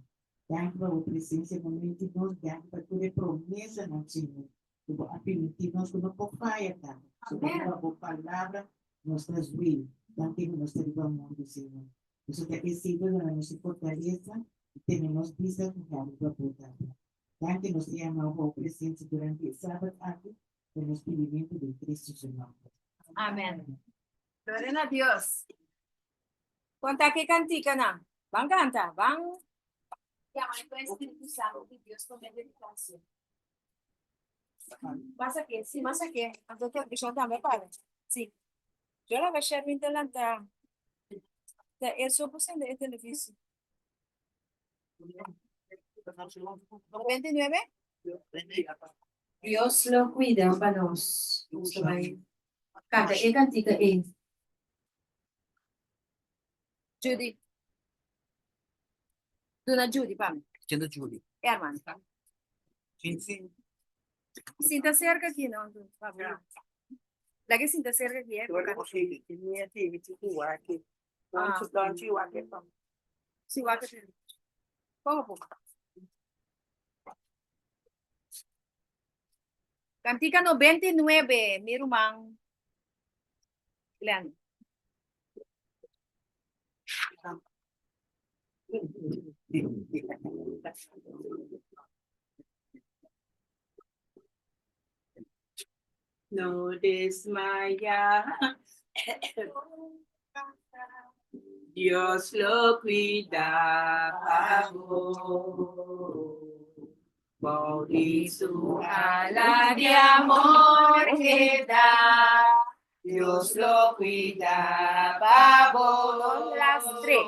Danki pa bo presencia na medio di nos, danki pa tur e promesanan, Señor, ku bo a permití nos ku no por faya, Tata. Pasobra riba bo palabra nos ta zwei, danki ku nos ta riba mundu, Señor. Pasobra esei ta duna nos e fortalesa di tene nos bista fijá riba bo, Tata. Danki nos ta yama bo pa bo presencia durante e Sabat aki pa nos pidimentu den Cristo su nomber. Amen. Gloria na Dios. Konta ki kantikanan. Ban kanta, ban yama e Espíritu Santo di Dios por medio di kansion. Mas aki, sí, mas aki. Anto televishon tambe para. Sí. Yo laga Sherwin ta lanta. Ta e so por sende e televishon. 99? Dios lo cuida pa nos. Nos ta bai canta e cantica ei. Judy. Duna Judy pa mi. Ken ta Judy? Herman. Sí. Sinta cerca aquí, no? La que sinta cerca aquí, eh? Ah. Sí, wak e. Poco poco. Cantica 99, mi ruman. Glenn. No desmaya. Dios lo cuida pa bo. Bou di su ala di amor keda. Dios lo cuida pa bo. Las tres.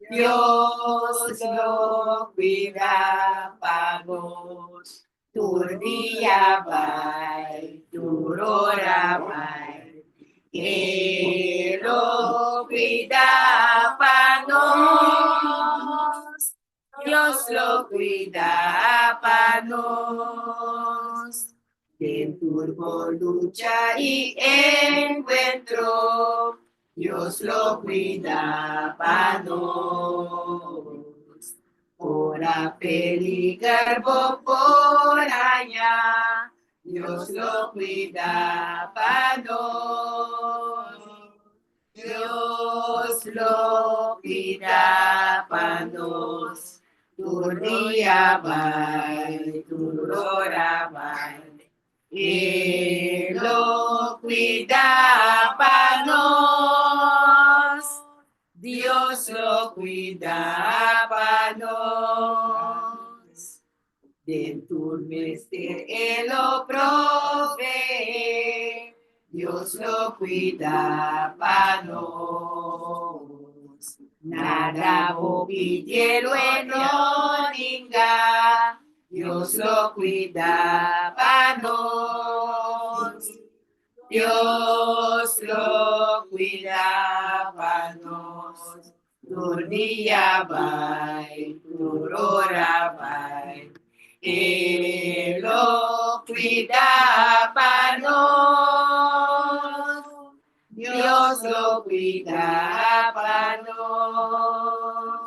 Dios lo cuida pa nos. Tur dia bai, tur ora bai. E lo cuida pa nos. Dios lo cuida pa nos. Den tur bo lucha i encuentro, Dios lo cuida pa nos. Ora peliger bo por haña, Dios lo cuida pa nos. Dios lo cuida pa nos. Tur dia bai, tur ora bai. E lo cuida pa nos. Dios lo cuida pa nos. Den tur mester e lo proveé. Dios lo cuida pa nos. Nada bo pidié lo e no ninga. Dios lo cuida pa nos. Dios lo cuida pa nos. Tur dia bai, tur ora bai. E lo cuida pa nos. Dios lo cuida pa nos.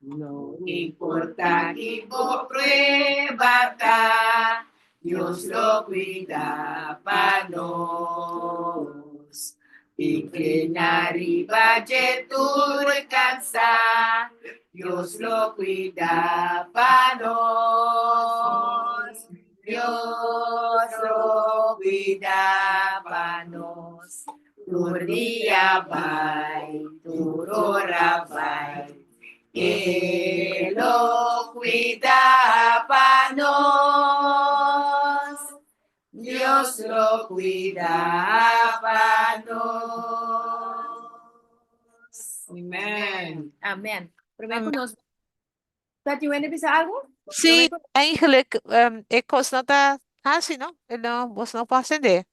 No importa ki bo prueba ta, Dios lo cuida pa nos. Inclina riba dje tur cansa, Dios lo cuida pa nos. Dios lo cuida pa nos. Tur dia bai, tur ora bai. E lo cuida pa nos. Dios lo cuida pa nos. Amen. Amen. Promé ku nos Tati Wendy bisa algu? Sí, eigenlijk um, e kos no ta hasi, no? E no, bos no por ascender.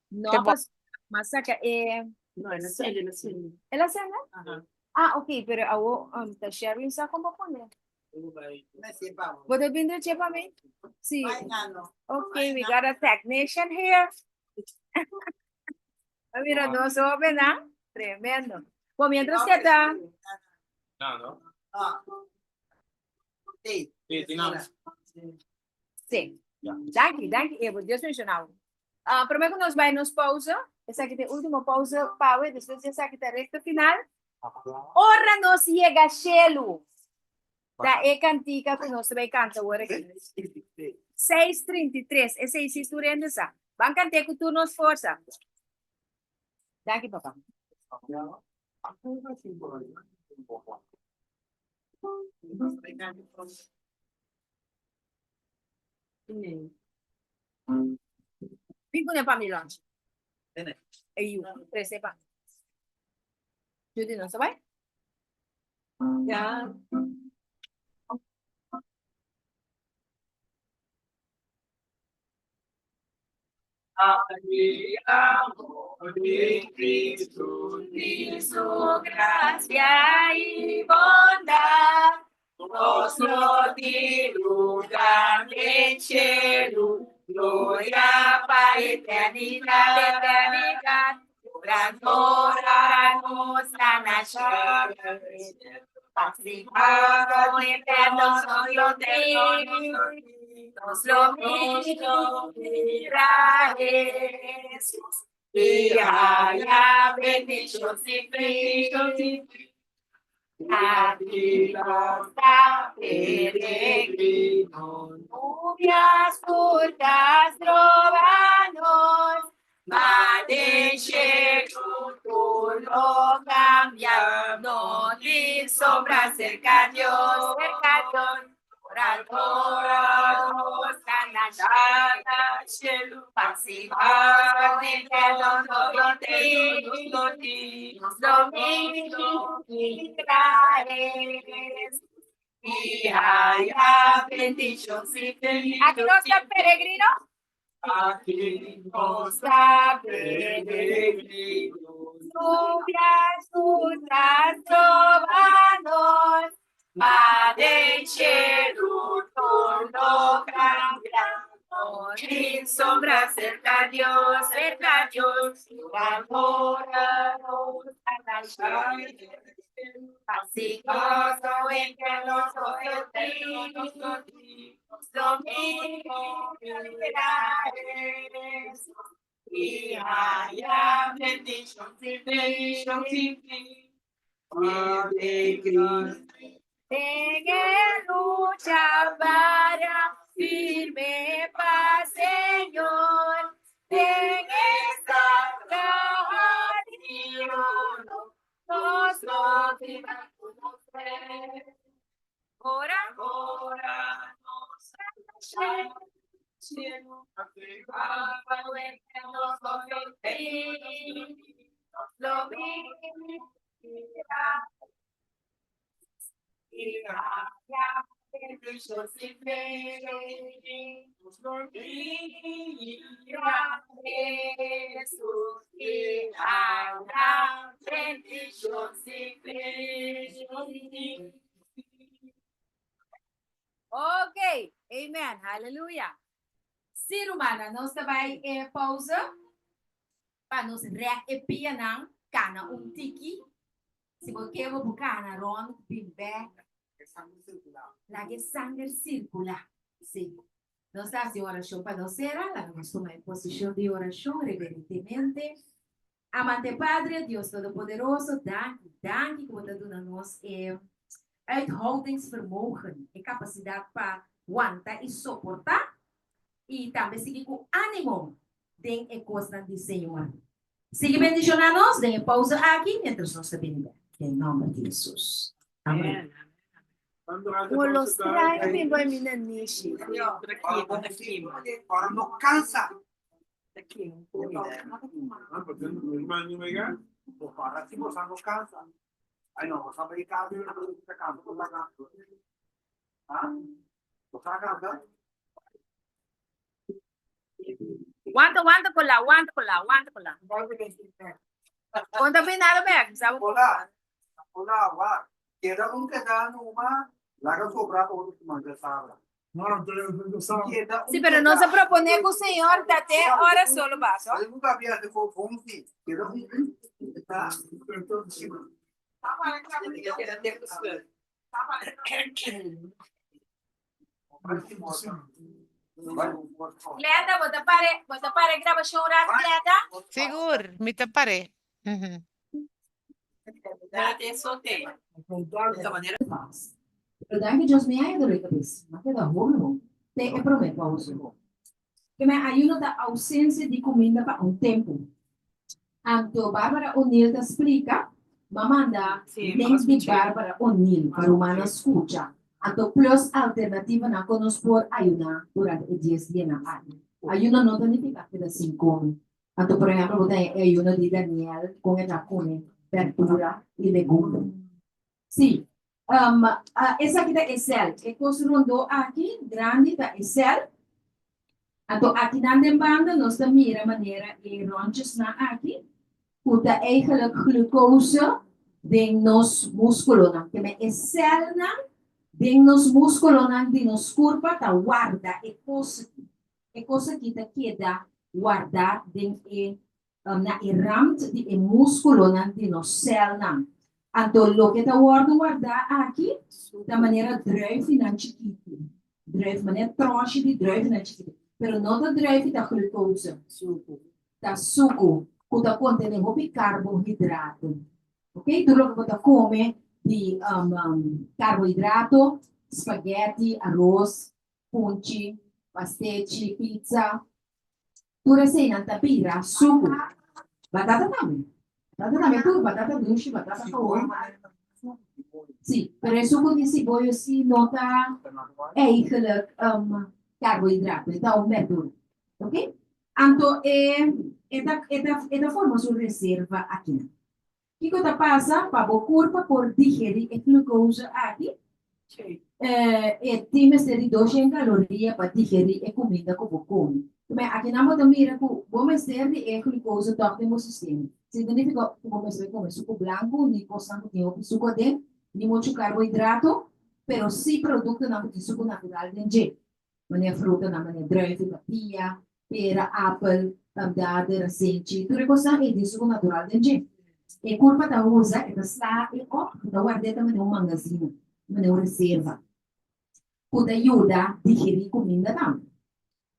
No, E bo- pas, mas saca e No, el a sende, el a sende. El a sende? Aha. Ah, ok, pero awo um, ta Sherwin sa kon pa pone. Bo ta bindre che pa mi? Sí. Okay, we got a technician here. A mira nos hobennan. Tremendo. Bo mientras que ta No, no. Ah. Sí. Sí, sí, no. Sí. Ja. Danki, danki Evo. Dios bendiciona bo. Ah, prome ku nos bai nos pausa, esaki ta e ultimo pausa pawe, despues di esaki ta recta final. Ora nos yega shelu. Ta e kantika ku nos ta bai kanta awor aki. 6:33, esei si tur hende sa. Ban kant'é ku tur nos forsa. Danki papa. Bin kuné pa mi lunch. E yu, trese pa. Judy no sa bai? Ja. Di su gracia y bondad, nos lo tin lugar den cielo, gloria pa eternidad, eternidad. Ora ora nos ta na cielo, Pacifado eterno solo ti, nos lo mira Jesús. Y haya bendición sin fin. Aquí está peregrino, nubias turcas robanos, ma den cielo tú lo cambia, no ni sombra cerca Dios, cerca Dios. Ora, ora, sana, sana, cielo, pacifado, eterno, no ti, nos lo mira Y haya bendición sin fin. Aquí no está peregrino. Aquí no está peregrino. Nubias turcas robanos, ma den cielo tur lo cambia. Sin sombra cerca Dios, cerca Dios, ora, Pacífico entre los ojos lo mismo Y haya bendición sin fin, sin fin. De Cristo. Den e lucha para firme pa Señor, den esta traha di oro, nos lo biba ku nos fe. Ora, ora nos Lo mira. Ok, amen, hallelujah. Sí, rumannan, nos ta bai e pausa pa nos rek e pianan, kana un tiki. Si bo ke bo por kana rond, bin bek. Laga e sanger sirkulá. Sí. Nos ta hasi un orashon pa nos sera. Laga nos tuma e posishon di orashon reverentemente. Amante Padre, Dios Todopoderoso, danki, danki ku bo ta duna nos e uithoudingsvermogen, e kapasidat pa wanta i soportá i tambe sigui ku ánimo den e kosnan di Señor. Sigui bendishoná nos den e pausa aki miéntras nos ta bini bèk. Den nòmber di Hesus. Amèn. Bo lo straño mi bai mi nanishi. Ora no cansa. Ora si bo no cansa. Ay no, bo sabe casa, bo cansa, bo cansa. Ah? Bo cansa? Wanta, wanta kola, wanta kola, wanta kola. Konta bin nada bek, sabe? Hola. Hola, wa. Keda un keda numa, laga sobra otro siman djasabra. Keda un Sí, pero no se propone ku Señor ta te ora solo baso. Ay, nunca había de con sí. Keda un está. Glenda, bo ta pare, bo ta pare grabashon un rato, Glenda? Sigur, mi ta par'é. Pero danki Dios mi a dolor di kabes. Mi a keda hopi bon. Te e promé pausa. Ke men ayuno ta ausensia di kuminda pa un tempu. Anto Barbara O'Neill ta splika, M'a manda link di Barbara O'Neill pa rumannan skucha. Anto plus alternativanan kon nos por ayuná durante e dies dianan aki. Ayuno no ta nifiká keda sin kome. Anto por ehèmpel bo ta haña e ayuno di Daniel kon e ta kome bèrdura i legumbre. Sí, esaki ta e sèl. E kos rondó aki, grandi, ta e sèl. Anto akinan den banda nos ta mira manera e ròntjesnan aki ku ta eigenlijk glucose den nos múskulonan. Te men e sèlnan den nos múskulonan di nos kurpa ta warda e kos aki. E kos aki ta keda wardá den e na e rand di e múskulonan di nos sèlnan. Anto loke ta wòrdu wardá aki ta manera druifinan chikitu, druif, manera tròshi di druifinan chikitu, pero no ta druifi, ta glucose, ta suku ku ta kontené hopi karbohidrato. Ok, tur loke bo ta kome di karbohidrato, spagèti, aros, punchi, pastechi, pizza, Tur eseinan ta bira suku. Batata tambe. Batata tambe tur, batata dushi, batata gewoon. Sí, pero e suku di siboyo sí no ta eigenlijk um, karbohidrato, e ta un berdura. Ok? Anto e, e ta, e ta, e ta forma su reserva akinan. Kiko ta pasa pa bo kurpa por digerí e glucose aki? E tin mester di doshen kaloria pa digerí e kuminda ku bo kome. Tumé akinan bo ta mira ku bo mester di e glucose tòg den bo sistema. Significa ku bo mester kome suku blanku, ni kosnan ku tin hopi suku aden, ni muchu karbohidrato, pero sí produktonan ku tin suku natural den dje. Manera frutanan manera druiven, papia, pera, apel, dader, rasenchi, tur e kosnan ei tin suku natural den dje. E kurpa ta usa, e ta sla e op, e ta ward'é ta manera un mangazina, manera un reserva, ku ta yuda digerí kuminda tambe.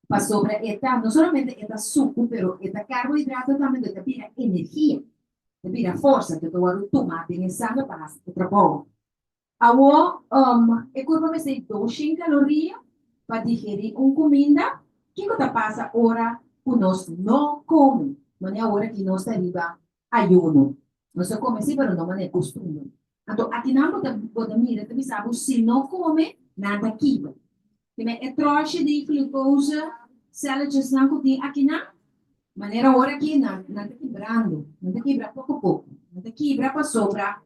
Pasobra e ta, no solamente e ta suku, pero e ta karbohidrato tambe, enton e ta bira energia, e ta bira forsa, enton e ta wòrdu tuma den e sanger pa hasi e trabou. Awor, e kurpa mester di doshen kaloria pa digerí un kuminda. Kiko ta pasa ora ku nos no kome? Manera awor aki nos ta riba ayuno. Nos ta kome sí, pero no manera kustumber. Anto akinan bo ta bo ta mira ta bisa bo si no kome nan ta kibra. Keme e tròshi di glucose celletjesnan ku tin akinan, manera awor aki nan nan ta kibrando, nan ta kibra poko poko. Nan ta kibra pasobra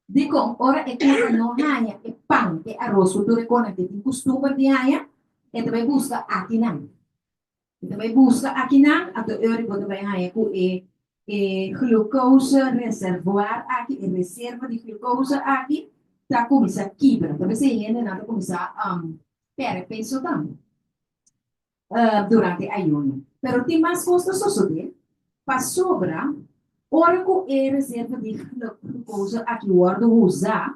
Dikon ora e kurpa no haña e pan, e aros ku tur e konan ke tin kustumber di haña, e ta bai buska akinan. E ta bai buska akinan, anto e ora bo ta bai haña ku e e glucose reservoir aki, e reserva di glucose aki ta kuminsá kibra. Ta p'esei hendenan ta kuminsá pèrdè peso tambe. durante ayuno. Pero tin mas kos ta sosodé, pasobra ora ku e reserva di glukosa aki wòrdu usá,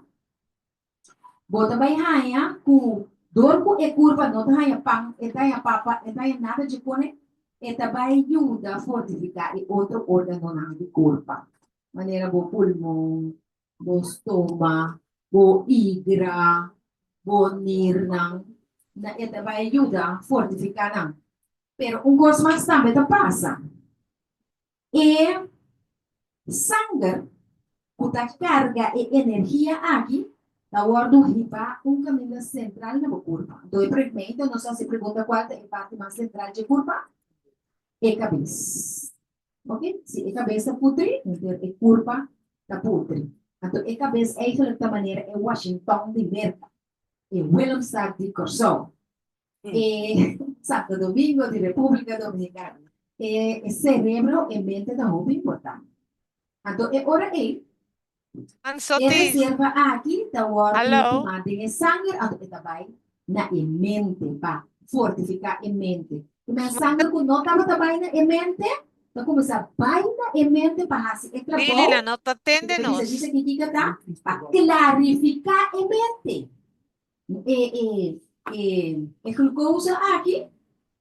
bo ta bai haña ku dor ku e kurpa no ta haña pan, e ta haña papa, e ta haña nada dje pone, e ta bai yuda fortifiká e otro órganonan di kurpa, manera bo pulmon, bo stoma, bo igra, bo nirnan, na e ta bai yuda fortifiká nan. Pero un kos mas tambe ta pasa, e sanger ku ta karga e energia aki ta wòrdu hibá un kaminda sentral na bo kurpa. Anto e primento nos hasi pregunta kual ta e parti mas sentral dje kurpa? E kabes. Ok, si e kabes ta putri, henter e kurpa ta putri. Anto e kabes eigenlijk ta manera e Washington di Merka, e Willemstad di Kòrsou, e Santo Domingo di Repúblika Dominikana. E serebro, e mente ta hopi importante. Anto e ora ei, E reserva aki ta wòrdu tumá den e sanger anto e ta bai na e mente pa fortifiká e mente. Kuma e sanger ku no tabata bai na e mente ta kuminsá bai na e mente pa hasi e trabou ku ta bisa djis aki kiko ta pa klarifiká e mente. E e e e glucose aki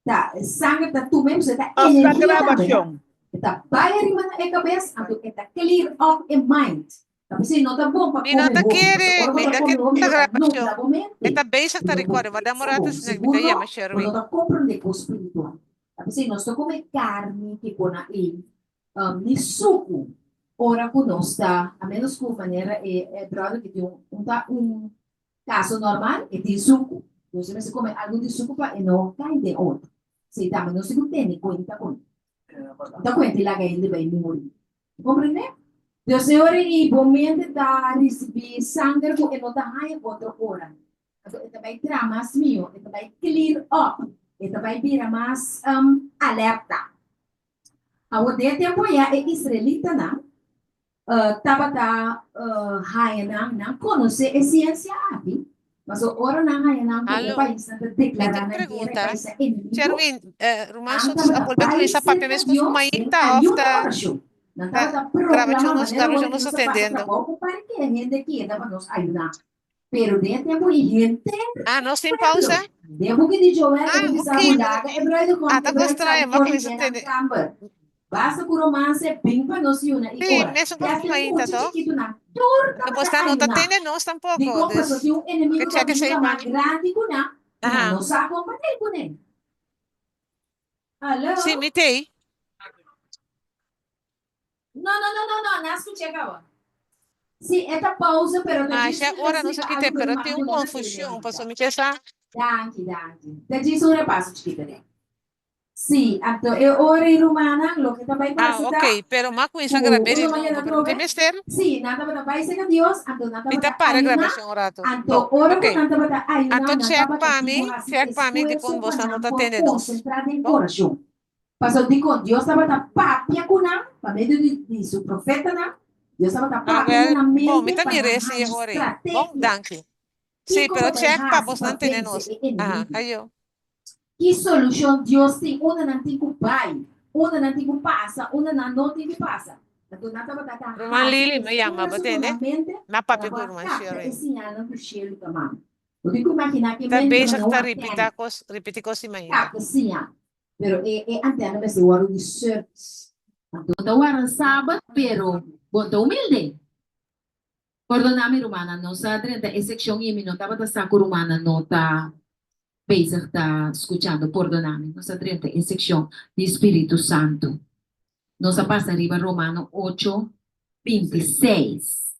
ta sanger ta tuma e pasobra e ta Of ta energia tambe no. grabashon. E ta bai ariba na e kabes anto e ta clear up e mind. Ta p'esei no ta bon pa Mi no kome ta hopi kere, pasobra ora bo mi ta ta kome kere hopi ta bo ta grabashon. nubla bo E mente. ta bezig Bo ta no por record, ma pensa dam un rato bon, si mi sigur ta no yama bo Sherwin. no ta komprende kos spiritual. Ta p'esei nos ta kome karni ke kona ei ni suku ora ku nos ta, a menos ku manera e e brother ke tin un ta un Kaso normal, e tin suku. Nos e mester kome algu di suku pa e no kai den otro. Esei tambe nos tin ku tene kuenta ku ne. No ta kuenta i laga hende bai muri. Bo komprendé? Dios e ora ei bo mente ta risibí sanger ku e no ta haña otro ora. Anto e ta bai traha mas mihó, e ta bai clear up, e ta bai bira mas alerta. Awor den e tempu ayá e israelitanan tabata haña nan, nan konosé e siensia aki, pasobra ora nan haña nan ku e Aló, paisnan ta mi deklará tin nan guera, e pregunta. paisnan enemigo, Sherwin, ruman nan Sotos a tabata bolbe bai kuminsá papia serka meskos ku Dios den Maita òf ayuno ta orashon. Nan ta tabata proklama grabashon nos manera ora grabashon ku nos nos ta a pasa tendiendo. trabou ku parke, hende keda pa nos ayuná. Pero den e tempu ei henter Ah, nos e tin pueblo, pausa? den buki di Joel e Ah, ta bisa ok. ku laga e bruidegom Ah, ku ta e bruid kos sali trae, for m'a di kuminsá den nan tende. kamber. Basta ku romance bin pa nos yuna i Sí, ora. mesun Te kos ku hasta e Maita, mucha toch? chikitunan tur Anto tabata bosnan no ta ayuná. tende nos tampoco, Dikon? dus Pasobra tin un ke enemigu ta check bin esei ta pa mas mi. grandi ku nan, i nan Aha. no sa kon pa tel kuné. Hallo? Sí, mi t'ei. No, no, no, no, no, na skuch'é kaba. Sí, e ta pausa, pero ta djis Masha mi ta ora nos a splika kite, algu ku pero ruman tin ku un no ta tende confusion, ahorita. pasobra mi ke sa. Danki, danki. Ta djis un repaso chikito den. Sí, anto e ora i rumannan, loke ta bai Ah, pasa ta ok, pero m'a cuminsa ku grab'é un di ruman nobo, yega pero no tin atrobe, mester. sí, nan tabata bai serka Dios, anto nan Mi ta tabata para ayuná, grabashon un rato. anto Bon, ora ok. ku nan tabata ayuná, Anto nan check tabata pa tin mi, ku hasi check pa mi esfuerso dikon pa bosnan no nan ta por tende nos. konsentrá den Bon? orashon. Pasobra dikon Dios tabata papia ku nan pa medio di di su profetanan, Dios tabata Ah, papia na wel, nan bon, mi mente ta pa mira nan esei haña ora ei. Bon, strategia. danki. Sí, Kiko pero bo bai check pa hasi pa bosnan tende vense nos. e Aha, enemigu? ayo. Ki solushon Dios tin unda nan tin ku bai, unda nan tin ku pasa, unda nan no tin ku pasa? Anto nan tabata ta Ruman hasi Lili, mi yama, bo esfuerso ku tende? nan mente Mi a pa papia nan ku por a ruman kapta e Sherwin. siñalnan ku shelu ta manda. Bo tin ku imaginá ke Ta mente bezig manera un ta antena ripita kos, ripiti kos di mainta. kapta siñal. Pero e e antena mester wòrdu di service. Anto Bo ta warda sabat, pero bo no ta humilde. Pordona mi rumannan, nos a drenta e sekshon i mi no tabata sa ku rumannan no ta bezig ta skuchando. Pordona mi, nos a drenta e sekshon di Spiritu Santu. Nos a pasa riba Romano ocho, 26.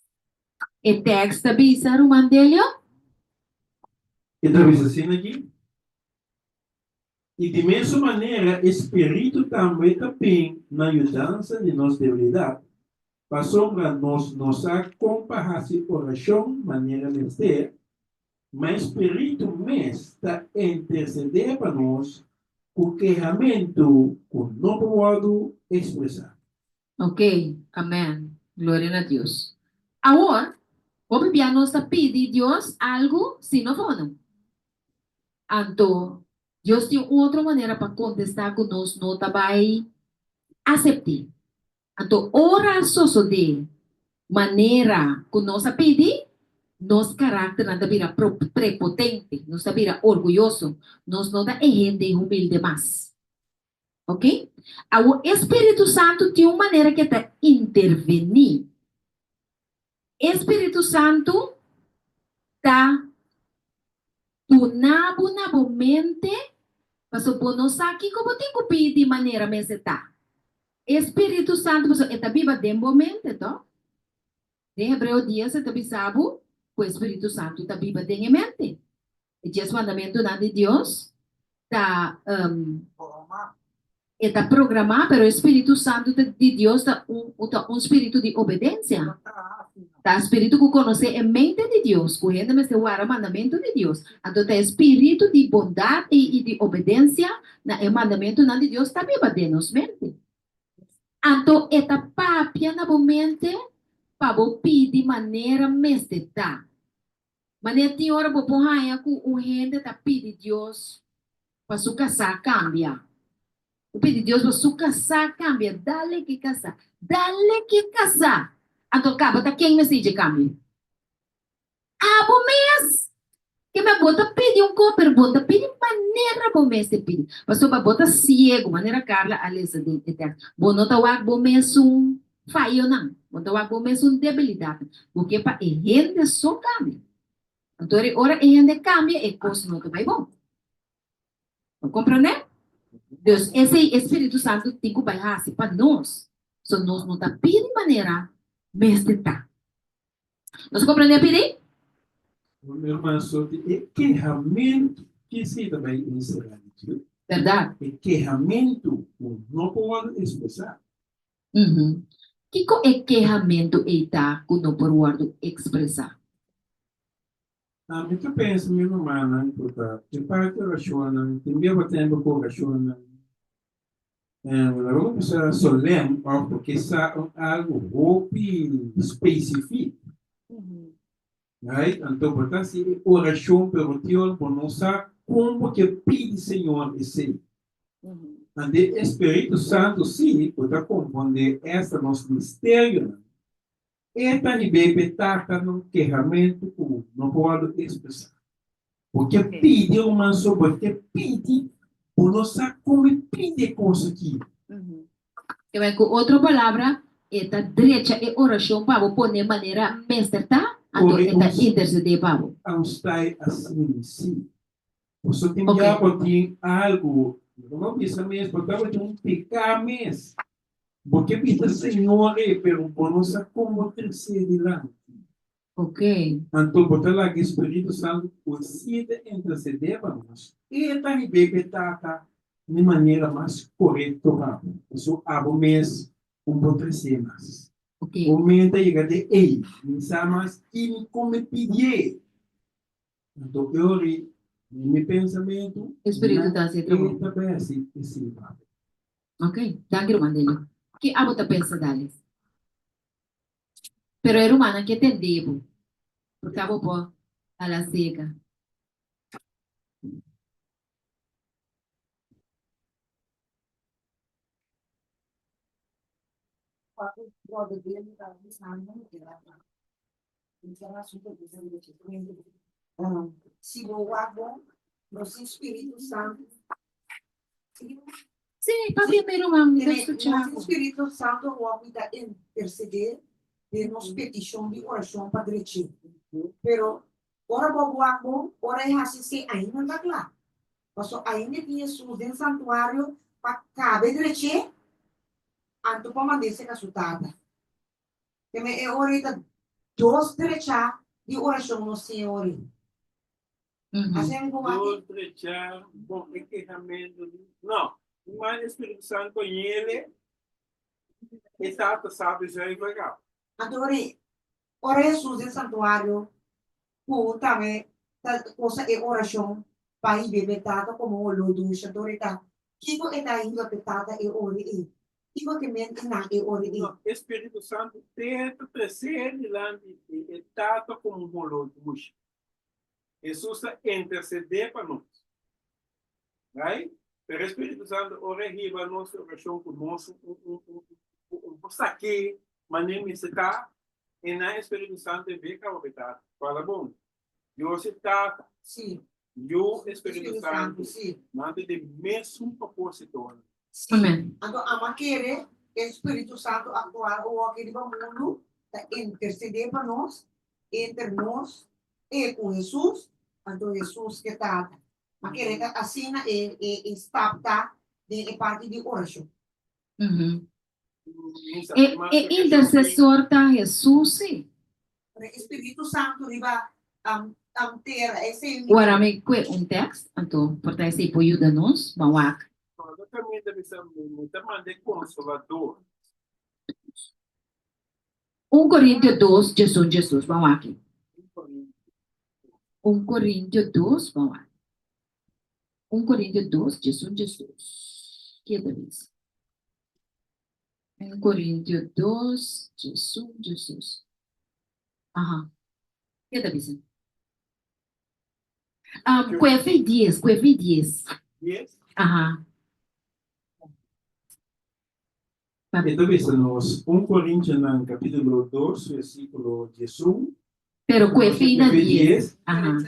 E tekst ta bisa, ruman Delio? E ta bisa asina aki, I di mesun manera e Spiritu tambe ta bin na yudansa di nos debilidat, pasobra nos no sa kon pa hasi orashon manera mester, ma e Spiritu mes ta intersedé pa nos ku kehamentu ku no por wòrdu ekspresá. Ok, amen. Gloria na Dios. Awor, hopi bia nos ta pidi Dios algu si no fono. Anto, Dios tin un otro manera pa kontestá ku nos no ta bai asept'é. Anto, ora sosodé manera ku nos a pidi, nos karakternan ta bira prepotente, nos ta bira orguyoso, nos no ta e hende humilde mas. Oke? Awor, e spiritu santu tin un manera ku e ta intervení. E spiritu santu ta duna bo na bo mente, pasobra bo no sa kiko bo tin ku pidi manera mester ta. E spiritu santu, pasobra e ta biba den bo mente, to? Den Hebreo dies e ta bisa bo ku e spiritu santu ta biba den e mente. E dies mandamentunan di Dios ta e ta programá, pero e spiritu santu ta di Dios ta un ta un spiritu di obedensia. Ta spiritu ku konosé e mente di Dios, ku hende mester wara mandamentu di Dios. Anto ta e spiritu di bondat i i di obedensia na e mandamentunan di Dios ta biba den nos mente. Anto e ta papia na bo mente pa bo pidi manera mester ta. Manera tin ora bo por haña ku un hende ta pidi Dios pa su kasá kambia. Ta pidi Dios pa su kasá kambia, dale ki kasá, dale ki kasá. Anto kaba ta ken mester dje kambia? Abo mes! Keme bo ta pidi un kos pero bo ta pidi manera bo mester pidi. Pasobra bo ta siegu, manera Carla a lesa den e tèks. Bo no ta wak bo mesun fayonan, bo ta wak bo mesun debilidatnan. Bo ke pa e hende so kambia. Anto e ora e hende kambia e kos no ta bai bon. Bo komprondé? Dus esei e Spiritu Santu tin ku bai hasi pa nos. So nos no ta pidi manera mester ta. Nos komprendé pidi? Mi ruman so di e kehamentu ki si ta bai enserá di dje. Bèrdat. E kehamentu ku no por wòrdu ekspresá. Kiko e kehamentu ei ta ku no por wòrdu ekspresá? Mi ta pensa, mi rumannan, ku ta e parti orashonnan, tin bia bo tempu ku orashonnan, laga bo bisa solèm òf bo ke sa un algu hopi spesifik, right? Anto bo ta hasi e orashon pero tin ora bo no sa kon bo ke pidi Señor esei. Anto e Spiritu Santu si ku ta komprondé esta nos misterionan. E ta hib'é p'e tata na un kehamentu ku no por wòrdu ekspresá. Bo ke pidi, ruman, so bo ke pidi, bo no sa kon e pidi e kos aki. Kebei ku otro palabra, e ta drecha e orashon pa bo pone manera mester ta, anto e ta intersedé pa bo. Un stai asina, sí. Boso tin bia bo tin algu, bo no bisa mes, bo tabatin un piká mes. Bo ke bisa Señor ei, pero bo no sa kon bo tres'é dilanti. Anto bo ta laga e Spiritu Santu ku si ta intersedé pa nos, e ta hib'é p'e Tata n'e manera mas korekto pa bo. Pasobra abo mes un por tres'é mas. Bo mente a yega te ei, mi sa mas ki mi kon mi pidié. Anto e ora ei, den mi pensamentu, E Spiritu ta hasi e trabou. E ta bai hasi esei pa bo. Ok, danki ruman Delio. Ki abo ta pensa Dales? Pero e rumannan ke tende bo, por ta bo por hala sega. Si bo wak bon, nos tin Spiritu Santu. Sí, papia mi ruman, mi ta skucha Nos tin bo. Spiritu Santu wak mi ta intersedé. Den nos petishon di orashon pa drech'é. Pero ora bo wak bon, ora e hasi esei ainda no ta kla. Pasobra ainda e tin Hesus den santuario pa kabe drech'é, anto pa mand'é serka su Tata. Keme e ora ei ta dos drechá di orashon nos tin e ora ei. Asina mi por wak. Dos drechá, bon, e kehamentu di, no, mi manda e Spiritu Santo yele. E Tata sabi zuiver kaba. Anto ora ora Hesus den santuario ku tambe ta usa e orashon pa hiba p'e Tata komo un oló dushi, anto ora e ta, kiko e ta hiba p'e Tata e ora ei? Kiko ke men e nan e ora ei? No, e Spiritu Santu te ta tresé dilanti di e Tata komo un oló dushi. Hesus ta intersedé pa nos. Right? Pero e Spiritu Santu ora e hiba nos orashon ku nos un un un un por sak'é manera mester ta, e nan e Spiritu Santu e be kaba be Tata. Fala bon, Dios e Tata, Sí. Yu e Spiritu Spiritu Santu, Santu, sí. nan ta den mesun propósitonan. Sí. Amen. Anto ama kere e Spiritu Santu aktual owoki riba mundu ta intersedé pa nos, entre nos e ku Hesus, anto Hesus ke Tata. Ma kere ta asina e e e stap ta den e parti di orashon. E e intersesor ta Hesus si. Pero e Spiritu Santu riba um tera esei mi. Ora mi kue un tekst, anto por ta esei por yuda nos, ban wak. Cuando caminda bisa mi, mi ta manda e Consolador. Un Corintio dos, djesun djesus, ban wak aki. Un Corintio dos, ban wak. Un Corintio dos, djesun djesus. Ke ta bisa? Un Corintio dos, djesun djesus. Aha. Ke ta bisa? Um, kuefe i dies, kuefe i dies. Dies? Aha. E ta bisa nos, Un Korintionan kapítulo dos versíkulo diesun. Pero ku e fin na dies. Dies. Aha.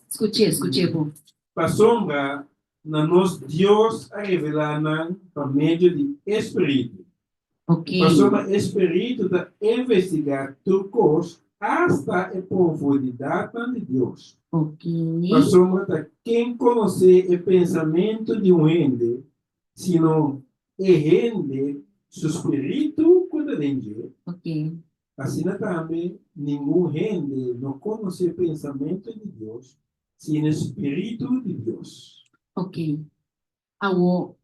Skuch'é, skuch'é bo. Pasobra na nos Dios a revelá nan pa medio di e Spiritu. Ok. Pasobra e Spiritu ta investigá tur kos, asta e profundidatnan di Dios. Ok. Pasobra ta ken konosé e pensamentu di un hende, sino E hende su spiritu ku ta den dje. Asina tambe ningun hende no konosé pensamentu di Dios sino e spiritu di Dios. Ok. Awor,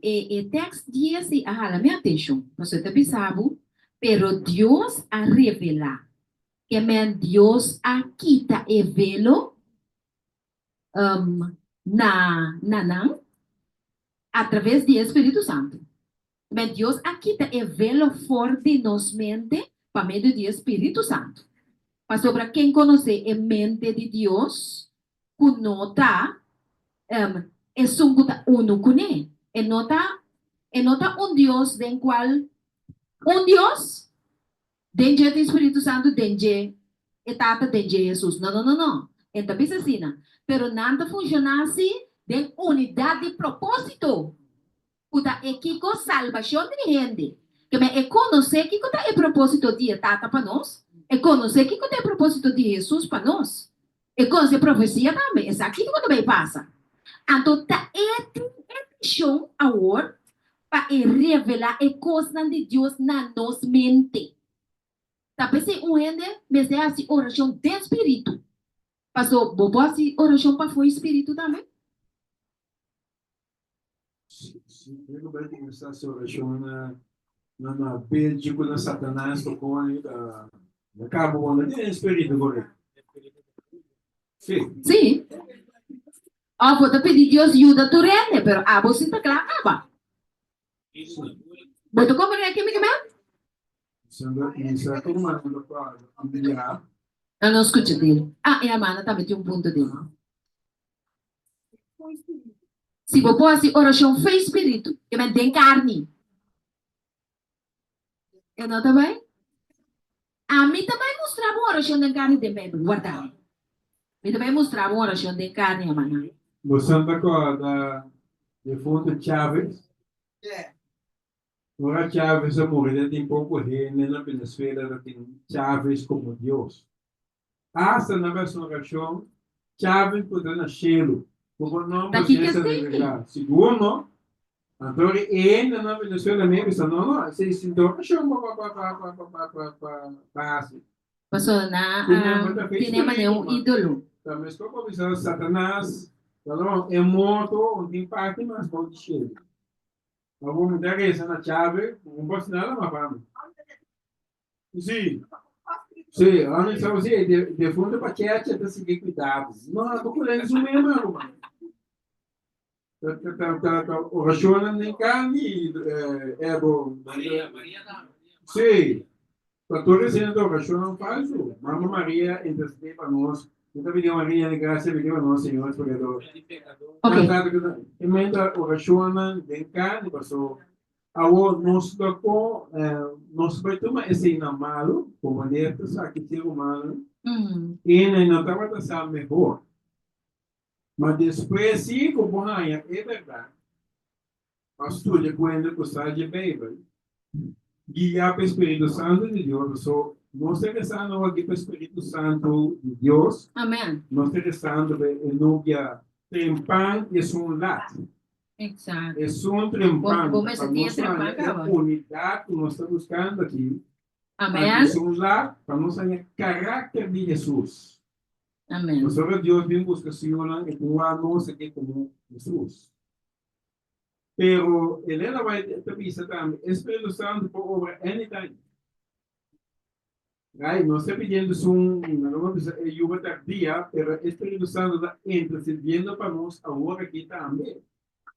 e e tèks dies ei a hala mi atenshon, pasobra e ta bisa bo, Pero Dios a revelá. Ke men Dios a kita e velo na na nan atraves di e Spiritu Santu. Men Dios a kita e velo for di nos mente pa medio di e Spiritu Santu. Pasobra ken konosé e mente di Dios ku no ta esun ku ta unu kuné? E no ta e no ta un Dios den kual un Dios Den dje tin Spiritu Santu, den dje e Tata, den dje Hesus. No, no, no, no. E ta bisa asina. Pero nan ta funshoná si den unidat di propósito, ku ta e kiko salbashon di hende. Keme e konosé kiko ta e propósito di e Tata pa nos, e konosé kiko ta e propósito di Hesus pa nos. E konosé profesia tambe, e sa kiko ta bai pasa. Anto ta e tin e mishon awor pa e revelá e kosnan di Dios na nos mente. Ta p'esei un hende mester hasi orashon den spiritu. Paso bo por hasi orashon pafó e spiritu tambe? Si, mi ku bai kuminsá hasi orashon na na na bechi ku na Satanas ku koni ta na kaba bo no tin spiritu korekto. Si. Si. Òf bo ta pidi Dios yuda tur hende, pero abo si ta kla kaba. Bo ta komprendé ke mi ke men? No, no skucha dil. Ah, e hermana tambe tin un punto dil. Si bo por hasi orashon fe spiritu, ke men den karni. E no ta bai? Ami ta bai mustra bo orashon den karni den Beibel. Warda mi. Mi ta bai mustra bo orashon den karni, hermana. Bo san ta kòrda defuntu Chávez? Ora Chávez a muri ta tin poko hende na Venezuela ta tin Chávez komo Dios. Asta na bes orashon, Chávez por ta na shelu, ku bo nomber Ta kiko Cesar esei? Rivera. Sigur no? Anto ora e hende na Venezuela mi a bisa, no no, esei sinti orashon pa pa pa pa pa pa pa pa pa hasi. Pasobra nan Tene a bo ta fe tene manera spiritu un ma ídolo. ta meskos pa bisa Satanas, perdon, e morto un tin parti mas bou di shelu. Awor mi ta resa na Chave, ku un bos nada mas pa mi. Si, si, ami sa si, e defunto pa cheche ta sigui kuidado. No, bo kulen su mema, ruman. Ta, ta, ta, ta, ta orashonnan den kandi, eh, eh, bo. Maria, Maria tambe. Si, pa tur esei ta orashonnan falsu. Mama Maria intercede pa nos. Mi ta pidi Maria di gracia pidi pa nos, Señor, pecador. Ok. E menta orashonnan den kandi paso awor nos ta ko nos bai tuma esei na malu como ler ta sa ki ser humano i no tabata sa mehor. Ma despues si ku bo haña e bèrdat, bo a studia ku hende ku sa dje Beibel, guiá pa e spiritu santu di Dios, pasobra nos ta rezando awor aki pa e spiritu santu di Dios, Amen. nos ta rezando pa e nubia trempan i esun lat. Exacto. Esun trempan Bo ta mester pa tin e nos trempan haña e kaba. unidat ku nos ta buskando aki, Amen. esun lat pa nos haña karakter di Hesus. Amen. Pasobra Dios bin buska su yunan e tin wak nos aki komo Hesus. Pero Elena White ta bisa tambe, e Spiritu Santu por obra anytime. Right? Nos ta pidiendo esun, nan a bisa e yuba tardia, pero e Spiritu Santu ta intercediendo pa nos awor aki tambe.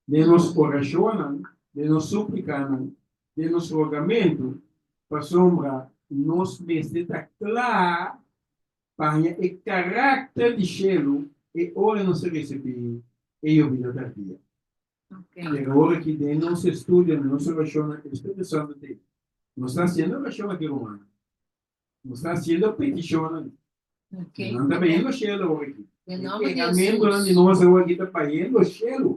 Den nos orashonnan, den nos suplikanan, den nos rogamentu, pasobra nos mester ta kla Pa haña e karakter di shelu e ora nos a risibí e yobida tardia. Pero ora ki den nos estudio, den nos orashonnan, e Spiritu Santu ta ei. Nos ta hasiendo orashon aki, rumannan. Nos ta hasiendo petishonnan. Nan ta bayendo shelu awor aki. E kehamentunan di nos awor aki ta bayendo shelu.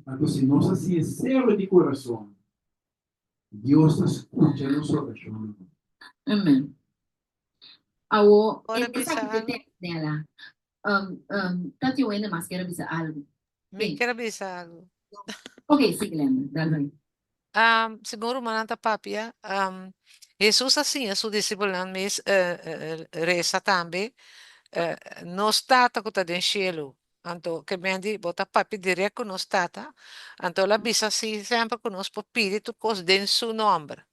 Anto si nos ta sinsero di kurason, Dios ta skucha nos orashonnan. Amen. Awo, Ora e bisa esaki te algo? te Nela. Um, um, Tati Wende mas quiere bisa algo. Mi Sí. quiere bisa algo. Ok, sí, Glenda, dal bai. Um, segun rumannan ta papia, um, Hesus a siña su disipelnan mes eh, eh, resa tambe, eh, Nos Tata ku ta den shelu. Anto ke men di bo ta papia direct ku nos Tata. Anto el a bisa si semper ku nos por pidi tur kos den su nomber.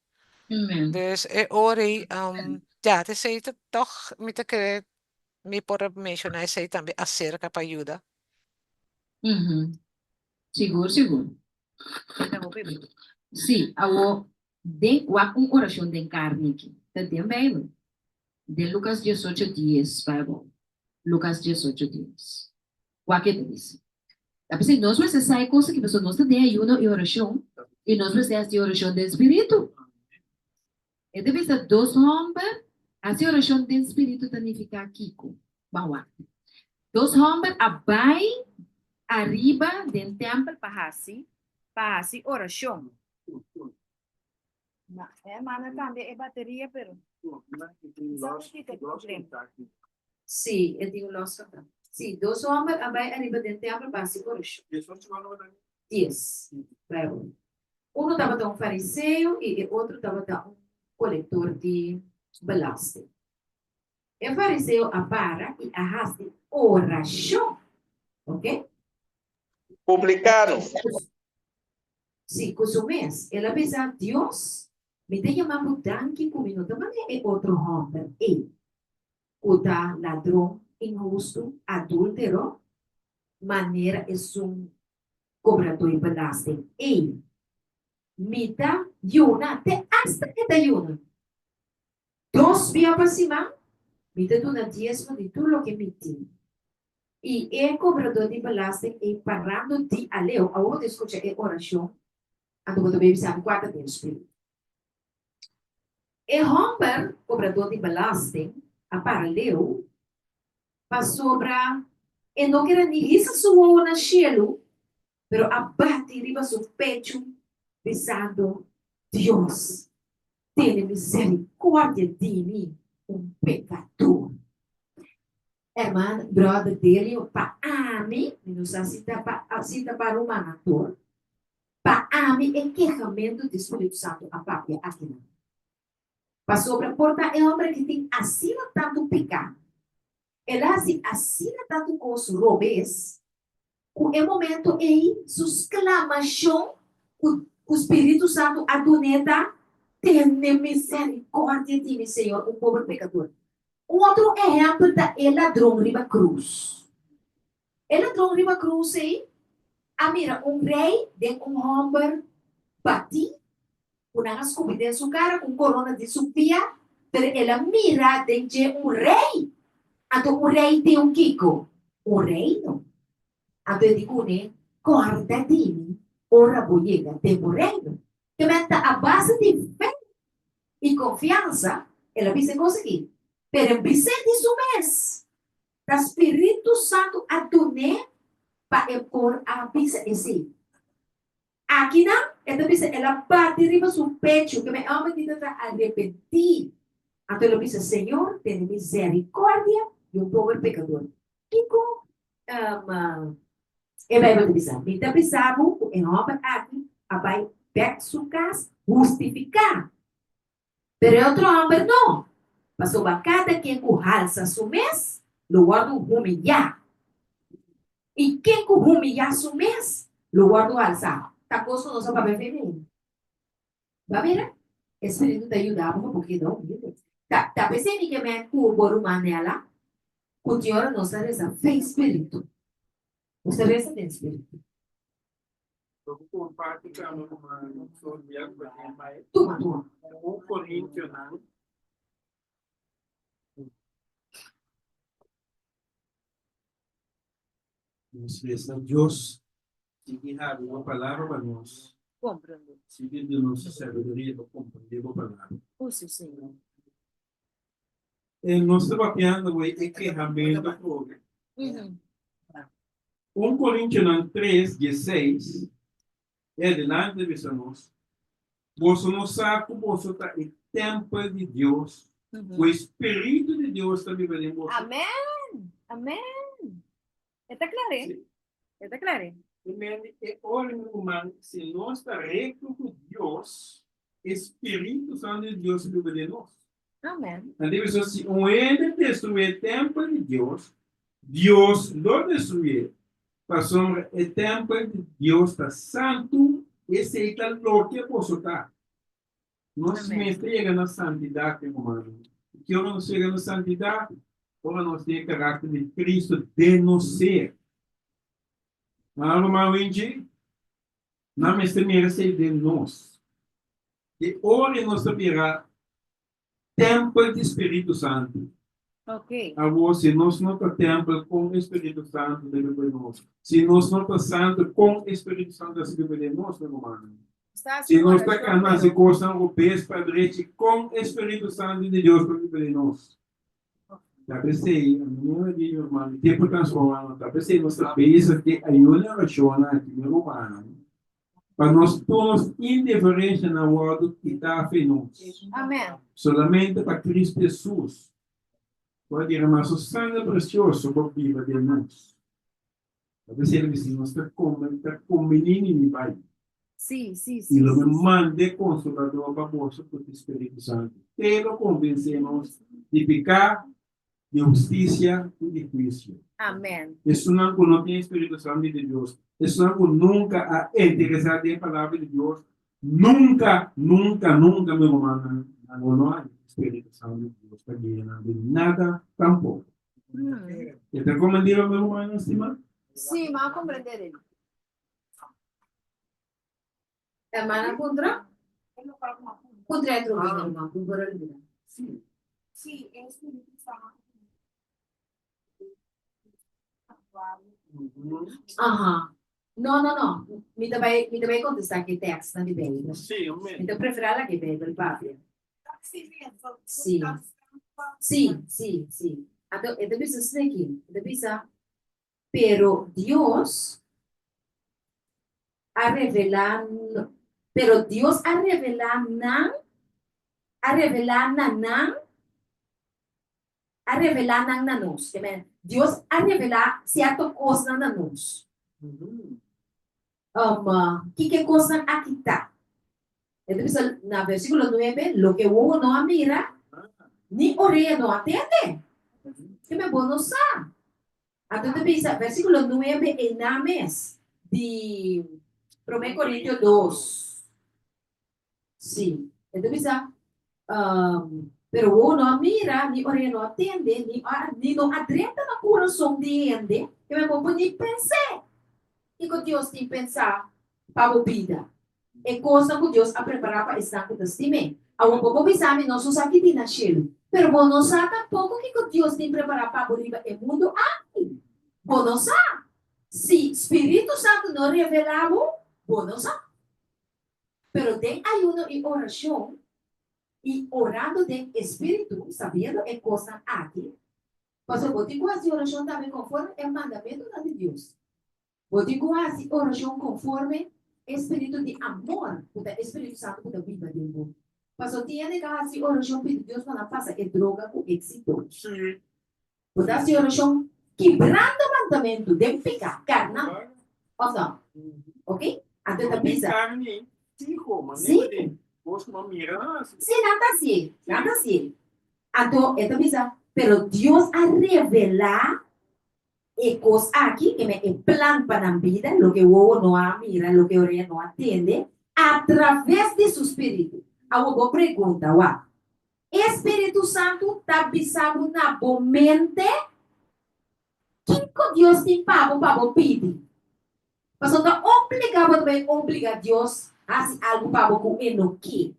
Amen. Dus e ora ei, um, ja, esei ta tog mi ta kere mi por a menshoná esei tambe aserka pa yuda. Mhm. Sigur, sigur. Sí, awo den wak un orashon den karni aki. Ta den Bijbel. Den Lukas diesocho dies, Bijbel. Lukas diesocho dies. Wak e ta bisa. Ta p'esei nos mester sa e kos aki, pasobra nos ta den ayuno i orashon, i nos mester hasi orashon den spiritu. E ta bisa dos hòmber hasi orashon den spiritu ta nifiká kiko? Ban wak. Dos hòmber a bai ariba den tèmpel pa hasi pa hasi orashon. Ma e manda cambia e bateria pero sabe ki ta e problema. Sí, e tin un los kaba. Sí, dos hòmber a bai ariba den tèmpel pa hasi orashon. Dies. Bai awor. Unu tabata un fariseo i e otro tabata un kolektor di belasting. E fariseo a para i a hasi orashon. Oke? Publikano. Sí, ku su mes. El a bisa, Dios, mi ta yama bo danki ku mi no ta manera e otro hòmber ei, ku ta ladron, inhustu, adúltero, manera esun kobradó di belasting ei. Mi ta yuna te asta e ta yuna. Dos bia pa siman mi ta duna diesmo di tur loke mi tin. I e kobradó di belasting ei parando di aleu, awor bo ta skucha e orashon, anto bo ta bai bisa mi kua ta den spiritu. E hòmber kobradó di belasting a para leu, pasobra e no kere ni hisa su wowo na shelu, pero a bati riba su pechu, bisando. Dios, tene miserikòrdia di mi, un pekador. Herman, brother Delio, pa ami, mi no sa si ta pa, si ta pa rumannan tur, pa ami e kehamentu di Spiritu Santu a papia akinan. Pasobra por ta e homber aki tin asina tantu piká, el a hasi asina tantu kos robes, ku e momento ei su sklamashon ku ku Spiritu Santu a dun'é ta, Tene miserikòrdia di mi, Señor, un pober pekador. Un otro ehèmpel ta e ladron riba krus. E ladron riba krus ei a mira un rei den un hòmber batí ku nan a skupi den su kara ku un korona di su pia, pero el a mira den dje un rei. Anto un rei tin un kiko? Un reino. Anto e di kuné, Kòrda di mi ora bo yega den bo reino. Te ta a base di fe i konfiansa el a bisa e kos aki. Pero e bis'é di su mes, ta Spiritu Santu a dun'é pa e por a bisa esei. Akinan e ta bisa el a bati riba su pechu, ke mi alma aki ta ta arepentí. Anto el a bisa, Señor, tene miserikòrdia di un pober pekador. Kiko E Bijbel ta bisa, Mi ta bisa bo ku e hòmber aki a bai bèk su kas hustifiká, pero e otro hòmber no, pasobra kada ken ku halsa su mes lo wòrdu humiyá, i ken ku humiyá su mes lo wòrdu halsá. Ta kos ku nos a papia fe mei. Bo a mira? E spiritu ta yuda bo pa bo keda humilde. Ta ta p'esei mi ke men ku bo ruman Nella, ku tin ora nos ta resa fe spiritu. Nos ta resa den spiritu. Bo komparti kama ruman Sonia ku bo tin bai. Tuma, tuma. Un Korintionan. Nos resa Dios sigui habri bo palabra pa nos. Comprende. Sigui duna nos sabiduria pa comprende bo palabra. Usa, Señor. E nos ta papiando awor e kehamento atrobe. Un Korintionan 3, 16 e adelante ta bisa nos, Boso no sa ku boso ta e tèmpel di Dios, ku e Spiritu di Dios ta biba den boso? Amèn! Amèn! E ta klar'é. Sí. E ta klar'é. I men di e ora, mi ruman, si nos ta rekto ku Dios, e Spiritu Santu di Dios ta biba den nos. Amèn. Nan ta bisa, si un hende destruí e tèmpel di Dios, Dios lo destruié, Pasobra e tèmpel di Dios ta santu, esei ta loke boso ta. Nos mester yega na santidat, mi rumannan. I ki ora nos yega na santidat? Ora nos tin e karakter di Cristo den nos ser. Nan, ruman Winchi? Nan mester mira esei den nos. I ora nos ta bira Tèmpel di Spiritu Santu. Ok. Awor, si nos no ta tèmpel, kon e Spiritu Santu ta biba den nos? Si nos no ta santu, kon e Spiritu Santu ta hasi biba den nos, mi rumannan? Si nos ta kana hasi kosnan robes pa drechi, kon e Spiritu Santu di Dios por biba den nos? Ta p'esei, a manera di mi ruman, mi tempu transformá no ta p'esei nos ta bezig den ayuda i orashonnan aki, mi rumannan. Pa nos tur nos indiferencianan wordo kita fe nos. Amen. Solamente pa Cristo Jesus por a derama su sangre precioso por biba den nos. Ta p'esei lo mi nos ta come, ta combini ni mi bai. Sí, sí, sí. Y lo mi sí, sí. manda e Consolador pa boso cu ta Spiritu Santo. Te lo convence nos di pica, di hustisia i di huisio. Amen. Esunnan ku no tin e Spiritu Santu di Dios, esunnan ku nunka a interesá den e Palabra di Dios, nunka, nunka, nunka, mi rumannan, nan lo no haña e Spiritu Santu di Dios pa guia nan den nada tampoko. E ta komprendé lo, mi rumannan stimá? Sí, mi a komprendé den. Hermana puntra? Puntra e otro bini, ruman, ku por a olbida. Sí. Sí, e Spiritu Santu. Aha. No, no, no. Mi ta bai, mi ta bai kontestá ku e tèkstnan di Beibel. Sí, amen. Mi ta preferá laga e Beibel papia. Sí. Sí, sí, sí. Anto e ta bisa asina aki, e ta bisa, Pero Dios a revelá. Pero Dios a revelá nan, a revelá na nan, a revelá nan na nos. Ke men, Dios a revelá sierto kosnan na nos. Um, kiko e kosnan aki ta? E ta bisa na versíkulo nuebe, Loke wowo no a mira, ni orea no a tende. Ke men, bo no sa. Anto ta bisa, versíkulo nuebe einan mes di Promé Korintio dos. Sí, e ta bisa, Pero wowo no a mira, ni orea no a tende, ni a ni no a drenta na kurason di hende, ke men bo por ni pens'é kiko Dios tin pensá pa bo bida, e kosnan ku Dios a prepará pa esnan ku ta stim'é. Awor bo por bisa mi, Nos no sa ki tin na shelu. Pero bo no sa tampoko kiko Dios tin prepará pa bo riba e mundu aki. Bo no sa. Si Spiritu Santu no revelá bo, bo no sa. Pero den ayuno i orashon, i orando den e Spiritu, sabiendo e kosnan aki, pasobra bo tin ku hasi orashon tambe konforme e mandamentunan di Dios. Bo tin ku hasi orashon konforme e spiritu di amor, ku ta e Spiritu Santu ku ta biba den bo. Pasobra tin hende ka hasi orashon pidi Dios pa nan pasa e droga ku éksito. Bo ta hasi orashon kibrando mandamentu den pika, karnal, òf no? Oke? Anto e ta bisa. Sí. Sí, nan ta hasié, nan ta hasié. Anto e ta bisa, pero Dios a revelá E kos aki, ke men e plan pa nan bida, loke wowo no a mira, loke orea no a tende, a traves di su spiritu. Awor bo pregunta, wak, e spiritu santu ta bisa bo na bo mente kiko Dios tin pa bo pa bo pidi? Pasobra ta obliga bo ta bai obliga Dios hasi algu pa bo ku e no ke.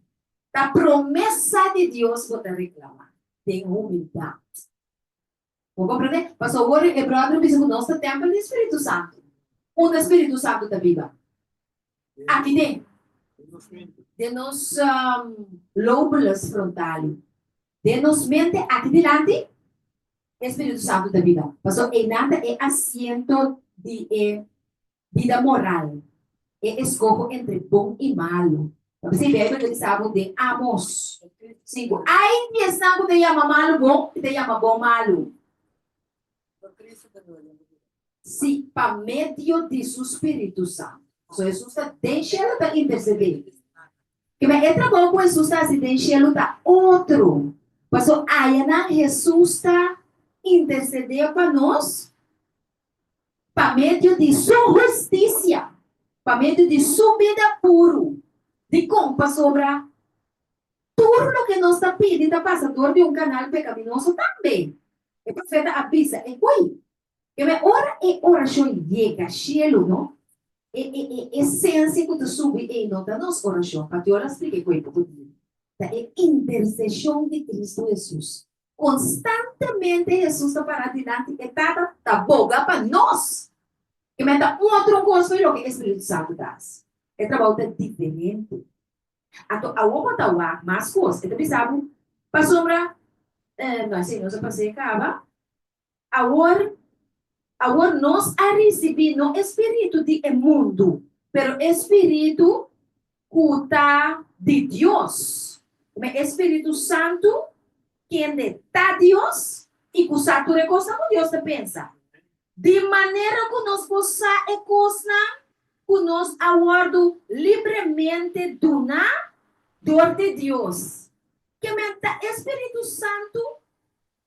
Ta promesa di Dios bo ta reklama den humildat. Bo komprendé? Pasobra awor e bròder a bisa ku nos ta tèmpel di Spiritu Santu. Unda Spiritu Santu ta biba? Aki den. Den nos lóbulos frontal. Den nos mente aki dilanti, e Spiritu Santu ta biba. Pasobra einan ta e asiento di e Bida moral, e eskoho entre bon i malu. Ta p'esei Beibel ta bisa bo den Amos sinku, Ai di esnan ku ta yama malu bon i ta yama bon malu! Sí, pa medio di su spiritu santu. So Hesus ta den shelu ta intersedé. Kibè e trabou ku Hesus ta hasi den shelu ta otro. Pasobra ayanan Hesus ta intersedé pa nos Pa medio di su hustisia, pa medio di su bida puru. Dikon? Pasobra tur loke nos ta pidi ta pasa dor di un kanal pekaminoso tambe. E profeta a bisa e hui. Keme ora e orashon yega shelu, no? E e e esensia ku ta subi ei no ta nos orashon. Patiola a splika e koi poko dia. Ta e interseshon di Kristu Hesus. Konstantemente Hesus ta pará dilanti e Tata ta boga pa nos. E meta un otro kos fo'i loke e Spiritu Santu ta hasi. E trabou ta diferente. Anto awor bo ta wak mas kos. E ta bisa bo, pasobra, no, esei nos a pas'é kaba. Awor, awor nos a risibí no e spiritu di e mundu, pero e spiritu ku ta di Dios, me e Spiritu Santu, kende ta Dios i ku sa tur e kosnan ku Dios ta pensa. Di manera ku nos por sa e kosnan ku nos a wòrdu libremente duná dor di Dios. Ke men ta e Spiritu Santu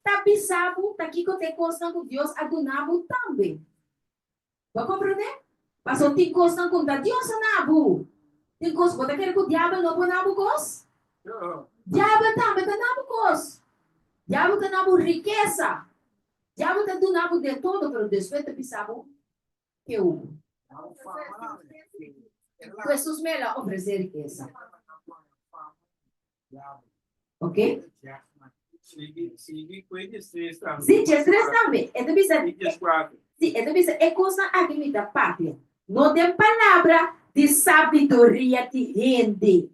ta bisa bo ta kiko ta e kosnan ku Dios a duna bo tambe. Bo a komprendé? Pasobra tin kosnan ku ta Dios a na bo. Tin kos, bo ta kere ku diabel no por na bo kos? Diabel tambe ta na bo kos. Diabel ta na bo rikesa. Diabel ta duna bo de todo, pero despues ta bisa bo ke hubo. Ku Hesus mel a ofresé rikesa. Ok? Sí, 13 tambe. E ta bisa, sí, e ta bisa e kosnan aki mi ta papia, no den palabra di sabiduria di hende,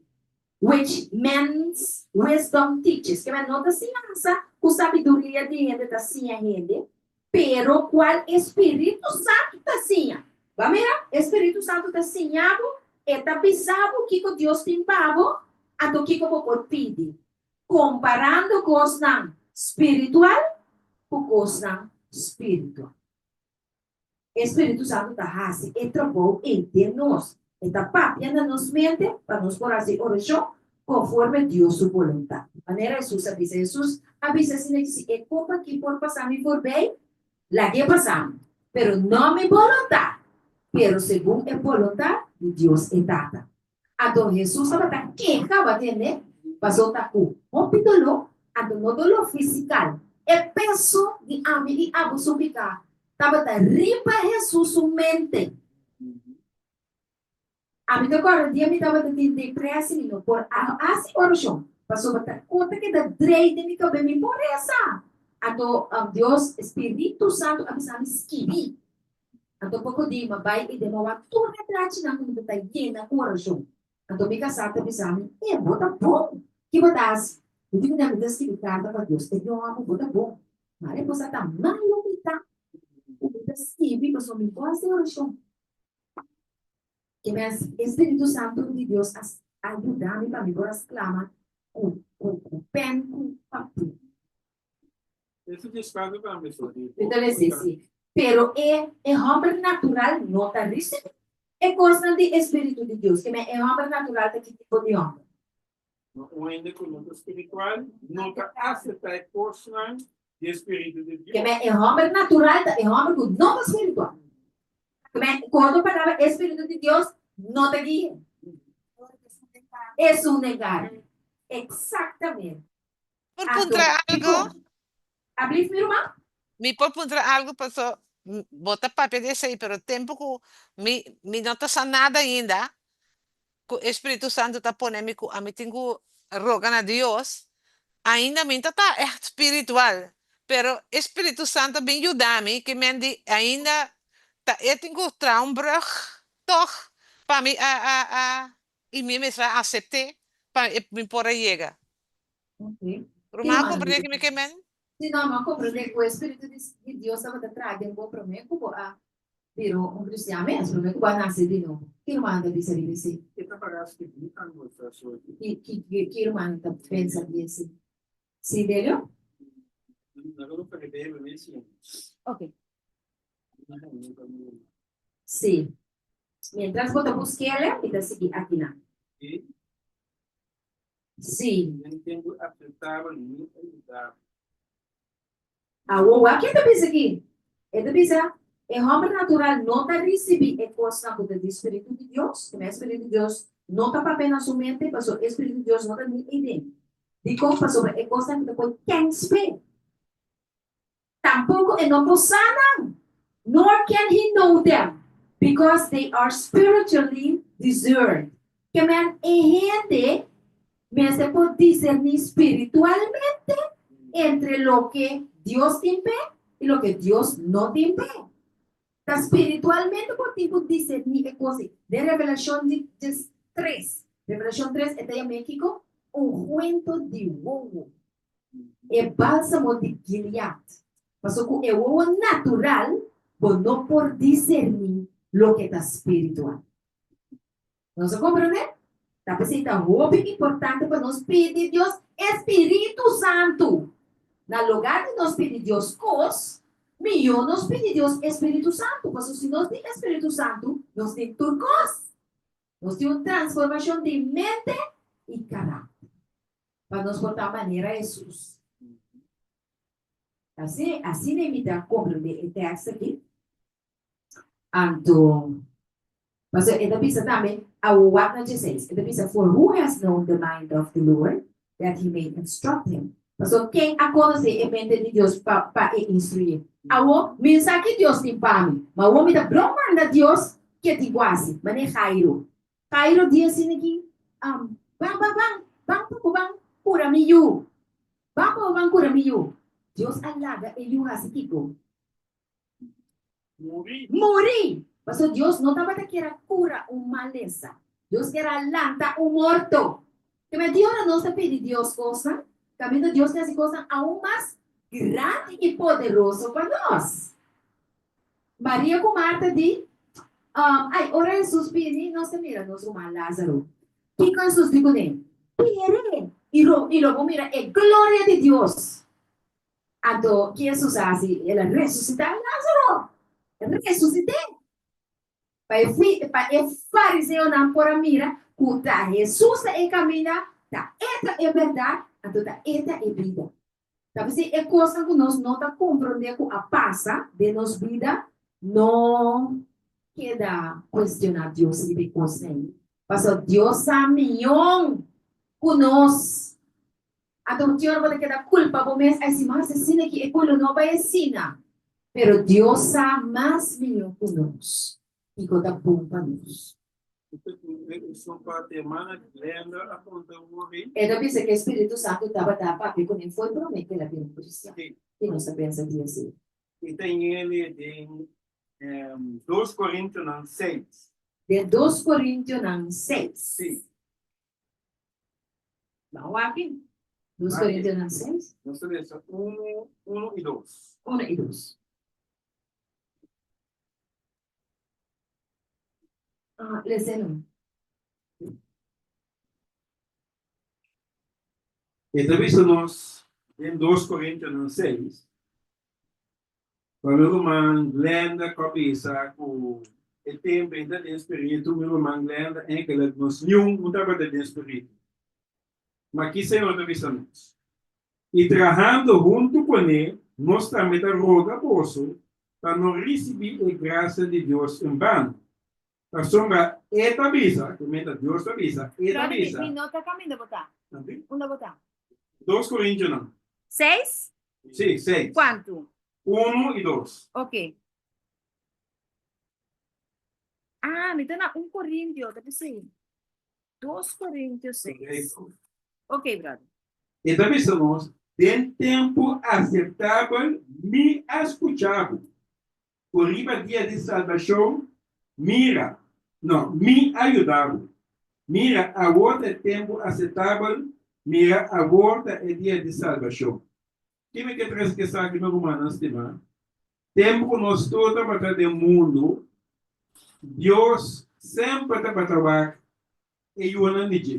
which men's wisdom teaches. Ke men no ta siñansa ku sabiduria di hende ta siña hende, pero kual e Spiritu Santu ta siña. Bo a mira? E Spiritu Santu ta siña bo. E ta bisa bo kiko Dios tin pa bo, anto kiko bo por pidi, komparando kosnan spiritual ku kosnan spiritual. E Spiritu Santu ta hasi e trabou ei den nos. E ta papia na nos mente pa nos por hasi orashon konforme Dios su boluntat. Manera Hesus a bisa. Hesus a bisa asina ki si e kopa aki por pasa mi forbei, lag'é pasa mi, pero no mi boluntat, pero segun e boluntat di Dios e Tata. Anto Hesus tabata keha, bo a tende? Pasobra ta ku hopi doló, anto no doló fisikal, e peso di ami i abo su piká tabata riba Hesus su mente. Ami ta kòrda dia mi tabata tin depresi, mi no por a hasi orashon, pasobra ta kos ta keda drei den mi kabes, mi por resa. Anto Dios, Spiritu Santu a bisa mi skibi. Anto poko di m'a bai i den m'a wak tur e plachinan ku mi ta ta yena ku orashon. Anto mi kasá ta bisa mi, E, bo ta bon! Ki bo ta hasi? Mi di ku nan, Mi ta skibi karta pa Dios. E di, Amo, bo ta bon. Mara e cosa ta malo mi ta ku mi ta skibi pasobra mi por hasi orashon. E e Spiritu Santu di Dios a a yuda mi pa mi por a sklama ku ku ku pèn ku papel. Eso di espada tambe so di. Mi ta lesa si. Pero e e hòmber natural no ta risibí e kosnan di e Spiritu di Dios. Ke men e hòmber natural ta ki tipo di hòmber? No, un hende ku no ta spiritual no ta aseptá e kosnan di e Spiritu di Dios. Ke men e hòmber natural ta e hòmber ku no ta spiritual. Ke men, ku otro palabra, e Spiritu di Dios no ta gui'é. Esun den karni. Eksaktamente. Por Anto, puntra algo? dikon? Ablief mi ruman? Mi por puntra algo paso bo ta papia di esei pero tempo ku mi mi no ta sa nada ainda ku e Spiritu Santu ta pone mi ku ami tin ku roga na Dios ainda mi no ta ta ègt spiritual pero e Spiritu Santu a bin yuda mi ke men di ainda ta e tin ku traha un brug tog pa mi a a a i mi mester a asept'é pa e mi por a yega. Ok. Ruman a komprendé ki mi ke men? Si, no, mi a komprendé ku e spiritu di di Dios tabata traha den bo promé ku bo a bira un kristian mes, promé ku bo a nase di nobo. Ki ruman ta bisa riba esei? Ke ta para skibí pa mustra soki? Ki ki ki ki ruman ta pensa di esei? Si, Delio? Nan lo perdé, mi mes siña. Ok. Sí. Mientras bo ta busk'el, mi ta sigui akinan. Sí. Awor, wak ken ta bisa aki? E ta bisa, E hòmber natural no ta risibí e kosnan ku ta di Spiritu di Dios, keme e Spiritu di Dios no ta papia na su mente, pasobra e Spiritu di Dios no ta ni eiden. Dikon? Pasobra e kosnan ku ta poi kens p'e. Tampoco e no por sa nan, nor can he know them, because they are spiritually discerned. Ke men e hende mester por diserní spiritualmente entre loke Dios tin p'e i loke Dios no tin p'e. Ta spiritualmente bo tin ku diserní e kos ei. Den Revelashon di 3, Revelashon 3 e ta yam'é kiko? Unguento di wowo. E bálsamo di Gilead. Pasobra ku e wowo natural bo no por diserní loke ta spiritual. Nos a komprendé? Ta p'esei ta hopi importante pa nos pidi Dios e spiritu santu. Na lugá di nos pidi Dios kos, mihó nos pidi Dios e spiritu santu, pasobra si nos tin e spiritu santu, nos tin tur kos. Nos tin un transformashon di mente i karakter. Pa nos por ta manera Hesus. Asina, asina mi ta komprendé e tèkst aki. Anto, pasobra e ta bisa tambe, awor wak na dieseis, e ta bisa, For who has known the mind of the Lord, that he may instruct him? Pasobra ken a konosé e mente di Dios pa pa e instruié? Awor, mi no sa ki Dios tin pa mi, ma awor mi ta blou manda Dios ke tin ku hasi, manera Jairo. Jairo di asina ki, Ban, ban, ban, ban pa bo ban kura mi yu. Ban pa bo ban kura mi yu. Dios a laga e yu hasi kiko? Muri. Muri! Pasobra Dios no tabata kier a kura un malesa. Dios kier a lanta un morto. Keme di ora nos ta pidi Dios kosnan, kaminda Dios ta hasi kosnan aun mas grandi i poderoso pa nos. Maria ku Marta di. Um, ai, ora Hesus bini, nos ta mira nos ruman Lázaro. Kiko Hesus di kuné? Kere, i ro, i lo bo mira e gloria di Dios. Anto, ki Hesus a hasi? El a resusitá Lázaro. Resusit'é. Pa e fi, pa e fariseonan por a mira ku ta Hesus ta e kaminda, ta e ta e bèrdat, anto ta e ta e bida. Ta p'esei e kosnan ku nos no ta komprondé ku a pasa den nos bida, no keda kuestioná Dios riba e kosnan ei. Pasobra Dios sa mion ku nos. Anto Dios bo ta keda kulpa bo mes, ai si mas asina ki e ku lo no bai asina. Pero Dios sa mas mihó ku nos kiko ta bon pa nos. E ta bisa ku e spiritu santu tabata papia kuné fo'i promé ku el a bira un kristian. Ki nos ta pensa di esei? I ta yele den Dos Korintionan seis. Den Dos Korintionan seis. Sí. Ban wak aki. Dos Korintionan seis. Nos ta lesa unu, unu i dos. Unu i dos. Ah, lesa no. E ta bisa nos den Dos Korintionan seis, Pa mi ruman Glenda ku a bisa ku e tempu e ta den spiritu, mi ruman Glenda enkele nos niun no tabata den spiritu. Ma ki Señor ta bisa nos? I trahando huntu kuné, nos tambe ta roga boso pa no risibí e grasia di Dios en bano. Pasobra e ta bisa, ku meta Dios ta bisa, e ta bisa. Mi no ta kaminda bo ta. Unda bo ta? Dos Korintionan. Seis? Sí, seis. Kuantu? Unu i dos. Ok. Ah, mi ta na un Korintio, ta p'esei. Dos Korintio seis. Ok, brother. E ta bisa nos, Den tempu aseptabel mi a skucha bo. Ku riba dia di salbashon, mira, no, mi a yuda bo. Mira, awor ta e tempu aseptabel, mira, awor ta e dia di salbashon. Ki mi ke trese ku esaki, mi rumannan stimá? Tempu ku nos tur tabata den mundu, Dios semper tabata wak e yunan di dje.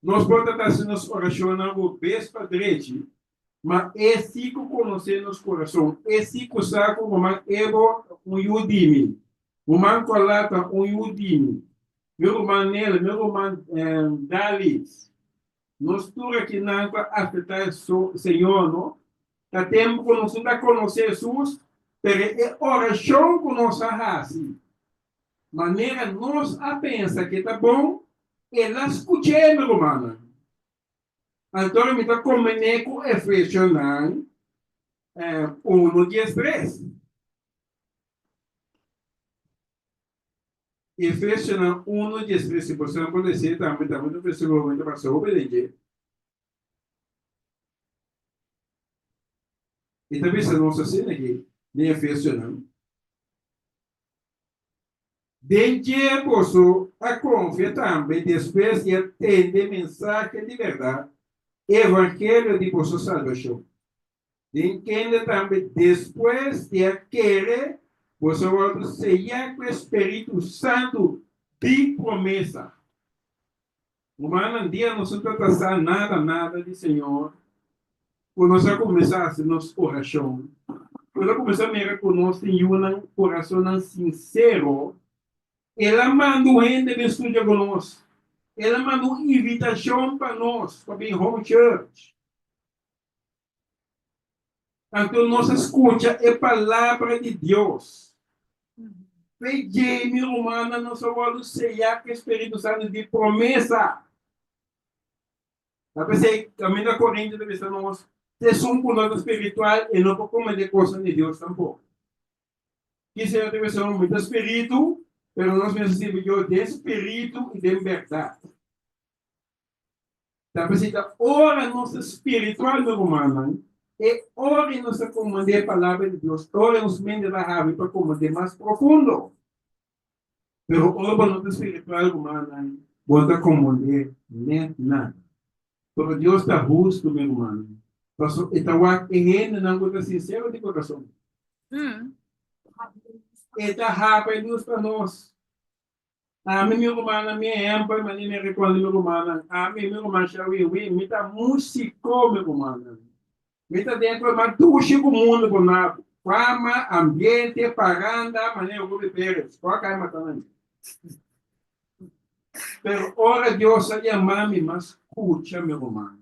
Nos por ta ta hasi nos orashonnan robes pa drechi, ma E sí ku konosé nos kurason. E sí ku sa ku ruman Ebo ta un yu di mi, ruman Kolá ta un yu di mi, mi ruman Nela, mi ruman Dalis. Nos tur akinan ku a aseptá e Señor no ta tempu ku nos no ta konosé Hesus, pero e orashon ku nos a hasi Manera nos a pensa ke ta bon, el a skuch'é, mi rumannan. Anto mi ta kombiné ku Efesionan unu diestres. Efesionan unu diestres, si boso por lesa tambe, tambe ta un versíkulo ku mi ta pasa hopi den dje. E ta bisa nos asina aki den Efesionan. Den dje boso a konfia tambe despues di a tende mensahe di bèrdat, e evangelio di boso salbashon. Den kende tambe despues di a kere boso a wòrdu seyá ku e Spiritu Santu di promesa. Rumannan, dia nos no ta sa nada nada di Señor, ku nos a kuminsá hasi nos orashon, nos a kuminsá mira ku nos tin yunan kurasonnan sinsero, El a manda un hende bin studia ku nos, El a manda un invitashon pa nos pa bin Home Church. Anto nos a skucha e palabra di Dios. P'e dje, mi rumannan, nos a wòrdu seyá ku e Spiritu Santu di promesa. Ta p'esei, kaminda Korintio ta bisa nos, Esun ku no ta spiritual, e no por komprendé kosnan di Dios tampoko. Ki Señor ta bisa nos, Mi ta spiritu, pero nos mester sirbi Dios den spiritu i den bèrdat. Ta p'esei ta ora nos ta spiritual, mi rumannan, e ora nos ta komprendé e Palabra di Dios, e ora nos mente ta habri pa komprendé mas profundo. Pero ora bo no ta spiritual, rumannan, bo no ta komprendé nèt nada. Pero Dios ta hustu, mi rumannan, pasobra e ta wak e hendenan ku ta sinsero di kurason. E ta hapa e lus pa nos. Ami, mi rumannan, mi ehempel, manera mi a rekonde mi rumannan. Ami, mi ruman Shawiwi, mi ta músiko, mi rumannan. Mi ta den kos mas dushi ku mundu por na fama, ambiente, paranda, manera Ruby Perez. Por a kai mata nan. Pero ora Dios a yama mi, m'a skucha, mi ruman.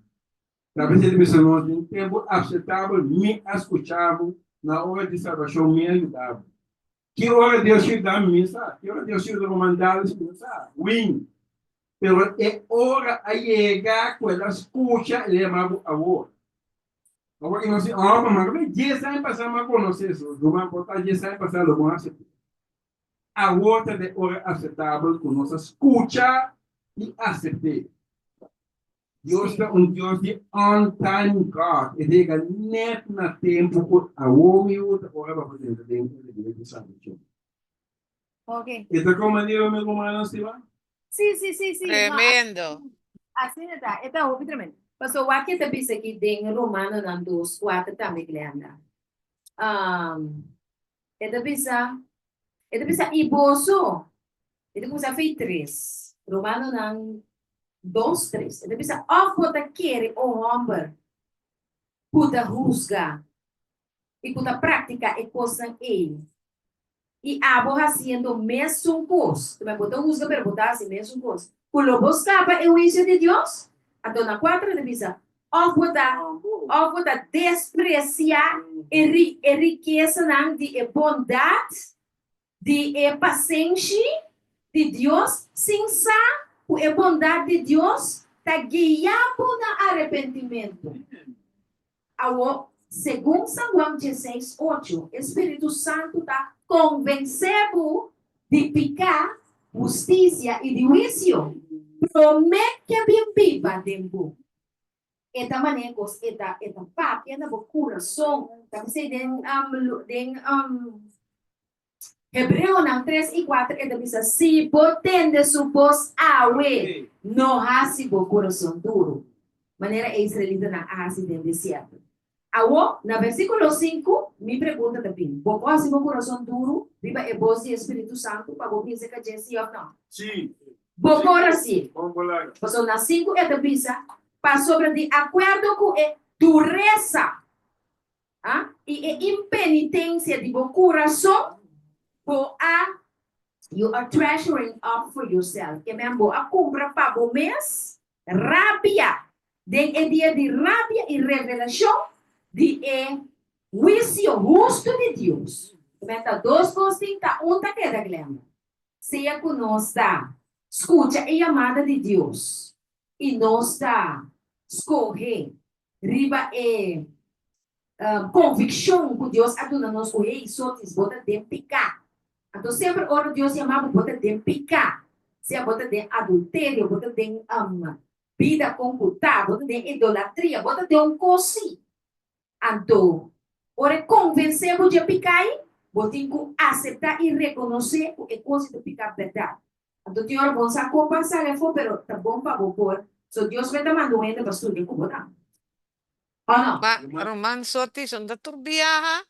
Ta bes e ta bisa nos, Den tempu apsetabel mi a skucha bo, na ora di salbashon mi a yuda bo. Ki ora Dios yuda mi, mi sa. Ki ora Dios yuda ruman Dallas, mi no sa. Win. Pero e ora a yega ku el a skucha, el a yama bo awor. Awor i nos di, Oh, mama, ku dies aña pasá mi a konosé Hesus. Ruman, por ta dies aña pasá lo bo a asept'é. Awor ta e ora aseptabel ku nos a skucha i asept'é. Dios ta un Dios di on time God. E ta yega net na tempu ku awor mi yu ta ora pa bo drenta den e alegria di salbashon. Ok. E ta kon manera mi rumannan stima? Sí, sí, sí, sí. No, Tremendo. asina ta. E ta hopi tremendo. Paso wak e ta bisa aki den Romanonan dos kuater tambe, Glenda. Um, E ta bisa, e ta bisa, i boso, e ta kuminsá fei tres, Romanonan dos, tres, e ta bisa, òf bo ta kere, o hòmber, ku ta husga i ku ta praktiká e kosnan ei, i abo hasiendo mesun kos, ta bo ta husga pero bo ta hasi mesun kos, ku lo bo skapa e huisio di Dios? Anto na kuater e ta bisa, Òf bo ta, òf bo ta despresiá e ri, e rikesanan di e bondat, di e pasenshi di Dios, sin sa ku e bondat di Dios ta guia bo na arepentimentu? Awor, segun San Juan dieseis ocho, e Spiritu Santu ta konvensé bo di piká, hustisia i di huisio, promé ke bin biba den bo. E ta manera kos e ta e ta papia na bo kurason. Ta bisei den den Hebreonan tres i kuater e ta bisa, Si bo tende su bos awe, no hasi bo kurason duru, manera e israelitanan a hasi den desierto. Awor, na versíkulo sinku, mi pregunta ta bin, Bo por hasi bo kurason duru riba e bos di e Spiritu Santu pa bo bisa ka dje sí òf nò? Sí. Bo por hasié. Bon palabra. Pasobra na sinku e ta bisa, Pasobra di akuerdo ku e duresa i e impenitensia di bo kurason, bo a, you are treasuring up for yourself, ke men bo a kumpra pa bo mes rabia den e dia di rabia i revelashon di e huisio hustu di Dios. Ke men ta dos kos tin, ta un ta keda, Glenda. Sea ku nos ta skucha e yamada di Dios i nos ta skohe riba e konvikshon ku Dios a duna nos ku, hey, Sotis, bo ta den piká. Anto semper ora Dios yama bo, bo ta den piká. Sea bo ta den adulterio, bo ta den bida kon ku ta, bo ta den idolatria, bo ta den un kos si. Anto, ora e konvensé bo dje piká ei, bo tin ku aseptá i rekonosé ku e kos ei ta piká bèrdat. Anto tin ora bo no sa kon pa sali afó, pero ta bon pa bo por. So Dios mester manda un hende pa studia ku bo tambe. O no? Ma, ruman Sotis, unda tur biaha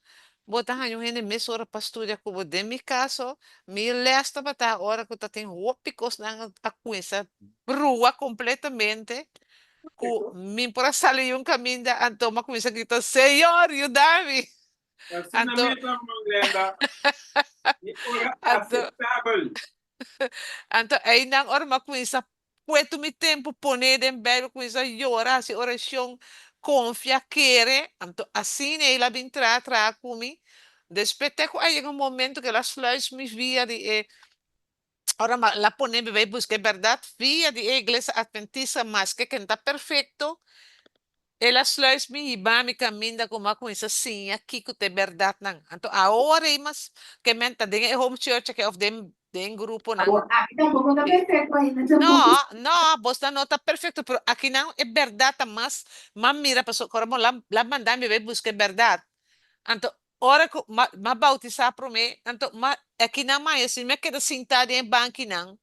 bo ta haña un hende mesora pa studia ku bo? Den mi kaso, mi lès tabata ora ku ta tin hopi kosnan a kuminsá brua kompletamente ku mi por a sali di un kaminda, anto mi a kuminsá grita, Señor, yuda mi! Asina Anto, mes, ruman Glenda, e ora anto, aseptabel. anto einan ora mi a kuminsá pue tur mi tempu pone den Bijbel, kuminsá yora, hasi orashon, konfia, kere. Anto asina el a bin traha, traha ku mi. Despues te ku a yega un momento ku el a sluis mi via di e Ora mi a pone mi bai buska e bèrdat via di e iglesia atventista, maske ku e no ta perfekto, el a sluis mi hiba mi kaminda ku mi a kuminsá siña kiko ta e bèrdatnan. Anto awor ei mas ke men ta den e home church aki òf den den gruponan. Awor aki tampoko no ta perfekto ainda No, tampoco. no, bosnan no ta perfekto, pero akinan e bèrdat ta mas, m'a mira pasobra ora bo la manda mi bai buska e bèrdat. Anto Ora ku m'a bautisá promé, anto m'a akinan maya si mi a keda sintá den e bankinan,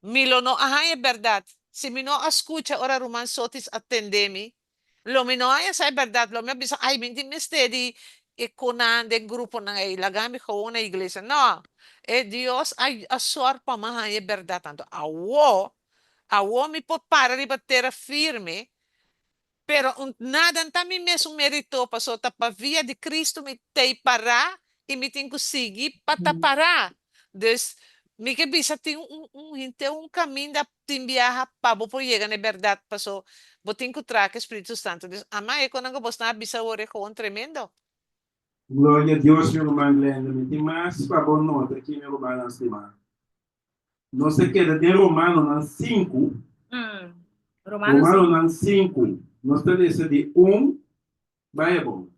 mi lo no a haña e bèrdat. Si mi no a skucha ora ruman Sotis a tendé mi, lo mi no a haña sa e bèrdat. Lo mi a bisa, Ai, mi tin mester di. e konan den gruponan ei, laga mi gewoon na iglesia. No, e Dios a a sòrg pa mi haña e bèrdat. Anto awo, awo mi por para riba tera firme, pero un nada no ta mi mesun merito, pasobra ta pa via di Cristo mi t'ei pará i mi tin ku sigui pa ta pará. Dus, mi ke bisa tin un un henter un kaminda tin biaha pa bo por yega na e bèrdat, paso bo tin ku traha ku e Spiritu Santu. Dus, ama e konan ku bosnan a bisa awor e gewoon tremendo. Gloria a Dios mi ruman Glenda, mi tin mas pa bo nota aki mi rumannan stimá. Nos ta keda den Romanonan sinku, Romanonan sinku, nos ta lesa di un bai abou.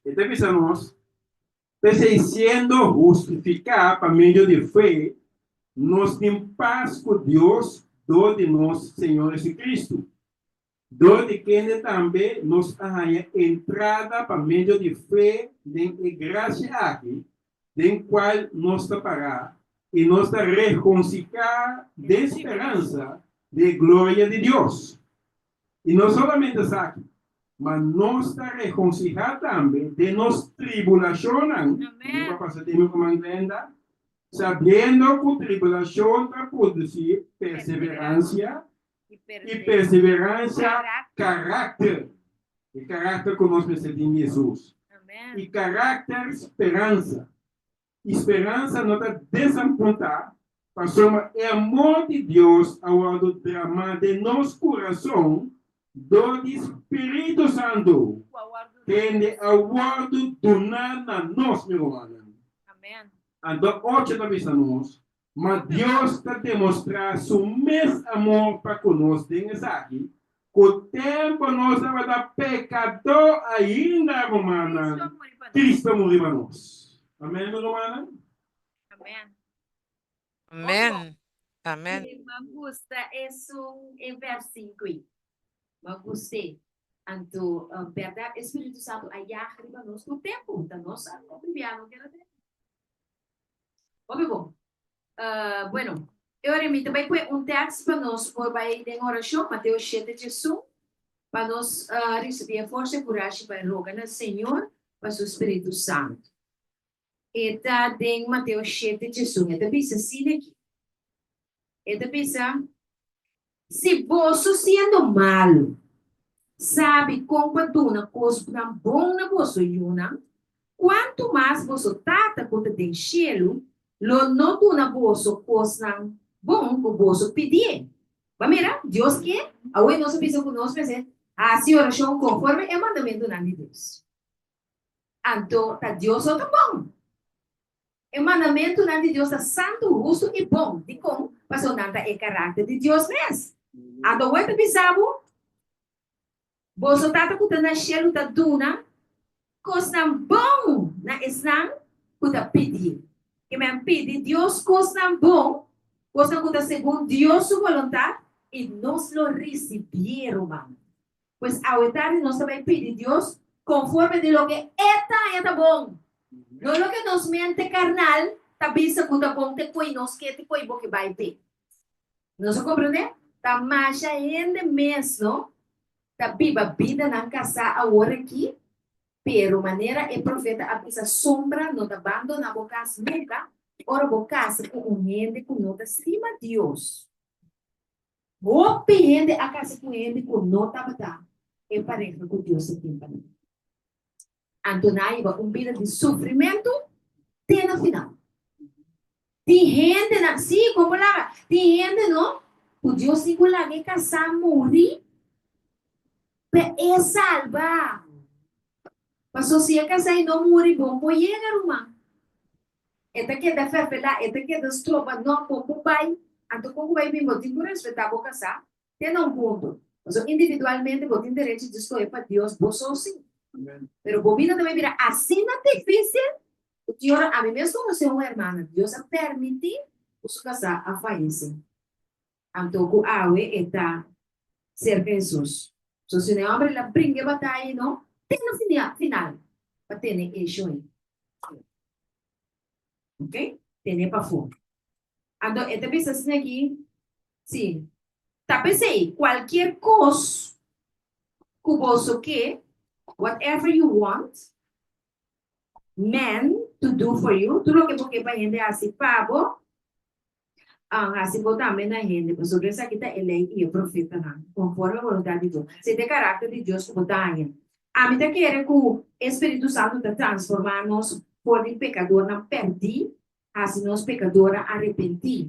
E ta bisa nos, P'esei siendo hustifiká pa medio di fe, nos tin pas ku Dios dor di nos Señor Jesucristo. Dor di kende tambe nos a haña entrada pa medio di fe den e grasia aki, den kual nos ta pará, i nos ta regonsihá den speransa di e gloria di Dios. I no solamente esaki, ma nos ta regonsihá tambe den nos tribulashonnan, mi pa pasa den mi ruman Glenda, sabiendo ku tribulashon ta produsí perseveransia, i perseveransia karakter, e karakter ku nos mester tin di Hesus, i karakter speransa, i speransa no ta desampuntá, pasobra e amor di Dios a wòrdu dramá den nos kurason dor di Spiritu Santu, kende a wòrdu duná na nos, mi rumannan. Anto ocho ta bisa nos, Ma Dios ta demostrá su mes amor pa ku nos den esaki, ku tempu nos tabata pekadó ainda, rumannan, Cristo a muri pa nos. Amèn, mi rumannan? Amèn. Amèn. Amèn. Mi gusta esun e versíkulo. Mi a gust'é. Anto, bèrdat e Spiritu Santu a yaga riba nos tur tempu. Ta nos a oblibiá no keda tempu. Hopi bon. Uh, bueno, e ora mi ta bai pue un tekst pa nos por bai den orashon, Mateo 7, 11, pa nos uh, risibí e forsa i kurashi pa roga na Señor pa su Spiritu Santu. E ta den Mateo 7, 11, e ta bisa asina aki. E ta bisa, Si boso siendo malu sabi kon pa duna kosnan bon na boso yunan, kuantu mas boso Tata ku ta den shelu lo no duna boso kosnan bon ku boso pidié? Bo a mira? Dios ke awe nos a bisa ku nos mester hasi orashon konforme e mandamentunan di Dios. Anto ta Dios so ta bon. E mandamentunan di Dios ta santu, hustu i bon. Dikon? Pasobra nan ta e karakter di Dios mes. Anto wet ta bisa bo, Boso Tata ku ta na shelu ta duna kosnan bon na esnan ku ta pidié. Ke men pidi Dios kosnan bon, kosnan ku ta segun Dios su boluntat, i nos lo risibié, rumannan. Pues awe tardi nos ta bai pidi Dios konforme di loke E ta haña ta bon, no loke nos mente karnal ta bisa ku ta bon te koe nos ke te koe bo ke bai p'e. Nos a komprendé? Ta masha hende mes no ta biba bidanan kasá awor aki, pero manera e profeta a bisa sombra no ta bandoná bo kas nunka ora bo kasa ku un hende ku no ta stima Dios. Hopi hende a kasa ku hende ku no tabata e pareha ku Dios a tin pa nan. Anto nan a hiba un bida di sufrimentu te na final. Tin hendenan, sí, kon bo laga, tin hende no, ku Dios tin ku laga e kasá muri pa e salba. Pasobra si e kasá ei no muri, bon por yega, ruman. E ta keda ferfelá, e ta keda stroba, no, kon bo bai, anto kon ku bai bin bo tin ku respetá bo kasá te na un punto. Pasobra individualmente bo tin derecho di skohe pa Dios bo so si. Pero bo bida ta bai bira asina difísil ku tin ora ami mes konosé un hermana, Dios a permití ku su kasá a fayesé. Anto ku awe e ta serka Hesus. So si un e hòmber el a bringa e bataya no te na final pa tene e shoe. Ok? Tene pafó. Anto e ta bisa asina aki, si, ta p'esei kualkier kos ku boso ke, whatever you want. men to do for you, tur loke bo ke pa hende hasi pa bo, hasi bo tambe na hende, pasobra esaki ta e lei i e profetanan, konforme boluntat di Dios. Esei ta e karakter di Dios ku bo ta haña. Ami ta kere ku e Spiritu Santu ta transformá nos for di pekadornan pèrdí hasi nos pekadornan arepentí.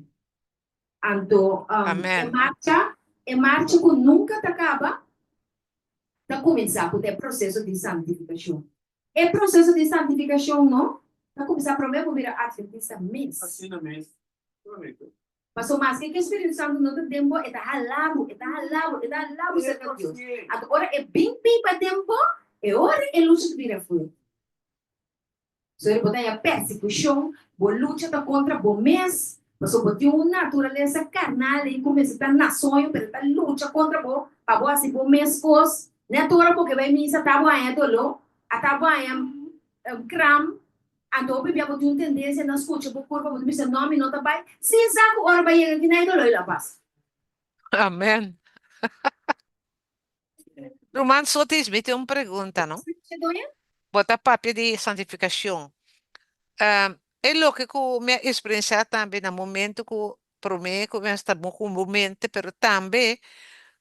Anto e marcha, e marcha ku nunka ta kaba, ta kuminsá ku ta e proseso di santifikashon. E proseso di santifikashon no ta kuminsá promé ku bira atventista mes. Asina mes, korekto. Pasobra maske ku e Spiritu Santu no ta den bo, e ta hala bo, e ta hala bo, e ta hala bo serka Dios. Anto ora e bin biba den bo, e ora e lucha ta bira fuerte. Sorry, bo ta haña persekushon, bo lucha ta kontra bo mes, pasobra bo tin un naturalesa karnal ei ku mester ta na soño, pero ta lucha kontra bo pa bo hasi bo mes kos. Nèt ora bo ke bai misa ta bo haña doló, ata bo haña kram, anto hopi bia bo tin un tendensia na skucha bo kurpa, bo ta bisa no mi no ta bai, sin sa ku ora bo a yega aki na e doló i lo a pasa. Amen. Ruman Sotis, mi tin un pregunta, no? Bo ta papia di santifikashon. E loke ku mi a eksperensiá tambe na momento ku promé ku mi a sta bon ku bo mente, pero tambe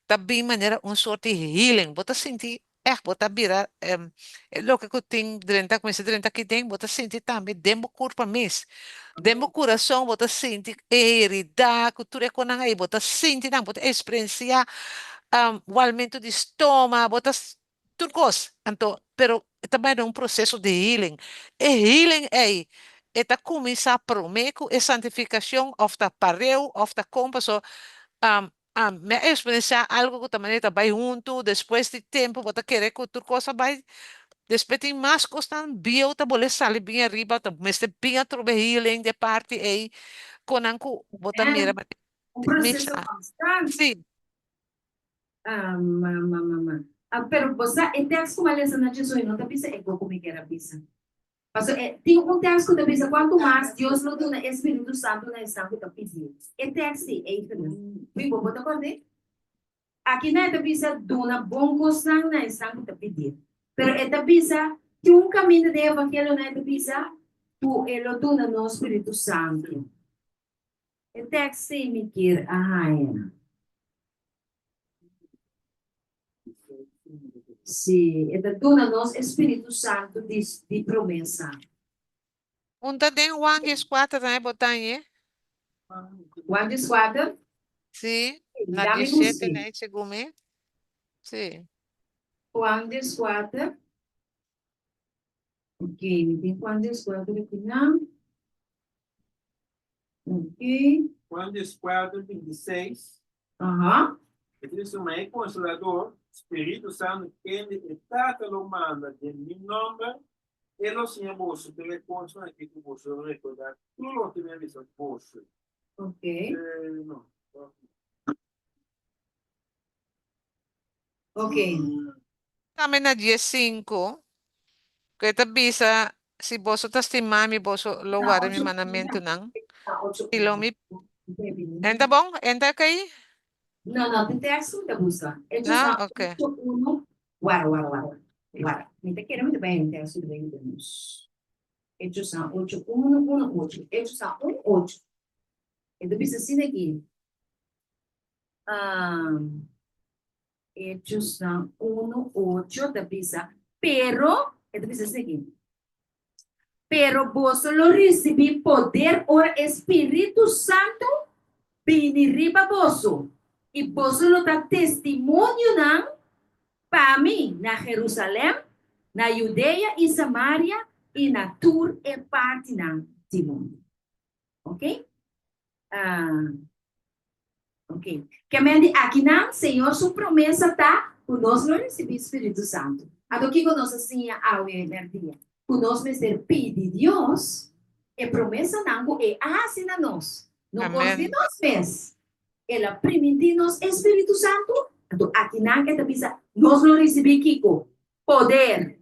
ta bin manera un sort di healing. Bo ta sinti ègt bo ta bira e loke ku tin drenta, kuminsá drenta aki den, bo ta sinti tambe den bo kurpa mes. Den bo kurason bo ta sinti e herida ku tur e konan ei, bo ta sinti nan, bo ta eksperensiá walmentu di stoma, bo ta tur kos. Anto, pero e ta bai den un proseso di healing. E healing ei e ta kuminsá promé ku e santifikashon òf ta pareu òf ta kon, pasobra mi a eksperensiá algu ku ta manera ta bai huntu, despues di tempu bo ta kere ku tur kos a bai, despues tin mas kosnan bieu ta bolbe sali bin ariba, ta mester bin atrobe healing di e parti ei, konan ku bo ta mira Un proseso konstant. Sí. Ah, ma, ma, ma. Ah, pero bo sa e tèks ku mi a lesa na Jesuy no ta bisa e go ku mi kier a bisa. Pasobra e tin un tèks ku ta bisa kuantu mas Dios lo duna e Spiritu Santu na esnan ku ta pidié. E tèks di eigenan. Bibo, bo ta kòrd'é? Aki nan e ta bisa duna bon kosnan na esnan ku ta pidié. Pero e ta bisa, tin un kaminda den evangelionan e ta bisa ku e lo duna nos Spiritu Santu. E tèks ei mi kier a haña. Sí, e ta duna nos e Spiritu Santu di di promesa. Un ta den Juan dieskuater tambe bo ta hañ'é? Juan dieskuater? Sí, na Dame dieshete bus'é. na e segun mi. Sí. Juan dieskuater. Ok, mi tin Juan dieskuater akinan. Ok. Juan dieskuater, bintiseis. Aha. E ta bisa, Ma e Konsolador, Spiritu Santu, kende e Tata lo manda den mi nòmber, e lo siña boso tur e kosnan aki ku boso lo rekordá tur loke mi a bisa boso. Ok. Eh, no. Ok. Tambe na diesinku, ku e ta bisa, Si boso ta stima mi, boso lo warda mi mandamentunan, i lo mi. En ta bon? En ta kai? No, no, tin teksto mi ta buska. Hechos No? na Ok. ocho uno. Wara, wara, wara. Wara. Mi ta kere mi ta bai en teksto di bai yuda nos. Hechos na ocho uno, uno ocho. Hechos na un ocho. E ta bisa asina aki. Hechosnan unu, ocho ta bisa, Pero, e ta bisa esaki, Pero boso lo risibí poder ora e Spiritu Santu bini riba boso, i boso lo ta testimonionan pa mi na Jerusalèm, na Judea i Samaria i na tur e partinan di mundu. Ok? Ah, ok. Kemen di akinan, Señor su promesa ta ku nos lo risibí Spiritu Santu. Anto kiko nos a siña awe mèrdia? Ku nos mester pidi Dios e promesanan ku E a hasi na nos. No kos di Amen. nos mes. El a primintí nos e Spiritu Santu, anto akinan e ta bisa nos lo risibí kiko? Poder.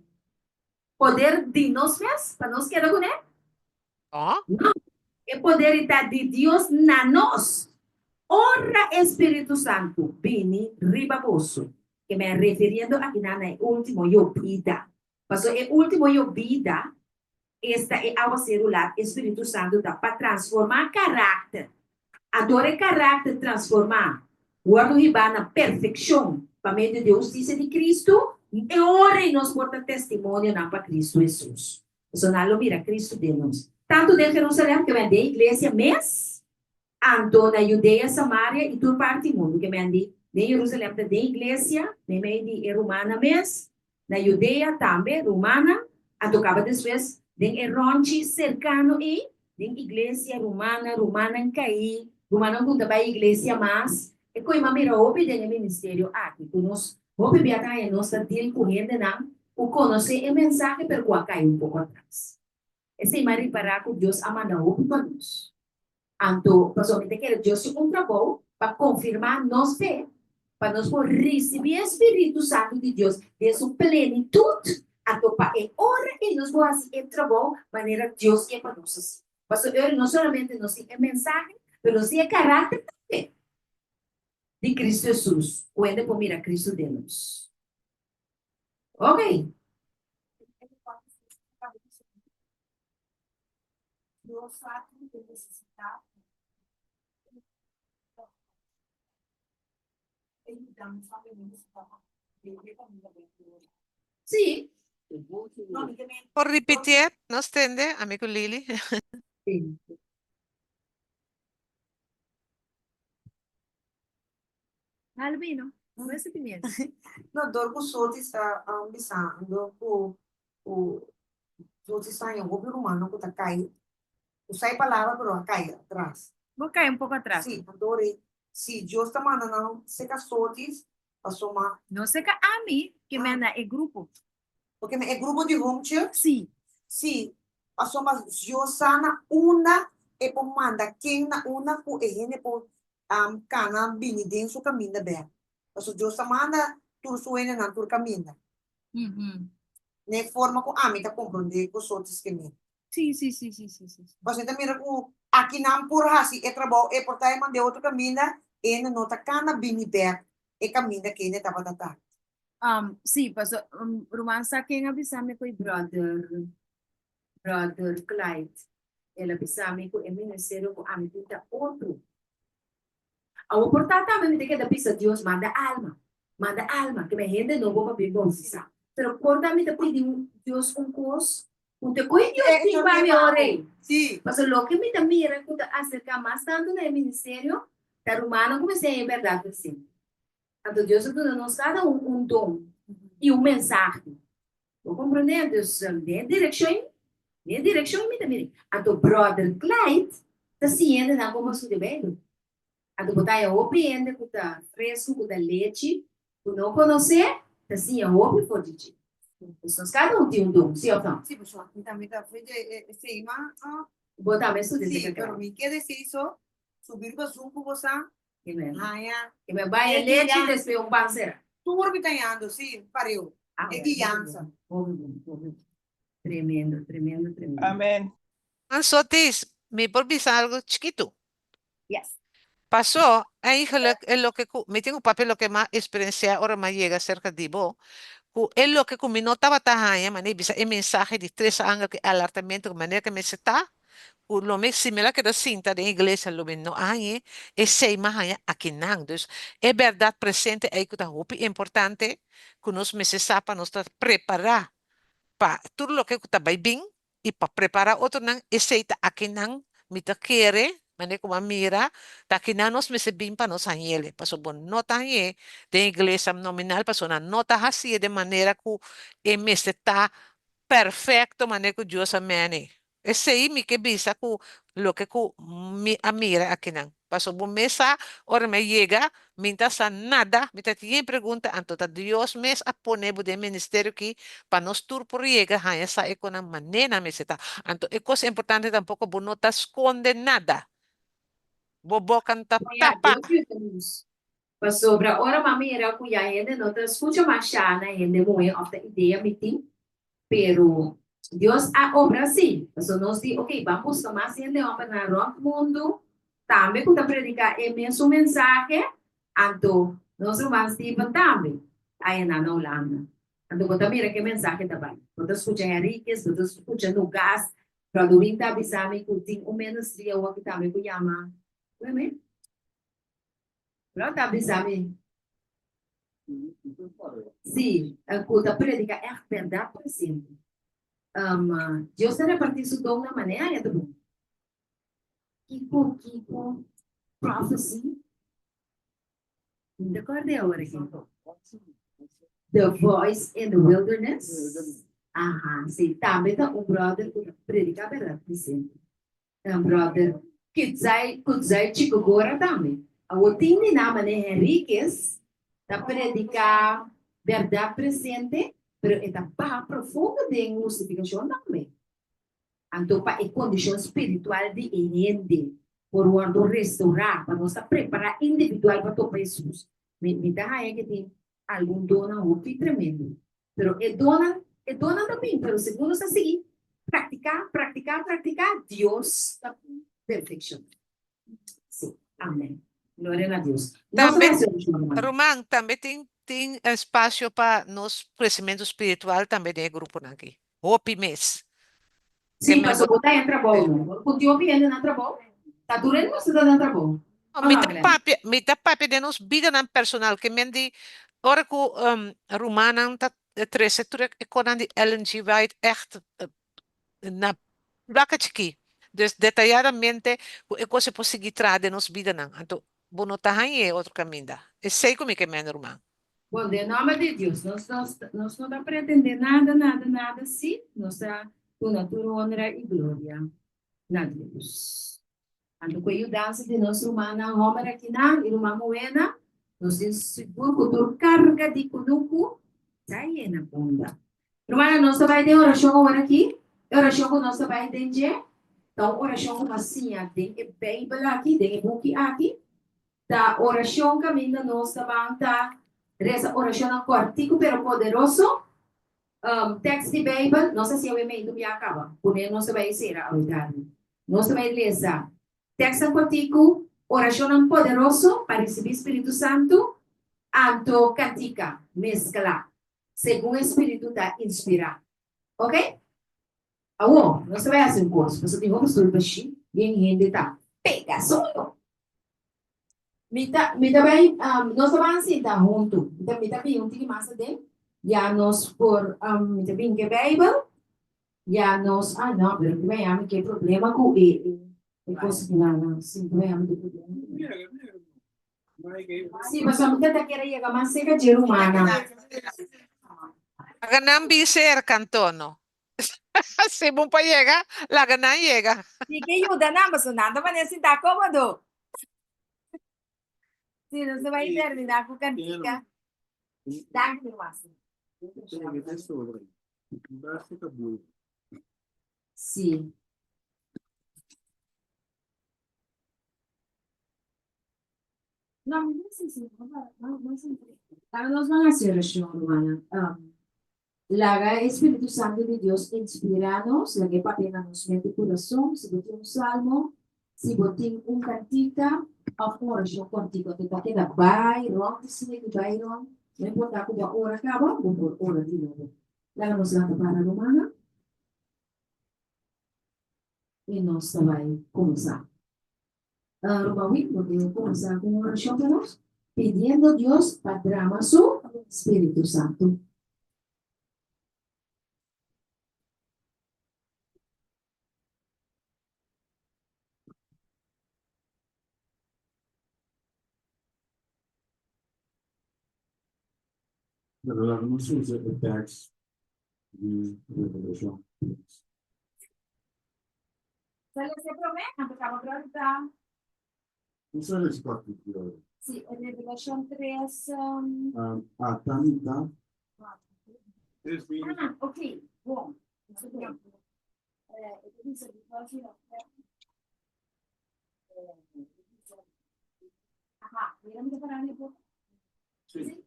Poder di nos mes pa nos keda kuné? No. No. E poder i ta di Dios na nos. Ora e Spiritu Santu bini riba boso, ke mi a refiriendo akinan na e ultimo yobida. Pasobra e ultimo yobida. Esta e awaseru lat e Spiritu Santu ta pa transformá karakter. Anto ora e karakter transformá, wòrdu hibá na perfekshon pa medio di e hustisia di Kristu, e ora ei nos por ta testimonionan pa Kristu Hesus. Pasobra nan lo mira Kristu den nos. Tantu den Jerusalèm ke men den iglesia mes, anto na Judea, Samaria i tur parti mundu. Ke men di den Jerusalèm ta den iglesia, meimei di e rumannan mes, Na Judea tambe rumannan a tokaba despues den e rònchi serkano ei, den iglesia, rumannan, rumannan kaí, rumannan ku ta bai iglesia mas. E koima mira hopi den e ministerio aki, ku nos hopi bia ta haña nos ta deal ku hendenan ku konosé e mensahe pero ku a kai un poko atras. Esei m'a ripará ku Dios a manda hopi pa nos. Anto, pasobra mi ta kere Dios tin un trabou pa konfirmá nos fe, pa nos por risibí e spiritu santu di Dios den su plenitut, anto pa e ora ei nos por hasi e trabou manera Dios ke pa nos hasi. Pasobra e ora no solamente nos tin e mensahe, pero nos tin e karakter tambe di Kristu Hesus, ku hende por mira Kristu den nos. Oke. Dios sa ku ta nesesitá e yudansa ku e nesesitá pa bebe kaminda den gloria. Sí. No, mi ta men. Por ripitié, nos tende, amigo Lily. Sí. Albino, no es sentimiento. No, dor ku Soti sta bisando ku ku Soti sta haña hopi rumannan ku ta kai, ku sa e palabra pero a kai atras. Bo kai un poko atras. Si, anto ora si Dios ta manda nan seka Sotis pasobra. No seka ami ke mi a na e grupo. Porque e grupo di home church? Si. Si, pasobra Dios sa na unda e por manda ken na unda ku e hende por kana bini den su kaminda bèk. Pasobra Dios ta manda tur su hendenan tur kaminda. Na e forma ku ami ta komprondé ku sotis ke mi. Si, si, si, si, si, si. Pasobra e ta mira ku aki nan por hasi e trabou, e por ta e mand'é otro kaminda, e hende no ta kana bini bèk e kaminda ku hende tabata ta. Sí, paso ruman sa ken a bisa mi ku e brother, brother Clyde. El a bisa mi ku e ministerio ku ami tin ta otro. Awor por ta tambe mi ta keda bisa Dios manda alma, manda alma, ke mi hende nobo pa bin bautisá. Pero por ta mi ta pidi Dios un kos ku te koe Dios tin pa mi ora ei. Pasobra loke mi ta mira ku ta aserká mas tantu na e ministerio ta rumannan ku mester haña e bèrdat presente. Anto Dios a duna nos kada un un don i un mensahe. Bo komprendé? Dus den e direkshon, den e direkshon mi ta mira. Anto Brother Clyde ta siña hendenan kon pa studia Beibel. Anto bo ta haña hopi hende ku ta fresku, ku ta lechi, ku no konosé, ta siña hopi for di dje. Dus nos kada un tin un don, sí òf no? Sí, pasobra mi tambe ta for dje esei, ma. Bo tambe studia Sí, pero mi ke desi so, subi riba Zoom ku bo sa, Haña. E me bai e lechi despues un pan sera. Tur mi ta hañando, sí, pareu. E guiansa. Hopi bon, hopi bon. Tremendo, tremendo, tremendo. Amen. Ansotis, mi por bisa algo chikitu? Yes. Pasó, eigenlijk e loke ku mi tin ku papia loke m'a eksperensiá ora m'a yega serka di bo, ku e loke ku mi no tabata haña, manera bisa e mensahe di tres angel ku e alartamentu ku manera ku mester ta, ku lo mi si mi la keda sinta den iglesia lo mi no a hañ'é, esei mi a haña akinan. Dus e bèrdat presente ei ku ta hopi importante ku nos mester sa pa nos ta prepará pa tur loke ku ta bai bin i pa prepará otronan, esei ta akinan mi ta kere, manera ku mi a mira, ta akinan nos mester bin pa nos hañ'el, pasobra bo no ta hañ'é den iglesia nominal pasobra nan no ta hasié den manera ku e mester ta perfecto manera cu Dios a mene. Esey mi ke bisa cu loke cu mi a mira akinan. Pasobra bo mes sa ora mi a yega mi ta sa nada, mi ta tin yen pregunta, anto ta Dios mes a pone bo den ministerio aki pa nos tur por yega haña sa e konan manera mester ta. Anto e cos importante tampoco bo no ta sconde nada. Bo boca no ta tapa. Dios yuda nos. Pasobra ora m'a mira ku ya hende no ta skucha mashá na hende muhé òf ta idea mi tin, pero Dios a obra así. Pasobra nos di, ok, ban buska mas hende hòmbernan rònt mundu tambe ku ta prediká e mesun mensahe, anto nos ruman Steven tambe a yena na Hulanda. Anto bo ta mira ke mensahe ta bai. Bo ta skucha Henriquez, bo ta skucha Nugas, Clauduwin ta bisa mi ku tin un ministry awo aki tambe ku yama, ku yama e? Claude ta bisa mi. Si, ku ta predica ègt bèrdat presente. Dios ta reparti su don na manera ta bon. Kiko, kiko, prophecy. Mi ta kòrda e awor aki. The Voice in the Wilderness. Aha, si, tambe ta un brother ku ta prediká bèrdat presente. Un brother Kudzai, Kudzai Chikogora tambe. Awor tin di nan manera Henriquez ta prediká bèrdat presente, pero e ta baha profundo den hustifikashon tambe. Anto pa e kondishon spiritual di e hende por wòrdu restourá, pa nos ta prepará individual pa topa Hesus. Mi mi ta haña ke tin algun donnan hopi tremendo, pero e donnan e donnan ta bin, pero segun nos ta sigui praktiká, praktiká, praktiká, Dios ta perfekshoná. Sí, amèn. Gloria na Dios. Nos ta Tambe, hasi orashon, ruman. ruman, tambe tin tin espasio pa nos kresimentu spiritual tambe den e gruponan aki. Hopi mes. Sí, Ke men pasobra bo bo ta en trabou, no? Bo ku tin hopi hende na trabou, ta tur hende mester ta na trabou. No, O mi no, ta Glenn? papia, mi ta papia den nos bidanan personal, ke men di ora ku rumannan ta trese tur e konan di Ellen G. White ègt na plaka chikí. Dus detayadamente ku e kos e por sigui traha den nos bidanan. Anto bo no ta hañ'é otro kaminda. Esei ku mi ke mende, ruman. Bon, den nòmber di Dios, nos nos nos no ta pretendé nada, nada, nada, sí, nos ta duna tur honra i gloria na Dios. Anto ku e yudansa di nos rumannan hòmber akinan i ruman muhénan, nos tin sigur ku tur karga di kunuku ta yena punda. Rumannan, nos ta bai den orashon awor aki. E orashon ku nos ta bai den dje ta un orashon ku nos siña den e Beibel aki, den e buki aki. Ta orashon kaminda nos ta ban ta resa orashonnan kòrtiku pero poderoso. Tèks di Beibel, nos a siña obviamente un bia kaba, pone nos ta bai sera awe tardi. Nos ta bai lesa tèksnan kòrtiku, orashonnan poderoso pa risibí Spiritu Santu, anto kantika mesklá segun e Spiritu ta inspirá. Oke? Awor, nos ta bai hasi un kos, pasobra tin hopi stoel bashí, bien hende ta pega soño. Mi ta, mi ta bai, nos ta ban sinta huntu. Mi ta, mi ta bin un tiki mas aden, ya nos por, mi ta bin ke Bijbel, ya nos, ah no, pero ki bai ami ke problema ku e, e, e kos kinan, si, ki bai ami ke problema. Si, pasobra mi ta ta kere yega mas serka dje rumannan. Laga nan bin serka anto, no. Si bon pa yega, laga nan yega. Tin ke yuda nan, pasobra nan ta manera sinta kómodo. Si, nos ta bai terminá ku kantika. Danki, ruman. Si. No, mi no si, si, Laga nos ban hasi orashon, rumannan. Laga e Spiritu Santu di Dios inspirá nos, laga e papia na nos mente i kurason. Si bo tin un salmo, si bo tin un kantika òf un orashon kòrtiku, anto ta keda bai rònt di sine ku bai rònt. No importá ku bo a ora kaba, bo por ora di nobo. Laga nos lanta para, rumannan, i nos ta bai kuminsá. Ruman Wim, bo ke kuminsá ku un orashon pa nos, pidiendo Dios pa drama su Spiritu Santu. Pero laga nos usa e tekst di Revelashon. Sa lesa e promé, anto kaba bròder ta. Usa resposta di ora. Si, Revelashon tres. Ata mi ta. Ah, ok, bon. Aha, mira mi ta pará na e boka. Sí.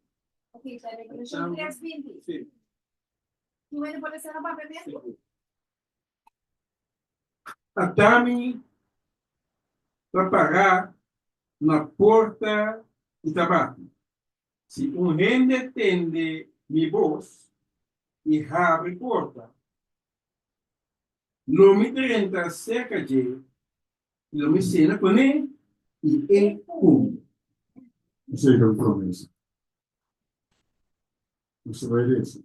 Ok, ta Revelashon 3:20. Sí. Tin wende por lesa na papiamentu? Sí. Atami ta pará na porta i ta bati. Si un hende tende mi bos. i habri porta, lo mi drenta serka dje i lo mi sena kuné i e ku mi. Esei ta un promesa. Nos ta bai resa.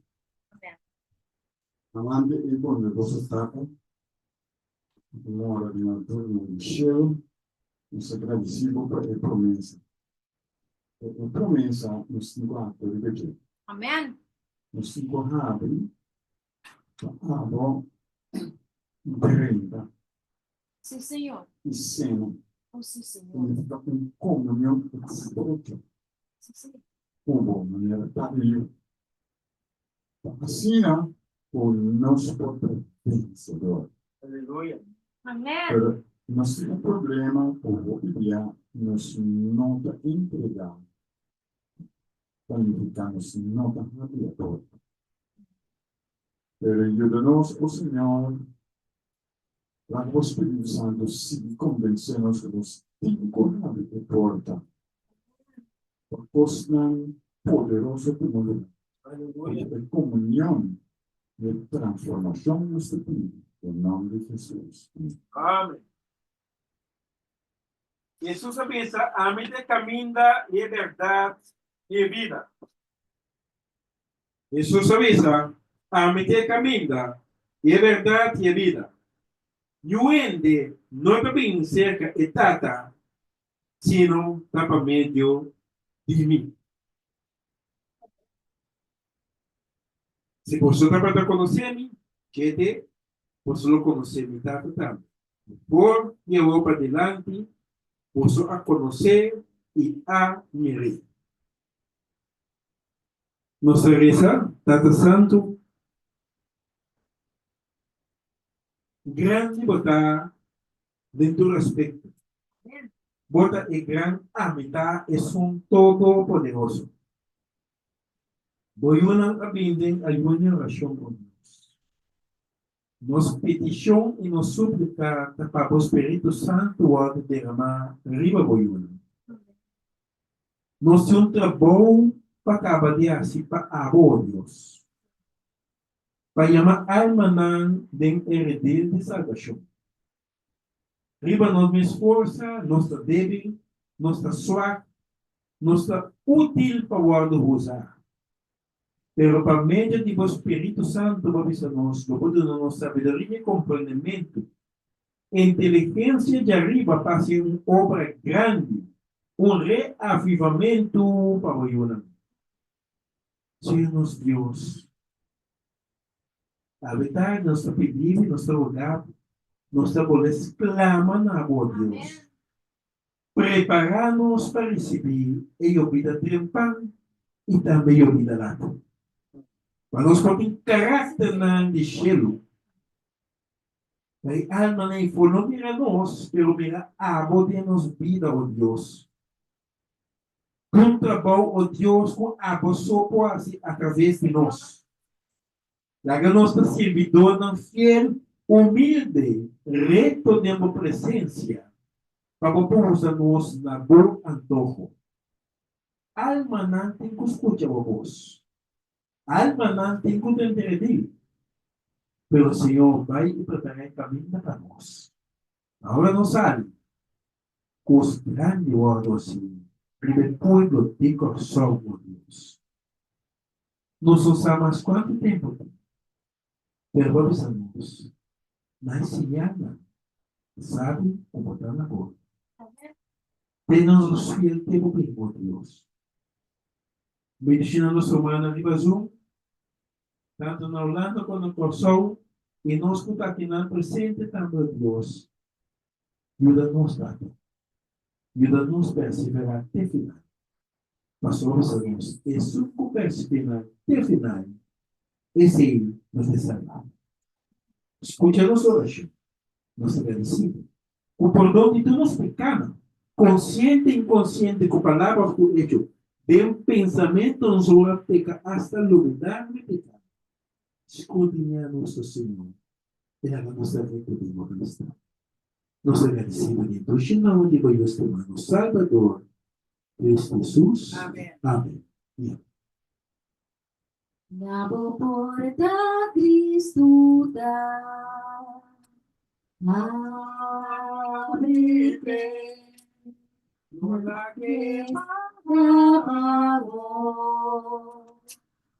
Amante i bondadoso Tata, ku ta mora den alturnan di shelu, nos ta gradisí Bo pa e promesa. Pa e promesa nos tin ku aktua riba dje. Amen. Nos tin ku habri pa abo drenta Sí, Señor. i sena. Oh, sí, Señor. Significa un comunion estrecho Sí, Señor. ku bo, manera ta i yu. Ta asina ku nos por ta vensedor. Aleluya. Amen. Pero nos tin un problema ku hopi bia nos no ta entregá, ta nifiká nos no ta habri e porta. Pero yuda nos, o Señor, laga bo Spiritu Santu sigui konvensé nos ku nos tin ku habri e porta pa kosnan poderoso tuma lugar. Aleluya. Pasobra e komunion i e transformashon nos ta pidi den nòmber di Hesus. Amen. Amen. Hesus a bisa, Ami ta e kaminda i e bèrdat i e bida. Hesus a bisa, Ami ta e kaminda, i e bèrdat i e bida. Niun hende no ta bin serka e Tata sino ta pa medio di mi. Si boso tabata konosé mi, kete boso lo konosé mi Tata tambe. For di awor padilanti boso a konosé i a mir'é. Nos ta resa, Tata Santu, grandi bo ta den tur aspekto. Bo ta e gran Amitá, Esun Todopoderoso. Bo yunan a bin den ayuno i orashon, o Dios. Nos petishon i nos súplika ta pa bo Spiritu Santu wòrdu deramá riba bo yunan. Nos tin un trabou pa kaba di hasi pa abo, o Dios, pa yama almanan den e redil di salbashon. Riba nos mes forsa nos ta débil, nos ta swak, nos ta útil pa wòrdu huzá. Pero pa medio di bo Spiritu Santu bo bisa nos, lo bo duna nos sabiduria i komprendementu, inteligensia djariba pa hasi un obra grandi, un reavivamentu pa bo yunan. Señor nos Dios, awe tardi nos ta pidi bo i nos ta roga bo, nos ta bolbe sklama na bo, Dios. Prepará nos pa risibí e yobida trempan i tambe yobida lat, pa nos por tin karakternan di shelu. Pa e almanan ei for no mira nos, pero mira abo den nos bida, o Dios. Kon trabou, o Dios, ku abo so por hasi atraves di nos. Laga nos ta sirbidornan fiel, humilde, rekto den bo presensia, pa bo por usa nos na bo antoho. Almanan tin ku skucha bo bos. Almanan tin ku tende redí. Pero Señor bai i prepará e kaminda pa nos. Ora nos sali, kos grandi wòrdu hasi riba e pueblo di Kòrsou, o Dios. Nos no sa mas kuantu tempu tin, pero bo a bisa nos, na e siñalnan, sabi ku bo ta na bordo. Tene nos fiel te bo bin, o Dios. Bendiciona nos rumannan riba Zoom, tantu na Hulanda komo na Kòrsou, i nos ku ta akinan presente tambe, o Dios. Yuda nos, Tata. Yuda nos perseverá te final. Pasobra bisa nos, esun ku perseverá te final, esei lo ser salbá. Skucha nos orashon. Nos ta gradisí bo ku pordon di tur nos pekanan, konsiente i inkonsiente, ku palabra òf ku echo. Den pensamentu nos ora peka asta lubidá mi pekado. Skrudiñá nos, o Señor, i laga nos ta rekto den bo bista. Nos ta gradisí bo den dushi nòmber di bo Yu stimá, nos Salbador, Cristo Jesus. Amen. Na bo porta Cristo ta habri p'e no lag'e pa bo.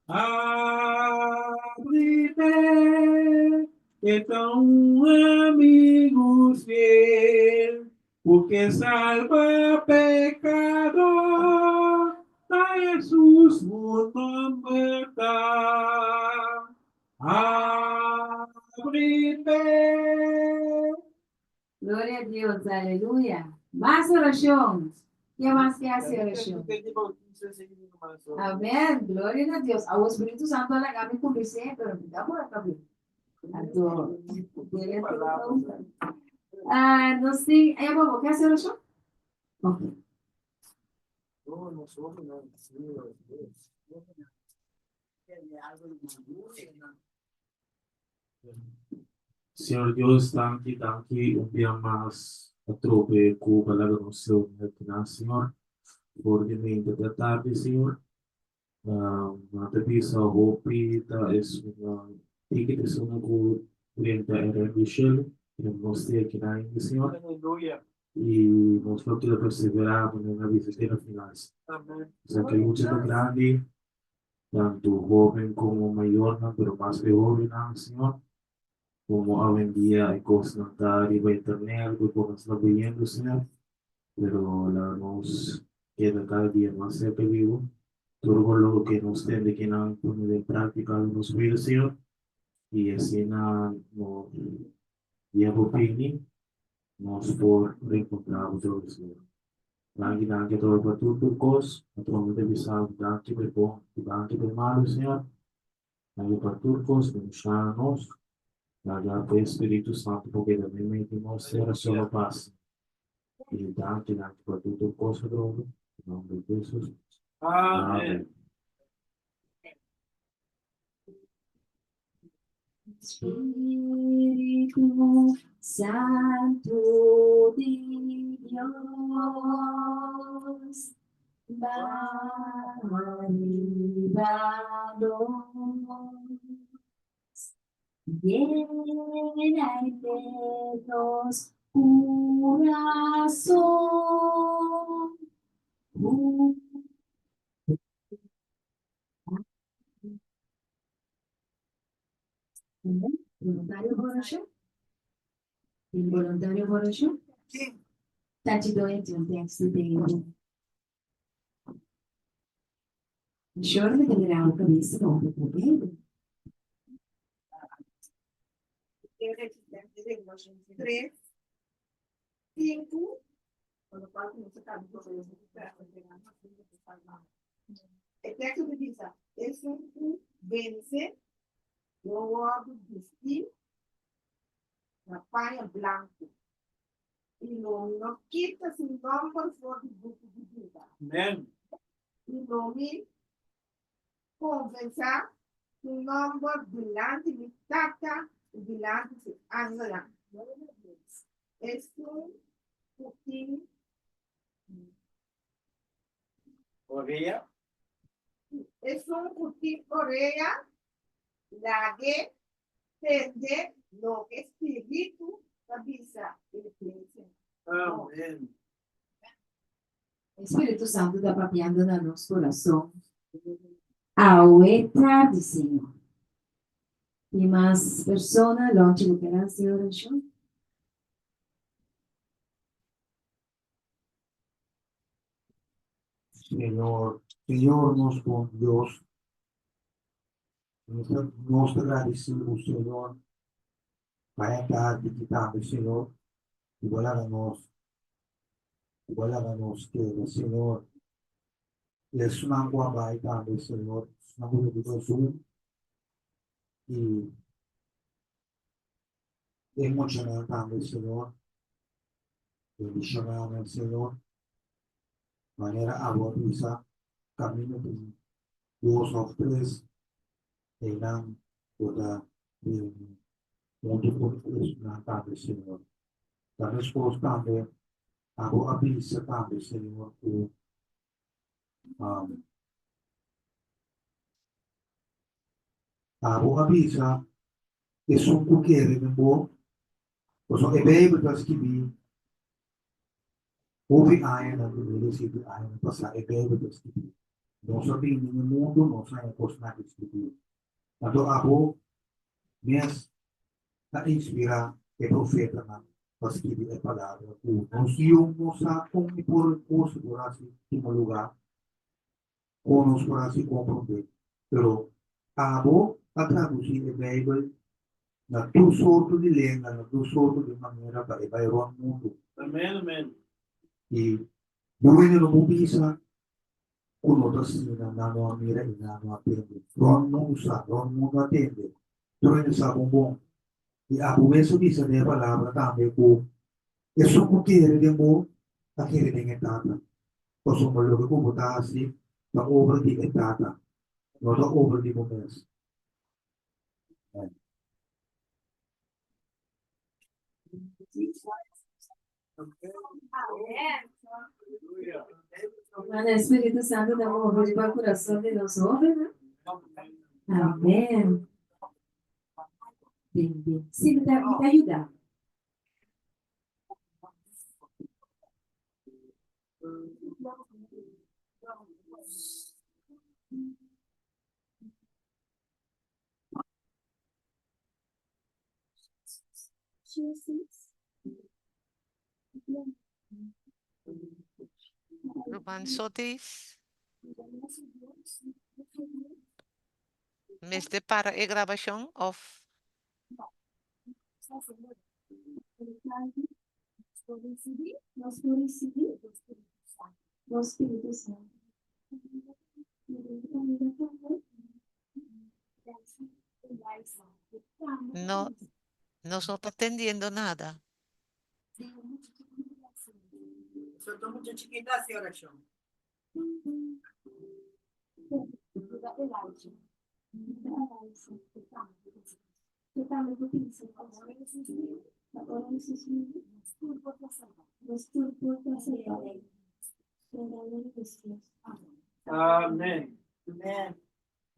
Habri p'e, e ta un amigu fiel, ku ke salba pekador, na Hesus su nomber ta. Habri p'e. Gloria a Dios, aleluya. Mas orashon. Ken mas ke hasi orashon? Amén, gloria na Dios. Awo Spiritu Santo a laga mi kumins'é, pero mi ta por a kab'é. Anto, debe tur Ah, nos tin, ay bo, ke hasi orashon? Ok. Señor Dios, danki, danki un bia mas atrobe ku bo a laga nos reuni aki nan, Señor. For di meinta te atardi, Señor. Nan ta bisa hopi ta esunnan, tiki ta esunnan ku drenta e Reino di Shelu, pero nos tin aki nan ainda, Señor. I nos lo keda perseverá manera nan a bisa te na final, Señor. Esaki lucha ta grandi. Tantu hóben komo mayornan, pero mas e hóbennan, Señor. Komo awendia e kosnan ta riba internet, ku e kosnan ta bayendo, Señor. Pero laga nos keda kada dia mas serka di Bo. Tur bo loke nos tende ki nan pone den práktika den nos bida, Señor. I asina nos dia por bini, nos por reenkontrá Bo otra bes, Señor. Danki, danki atrobe pa tur tur kos. Atrobe mi ta bisa bo danki pa e bon i danki pa e malu, Señor. Danki pa tur kos, bendiciona nos. Laga bo Spiritu Santu por keda meimei di nos te ora solo pasa. I danki, danki pa tur tur kos atrobe. Den nomber di Jesus. Amen. Spiritu Santu di Dios, baha riba nos, yena henter nos kurason. Voluntario pa orashon? Tin voluntario pa orashon? Sí. Tachi doe tin un teksto den Shor mi ta mira bo kabesa pa un poco Bijbel. Tres, sinku, E teksto ta bisa, Esun ku vense lo wòrdu bistí na paña blanku, i lo mi no kita su nòmber for di buki di bida. I lo mi konfesá su nòmber dilanti mi Tata i dilanti su angelnan. Esun ku tin Orea. Esun ku tin orea, lag'é tende loke Spiritu ta bisa e iglesia. Amén. E Spiritu Santu ta papiando na nos kurason awe tardi, Señor. Tin mas persona lonchi ku ker hasi orashon? Señor, Señor nos bon Dios, nos ta, nos ta gradisí bo, Señor, pa e tardi aki tambe, Señor, ku bo a laga nos, ku bo a laga nos keda, Señor. I esunnan ku a bai tambe, Señor, esunnan ku ta riba Zoom i e muchanan tambe, Señor. Bendishoná nan, Señor, manera abo a bisa, kaminda tin dos òf tres, einan bo ta reuní huntu ku esunnan tambe, Señor. Ta meskos tambe abo a bisa tambe, Señor, ku. Abo a bisa esun ku kere den bo, pasobra e Beibel ta skibí hopi añanan, di miles di añanan pasá e Beibel ta skibí. Nos a bini den e mundu, nos a haña kosnan aki skibí. Anto abo mes ta inspirá e profetanan pa skibi e palabra ku nos yu no sa kon e por kos por hasi tuma lugá, kon nos por hasi komprondé. Pero abo a tradusí e Beibel na tur sorto di lenga, na tur sorto di manera pa e bai rònt mundu. Amen, amen. I bo hende no por bisa ku no ta asina, nan no a mira i nan no a tende. Rònt mundu sa, rònt mundu a tende. Tur hende sa bon bon. I abo mes a bisa den e palabra tambe ku esun ku kere den bo ta kere den e Tata, pasobra loke ku bo ta hasi ta obra di e Tata, no ta obra di bo mes. Amen. Hermana, Espíritu Santo ta move riba kurason di nos hóbennan. Amén. Bin, bin. Sí, mi ta, mi ta yuda. Ruman Sotis. Mester para e grabashon of? No, nos no ta atendiendo nada. Soto mucha chiquita hasi orashon. Amen. Amen.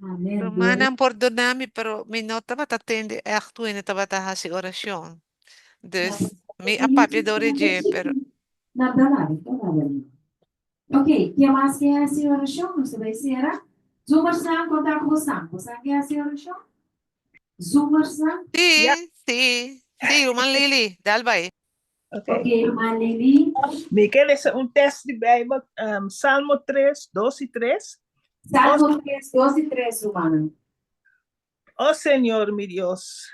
Amén. Rumannan pordona mi, pero mi no tabata tende ègt wende tabata hasi orashon. Dus mi a papia dor di dje, pero. Nada, nada, nada. Ok, ken mas ke hasi orashon? Nos ta bai sera. Zoomersnan, konta ku bosan. Bosan ke hasi orashon? Zoomersnan? Sí, sí, sí, ruman Lily, dal bai. Ok, ruman Lily. Mi ke lesa un tèst di Beibel, Salmo 3, 2 i 3. Salmo 3, 2 i 3, rumannan. O Señor mi Dios,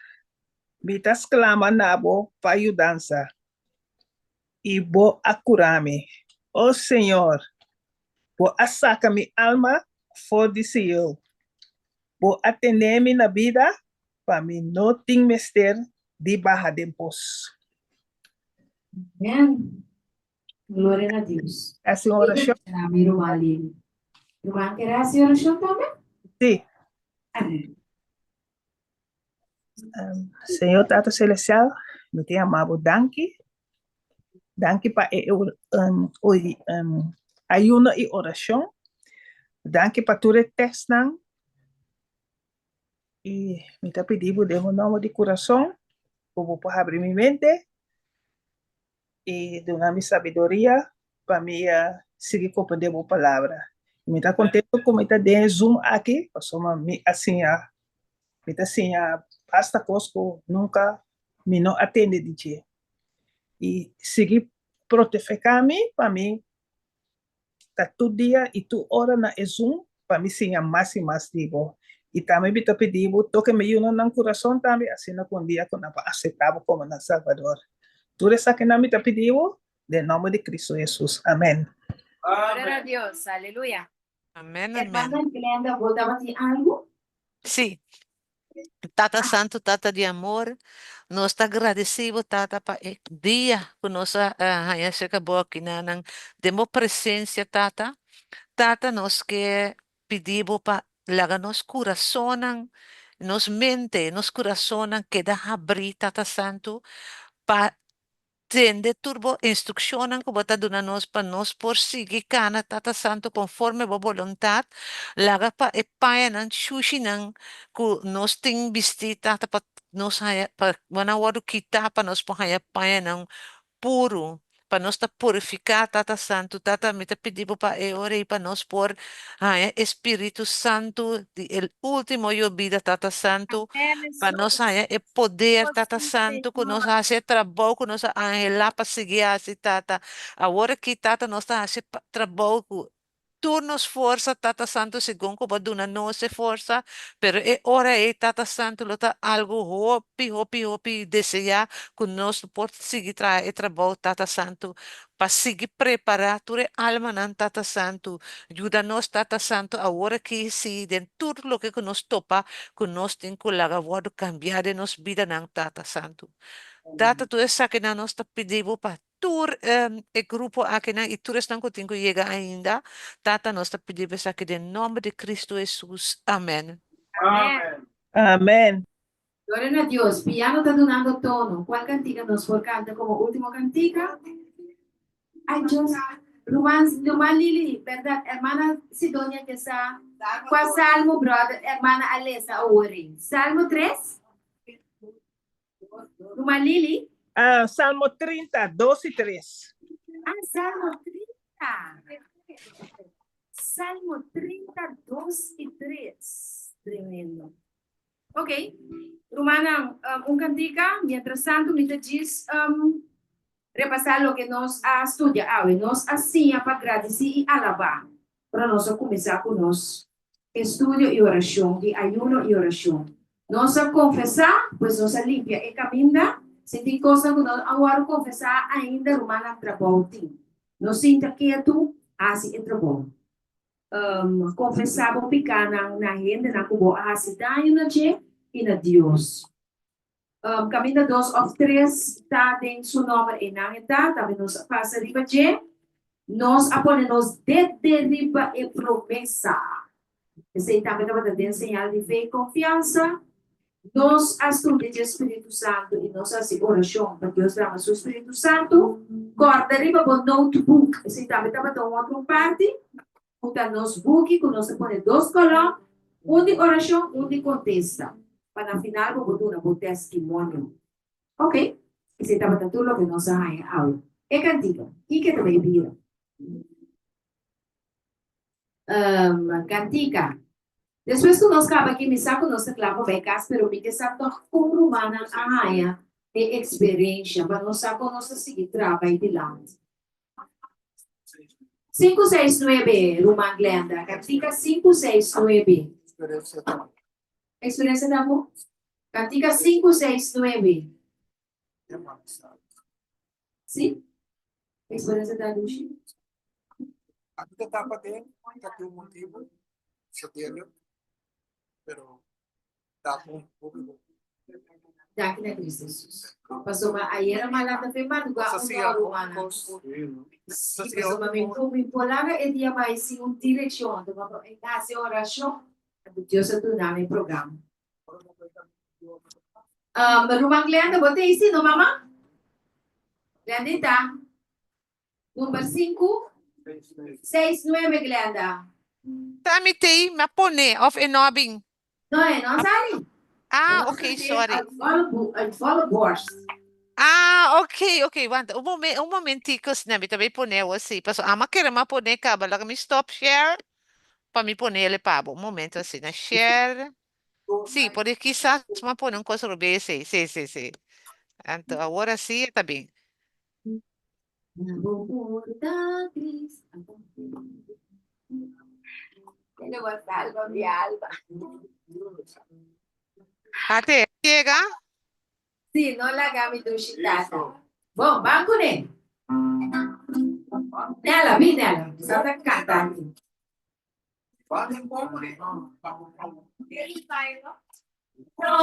mi ta sklama na bo pa yudansa, i bo a kura mi. O Señor, bo a saka mi alma for di Seol. Bo a tene mi na bida pa mi no tin mester di baha den pos. Amen. Gloria na Dios. Hasi un orashon. Mi ruman Lili. Ruman ker hasi orashon tambe? Sí. Amen. Señor Tata Celestial, mi ta yama bo danki. Danki pa e ayuno i orashon. Danki pa tur e tèstnan. I mi ta pidi bo den bo nòmber di kurason ku bo por habri mi mente i duna mi sabiduria pa mi sigui komprendé bo palabra. Mi ta kontentu ku mi ta den e Zoom aki pasobra mi a siña, mi ta siña basta kos ku nunka mi no a tende di dje. I sigui protefiká mi pa mi ta tur dia i tur ora na e Zoom pa mi siña mas i mas di bo. I tambe mi ta pidi bo toke mi yunan nan kurason tambe asina ku un dia ku nan por aseptá bo komo nan Salbador. Tur esakinan mi ta pidi bo den nòmber di Kristu Hesus. Amèn. Gloria na Dios. Aleluya. Amèn, amèn. Hermana Glenda, bo tabatin algu? Sí. Tata Santu, Tata di amor, nos ta gradeci bo, Tata, pa e dia cu nos a haña cerca bo akinanan den bo presencia, Tata. Tata, nos ke pidi bo pa laga nos curasonnan, nos mente, nos curasonnan keda habri, Tata Santu, pa. tende tur bo instrukshonnan ku bo ta duna nos pa nos por sigui kana, Tata Santu, konforme bo boluntat. Laga pa e pañanan shushinan ku nos tin bistí, Tata, pa nos haña, pa bo nan wòrdu kitá pa nos por haña pañanan puru, pa nos ta purifiká, Tata Santu. Tata, mi ta pidi bo pa e ora ei pa nos por haña e Spiritu Santu di e último yobida, Tata Santu, pa nos haña e poder, Tata Santu, ku nos hasi e trabou ku nos a anhelá pa sigui hasi, Tata. Awor aki, Tata, nos ta hasi trabou ku Tur nos forsa, Tata Santu, segun ku bo a duna nos e forsa, pero e ora ei, Tata Santu, lo ta algu hopi, hopi, hopi deseá ku nos lo por sigui traha e trabou, Tata Santu, pa sigui prepará tur e almanan, Tata Santu. Yuda nos, Tata Santu, awor aki, sí, den tur loke ku nos topa, ku nos tin ku laga wòrdu kambiá den nos bidanan, Tata Santu. Tata, tur esakinan nos ta pidi bo pa Tur e grupo akinan i tur esnan ku tin ku yega ainda, Tata nos ta pidi bo esaki den nòmber di Kristu Hesus. Amen. Amen. Amen. Gloria na Dios. Piano ta dunando tono. Cual cantica nos por canta como ultimo cantica? Ay Dios. Ruman, ruman Lili, berdad, hermana Sidonia ke sa cua salmo brother, hermana a lesa awor ei. Salmo tres? Ruman Lili? Ah, Salmo 30, 2 i 3. Ah, Salmo 30. Salmo 30, 2 i 3. Tremendo. Ok. Rumannan, um, un kantika. Mientras tanto, mi ta djis um, repasá loke nos a studia awe. Nos a siña pa gradisí i alabá. Ora nos a kuminsá ku nos estudio i orashon, di ayuno i orashon. Nos a konfesá, pues nos a limpia e kaminda. Si tin kosnan ku no a wòrdu konfesá ainda, rumannan, trabou tin. No sinta ketu, hasi e trabou. Konfesá bo pikánan na hendenan ku bo a hasi daño na dje i na Dios. Kaminda dos òf tres ta den su nòmber einan e ta, tambe nos a pasa riba dje. Nos a pone nos dede riba e promesa. Esei tambe tabata den señal di fe i konfiansa. Nos a studia dje Spiritu Santu i nos a hasi orashon pa Dios drama su Spiritu Santu. Kòrda riba bo notebook, esei tambe tabata un otro parti. Ku ta nos buki ku nos ta pone dos kolòm, un di orashon, un di kontesta, pa na final bo por duna bo testimonio. Ok, esei tabata tur loke nos a haña awe. E kantika, kiko ta bai bira? Um, kantika. Despues ku nos kaba aki, mi sa ku nos ta kla pa bai kas, pero mi ke sa tòg kon rumannan a haña e eksperensha, pa nos sa kon nos ta sigui traha bai dilanti. Sinku seis nuebe, ruman Glenda. Kantika sinku seis nuebe. Eksperensia ta bo? Kantika sinku seis nuebe. Si? Eksperensia ta dushi? Aki ta tapa den, ta tin un motibu, soterio, pero ta bon, hopi bon. Danki na Cristo Jesus. Pasobra ayera mi a lanta fe madrugá un ora rumannan. Sí, pasobra mi por mi por laga e dia bai sin un direkshon. Anto mi a hasi orashon, anto Dios a duna mi programa. Um, ruman Glenda, bo ta ei si no, mama? Glendita? Number sinku, seis, nuebe, Glenda. Ta mi tei, mi a pone, of e no a bin? No, e no a sali. Ah, ok, sorry. Uit volle, uit volle borst. Ah, ok, ok, wanta, un momen, un momentico, si mi ta bay pone awo si, paso ama kere mi a pone caba, laga mi stop share pa mi ponele pa bo, un momento asina, share, si, por kisas mi a pone un cos robes, si, si, si, si, anto awor asi e ta bin. Bo porta Cristo. Lo va salva mi alma. Ate, llega. Sí, no laga mi dushi tata. Bon, ban kuné. Nela, bin Nela. Sa ta kanta. No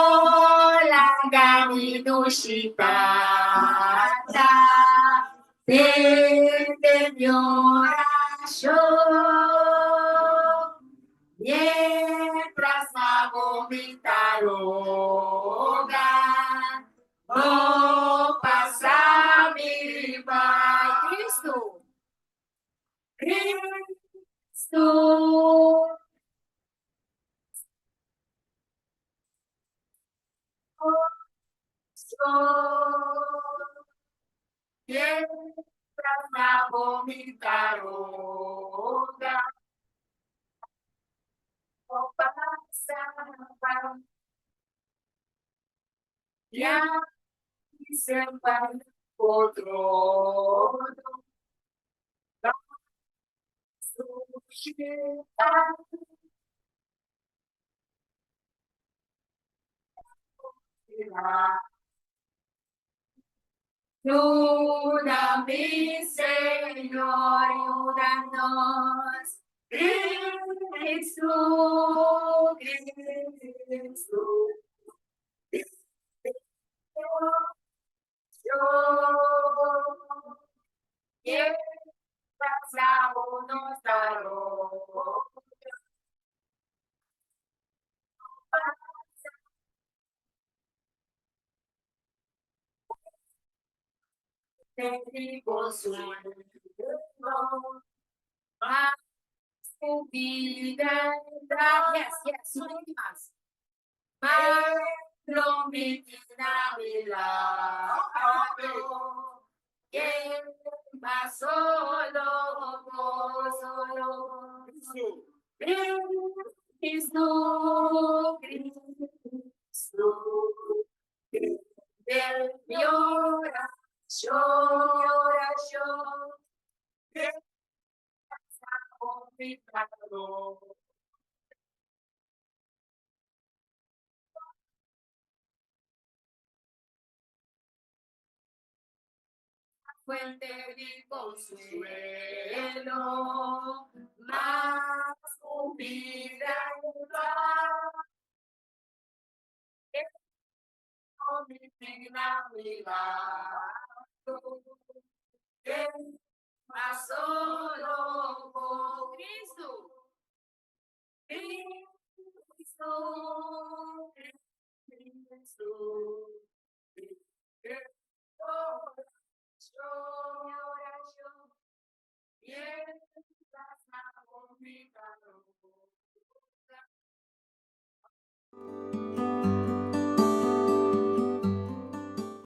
laga mi dushi tata, tende mi orashon, mientras na bo mi ta roga, no pasa mi. Cristo. Mientras na bo mi ta roga, no pasa pa Ya semper otro. Yuda mi, Señor, ayúdanos. Cristo, Cristo. Yes, yes, más. Mas mi milagro, que más solo, solo. Cristo, Cristo, de mi oración, mi oración, Fuente de consuelo, más vida más solo con Cristo. Cristo, Cristo, mi oración, mientras hago mi calor.